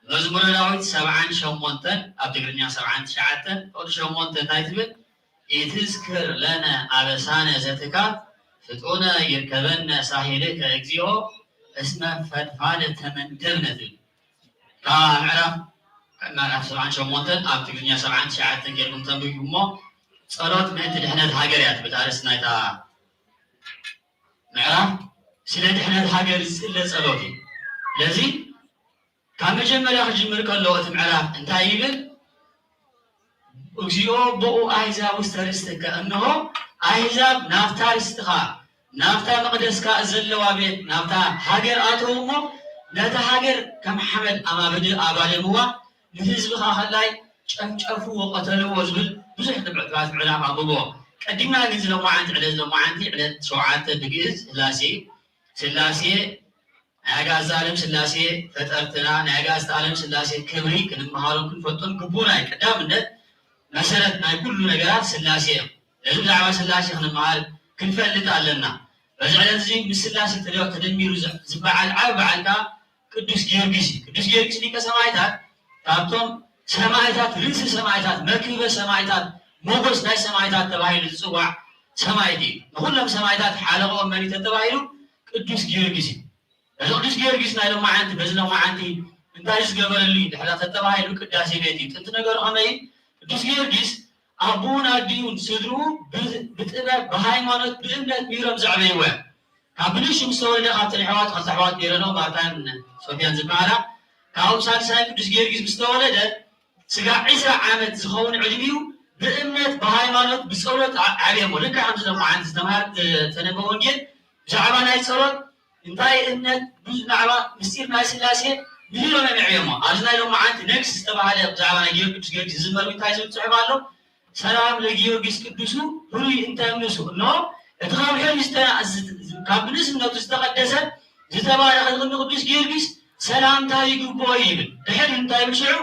መዝሙረ ዳዊት ሰብዓን ሸሞንተን ኣብ ትግርኛ ሰብዓን ትሽዓተን ፍቕዲ ሸሞንተ እንታይ ትብል? ኢትዝክር ለነ አበሳነ ዘትካት ፍጡነ ይርከበነ ሳሂልከ እግዚኦ እስመ ፈድፋደ ተመንደብነ ትብል። እታ ምዕራፍ ምዕራፍ ሰብዓን ሸሞንተን ኣብ ትግርኛ ሰብዓን ትሽዓተን ጌርኩም ተንብቡ እሞ ጸሎት ምእንቲ ድሕነት ሃገር እያ ትብል ኣርእስቲ ናይታ ምዕራፍ ስለ ድሕነት ሃገር ዝጽለ ጸሎት እዩ። ስለዚ ካብ መጀመርያ ክጅምር ከሎ እቲ ምዕራፍ እንታይ ይብል? እግዚኦ ቦኡ ኣሕዛብ ውስተ ርስትከ፣ እንሆ ኣሕዛብ ናብታ ርስትኻ ናብታ መቕደስካ ዘለዋ ቤት ናብታ ሃገር ኣተው እሞ ነታ ሃገር ከም ሓመድ ኣማብድ ኣባደምዋ፣ ንህዝብኻ ከላይ ጨፍጨፍዎ፣ ቀተልዎ ዝብል ብዙሕ ትብዕትባት ምዕራፍ ኣንብቦ። ቀዲምና ግን ዝሎማዓንቲ ዕለት፣ ሎማዓንቲ ዕለት ሸውዓተ ብግእዝ ስላሴ እዩ። ስላሴ ናይ ኣጋዕዝተ ዓለም ስላሴ ፈጠርትና፣ ናይ ኣጋዕዝተ ዓለም ስላሴ ክብሪ ክንመሃሮን ክንፈልጦን ግቡና እዩ። ቀዳምነት መሰረት ናይ ኩሉ ነገራት ስላሴ እዮም። ስለዚ ብዛዕባ ስላሴ ክንመሃር ክንፈልጥ ኣለና። በዚ ዕለት እዚ ምስ ስላሴ ተደ-፣ ተደሚሩ ዝ-፣ ዝበዓል ዓቢ በዓል ከኣ ቅዱስ ጊዮርጊስ እዩ። ቅዱስ ጊዮርጊስ ሊቀ ሰማዕታት ካብቶም ሰማዕታት፣ ርእሲ ሰማዕታት፣ መክብበ ሰማዕታት፣ ሞጎስ ናይ ሰማዕታት ተባሂሉ ዝጽዋዕ ሰማይት እዩ። ንኹሎም ሰማይታት ሓለቕኦም መን እዩ ተተባሂሉ? ቅዱስ ጊዮርጊስ እዩ። እዚ ቅዱስ ጊዮርጊስ ናይ ሎማዓንቲ፣ በዚ ሎማዓንቲ እንታይ ዝገበረሉ እዩ ድሕሪ ተተባሂሉ ቅዳሴ ቤት እዩ። ጥንቲ ነገሩ ከመይ እዩ? ቅዱስ ጊዮርጊስ ኣቦኡን ኣዲኡን ስድርኡ ብ-፣ ብጥበብ፣ ብሃይማኖት፣ ብእምነት ሚሮም ዘዕበይዎ እዮም። ካብ ብንእሽቱ ምስ ተወልደ ካብተን ኣሕዋት፣ ክልተ ኣሕዋት ነይረንኦ፣ ማርታን ሶፊያን ዝበሃላ፣ ካብኡ ሳልሳይ ቅዱስ ጊዮርጊስ ምስ ተወለደ ስጋዕ ዕስራ ዓመት ዝኸውን ዕድሚኡ ብእምነት ብሃይማኖት ብጸሎት ዓ-፣ ዓብየሞ። ልክዕ ከምዚ ሎማዓንቲ ዝተምሃር ዝተነበ ወንጌል ብዛዕባ ናይ ጸሎት እንታይ እምነት ብዛዕባ ምስጢር ናይ ስላሴ ምሂሮም እዮም የዕብየሞ። ኣብዚ ናይ ሎማዓንቲ ነግስ ዝተባህለ ብዛዕባ ናይ ጊዮርጊስ ቅዱስ ጊዮርጊስ ዝዝመር እንታይ ዝብል ጽሑፍ ኣሎ? ሰላም ለጊዮርጊስ ቅዱሱ ህሩይ እንተ እምንሱ። እነሆ እቲ ካብ ሕልሚ ዝተና-፣ ዝ-፣ ዝ-፣ ካብ ብንእስነቱ ዝተቐደሰ ዝተባረኸ ዝቕድሚ ቅዱስ ጊዮርጊስ ሰላምታ ይግብኦ ይብል። ድሕሪ እንታይ ይብል ሽዑ?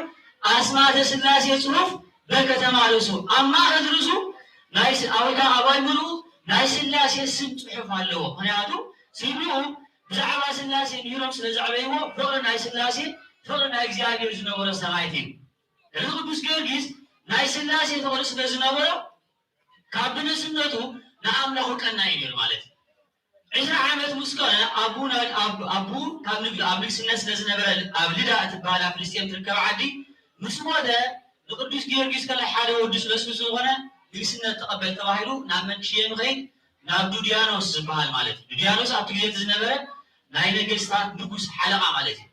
ኣስማተ ስላሴ ጽሑፍ በከተማ ርእሱ፣ ኣብ ማእከል ርእሱ ናይ ስ-፣ ኣብ ወይ ከዓ ኣብ ኣእምርኡ ናይ ስላሴ ስም ጽሑፍ ኣለዎ። ምኽንያቱ ስድርኡ ብዛዕባ ስላሴ ምሂሮም ስለ ዘዕበይዎ ፍቕሪ ናይ ስላሴ፣ ፍቕሪ ናይ እግዚኣብሔር ዝነበሮ ሰማይት እዩ። እዚ ቅዱስ ጊዮርጊስ ናይ ስላሴ ፍቕሪ ስለ ዝነበሮ ካብ ብንእስነቱ ንኣምላኹ ቀናኢ ነይሩ ማለት እዩ። ዕስራ ዓመት ምስ ኮነ ኣቡ ናይ-፣ ኣቡ፣ ኣቡ ካብ ንግ-፣ ኣብ ንግስነት ስለ ዝነበረ ኣብ ልዳ እትበሃል ኣብ ፍልስጤም ትርከብ ዓዲ ምስ ሞተ ንቅዱስ ጊዮርጊስ ከላይ ሓደ ወዱ ስለ ዝኾነ ንግስነት ተቐበል ተባሂሉ ናብ መን ክሽየም ይኸይድ? ናብ ዱድያኖስ ዝበሃል ማለት እዩ። ዱድያኖስ ኣብቲ ግዜ እቲ ዝነበረ ናይ ነገስታት ንጉስ ሓለቓ ማለት እዩ።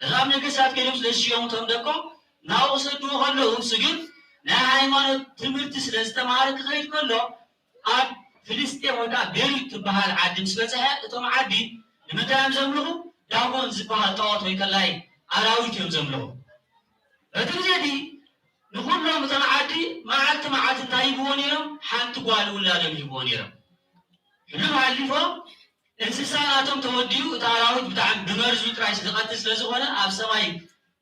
እዛ ኣብ ነገስታት ከይዶም ስለ ዝሽየሙ እቶም ደቆም ናብኡ ክሰድዎ ከለዉ እሱ ግን ናይ ሃይማኖት ትምህርቲ ስለ ዝተምሃረ ክኸይድ ከሎ ኣብ ፍልስጤም ወይ ከዓ ቤሩት ትበሃል ዓዲ ምስ በፅሐ እቶም ዓዲ ንምንታይ እዮም ዘምልኹ? ዳጎን ዝበሃል ጣዖት ወይ ከላይ ኣራዊት እዮም ዘምልኹ። በቲ ግዜ እቲ ንኹሎም እቶም ዓዲ መዓልቲ መዓልቲ እንታይ ይህብዎ ነይሮም? ሓንቲ ጓል ውላዶም ይህብዎ ነይሮም። ሕሉፍ ሓሊፎም እንስሳ ናቶም ተወዲኡ እቲ ኣራዊት ብጣዕሚ ብመርዙ ጥራይ ዝቐትል ስለ ዝኾነ ኣብ ሰማይ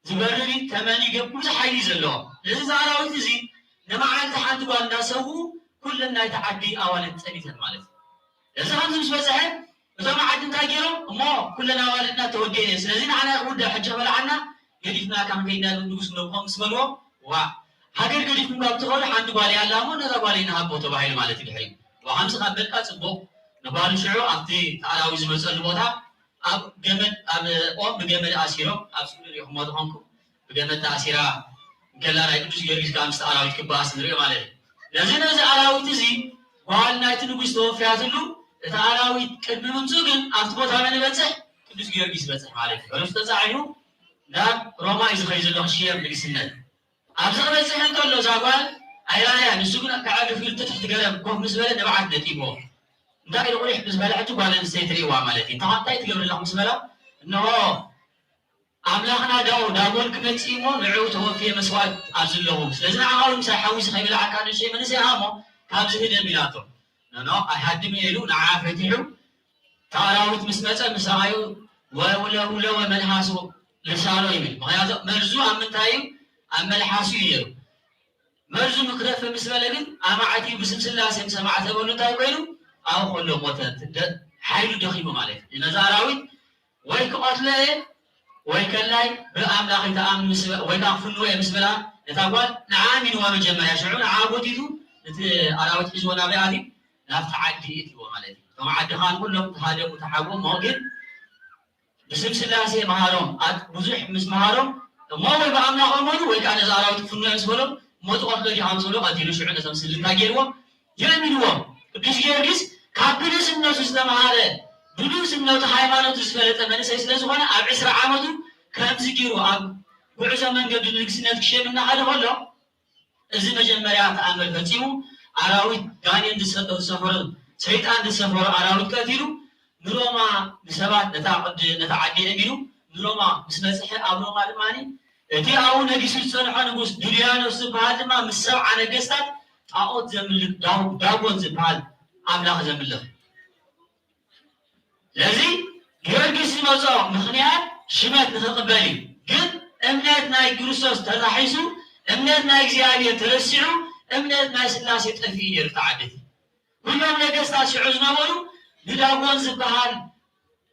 ዝበርር እዩ፣ ተመን ይገብ ብዙሕ ሓይሊ እዩ ዘለዎ። ስለዚ እዚ ኣራዊት እዚ ንመዓልቲ ሓንቲ ጓል እንዳሰዉ ኩለን ናይቲ ዓዲ ኣዋልድ ጸኒተን ማለት እዩ። እዚ ከምዚ ምስ በዝሐ እቶም ዓዲ እንታይ ገይሮም እሞ ኩለን ኣዋልድና ተወዲኤ እየን፣ ስለዚ ንዓና ክውዳእ ሕጂ ክበልዓና ገዲፍና ካብ ከይድና ንጉስ ነብኾም ምስ በልዎም ዋ ሃገር ገዲፍኩም ካብ ትኸዱ ሓንቲ ጓል እያ ኣላ እሞ ነዛ ጓል ንሃቦ ተባሂሉ ማለት እዩ። ድሕሪ ብኸምዚ ካብ በልካ ጽቡቕ ንጓሉ ሽዑ ኣብቲ ኣራዊት ዝመጸሉ ቦታ ኣብ ገመድ ኣብ ኦም ብገመድ ኣሲሮም ኣብ ስእሊ ሪኢኹሞ ዝኾንኩም ብገመድ ተኣሲራ እንከላ ናይ ቅዱስ ጊዮርጊስ ከዓ ምስቲ ኣራዊት ክበኣስ ንሪኦ ማለት እዩ። ነዚ ነዚ ኣራዊት እዚ ጓል ናይቲ ንጉስ ተወፍያትሉ እቲ ኣራዊት ቅድሚ ምምፅኡ ግን ኣብቲ ቦታ መን ይበፅሕ? ቅዱስ ጊዮርጊስ ይበፅሕ ማለት እዩ። ፈረሱ ተፃዒኑ ናብ ሮማ እዩ ዝኸይ ዘሎ ክሽየም ንግስነት። ኣብዚ ክበፅሕ እንከሎ እዛ ጓል ኣይራያ ንሱ ግን ከዕርፍ ኢሉ ትሕቲ ገረብ ኮፍ ምስ በለ ንብዓት ነጢብዎ። እንታይ ኢሉ ቁሊሕ ምስ በለ ሕጂ ጓል ኣንስተይቲ ርእይዋ ማለት እዩ። እንታይ ትገብር ኣለኹ ምስ በላ እንሆ ኣምላኽና ዳው ዳጎን ክመጽእ እሞ ንዕኡ ተወፍየ መስዋእት ኣብዚ ኣለኹ። ስለዚ ንዓኻ እውን ምሳይ ሓዊሲ ከይበልዓካ ንእሽተይ መንእሰይ እሞ ካብዚ ህደም ኢላቶ። ኖኖ ኣይሃድም እየ ኢሉ ንዓ ፈቲሑ እቲ ኣራዊት ምስ መጸ ምስ ረኣዩ ወውለውለወ መልሓሱ ልሳኖ ይብል። ምኽንያቱ መርዙ ኣብ ምንታይ እዩ? ኣብ መልሓሱ እዩ ነይሩ። መርዙ ንክደፍእ ምስ በለ ግን ኣማዕትዩ ብስም ስላሴ ምስ ኣማዕተበሉ እንታይ ኮይኑ ኣብኡ ከሎ ሞተ። ደ-፣ ሓይሉ ደኺሙ ማለት እዩ። ነዚ ኣራዊት ወይ ክቐትሎ እየ ወይ ከላይ ብኣምላኽ ይተኣምን ምስ በ-፣ ወይ ከዓ ክፍንዎ እየ ምስ በላ ነታ ጓል ንዓ ኣሚንዋ መጀመርያ ሽዑ ንዓ ጎቲቱ እቲ ኣራዊት ሒዝዎ ናበይ ኣትዩ ናብቲ ዓዲ እትዎ ማለት እዩ። እቶም ዓዲ ከዓ ንኩሎም ተሃደሙ ተሓብኡ እሞ ግን ብስም ስላሴ መሃሮም ኣት-፣ ብዙሕ ምስ መሃሮም እሞ ወይ ብኣምላኽ እመኑ ወይ ከዓ ነዚ ኣራዊት ክፍንዎ እየ ምስ በሎም እሞ ትቐትሎ ዲኻ ምስ በሎ ቀቲሉ ሽዑ ነቶም ስድሪ እንታይ ገይርዎም የእሚንዎም። ቅዱስ ጊዮርጊስ ካብ ብንእስነቱ ዝተምሃረ ብንእስነቱ ሃይማኖቱ ዝፈለጠ መንእሰይ ስለ ዝኾነ ኣብ ዕስራ ዓመቱ ከምዚ ገይሩ ኣብ ጉዕዞ መንገዱ ንንግስነት ክሸም እናኸደ ከሎ እዚ መጀመርያ ተኣምር ፈጺሙ ኣራዊት ጋኔን ዝሰፈሮ ሰይጣን ዝሰፈሮ ኣራዊት ቀቲሉ ንሮማ ንሰባት ነታ ቅድ ነታ ዓዲ ኣእሚኑ ንሮማ ምስ በጽሐ ኣብ ሮማ ድማ እቲ ኣብኡ ነጊሱ ዝጸንሖ ንጉስ ዱልያኖስ ዝበሃል ድማ ምስ ሰብዓ ነገስታት ጣዖት ዘምልኽ ዳው-፣ ዳጎን ዝበሃል ኣምላኽ ዘምልኽ። ስለዚ ጊዮርጊስ ዝመጾ ምኽንያት ሽመት ንኽቕበል እዩ። ግን እምነት ናይ ክርስቶስ ተታሒሱ እምነት ናይ እግዚኣብሔር ተረሲዑ እምነት ናይ ስላሴ ጠፊኡ ነይሩ ተዓደቲ። ኩሎም ነገስታት ሽዑ ዝነበሩ ንዳጎን ዝበሃል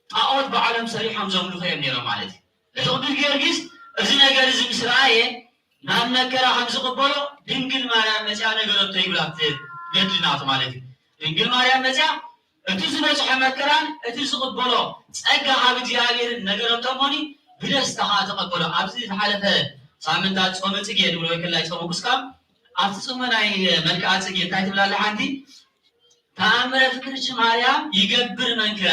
ጣዖት ባዕሎም ሰሪሖም ዘምልኹ እዮም ነይሮም ማለት እዩ። እቲ ቅዱስ ጊዮርጊስ እዚ ነገር እዚ ምስ ረኣየ ናብ መከራ ከም ዝቕበሎ ድንግል ማርያም መፅያ ነገረቶ ይብላ ኣብቲ ገድሊ ናቱ ማለት እዩ። ድንግል ማርያም መፅያ እቲ ዝበፅሖ መከራን እቲ ዝቕበሎ ጸጋ ካብ እግዚኣብሔር ነገረቶ እሞኒ ብደስታ ከዓ ተቐበሎ። ኣብዚ ዝሓለፈ ሳምንታት ጾመ ጽጌ ንብሎ ወይ ክላይ ጾመ ጉስቃም ኣብቲ ጽሙናይ መልክዓ ጽጌ እንታይ ትብላለ ሓንቲ ተኣምረ ፍቅርች ማርያም ይገብር መንክረ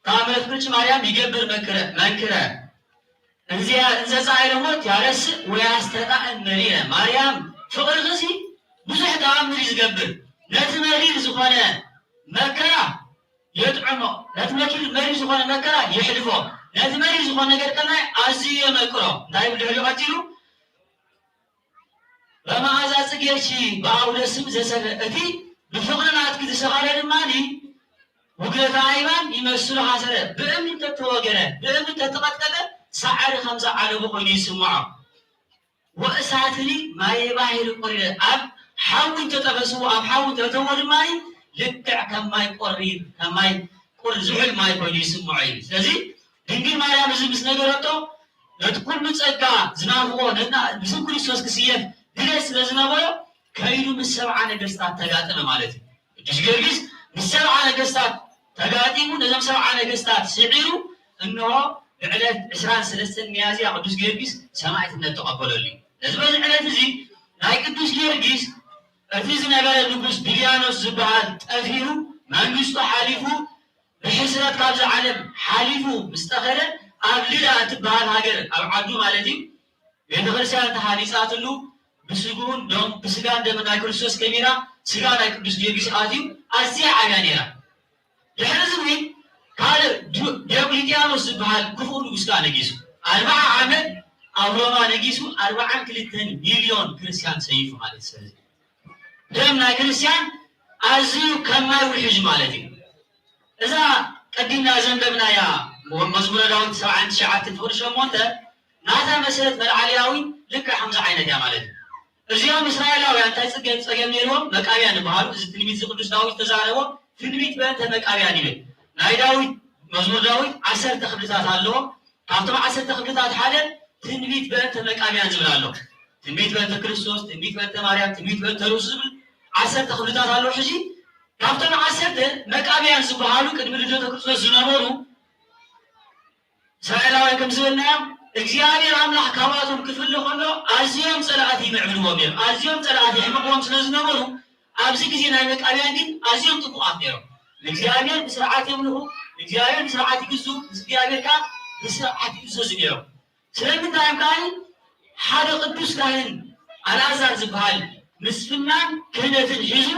ተኣምረ ፍቅርች ማርያም ይገብር መንክረ መንክረ እንዚያ እንዘፃ ኢለሞት ያረስእ ወያስተጣእን መሪረ ማርያም ፍቅርኽሲ ብዙሕ ተኣምር እዩ ዝገብር ነቲ መሪር ዝኾነ መከራ የጥዕሞ ነቲ መኪር መሪር ዝኾነ መከራ የሕልፎ ነቲ መሪር ዝኾነ ነገር ከናይ ኣዝዩ የመቅሮ እንታይ ብድሕሪኡ ቀፂሉ በመዓዛ ጽጌኪ ብኣውደ ስም ዘሰረ እቲ ብፍቕሪ ናትኪ ዝሰኸረ ድማ ውግረተ ኣይባን ይመስሉ ሓሰረ ብእምኒ እንተተወገረ ብእምኒ እንተተቐጥቀጠ ሳዕሪ ከም ዝዓለቡ ኮይኑ ይስምዖ። ወእሳትኒ ማየ ባሕሪ ቆሪረ ኣብ ሓዊ እንተጠበስዎ ኣብ ሓዊ እንተተዎ ድማ ልክዕ ከም ማይ ቆሪር ከም ማይ ቁር ዝሑል ማይ ኮይኑ ይስምዖ እዩ። ስለዚ ድንግል ማርያም እዚ ምስ ነገረቶ ነቲ ኩሉ ጸጋ ዝናፍቖ ነና ብስም ክርስቶስ ክስየፍ ድሌት ስለ ዝነበሮ ከይዱ ምስ ሰብዓ ነገስታት ተጋጠመ ማለት እዩ። ቅዱስ ጊዮርጊስ ምስ ሰብዓ ነገስታት ተጋጢሙ ነዞም ሰብዓ ነገስታት ስዒሩ እንሆ ብዕለት ዕስራን ሰለስተን ሚያዝያ ቅዱስ ጊዮርጊስ ሰማዕትነት ተቐበለሉ እዩ። ነዚ በዚ ዕለት እዚ ናይ ቅዱስ ጊዮርጊስ እቲ ዝነበረ ንጉስ ድልያኖስ ዝበሃል ጠፊኡ መንግስቱ ሓሊፉ ብሕስረት ካብዚ ዓለም ሓሊፉ ምስ ጠኸለ ኣብ ልዳ እትበሃል ሃገር ኣብ ዓዱ ማለት እዩ ቤተ ክርስቲያን ተሃኒፃትሉ ብስግኡን ደም ብስጋን ደም ናይ ክርስቶስ ከቢራ ስጋ ናይ ቅዱስ ጊዮርጊስ ኣትዩ ኣዝያ ዓብያ ነይራ። ድሕሪ እዚ እውን ካልእ ዲዮቅሊጥያኖስ ዝበሃል ክፉእ ንጉስ ከዓ ነጊሱ ኣርባዓ ዓመት ኣብ ሮማ ነጊሱ ኣርባዓን ክልተን ሚልዮን ክርስቲያን ሰይፉ ማለት ሰብ ደም ናይ ክርስቲያን ኣዝዩ ከማይ ውሕጅ ማለት እዩ። እዛ ቀዲምና ዘንበብናያ መዝሙረ ዳዊት ሰብዓን ትሽዓትን ፍቕዲ ሸሞንተ ናታ መሰረት መልዓልያዊ ልክዕ ከምዚ ዓይነት እያ ማለት እዩ። እዚኦም እስራኤላውያን እንታይ ፅገ ፀገም ነይርዎም? መቃብያን ይበሃሉ። እዚ ትንቢት እዚ ቅዱስ ዳዊት ተዛረቦ ትንቢት በእንተ መቃብያን ይብል። ናይ ዳዊት መዝሙር ዳዊት ዓሰርተ ክፍልታት ኣለዎ። ካብቶም ዓሰርተ ክፍልታት ሓደ ትንቢት በእንተ መቃብያን ዝብል ኣሎ። ትንቢት በእንተ ክርስቶስ፣ ትንቢት በእንተ ማርያም፣ ትንቢት በእንተ ርእሱ ዝብል ዓሰርተ ክፍልታት ኣሎ። ሕጂ ካብቶም ዓሰርተ መቃብያን ዝበሃሉ ቅድሚ ልደተ ክርስቶስ ዝነበሩ እስራኤላውያን ከም ዝበልናዮም እግዚኣብሔር ኣምላኽ ካብኣቶም ክፍሊ ከሎ ኣዝዮም ጸላእቲ ይምዕብልዎም እዮም። ኣዝዮም ጸላእቲ ይሕምቕዎም ስለ ዝነበሩ ኣብዚ ግዜ ናይ መቃብያን ግን ኣዝዮም ጥቡቓት ነይሮም። ንእግዚኣብሔር ብስርዓት የምልኹ፣ ንእግዚኣብሔር ብስርዓት ይግዙ፣ ምስ እግዚኣብሔር ከዓ ብስርዓት ይእዘዙ ነይሮም። ስለምንታይ እዮም ከዓ ሓደ ቅዱስ ካህን ኣልኣዛር ዝበሃል ምስፍናን ክህነትን ሒዙ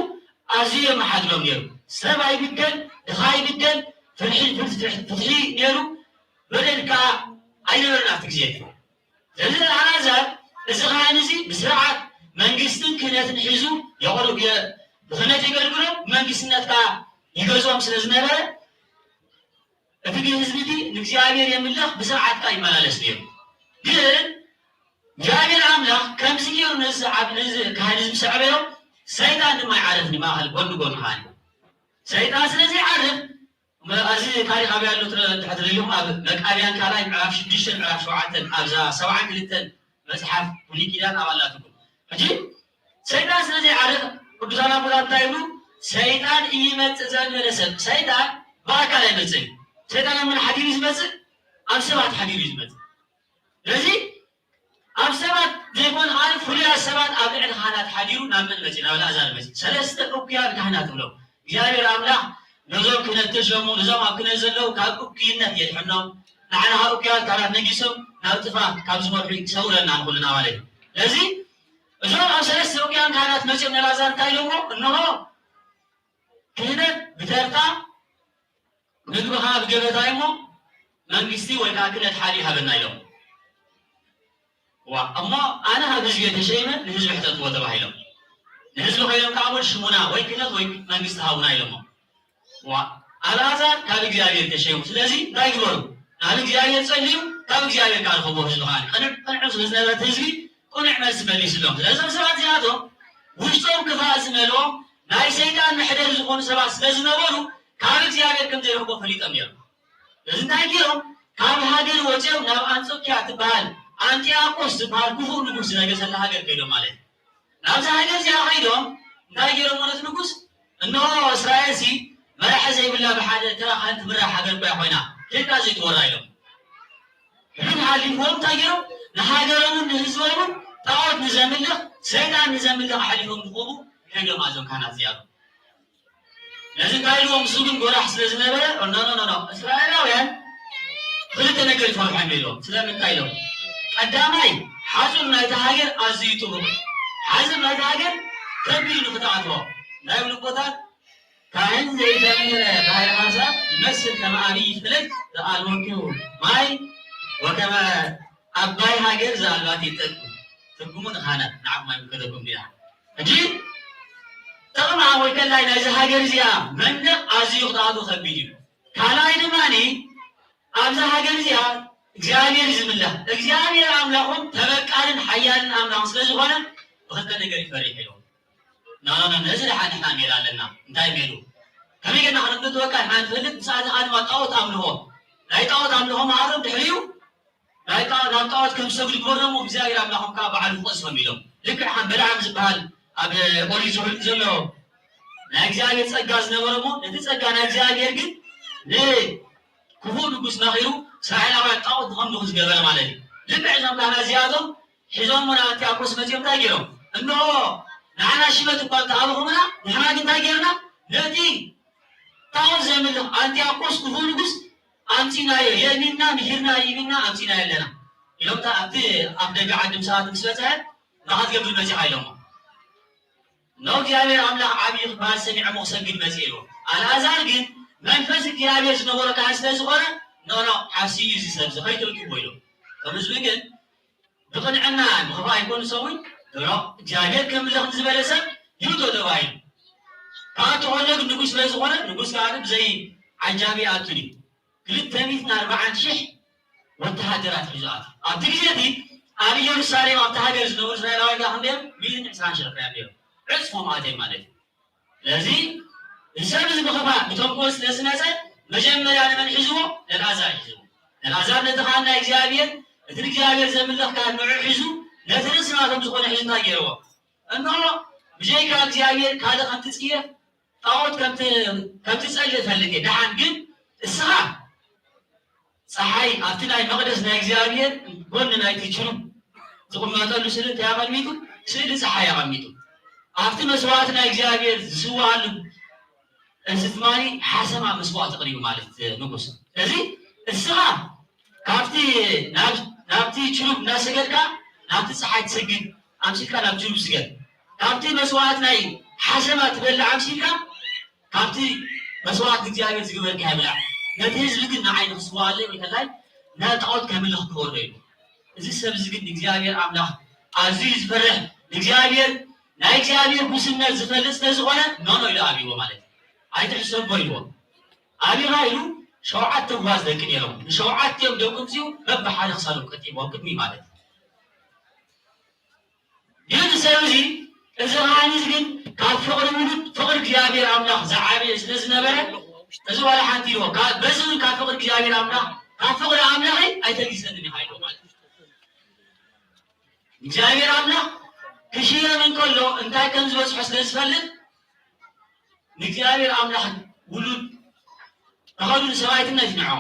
ኣዝዩ የመሓድሮም ነይሩ። ሰብ ኣይግደል፣ ድኻ ኣይግደል፣ ፍትሒ ፍትሒ ነይሩ፣ በደል ከዓ ኣይነበረን ኣብቲ ግዜ። ስለዚ ኣልኣዛር እዚ ካህን እዚ ብስርዓት መንግስትን ክህነትን ሒዙ የቕርብ ብክህነት የገልግሎም፣ መንግስትነት ከዓ ይገዝኦም ስለ ዝነበረ እቲ ህዝቢ እቲ ንእግዚኣብሔር የምልኽ ብስርዓት ከዓ ይመላለስ ነይሩ። ግን እግዚኣብሔር ኣምላኽ ከምዚ ገይሩ ነዚ ዓብ ነዚ ካህን እዚ ምስ ኣዕበዮ ሰይጣን ድማ ይዓርፍ ንማእኸል ጎኒ ጎኒ ከዓ ሰይጣን ስለ ዘይዓርፍ እዚ ታሪክ ኣበይ ኣሎ እንድሕር ትደልዩም ኣብ መቃብያን ካልኣይ ምዕራፍ ሽዱሽተን ምዕራፍ ሸውዓተን ኣብዛ ሰብዓን ክልተን መፅሓፍ ብሉይ ኪዳን ኣብ ኣላትኩም ሕጂ ሰይጣን ስለ ዘይዓርፍ ቅዱሳን ኣቦታት እንታይ ይብሉ? ሰይጣን ይመፅእ ዘንበለ ሰብ ሰይጣን ብኣካል ኣይመፅእን። ሰይጣን ኣብ መን ሓዲሩ እዩ ዝመፅእ? ኣብ ሰባት ሓዲሩ እዩ ዝመፅእ። ስለዚ ኣብ ሰባት ዘይኮነ ከዓ ፍሉያት ሰባት ኣብ ልዕሊ ካህናት ሓዲሩ ናብ መን መፅእ? ናብ ኣልኣዛር መፅእ። ሰለስተ እኩያት ካህናት ብሎም እግዚኣብሔር ኣምላኽ ነዞም ክህነት ተሸሙ ነዞም ኣብ ክህነት ዘለዉ ካብ እኩይነት የድሕኖም። ንዓና ካብ እኩያት ካህናት ነጊሶም ናብ ጥፋት ካብ ዝመርሑ ይሰውረና ንኩልና ማለት እዩ። ስለዚ እዞም ኣብ ሰለስተ እኩያን ካህናት መፂኦም ነላዛር እንታይ ኢሎሞ? እንሆ ክህነት ብተርታ ምግቢ ከዓ ብገበታ እሞ መንግስቲ ወይ ከዓ ክህነት ሓደ ይሃበና ኢሎም። ዋ እሞ ኣነ ካብ ህዝቢ ተሸይመ ንህዝቢ ሕተትዎ ተባሂሎም። ንህዝቢ ኮይኖም ከዓ ሞ ሽሙና ወይ ክህነት ወይ መንግስቲ ሃቡና ኢሎሞ። ዋ ኣልኣዛር ካብ እግዚኣብሔር ተሸይሙ። ስለዚ እንታይ ግበሩ? ናብ እግዚኣብሔር ጸልዩ፣ ካብ እግዚኣብሔር ከዓ ርኸብዎ። ህዝቢ ከዓ ቅንዕ ቅንዕ ስለ ዝነበረ እቲ ህዝቢ ቅኑዕ መልሲ መሊስሎም። ስለዚ እዞም ሰባት እዚኣቶም ውሽጦም ክፋእ ዝመልኦም ናይ ሰይጣን መሕደሪ ዝኾኑ ሰባት ስለ ዝነበሩ ካብ እግዚኣብሔር ከም ዘይረኽቦ ፈሊጦም ነይሮም። እዚ እንታይ ገይሮም? ካብ ሃገር ወፂኦም ናብ ኣንጾኪያ ትበሃል ኣንጢያቆስ ዝበሃል ክፉእ ንጉስ ዝነገሰላ ሃገር ከይዶም ማለት እዩ። ናብዚ ሃገር እዚኣ ከይዶም እንታይ ገይሮም ማለት ንጉስ? እንሆ እስራኤል ሲ መራሒ ዘይብላ ብሓደ ተራ ካህን ትምራሕ ሃገር እኳ ኮይና፣ ኬድካ ዘይትወራ ኢሎም። ሕሉፍ ሓሊፍዎም እንታይ ገይሮም? ንሃገሮምን ንህዝቦምን ጣዖት ንዘምልኽ ሰይጣን ንዘምልኽ ኣሕሊፎም ዝህቡ ከይዶም ኣዞም ካህናት እዚኣቶም። ነዚ እንታይ ኢልዎም? እሱ ግን ጎራሕ ስለ ዝነበረ ኖ ኖ ኖ እስራኤላውያን ክልተ ነገር ይፈርሖም ኢሎም። ስለምንታይ ኢሎም? ቀዳማይ ሓፁር ናይቲ ሃገር ኣዝዩ ጥቡቕ፣ ሓፅር ናይቲ ሃገር ከቢድ ንክትኣትዎ ናይ ብልቦታት ካህን ዘይተምረ ባህሪ ሓሳብ ይመስል ከም ኣብይ ፍለግ ዘኣልወኪው ማይ ወከመ ኣባይ ሃገር ዘኣልባት ይጠቅም። ትርጉሙ ንኻነ ንዓኹም ኣይምልከተኩም ዲና። ሕጂ ጥቕማ ወይ ከላይ ናይዚ ሃገር እዚኣ መንደቕ ኣዝዩ ክትኣትዎ ከቢድ እዩ። ካልኣይ ድማ ኣብዚ ሃገር እዚኣ እግዚኣብሔር ዝምለኽ እግዚኣብሔር ኣምላኹም ተበቃልን ሓያልን ኣምላኽ ስለ ዝኾነ ብኽልተ ነገር ይፈሪሕ ኢሎም። ና ና ና ነዚ ደሓን ንሕና ሜላ ኣለና። እንታይ ሜሉ? ከመይ ጌርና ክንምልጥ ወካ ንሓ ንፈልጥ? ምስ ኣተኻ ድማ ጣዖት ኣምልኾ ናይ ጣዖት ኣምልኾ መሃሮም ድሕሪኡ ናይ ጣዖት ናብ ጣዖት ከም ዝሰግዱ ግበሮሞ እግዚኣብሔር ኣምላኾም ከዓ ባዕሉ ክቐስፎም ኢሎም። ልክዕ ከም በለዓም ዝበሃል ኣብ ኦሪት ዝብል ዘሎ ናይ እግዚኣብሔር ጸጋ ዝነበረሞ ነቲ ጸጋ ናይ እግዚኣብሔር ግን ንክፉእ ንጉስ መኺሩ እስራኤላውያን ጣዖት ንኸምልኹ ዝገበረ ማለት እዩ። ልክዕ እዞም ካህናት እዚኣቶም ሒዞም ውን ኣንቲያኮስ መጺኦም እንታይ ገይሮም? እንሆ ንዓና ሽመት እኳ እንተሃብኹምና ንሕና ግን እንታይ ገይርና? ነቲ ጣዖት ዘምልኽ ኣንቲያኮስ ክፉእ ንጉስ ኣምጺናዮ፣ የእሚንና ምሂርና ይእሚንና ኣምጺናዮ ኣለና ኢሎም። እታ ኣብቲ ኣፍ ደገ ዓዲ ምስ ኣቱ ምስ በጽሐ ንኻትገብር መጺኻ ኢሎሞ። እነሆ እግዚኣብሔር ኣምላኽ ዓብዪ ክበሃል ሰሚዐ እሞ ክሰግድ መጺኤ ኢልዎ። ኣልኣዛር ግን መንፈስ እግዚኣብሔር ዝነበሮ ካህን ስለ ዝኾነ ኖ ኖ ዓስዩ እዚ ሰብ እዚ ከይትረኪቦ ኢሎም። ከም ህዝቢ ግን ብቕንዕና ምኽፋእ ኣይኮኑ ሰብኡን ኖ እግዚኣብሔር ከምልኽ ንዝበለ ሰብ ይውቶ ተባሂሉ። ካብ ተኾነ ግን ንጉስ ስለ ዝኾነ ንጉስ ከዓ ብዘይ ዓጃቢ ኣቱን እዩ። ክልተ ሚእትን ኣርባዓን ሽሕ ወተሃደራት ሒዙ ኣትዩ። ኣብቲ ግዜ እቲ ኣብ ኢየሩሳሌም ኣብቲ ሃገር ዝነበሩ እስራኤላውያን ከዓ ክንደዮም? ሚእትን ዕስራን ሽሕ ጥራይ እዮም ነይሮም። ዕጽፎም ኣትዮም ማለት እዩ። ስለዚ እዚ ሰብ እዚ ብኽፋእ ብተንኮል ስለ ዝመጸ መጀመርያ ንመን ሒዝዎ? ነልኣዛር ሒዝዎ። ነልኣዛር ነቲ ኻህን ናይ እግዚኣብሔር እቲ ንእግዚኣብሔር ዘምልኽ ካህን ንዑ ሒዙ ነቲ ርእሲ ናቶም ዝኾነ ሒዙ እንታይ ገይርዎ? እንሆ ብጀይካ እግዚኣብሔር ካልእ ከም ትጽየፍ ጣዖት ከም ት- ከም ትጸልእ እፈልጥ እየ። ደሓን ግን እስኻ ጸሓይ ኣብቲ ናይ መቕደስ ናይ እግዚኣብሔር ጎኒ ናይቲ ችሩብ ዝቕመጠሉ ስእሊ እንታይ ኣቐሚጡ? ስእሊ ጸሓይ ኣቐሚጡ። ኣብቲ መስዋዕቲ ናይ እግዚኣብሔር ዝስዋኣሉ እዚ ትማሊ ሓሰማ መስዋዕቲ ኣቕሪቡ ማለት ንጉስ። ስለዚ እስኻ ካብቲ ናብ- ናብቲ ችሩብ እናሰገድካ ናብቲ ጸሓይ ትሰግድ ኣምሲልካ ናብ ችሩብ ስገድ። ካብቲ መስዋዕቲ ናይ ሓሰማ ትበልዕ ኣምሲልካ ካብቲ መስዋዕቲ እግዚኣብሔር ዝግበርካዮ ብላዕ። ነቲ ህዝቢ ግን ንዓይ ንኽስዋኣለይ ወይ ከላይ ናብ ጣዖት ከምልኽ ክወርዶ ኢሉ። እዚ ሰብ እዚ ግን ንእግዚኣብሔር ኣምላኽ ኣዝዩ ዝፈርሕ ንእግዚኣብሔር ናይ እግዚኣብሔር ጉስነት ዝፈልጥ ስለ ዝኾነ ኖኖ ኢሉ ኣብይዎ ማለት እዩ። ኣይትሕሰቦ ኢልዎ። ኣቢኻ ኢሉ ሸውዓተ ጓዝ ደቂ ነይሮም ንሸውዓቲኦም ደቁ እዚኡ በብሓደ ክሳዶም ቀጢቦም ቅድሚ ማለት እዩ። ግን ሰብ እዚ እዚ ኻህን እዚ ግን ካብ ፍቕሪ ውሉድ ፍቕሪ እግዚኣብሔር ኣምላኽ ዝዓበየ ስለ ዝነበረ እዚ ዋላ ሓንቲ ኢልዎ በዚ እውን ካብ ፍቕሪ እግዚኣብሔር ኣምላኽ ካብ ፍቕሪ ኣምላኸይ ኣይተልግሰንን ኢኻ ኢልዎ ማለት እዩ። እግዚኣብሔር ኣምላኽ ክሽየም እንከሎ እንታይ ከም ዝበፅሖ ስለ ዝፈልጥ ንእግዚኣብሔር ኣምላኽ ውሉድ ተኸዱ ንሰብኣይትነት ይንዖ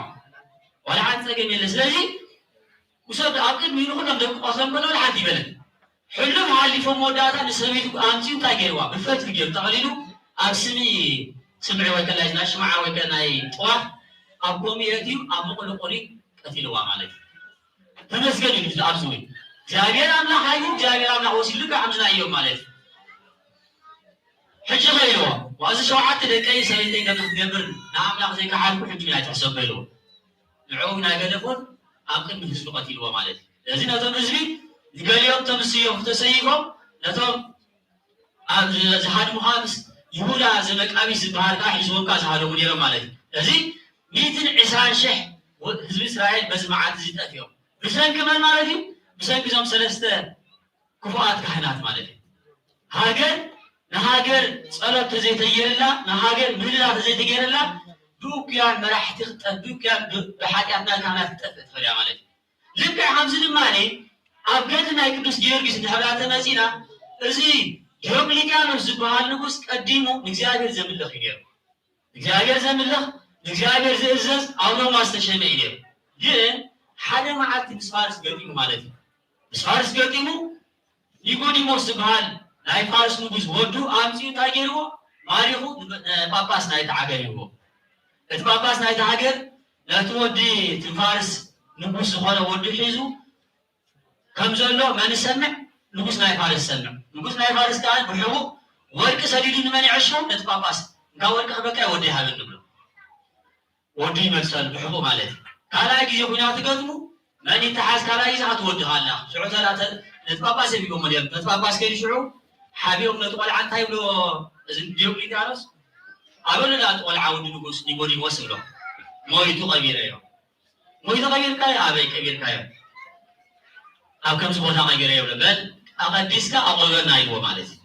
ዋላ ሓንቲ ፀገም የለ። ስለዚ ውሰድ ኣብ ቅድሚ ንኩሎም ደቂ ቆሰም ከሎ ሓንቲ ይበለን ሕሉፍ ሓሊፎም መወዳእታ ንሰበይቱ ኣምፅኡ እንታይ ገይርዋ ብፈትሊ ገይሩ ጠቕሊሉ ኣብ ስሚ ስምዒ ወይ ከላይ ናይ ሽምዓ ወይ ከ ናይ ጥዋፍ ኣብ ጎሚ የእትዩ ኣብ መቑልቑሊ ቀቲልዋ ማለት እዩ። ተመስገን እዩ ኣብዚ ወይ እግዚኣብሔር ኣምላኽ ሃይቡ እግዚኣብሔር ኣምላኽ ወሲዱ ልክዕ ከምዚ ናይ እዮም ማለት እዩ። ሕጂ ከ ኢልዎ ዋዚ ሸውዓተ ደቀይ ሰበይተይ ከም ክትገብር ንኣምላኽ ዘይከሓድኩ ሕጂ ናይ ትሕሰቦ ኢልዎ ንዕኡ ናይ ገደፎን ኣብ ቅድሚ ህዝቢ ቀቲልዎ ማለት እዩ። ስለዚ ነቶም ህዝቢ ንገሊኦም ተምስዮም ተሰይፎም ነቶም ኣብ ዝሃድሙኻ ምስ ይሁዳ ዘመቃቢስ ዝበሃል ከዓ ሒዝዎም ከዓ ዝሃደሙ ነይሮም ማለት እዩ። ስለዚ ሚእትን ዕስራን ሽሕ ህዝቢ እስራኤል በዚ መዓት እዚ ጠፊኦም ብሰንኪ መን ማለት እዩ? ብሰንኪ እዞም ሰለስተ ክፉኣት ካህናት ማለት እዩ። ሃገር ንሃገር ጸሎት ተዘይተየረላ ንሃገር ምህልላ ተዘይተገይረላ ብእኩያን መራሕቲ ክጠፍ ብእኩያን ብሓጢኣትና ካህናት ክጠፍእ ትኽእል እያ ማለት እዩ። ልክዕ ከምዚ ድማ ኣብ ገድሊ ናይ ቅዱስ ጊዮርጊስ እንድሕር ተመጺና እዚ ዲዮቅሊጥያኖስ ዝበሃል ንጉስ ቀዲሙ ንእግዚኣብሔር ዘምልኽ እዩ ነይሩ። እግዚኣብሔር ዘምልኽ፣ ንእግዚኣብሔር ዝእዘዝ ኣብ ሮማ ዝተሸመ እዩ ነይሩ። ግን ሓደ መዓልቲ ምስ ፋርስ ገጢሙ ማለት እዩ። ምስ ፋርስ ገጢሙ ኒቆዲሞስ ዝበሃል ናይ ፋርስ ንጉስ ወዱ ኣምፂኡ እንታይ ገይርዎ? ማሪኹ ጳጳስ ናይቲ ሃገር ይህቦ። እቲ ጳጳስ ናይቲ ሃገር ነቲ ወዲ እቲ ፋርስ ንጉስ ዝኾነ ወዱ ሒዙ ከም ዘሎ መን ይሰምዕ? ንጉስ ናይ ፋርስ ይሰምዕ። ንጉስ ናይ ፋርስ ከዓ ብሕቡእ ወርቂ ሰዲዱ ንመን ይዕሾ? ነቲ ጳጳስ። እንካ ወርቂ ክበካ ወዲ ይሃበኒ ብሎ ወዲ ይመልሰሉ ብሕቡእ ማለት እዩ። ካልኣይ ግዜ ኩናት ገጥሙ መን ይተሓዝ? ካልኣይ ግዜ ኣቲ ወዲ ሃላ ሽዑ ተላተ ነቲ ጳጳስ የቢቦም እዮም። ነቲ ጳጳስ ከይዱ ሽዑ ሓቢኦም ነቲ ቆልዓ እንታይ ይብልዎ? እዚ ዲዮቅሊጥያኖስ ኣበሉላ እቲ ቆልዓ ወዲ ንጉስ ኒቆዲሞስ ይብሎ ሞይቱ ቀቢረዮ። ሞይቱ ቀቢርካዮ ኣበይ ቀቢርካዮ? ኣብ ከምዚ ቦታ ቀቢረዮ ይብሎ። በል ኣቐዲስካ ኣቑርበና ኢልዎ ማለት እዩ።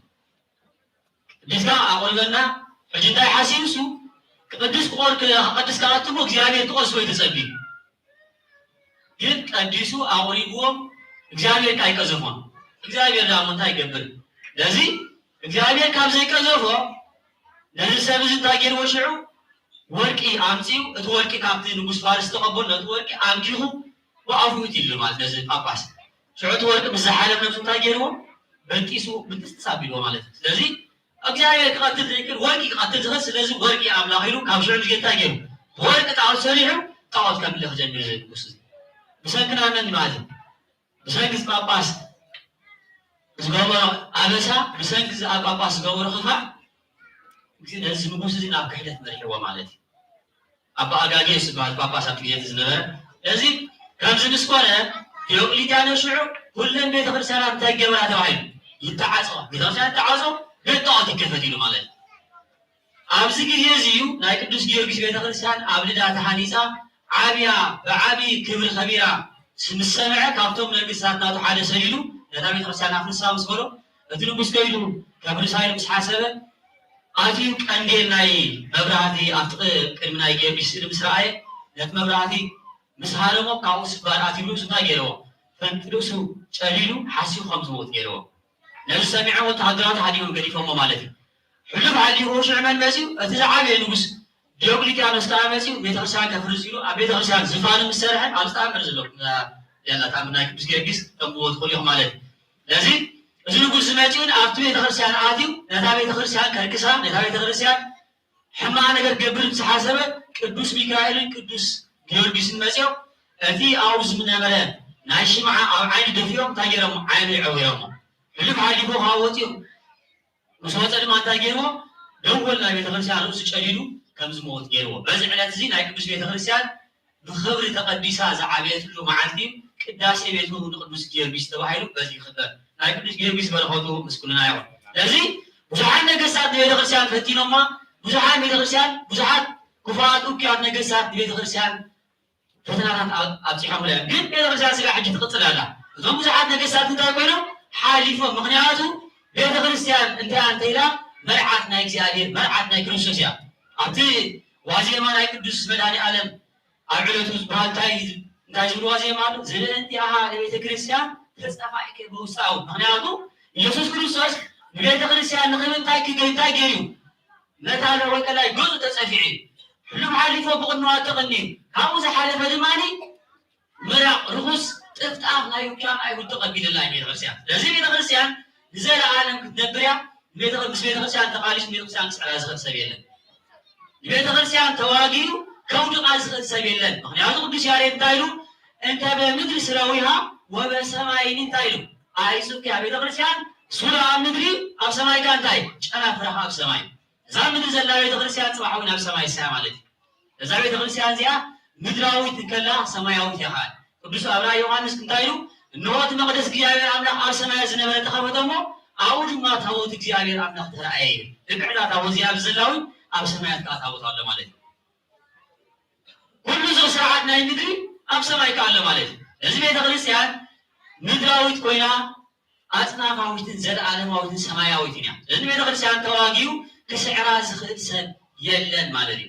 ቀዲስካ ኣቑርበና። ሕጂ እንታይ ሓሲቡ እሱ? ክቅድስ ክቆር ክቀድስ ከኣትሞ እግዚኣብሔር ክቆርስ ወይ ተጸቢ ግን ቀዲሱ ኣቑሪብዎም። እግዚኣብሔር ከ ኣይቀዘፎን። እግዚኣብሔር ዳሞ እንታይ ይገብር? ስለዚ እግዚኣብሔር ካብ ዘይቀዘፎ ነዚ ሰብ እዚ እንታይ ገይርዎ ሽዑ? ወርቂ ኣምፂኡ። እቲ ወርቂ ካብቲ ንጉስ ፋርስ ተቐበሉ። ነቲ ወርቂ ኣምኪኹ ብኣፉ ይእትይሉ ማለት ነዚ ጳጳስ። ሽዑ እቲ ወርቂ ምስ ዝሓለፍ ነብሱ እንታይ ገይርዎ? በጢሱ ብጥስጥስ ኣቢልዎ ማለት እዩ። ስለዚ እግዚኣብሔር ክቐትል ዘይክእል ወርቂ ክቐትል ዝኽእል፣ ስለዚ ወርቂ ኣምላኽ ኢሉ ካብ ሽዑ ንጌታ ገይሩ ወርቂ ጣዖት ሰሪሑ ጣዖት ከምልኽ ጀሚሩ እዚ ንጉስ እዚ። ብሰንክና መን ማለት እዩ? ብሰንኪ እዚ ጳጳስ ዝገበሮ ኣበሳ፣ ብሰንኪ እዚ ኣብ ጳጳስ ዝገበሮ ክፋእ፣ እዚ ነዚ ንጉስ እዚ ናብ ክሕደት መሪሕዎ ማለት እዩ። ኣባ ኣጋጌስ ዝበሃል ጳጳስ ኣብቲ ግዜ እቲ ዝነበረ። እዚ ከምዚ ምስ ኮነ፣ ዲዮቅሊጥያኖስ ሽዑ ኩለን ቤተክርስትያናት እንታይ ይገበራ ተባሂሉ? ይተዓጸዋ። ቤተክርስትያን ይተዓጾ፣ ቤት ጣዖት ይከፈት ኢሉ ማለት እዩ። ኣብዚ ግዜ እዚ እዩ ናይ ቅዱስ ጊዮርጊስ ቤተክርስትያን ኣብ ልዳ ተሃኒጻ ዓብያ ብዓቢ ክብሪ ከቢራ ምስ ሰምዐ ካብቶም ነገስታት ናቱ ሓደ ሰዲዱ ነታ ቤተክርስትያን ኣፍርሳ ምስ በሎ እቲ ንጉስ ከይዱ ከፍርሳ ኢሉ ምስ ሓሰበ ኣትዩ ቀንዴል ናይ መብራህቲ ኣብቲ ቅ- ቅድሚ ናይ ጊዮርጊስ ስእሊ ምስ ረኣየ ነቲ መብራህቲ ምስ ሃረሞ ካብኡ ስባር ኣትዩ ርእሱ እንታይ ገይርዎ? ፈንጢ ርእሱ ጨሊሉ ሓሲቡ ከም ዝሞት ገይርዎ። ነዚ ሰሚዖም ወተሃደራት ሃዲሞም ገዲፎሞ ማለት እዩ። ሕሉፍ ሓሊፉ ሽዑ መን መፅዩ? እቲ ዝዓበየ ንጉስ ዲዮቅሊጥያኖስ ከዓ መፅዩ ቤተክርስትያን ከፍርስ ኢሉ ኣብ ቤተክርስትያን ዝፋኑ ምስ ሰርሐ ኣብዚ ተኣምር ዘሎ ያላ ተኣምር ናይ ቅዱስ ጊዮርጊስ ተንብቦ ትኽእሉ ኢኹም ማለት እዩ። ስለዚ እዚ ንጉስ ዝመፅኡን ኣብቲ ቤተክርስትያን ኣትዩ ነታ ቤተክርስትያን ከርክሳ ነታ ቤተክርስትያን ሕማቕ ነገር ክገብር ምስ ሓሰበ ቅዱስ ሚካኤልን ቅዱስ ጊዮርጊስን መፅዮም እቲ ኣብኡ ዝነበረ ናይ ሽምዓ ኣብ ዓይኑ ደፊኦም እንታይ ገይሮም ዓይኑ የዕዊሮሞ። ሕሉፍ ሓሊፉ ካብ ወፂኡ ምስ ወፀ ድማ እንታይ ገይርዎ? ደወል ናይ ቤተክርስትያን ርእሱ ጨዲዱ ከም ዝመወት ገይርዎ። በዚ ዕለት እዚ ናይ ቅዱስ ቤተክርስትያን ብኽብሪ ተቐዲሳ ዝዓበየትሉ መዓልቲ ቅዳሴ ቤቱ ንቅዱስ ጊዮርጊስ ተባሂሉ በዚ ይኽበር። ናይ ቅዱስ ጊዮርጊስ በረኸቱ ምስ ኩልና ይኹን። ስለዚ ብዙሓት ነገስታት ንቤተክርስትያን ፈቲኖማ፣ ብዙሓት ቤተክርስትያን ብዙሓት ክፉኣት እኩያት ነገስታት ንቤተክርስትያን ፈተናታት ኣብ- ኣብፂሖምላ እዮም። ግን ቤተክርስትያን ስጋ ሕጂ ትቕፅል ኣላ። እዞም ብዙሓት ነገስታት እንታይ ኮይኖም ሓሊፎም። ምክንያቱ ቤተክርስትያን እንታይ እንተ ኢላ መርዓት ናይ እግዚኣብሔር መርዓት ናይ ክርስቶስ እያ። ኣብቲ ዋዜማ ናይ ቅዱስ መድኃኔ ዓለም ኣብ ዕለቱ ዝበሃል እንታይ እንታይ ዝብልዋ ዜማ ኣሎ? ዝብእንቲኣሃ ለቤተ ክርስቲያን ተጸፋኢከ በውስጣዊ። ምክንያቱ ኢየሱስ ክርስቶስ ንቤተ ክርስቲያን ንኽብል እንታይ ክገ- እንታይ ገይሩ? ነታ ለወቀላይ ገጹ ተጸፊዑ እዩ። ሕሉፍ ሓሊፎ ብቕንዋት ተቐንዩ ካብኡ ዝሓለፈ ድማ ምራቕ ርኹስ ጥፍጣፍ ናይ ውሻን ኣይሁድ ተቐቢልላ እዩ ቤተ ክርስቲያን። ስለዚ ቤተ ክርስቲያን ንዘለኣለም ክትነብር እያ። ቤተ ምስ ቤተ ክርስቲያን ተቓሊሱ ቤተ ክርስቲያን ክስዕራ ዝኽእል ሰብ የለን። ቤተ ክርስቲያን ተዋጊኡ ከውድቓ ዝኽእል ሰብ የለን። ምክንያቱ ቅዱስ ያሬድ እንታይ ኢሉ? እንተ በምድር ስረዊሃ ወበሰማይኒ እንታይ ኢሉ? ኣይሱኪያ ቤተ ክርስቲያን ሱራ ኣብ ምድሪ ኣብ ሰማይ ከ እንታይ ጨናፍራኻ ኣብ ሰማይ። እዛ ምድሪ ዘላ ቤተ ክርስቲያን ጽባሕ እውን ኣብ ሰማይ እሳ ማለት እዩ። እዛ ቤተ ክርስቲያን እዚኣ ምድራዊት እንከላ ሰማያዊት እያ ከኣ። ቅዱስ ኣብርሃ ዮሃንስ እንታይ ኢሉ? እንሆ እቲ መቕደስ እግዚኣብሔር ኣምላኽ ኣብ ሰማያት ዝነበረ ተኸፈተ እሞ ኣብኡ ድማ ታቦት እግዚኣብሔር ኣምላኽ ተራእየ እዩ። ልክዕ እዛ ታቦት እዚኣ ኣብዚ ዘላ እውን ኣብ ሰማያት ከኣ ታቦት ኣሎ ማለት እዩ። ኩሉ እዚ ስርዓት ናይ ምድሪ ኣብ ሰማይ ከኣ ኣሎ ማለት እዩ። እዚ ቤተ ክርስቲያን ምድራዊት ኮይና ኣጽናፋዊትን ዘለኣለማዊትን ሰማያዊትን እያ። እዚ ቤተ ክርስቲያን ተዋጊኡ ክስዕራ ዝኽእል ሰብ የለን ማለት እዩ።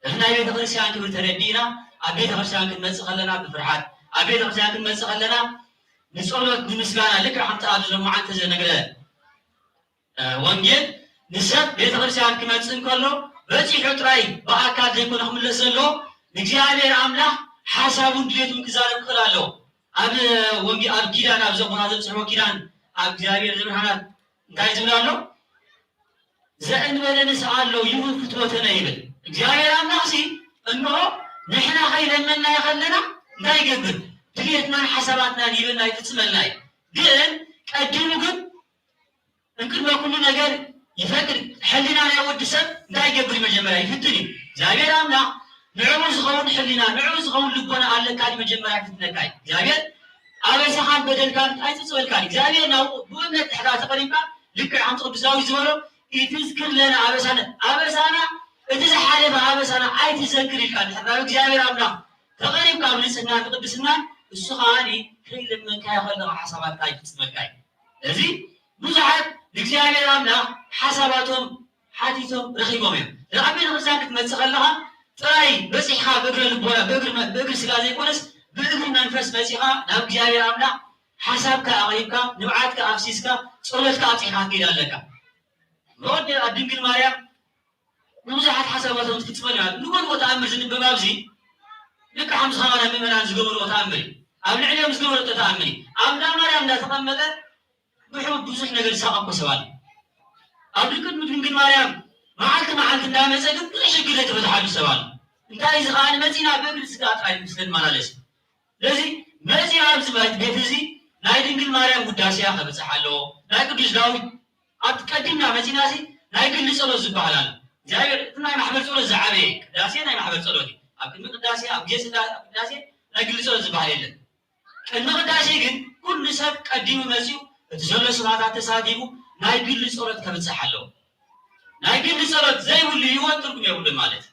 እዚ ናይ ቤተ ክርስቲያን ክብሪ ተረዲእና ኣብ ቤተ ክርስቲያን ክንመጽእ ከለና ብፍርሓት ኣብ ቤተ ክርስቲያን ክንመጽእ ከለና ንጸሎት ንምስጋና ልክዕ ከምቲ ኣብዚ ሎማዓንቲ ዘነግረ ወንጌል ንሰብ ቤተክርስትያን ክመጽእ እንከሎ በጺሑ ጥራይ ብኣካል ዘይኮነ ክምለስ ዘለዎ፣ ንእግዚኣብሔር ኣምላኽ ሓሳቡን ድሌቱን ክዛረብ ክኽእል ኣለዎ። ኣብ ወንጌ-፣ ኣብ ኪዳን፣ ኣብ ዘቦና ዘብጽሕዎ ኪዳን፣ ኣብ እግዚኣብሔር ዘብርሃናት እንታይ ዝብል ኣሎ? "ዘእንበለ ንስኣሎ ይሁብ ፍትወትነ" ይብል። እግዚኣብሔር ኣምላኽሲ እንሆ ንሕና ከይለመንናዮ ከለና እንታይ ይገብር? ድሌትናን ሓሳባትናን ይህበና፣ ይፍጽመልና እዩ። ግን ቀዲሙ ግን እንቅድመ ኩሉ ነገር ይፈቅድ። ሕሊና ናይ ወዲ ሰብ እንታይ ይገብር? መጀመርያ ይፍትን እዩ። እግዚኣብሔር ኣምላኽ ንዕኡ ዝኸውን ሕሊና፣ ንዕኡ ዝኸውን ልቦና ኣለካ ድዩ? መጀመርያ ይፍትነካ እዩ። እግዚኣብሔር ኣበሳኻን በደልካን ኣይጽጽበልካን። እግዚኣብሔር ናብ ብእምነት ድሕራ ተቐሪብካ፣ ልክዕ ከምቲ ቅዱስ ዳዊት ዝበሎ፣ "ኢትዝክር ለነ ኣበሳነ"፣ ኣበሳና፣ እቲ ዝሓለፈ ኣበሳና ኣይትዘክር ኢልካ ድሕር ናብ እግዚኣብሔር ኣምላኽ ተቐሪብካ፣ ኣብ ንጽህናን ቅድስናን፣ እሱ ከኣ ከይለመንካዮ ከለኻ ሓሳባትካ ይፍጽመልካ እዩ። እዚ ብዙሓት ንእግዚኣብሔር ኣምላኽ ሓሳባቶም ሓቲቶም ረኺቦም እዮም። ናብ ቤተ ክርስቲያን ክትመጽእ ከለኻ ጥራይ በጺሕካ ብእግረ ልቦና፣ ብእግሪ መ-፣ ብእግሪ ስጋ ዘይኮነስ ብእግሪ መንፈስ መጺኻ ናብ እግዚኣብሔር ኣምላኽ ሓሳብካ ኣቕሪብካ፣ ንብዓትካ ኣፍሲስካ፣ ጸሎትካ ኣብጺሕካ ክትከይድ ኣለካ። ንወዲ ኣብ ድንግል ማርያም ንብዙሓት ሓሳባቶም ትፍጽመሉ እያ። ንጎንጎ ተኣምር ዝንበብ ኣብዚ ልክዕ ከምዚ ከማና ምእመናን ዝገበርዎ ተኣምር እዩ። ኣብ ልዕሊኦም ዝገበረቶ ተኣምር እዩ። ኣብ እንዳ ማርያም እንዳተቐመጠ ብሕቡ ብዙሕ ነገር ዝሳቐ እኮ ሰብ ኣሎ። ኣብ ቅድሚ ድንግል ማርያም መዓልቲ መዓልቲ እንዳመጸ ግን ብዙሕ ሽግር ዘይተፈትሓሉ ሰብ ኣሎ። እንታይ እዚ ከኣ መጺና ብእግሪ ስጋ ጥራይ ምስ ንመላለስ። ስለዚ መጺና ኣብዚ ቤት፣ ቤት እዚ ናይ ድንግል ማርያም ውዳሴያ ከብጽሕ ኣለዎ። ናይ ቅዱስ ዳዊት ኣብቲ ቀዲምና መጺናሲ ናይ ግሊ ጸሎት ዝበሃል ኣሎ። እግዚኣብሔር እቲ ናይ ማሕበር ጸሎት ዝዓበየ፣ ቅዳሴ ናይ ማሕበር ጸሎት እዩ። ኣብ ቅድሚ ቅዳሴ፣ ኣብ ግዜ ጽላ-፣ ቅዳሴ ናይ ግሊ ጸሎት ዝበሃል የለን። ቅድሚ ቅዳሴ ግን ኩሉ ሰብ ቀዲሙ መጺኡ እቲ ዘሎ ስብሃታት ተሳቲፉ ናይ ግሊ ጸሎት ከብጽሕ ኣለዎ። ናይ ግሊ ጸሎት ዘይብሉ ህይወት ትርጉም የብሉን ማለት እዩ።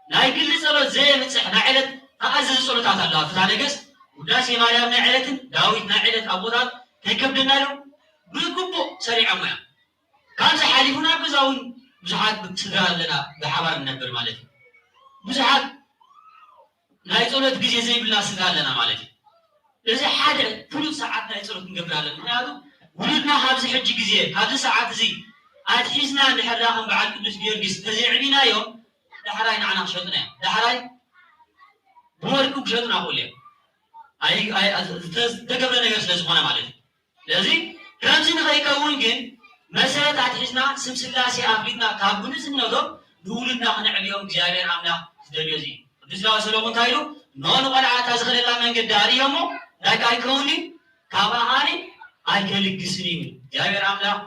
ናይ ግሊ ጸሎት ዘየብጽሕ ናይ ዕለት ተኣዘዘ ጸሎታት ኣለዋ። ፍትሐ ነገስት፣ ውዳሴ ማርያም ናይ ዕለትን ዳዊት ናይ ዕለት ኣቦታት ከይከብደና ኢሎም ብግቡእ ሰሪዖም እዮም። ካብዚ ሓሊፉ ናብ ገዛ እውን ብዙሓት ስድራ ኣለና፣ ብሓባር ንነብር ማለት እዩ። ብዙሓት ናይ ጸሎት ግዜ ዘይብልና ስድራ ኣለና ማለት እዩ። እዚ ሓደ ፍሉጥ ሰዓት ናይ ጸሎት ክንገብር ኣለና። ምኽንያቱ ውሉድና ካብዚ ሕጂ ግዜ፣ ካብዚ ሰዓት እዚ ኣትሒዝና እንድሕር ደኣ ከም በዓል ቅዱስ ጊዮርጊስ እንተዘይዕቢናዮም፣ ዳሕራይ ንዓና ክሸጡና እዮም። ዳሕራይ ብወርቂ ክሸጡና ክኽእሉ እዮም። ኣይ-፣ ኣይ-፣ ኣይ-፣ ዝተገብረ ነገር ስለ ዝኾነ ማለት እዩ። ስለዚ ከምዚ ንኸይከውን ግን መሰረት ኣትሒዝና ስም ስላሴ ኣፍሊጥና ካብ ጉንዝነቶም ንውሉድና ክነዕብዮም እግዚኣብሔር ኣምላኽ ዝደልዮ እዚ እዩ። ቅዱስ ዳዊት ሰሎሞን እንታይ ኢሉ? "እንሆ ንቖልዓ እታ ዝኸደላ መንገዲ ኣርእዮ እሞ፣ እንታይ ከኣ ይከውን እዩ? ካብኣ ከኣኒ ኣይከልግስን እዩ" ይብል። እግዚኣብሔር ኣምላኽ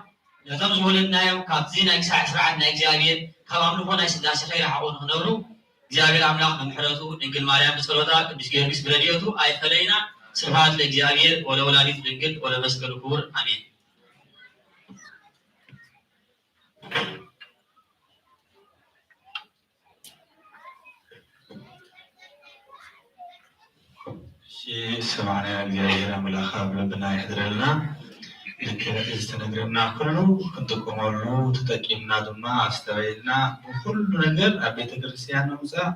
ነቶም ዝወለድናዮም ካብዚ ናይ ክሳዕ ስርዓት ናይ እግዚኣብሔር፣ ካብ ኣምልኾ ናይ ስላሴ ከይረሓቑ ንኽነብሩ እግዚኣብሔር ኣምላኽ ብምሕረቱ፣ ድንግል ማርያም ብጸሎታ፣ ቅዱስ ጊዮርጊስ ብረድኤቱ ኣይፈለይና። ስብሐት ለእግዚኣብሔር ወለወላዲቱ ድንግል ወለመስቀሉ ክቡር። ኣሜን። እሺ፣ ዝሰማዕናዮ እግዚኣብሔር ኣምላኽ ኣብ ልብና የሕድረልና። ልክዕ ዝተነግረና ኩሉ ክንጥቀመሉ፣ ተጠቂምና ድማ ኣስተውዒልና ብኩሉ ነገር ኣብ ቤተ ክርስቲያን ምምጻእ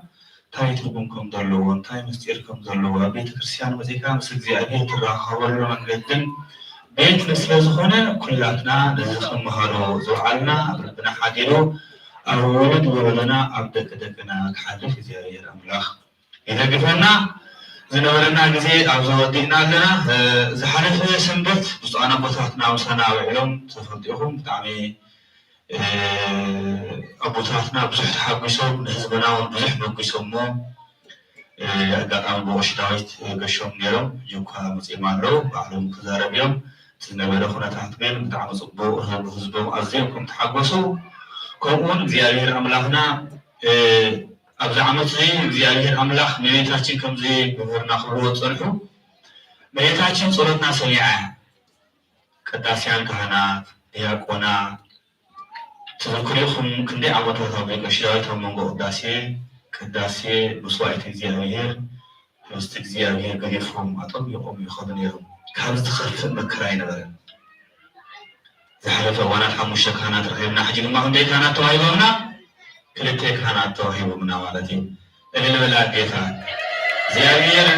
እንታይ ትርጉም ከም ዘለዎ፣ እንታይ ምስጢር ከም ዘለዎ፣ ኣብ ቤተ ክርስቲያን መጺእካ ምስ እግዚኣብሔር ትራኸበሉ መንገድን ቤት ስለ ዝኾነ፣ ኩላትና ነዚ ክንምሃሮ ዝወዓልና ኣብ ልብና ሓዲሩ ኣብ ውሉድ ወለዶና ኣብ ደቂ ደቅና ክሓልፍ እግዚኣብሔር ኣምላኽ ይደግፈና። ዝነበረና ግዜ ኣብዚ ወዲእና ኣለና። እ፣ ዝሓለፈ ሰንበት ብፁዓን ኣቦታትና ምሳና ውዒሎም ተፈልጢኹም ብጣዕሚ፣ እ፣ ኣቦታትና ብዙሕ ተሓጒሶም፣ ንህዝብና እውን ብዙሕ መጒሶሞ። እ፣ ኣጋጣሚ ብቐሺ ዳዊት ገሾም ነይሮም፣ ሕጂ እኳ መጺኦም ኣለዉ፣ ባዕሎም ክዛረቡ እዮም። እቲ ዝነበረ ኩነታት ግን ብጣዕሚ ጽቡቕ፣ ህዝቦም ኣዝዮም ከም ተሓጎሱ፣ ከምኡ እውን እግዚኣብሔር ኣምላኽና፣ እ፣ ኣብዚ ዓመት እዚ እግዚኣብሔር ኣምላኽ እመቤታችን ከምዚ መምህርና ክብልዎ ዝጸንሑ፣ እመቤታችን ጸሎትና ሰሚዓ እያ። ቀዳስያን ካህናት፣ ዲያቆናት፣ ትዝክሩ ኢኹም ክንደይ ዓመታት ኣብ ቤት ቀሺ ዳዊት ኣብ መንጎ ቅዳሴ፣ ቅዳሴ፣ መስዋዕቲ እግዚኣብሔር፣ ህብስቲ እግዚኣብሔር ገዲፎም ኣጠሚቖም ይኸዱ ነይሮም። ካብ ዝኸፍእ መከራ ኣይነበረን። ዝሓለፈ እዋናት ሓሙሽተ ካህናት ረኺብና፣ ሕጂ ድማ ክንደይ ካህናት ተዋሂቦምና? ክልተ ካህናት ተዋሂቦምና ማለት እዩ። እልል በል ኣዴታት። እግዚኣብሔር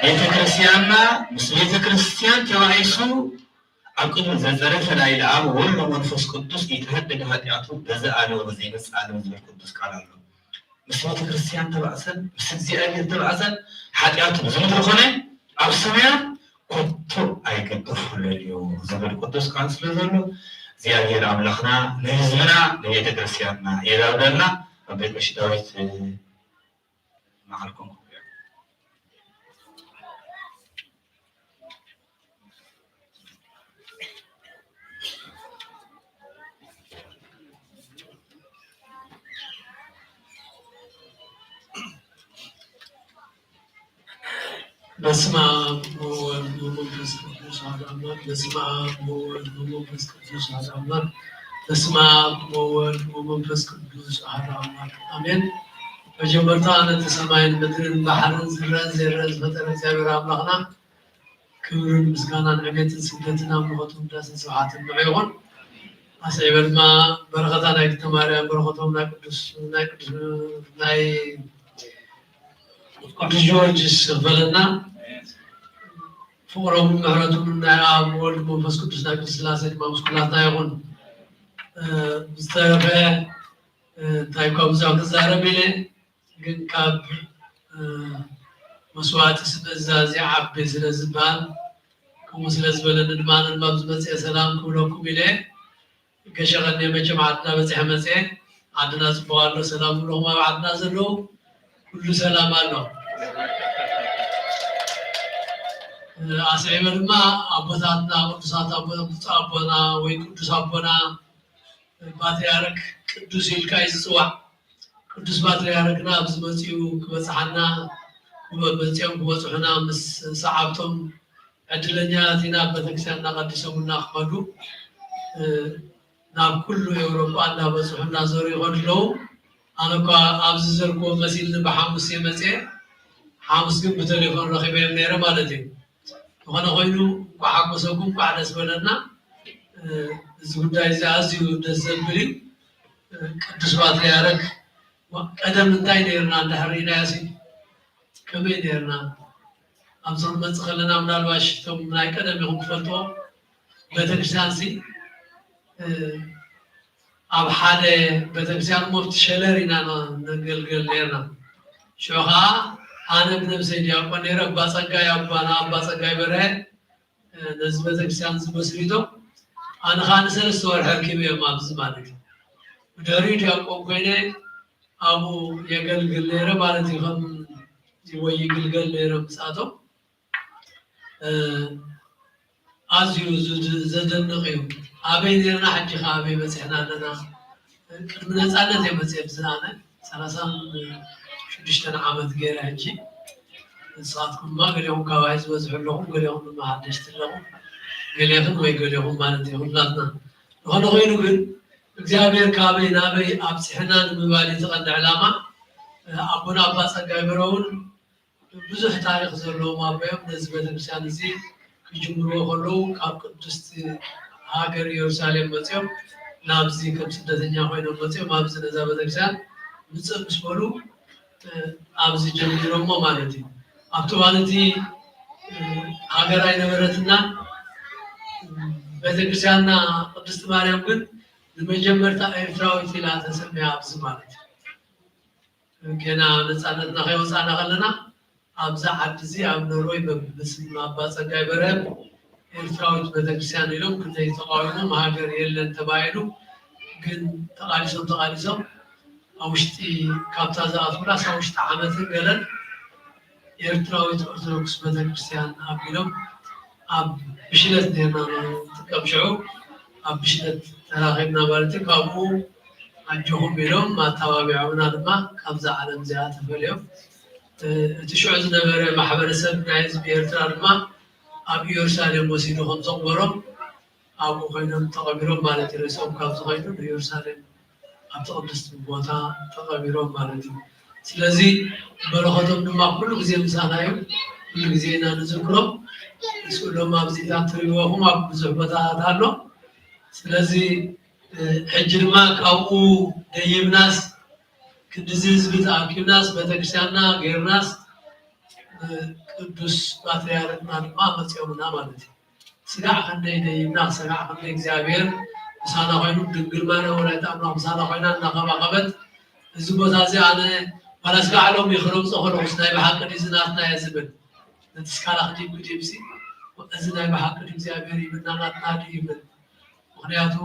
ቤተ ክርስቲያንና ምስ ቤተ ክርስቲያን ተባኢሱ ኣብ ቅድሚ ዘጸረፈ ላይለ ኣብ ወልድ መንፈስ ቅዱስ ይትሃደግ ኃጢአቱ በዘ አለው በዘይመጽእ አለው ዝብል ቅዱስ ቃል ኣሎ። ምስ ቤተ ክርስቲያን ተባእሰን ምስ እግዚኣብሔር ተባእሰን ኃጢአቱ ብዝምድሪ ኮነ ኣብ ሰማያት ኮቶ ኣይገደፉለልዮ ዝብል ቅዱስ ቃል ስለ ዘሎ እግዚኣብሔር ኣምላኽና ንህዝብና ንቤተ ክርስቲያንና የዳብደልና። ኣብ ቤት ቀሺ ዳዊት መዓልኩም በስመ አብ ወወልድ ወመንፈስ ቅዱስ አሐዱ አምላክ። በስመ አብ ወወልድ ወመንፈስ ቅዱስ አሐዱ አምላክ። በስመ አብ ወወልድ ወመንፈስ ቅዱስ አሐዱ አምላክ አሜን። መጀመርታ ነቲ ሰማይን ምድርን ባሕርን ዝረአን ዘይረአን ዝፈጠረ እግዚኣብሔር ኣምላኽና ክብርን ምስጋናን ዕቤትን ስግደትን ኣምልኾትን ውዳሴን ስብሓትን ንዑ ይኹን። ኣስዒበ ድማ በረኸታ ናይ ግተ ማርያም በረኸቶም ናይ ቅዱስ ናይ ቅዱስ ናይ ቅዱስ ጊዮርጊስ ይኽፈለና። ፍቕሮምን ምሕረቱን ናይ ኣብ ወልድ መንፈስ ቅዱስ ናይ ቅዱስ ስላሴ ድማ ምስ ኩላትና ይኹን። ብዝተረፈ እንታይ እኳ ብዙሕ ክዛረብ ኢለ ግን ካብ መስዋዕቲ ስበዛ እዚ ዓቢ ስለ ዝበሃል ከምኡ ስለ ዝበለኒ ድማ ኣነ ድማ ኣብዚ መፅአ ሰላም ክብለኩም ኢለ ገሸቐኒ መቸም ዓድና በፂሐ መፅአ ዓድና ፅቡቕ ኣሎ ሰላም ብለኹም ኣብ ዓድና ዘለዉ ኩሉ ሰላም ኣሎ ኣስዒበ ድማ ኣቦታትና ቅዱሳት ኣቦ ብፁዕ ኣቦና ወይ ቅዱስ ኣቦና ፓትርያርክ ቅዱስ ኢልካ እዩ ዝፅዋዕ። ቅዱስ ፓትርያርክና ኣብዚ መፂኡ ክበፅሓና መፂኦም ክበፅሑና ምስ ሰዓብቶም ዕድለኛታት ኢና። ኣብ ቤተክርስትያንና ቀዲሶምና ክኸዱ ናብ ኩሉ ኤውሮጳ እንዳበፅሑ እናዘሩ ይኸዱ ኣለዉ። ኣነ እኳ ኣብዚ ዘርክቦ መሲልኒ ብሓሙስ እየ መፅየ። ሓሙስ ግን ብቴሌፎን ረኺበዮም ነይረ ማለት እዩ። ዝኾነ ኮይኑ እንኳዕ ሓጎሰኩም እንኳዕ ደስ በለና። እዚ ጉዳይ እዚ ኣዝዩ ደስ ዘብል እዩ። ቅዱስ ፓትርያርክ ቀደም እንታይ ነይርና እንድሕር ርኢናዮ ሲ ከመይ ነይርና? ኣብዚ ክንመፅእ ከለና ምናልባሽ እቶም ናይ ቀደም ኢኹም ትፈልጥዎ ቤተክርስትያን ሲ ኣብ ሓደ ቤተክርስትያን እሞ ኣብቲ ሸለር ኢና ነገልግል ነርና። ሽዑ ከዓ ኣነ ብነብሰይ ዲያቆን ነይረ፣ እባ ጸጋይ ኣባና ኣባ ጸጋይ በርሀ ነዚ ቤተክርስትያን እዚ መስሪቶም፣ ኣነ ከዓ ንሰለስተ ወርሒ ኣርኪበዮም ኣብዚ ማለት እዩ። ብድሕሪኡ ዲያቆን ኮይነ ኣብኡ የገልግል ነይረ ማለት እዩ። ከም ወይ ይግልገል ነይረ ምስኣቶም። ኣዝዩ ዘደንቕ እዩ። ኣበይ ኔርና ሕጂ ከ ኣበይ በጺሕና ኣለና? ቅድሚ ነጻነት እየ መጽየ ብዝኣነ ሰላሳን ሽዱሽተን ዓመት ገይረ ሕጂ። ንስኻትኩም ድማ ገሌኹም ካባይ ዝበዝሑ ኣለኹም፣ ገሌኹም ድማ ሓደሽቲ ኣለኹም። ገሌኽን ወይ ገሌኹም ማለት እዩ ኩላትና። ዝኾነ ኮይኑ ግን እግዚኣብሔር ካበይ ናበይ ኣብጽሕና ንምባል እዩ እቲ ቀንዲ ዕላማ። ኣቦና ኣባ ጸጋይ በረውን ብዙሕ ታሪኽ ዘለዎም ኣቦ እዮም። ነዚ ቤተክርስትያን እዚ ክጅምርዎ ከለዉ ካብ ቅድስቲ ሃገር ኢየሩሳሌም መፅኦም ናብዚ ከም ስደተኛ ኮይኖም መፅኦም ኣብዚ ነዛ ቤተክርስትያን ምፅእ ምስ በሉ ኣብዚ ጀሚሮሞ ማለት እዩ። ኣብቲ እዋን እቲ ሃገር ኣይነበረትና። ቤተክርስትያንና ቅድስቲ ማርያም ግን ንመጀመርታ ኤርትራዊት ኢላ ተሰምያ ኣብዚ ማለት እዩ። ገና ነፃነትና ከይወፃና ከለና ኣብዛ ዓዲ እዚ ኣብ ኖርወይ በብስም ኣባ ፀጋይ በርሀ ኤርትራዊት ቤተክርስትያን ኢሎም ክንደይ ተቃዊሞም ሃገር የለን ተባሂሉ ግን ተቃሊሶም ተቃሊሶም ኣብ ውሽጢ ካብታ ዝኣትውላስ ኣብ ውሽጢ ዓመትን ገለን ኤርትራዊት ኦርቶዶክስ ቤተክርስትያን ኣቢሎም ኣብ ብሽለት ኔርና ንጥቀም ሽዑ ኣብ ብሽለት ተራኺብና ማለት እዩ ካብኡ ኣጆኹም ኢሎም ኣተባቢዖምና ድማ ካብዛ ዓለም እዚኣ ተፈልዮም እቲ ሽዑ ዝነበረ ማሕበረሰብ ናይ ህዝቢ ኤርትራ ድማ ኣብ ኢየሩሳሌም ወሲዱ ከም ዘቕበሮም ኣብኡ ኮይኖም ተቐቢሮም ማለት እዩ። ርእሶም ካብ ዝኸይዱ ንኢየሩሳሌም ኣብቲ ቅድስቲ ቦታ ተቐቢሮም ማለት እዩ። ስለዚ በረኸቶም ድማ ኩሉ ግዜ ምሳና እዩ። ኩሉ ግዜ ኢና ንዝክሮም። ስእሎም ኣብዚታት ትሪእዎም ኣብ ብዙሕ ቦታታት ኣሎ። ስለዚ ሕጂ ድማ ካብኡ ደይብናስ ክንድዚ ህዝቢ ተኣኪብናስ ቤተክርስትያንና ገይርናስ ቅዱስ ፓትርያርክና ድማ መፂኦምና ማለት እዩ። ስጋዕ ክንደይ ደይብና፣ ስጋዕ ክንደይ እግዚኣብሔር ምሳና ኮይኑ፣ ድንግል ማርያም ወላዲተ ኣምላኽ ምሳና ኮይና እናኸባኸበት፣ እዚ ቦታ እዚ ኣነ ዋላ ስጋዕ ሎሚ ክረግጾ ከለኹስ ናይ ብሓቂ ድዩ እዚ ናትና እየ ዝብል። ነቲ ስካላ ክዲብ ክዲብሲ፣ እዚ ናይ ብሓቂ ድዩ እግዚኣብሔር ይብልና ናትና ድዩ ይብል። ምኽንያቱ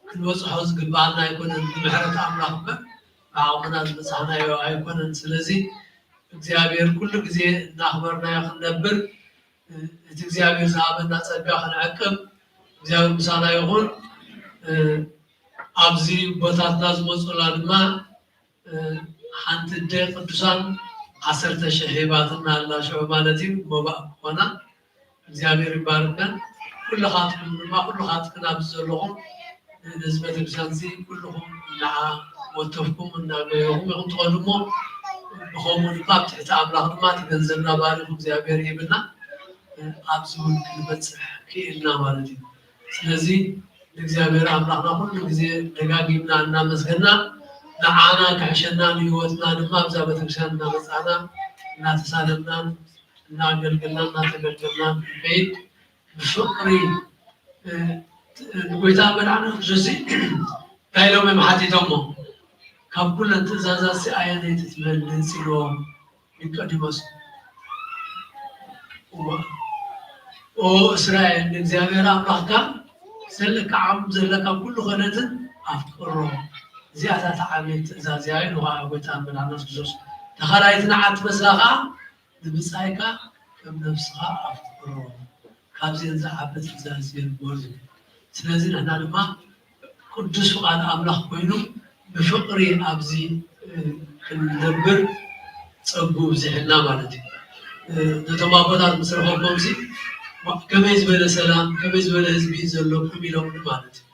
ክንበጽሖ ዝግብኣና ኣይኮነን፣ ብምሕረት ኣምላኽ እምበር ብዓቕምና ዝበጻሕናዮ ኣይኮነን። ስለዚ እግዚኣብሔር ኩሉ ግዜ እናኽበርናዮ ክንነብር፣ እቲ እግዚኣብሔር ዝሃበና ጸጋ ክንዕቅብ እግዚኣብሔር ምሳና ይኹን። ኣብዚ ቦታትና ዝመጹና ድማ ሓንቲ ኣደ ቅዱሳን ዓሰርተ ሺሕ ሂባትና ኣላ ሽዑ ማለት እዩ። መባእ ክኾና እግዚኣብሔር ይባርከን። ኩልኻትኩም ድማ ኩልኻትክን ኣብዚ ዘለኹም ነዚ ቤተክርስትያን እዚ ኩልኹም እናዓወተፍኩም እናገየኹም ኢኹም ትኸዱ እሞ ብኸምኡ ድማ ኣብ ትሕቲ ኣምላኽ ድማ እቲ ገንዘብና ባሪኹ እግዚኣብሔር ይህብና። ኣብዚ እውን ክንበፅሕ ክኢልና ማለት እዩ። ስለዚ ንእግዚኣብሔር ኣምላኽና ኩሉ ግዜ ደጋጊምና እናመስገና ንዓና ክሕሸና ንህይወትና ድማ ኣብዛ ቤተክርስትያን እናመፃና እናተሳለምናን እናኣገልገልናን እናተገልገልናን ንኸይድ ብፍቕሪ ንጎይታ መድሓኒ ክርስቶስ እንታይ ኢሎም እዮም ሓቲቶሞ? ካብ ኩለን ትእዛዛት ኣየነይቲ ትበልፅ ኢልዎም ኒቆዲሞስ። እወ፣ ኦ እስራኤል ንእግዚኣብሔር ኣምላኽካ ዘለካ ዓቕሚ ዘለካ ኩሉ ክእለትን ኣፍቅሮ። እዚኣ እታ ዓበይቲ ትእዛዝ እያ ኢሉ ኸዓ ጎይታ መድሓኒ ክርስቶስ። ተኻላይት ንዓት መስላ ኸዓ ንብጻይካ ከም ነፍስኻ ኣፍቅሮ። ካብዚአን ዝዓቢ ትእዛዝ የልቦን። ስለዚ ንሕና ድማ ቅዱስ ፍቓድ ኣምላኽ ኮይኑ ብፍቕሪ ኣብዚ ክንነብር ጸጉ ብዚሕልና ማለት እዩ። ነቶም ኣቦታት ምስ ረኸብኩምሲ ከመይ ዝበለ ሰላም፣ ከመይ ዝበለ ህዝቢ ዘለኩም ኢሎምኒ ማለት እዩ።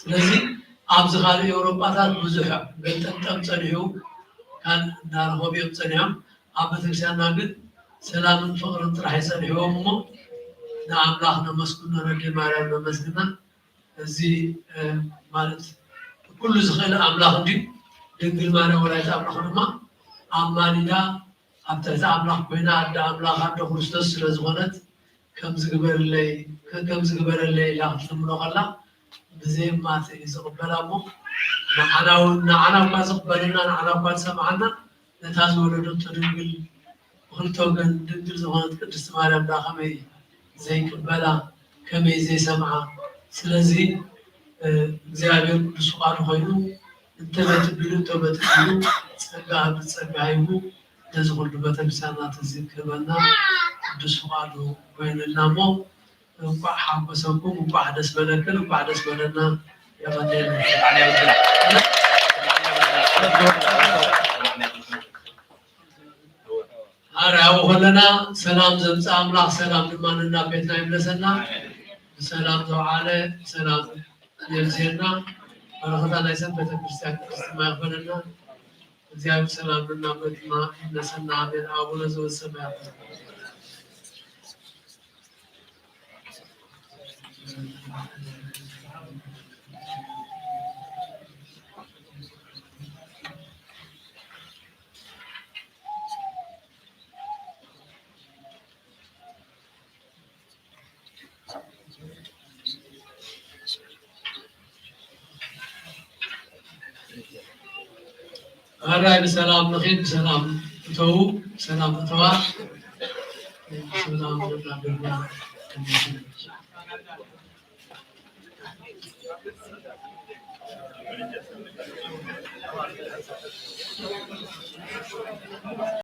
ስለዚ ኣብዚ ካልእ ኤውሮጳታት ብዙሕ ገልጠምጠም ጸኒሑ፣ ካልእ እንዳረኸቡ እዮም ጸኒሖም። ኣብ ቤተክርስትያንና ግን ሰላምን ፍቕርን ጥራሕ እዩ ጸኒሕዎም እሞ ንኣምላኽ ነመስግኖ፣ ነዴ ማርያም ነመስግና። እዚ ማለት ኩሉ ዝኽእል ኣምላኽ እንድዩ። ድንግል ማርያም ወላዲተ ኣምላኽ ድማ ኣማሊዳ ኣብ ትሕቲ ኣምላኽ ኮይና ኣደ ኣምላኽ ኣደ ክርስቶስ ስለ ዝኾነት ከምዚ ግበረለይ ከምዚ ግበረለይ ኢላ ክትልምኖ ከላ ብዘየማትእ እዩ ዝቕበላ እሞ ንዓና እውን ንዓና እኳ ዝቕበለና ንዓና እኳ ዝሰምዓና ነታ ዝወለደቶ ድንግል ብኽልተ ወገን ድንግል ዝኾነት ቅድስቲ ማርያም ደኣ ከመይ ዘይቅበላ ከመይ ዘይሰምዓ? ስለዚ እግዚኣብሔር ቅዱስ ፍቓዱ ኮይኑ እንተበትቢሉ እንተበትቢሉ ጸጋ ብጸጋ ሂቡ ነዚ ኩሉ ቤተክርስትያናት እዚ ክህበና ቅዱስ ፍቓዱ ኮይንልና እሞ እንኳዕ ሓጎሰኩም፣ እንኳዕ ደስ በለክን፣ እንኳዕ ደስ በለና። የቐንየልና። ኣርያው ከለና ሰላም ዘምፅእ ኣምላኽ ሰላም ድማ ነናብ ቤትና ይምለሰና። ብሰላም ዘውዓለ ብሰላም የምፅየና። በረኸታ ናይ ሰብ ቤተክርስትያን ቅድስቲ ማይ ይኽፈለና። እግዚኣብሔር ሰላም ነናብ ቤትና ይምለሰና። ኣሜን። ኣቡነ ዘበሰማያት ኣራይ ብሰላም ንኺድ፣ ብሰላም እተዉ፣ ብሰላም እተዋ፣ ብሰላም ነናብርና።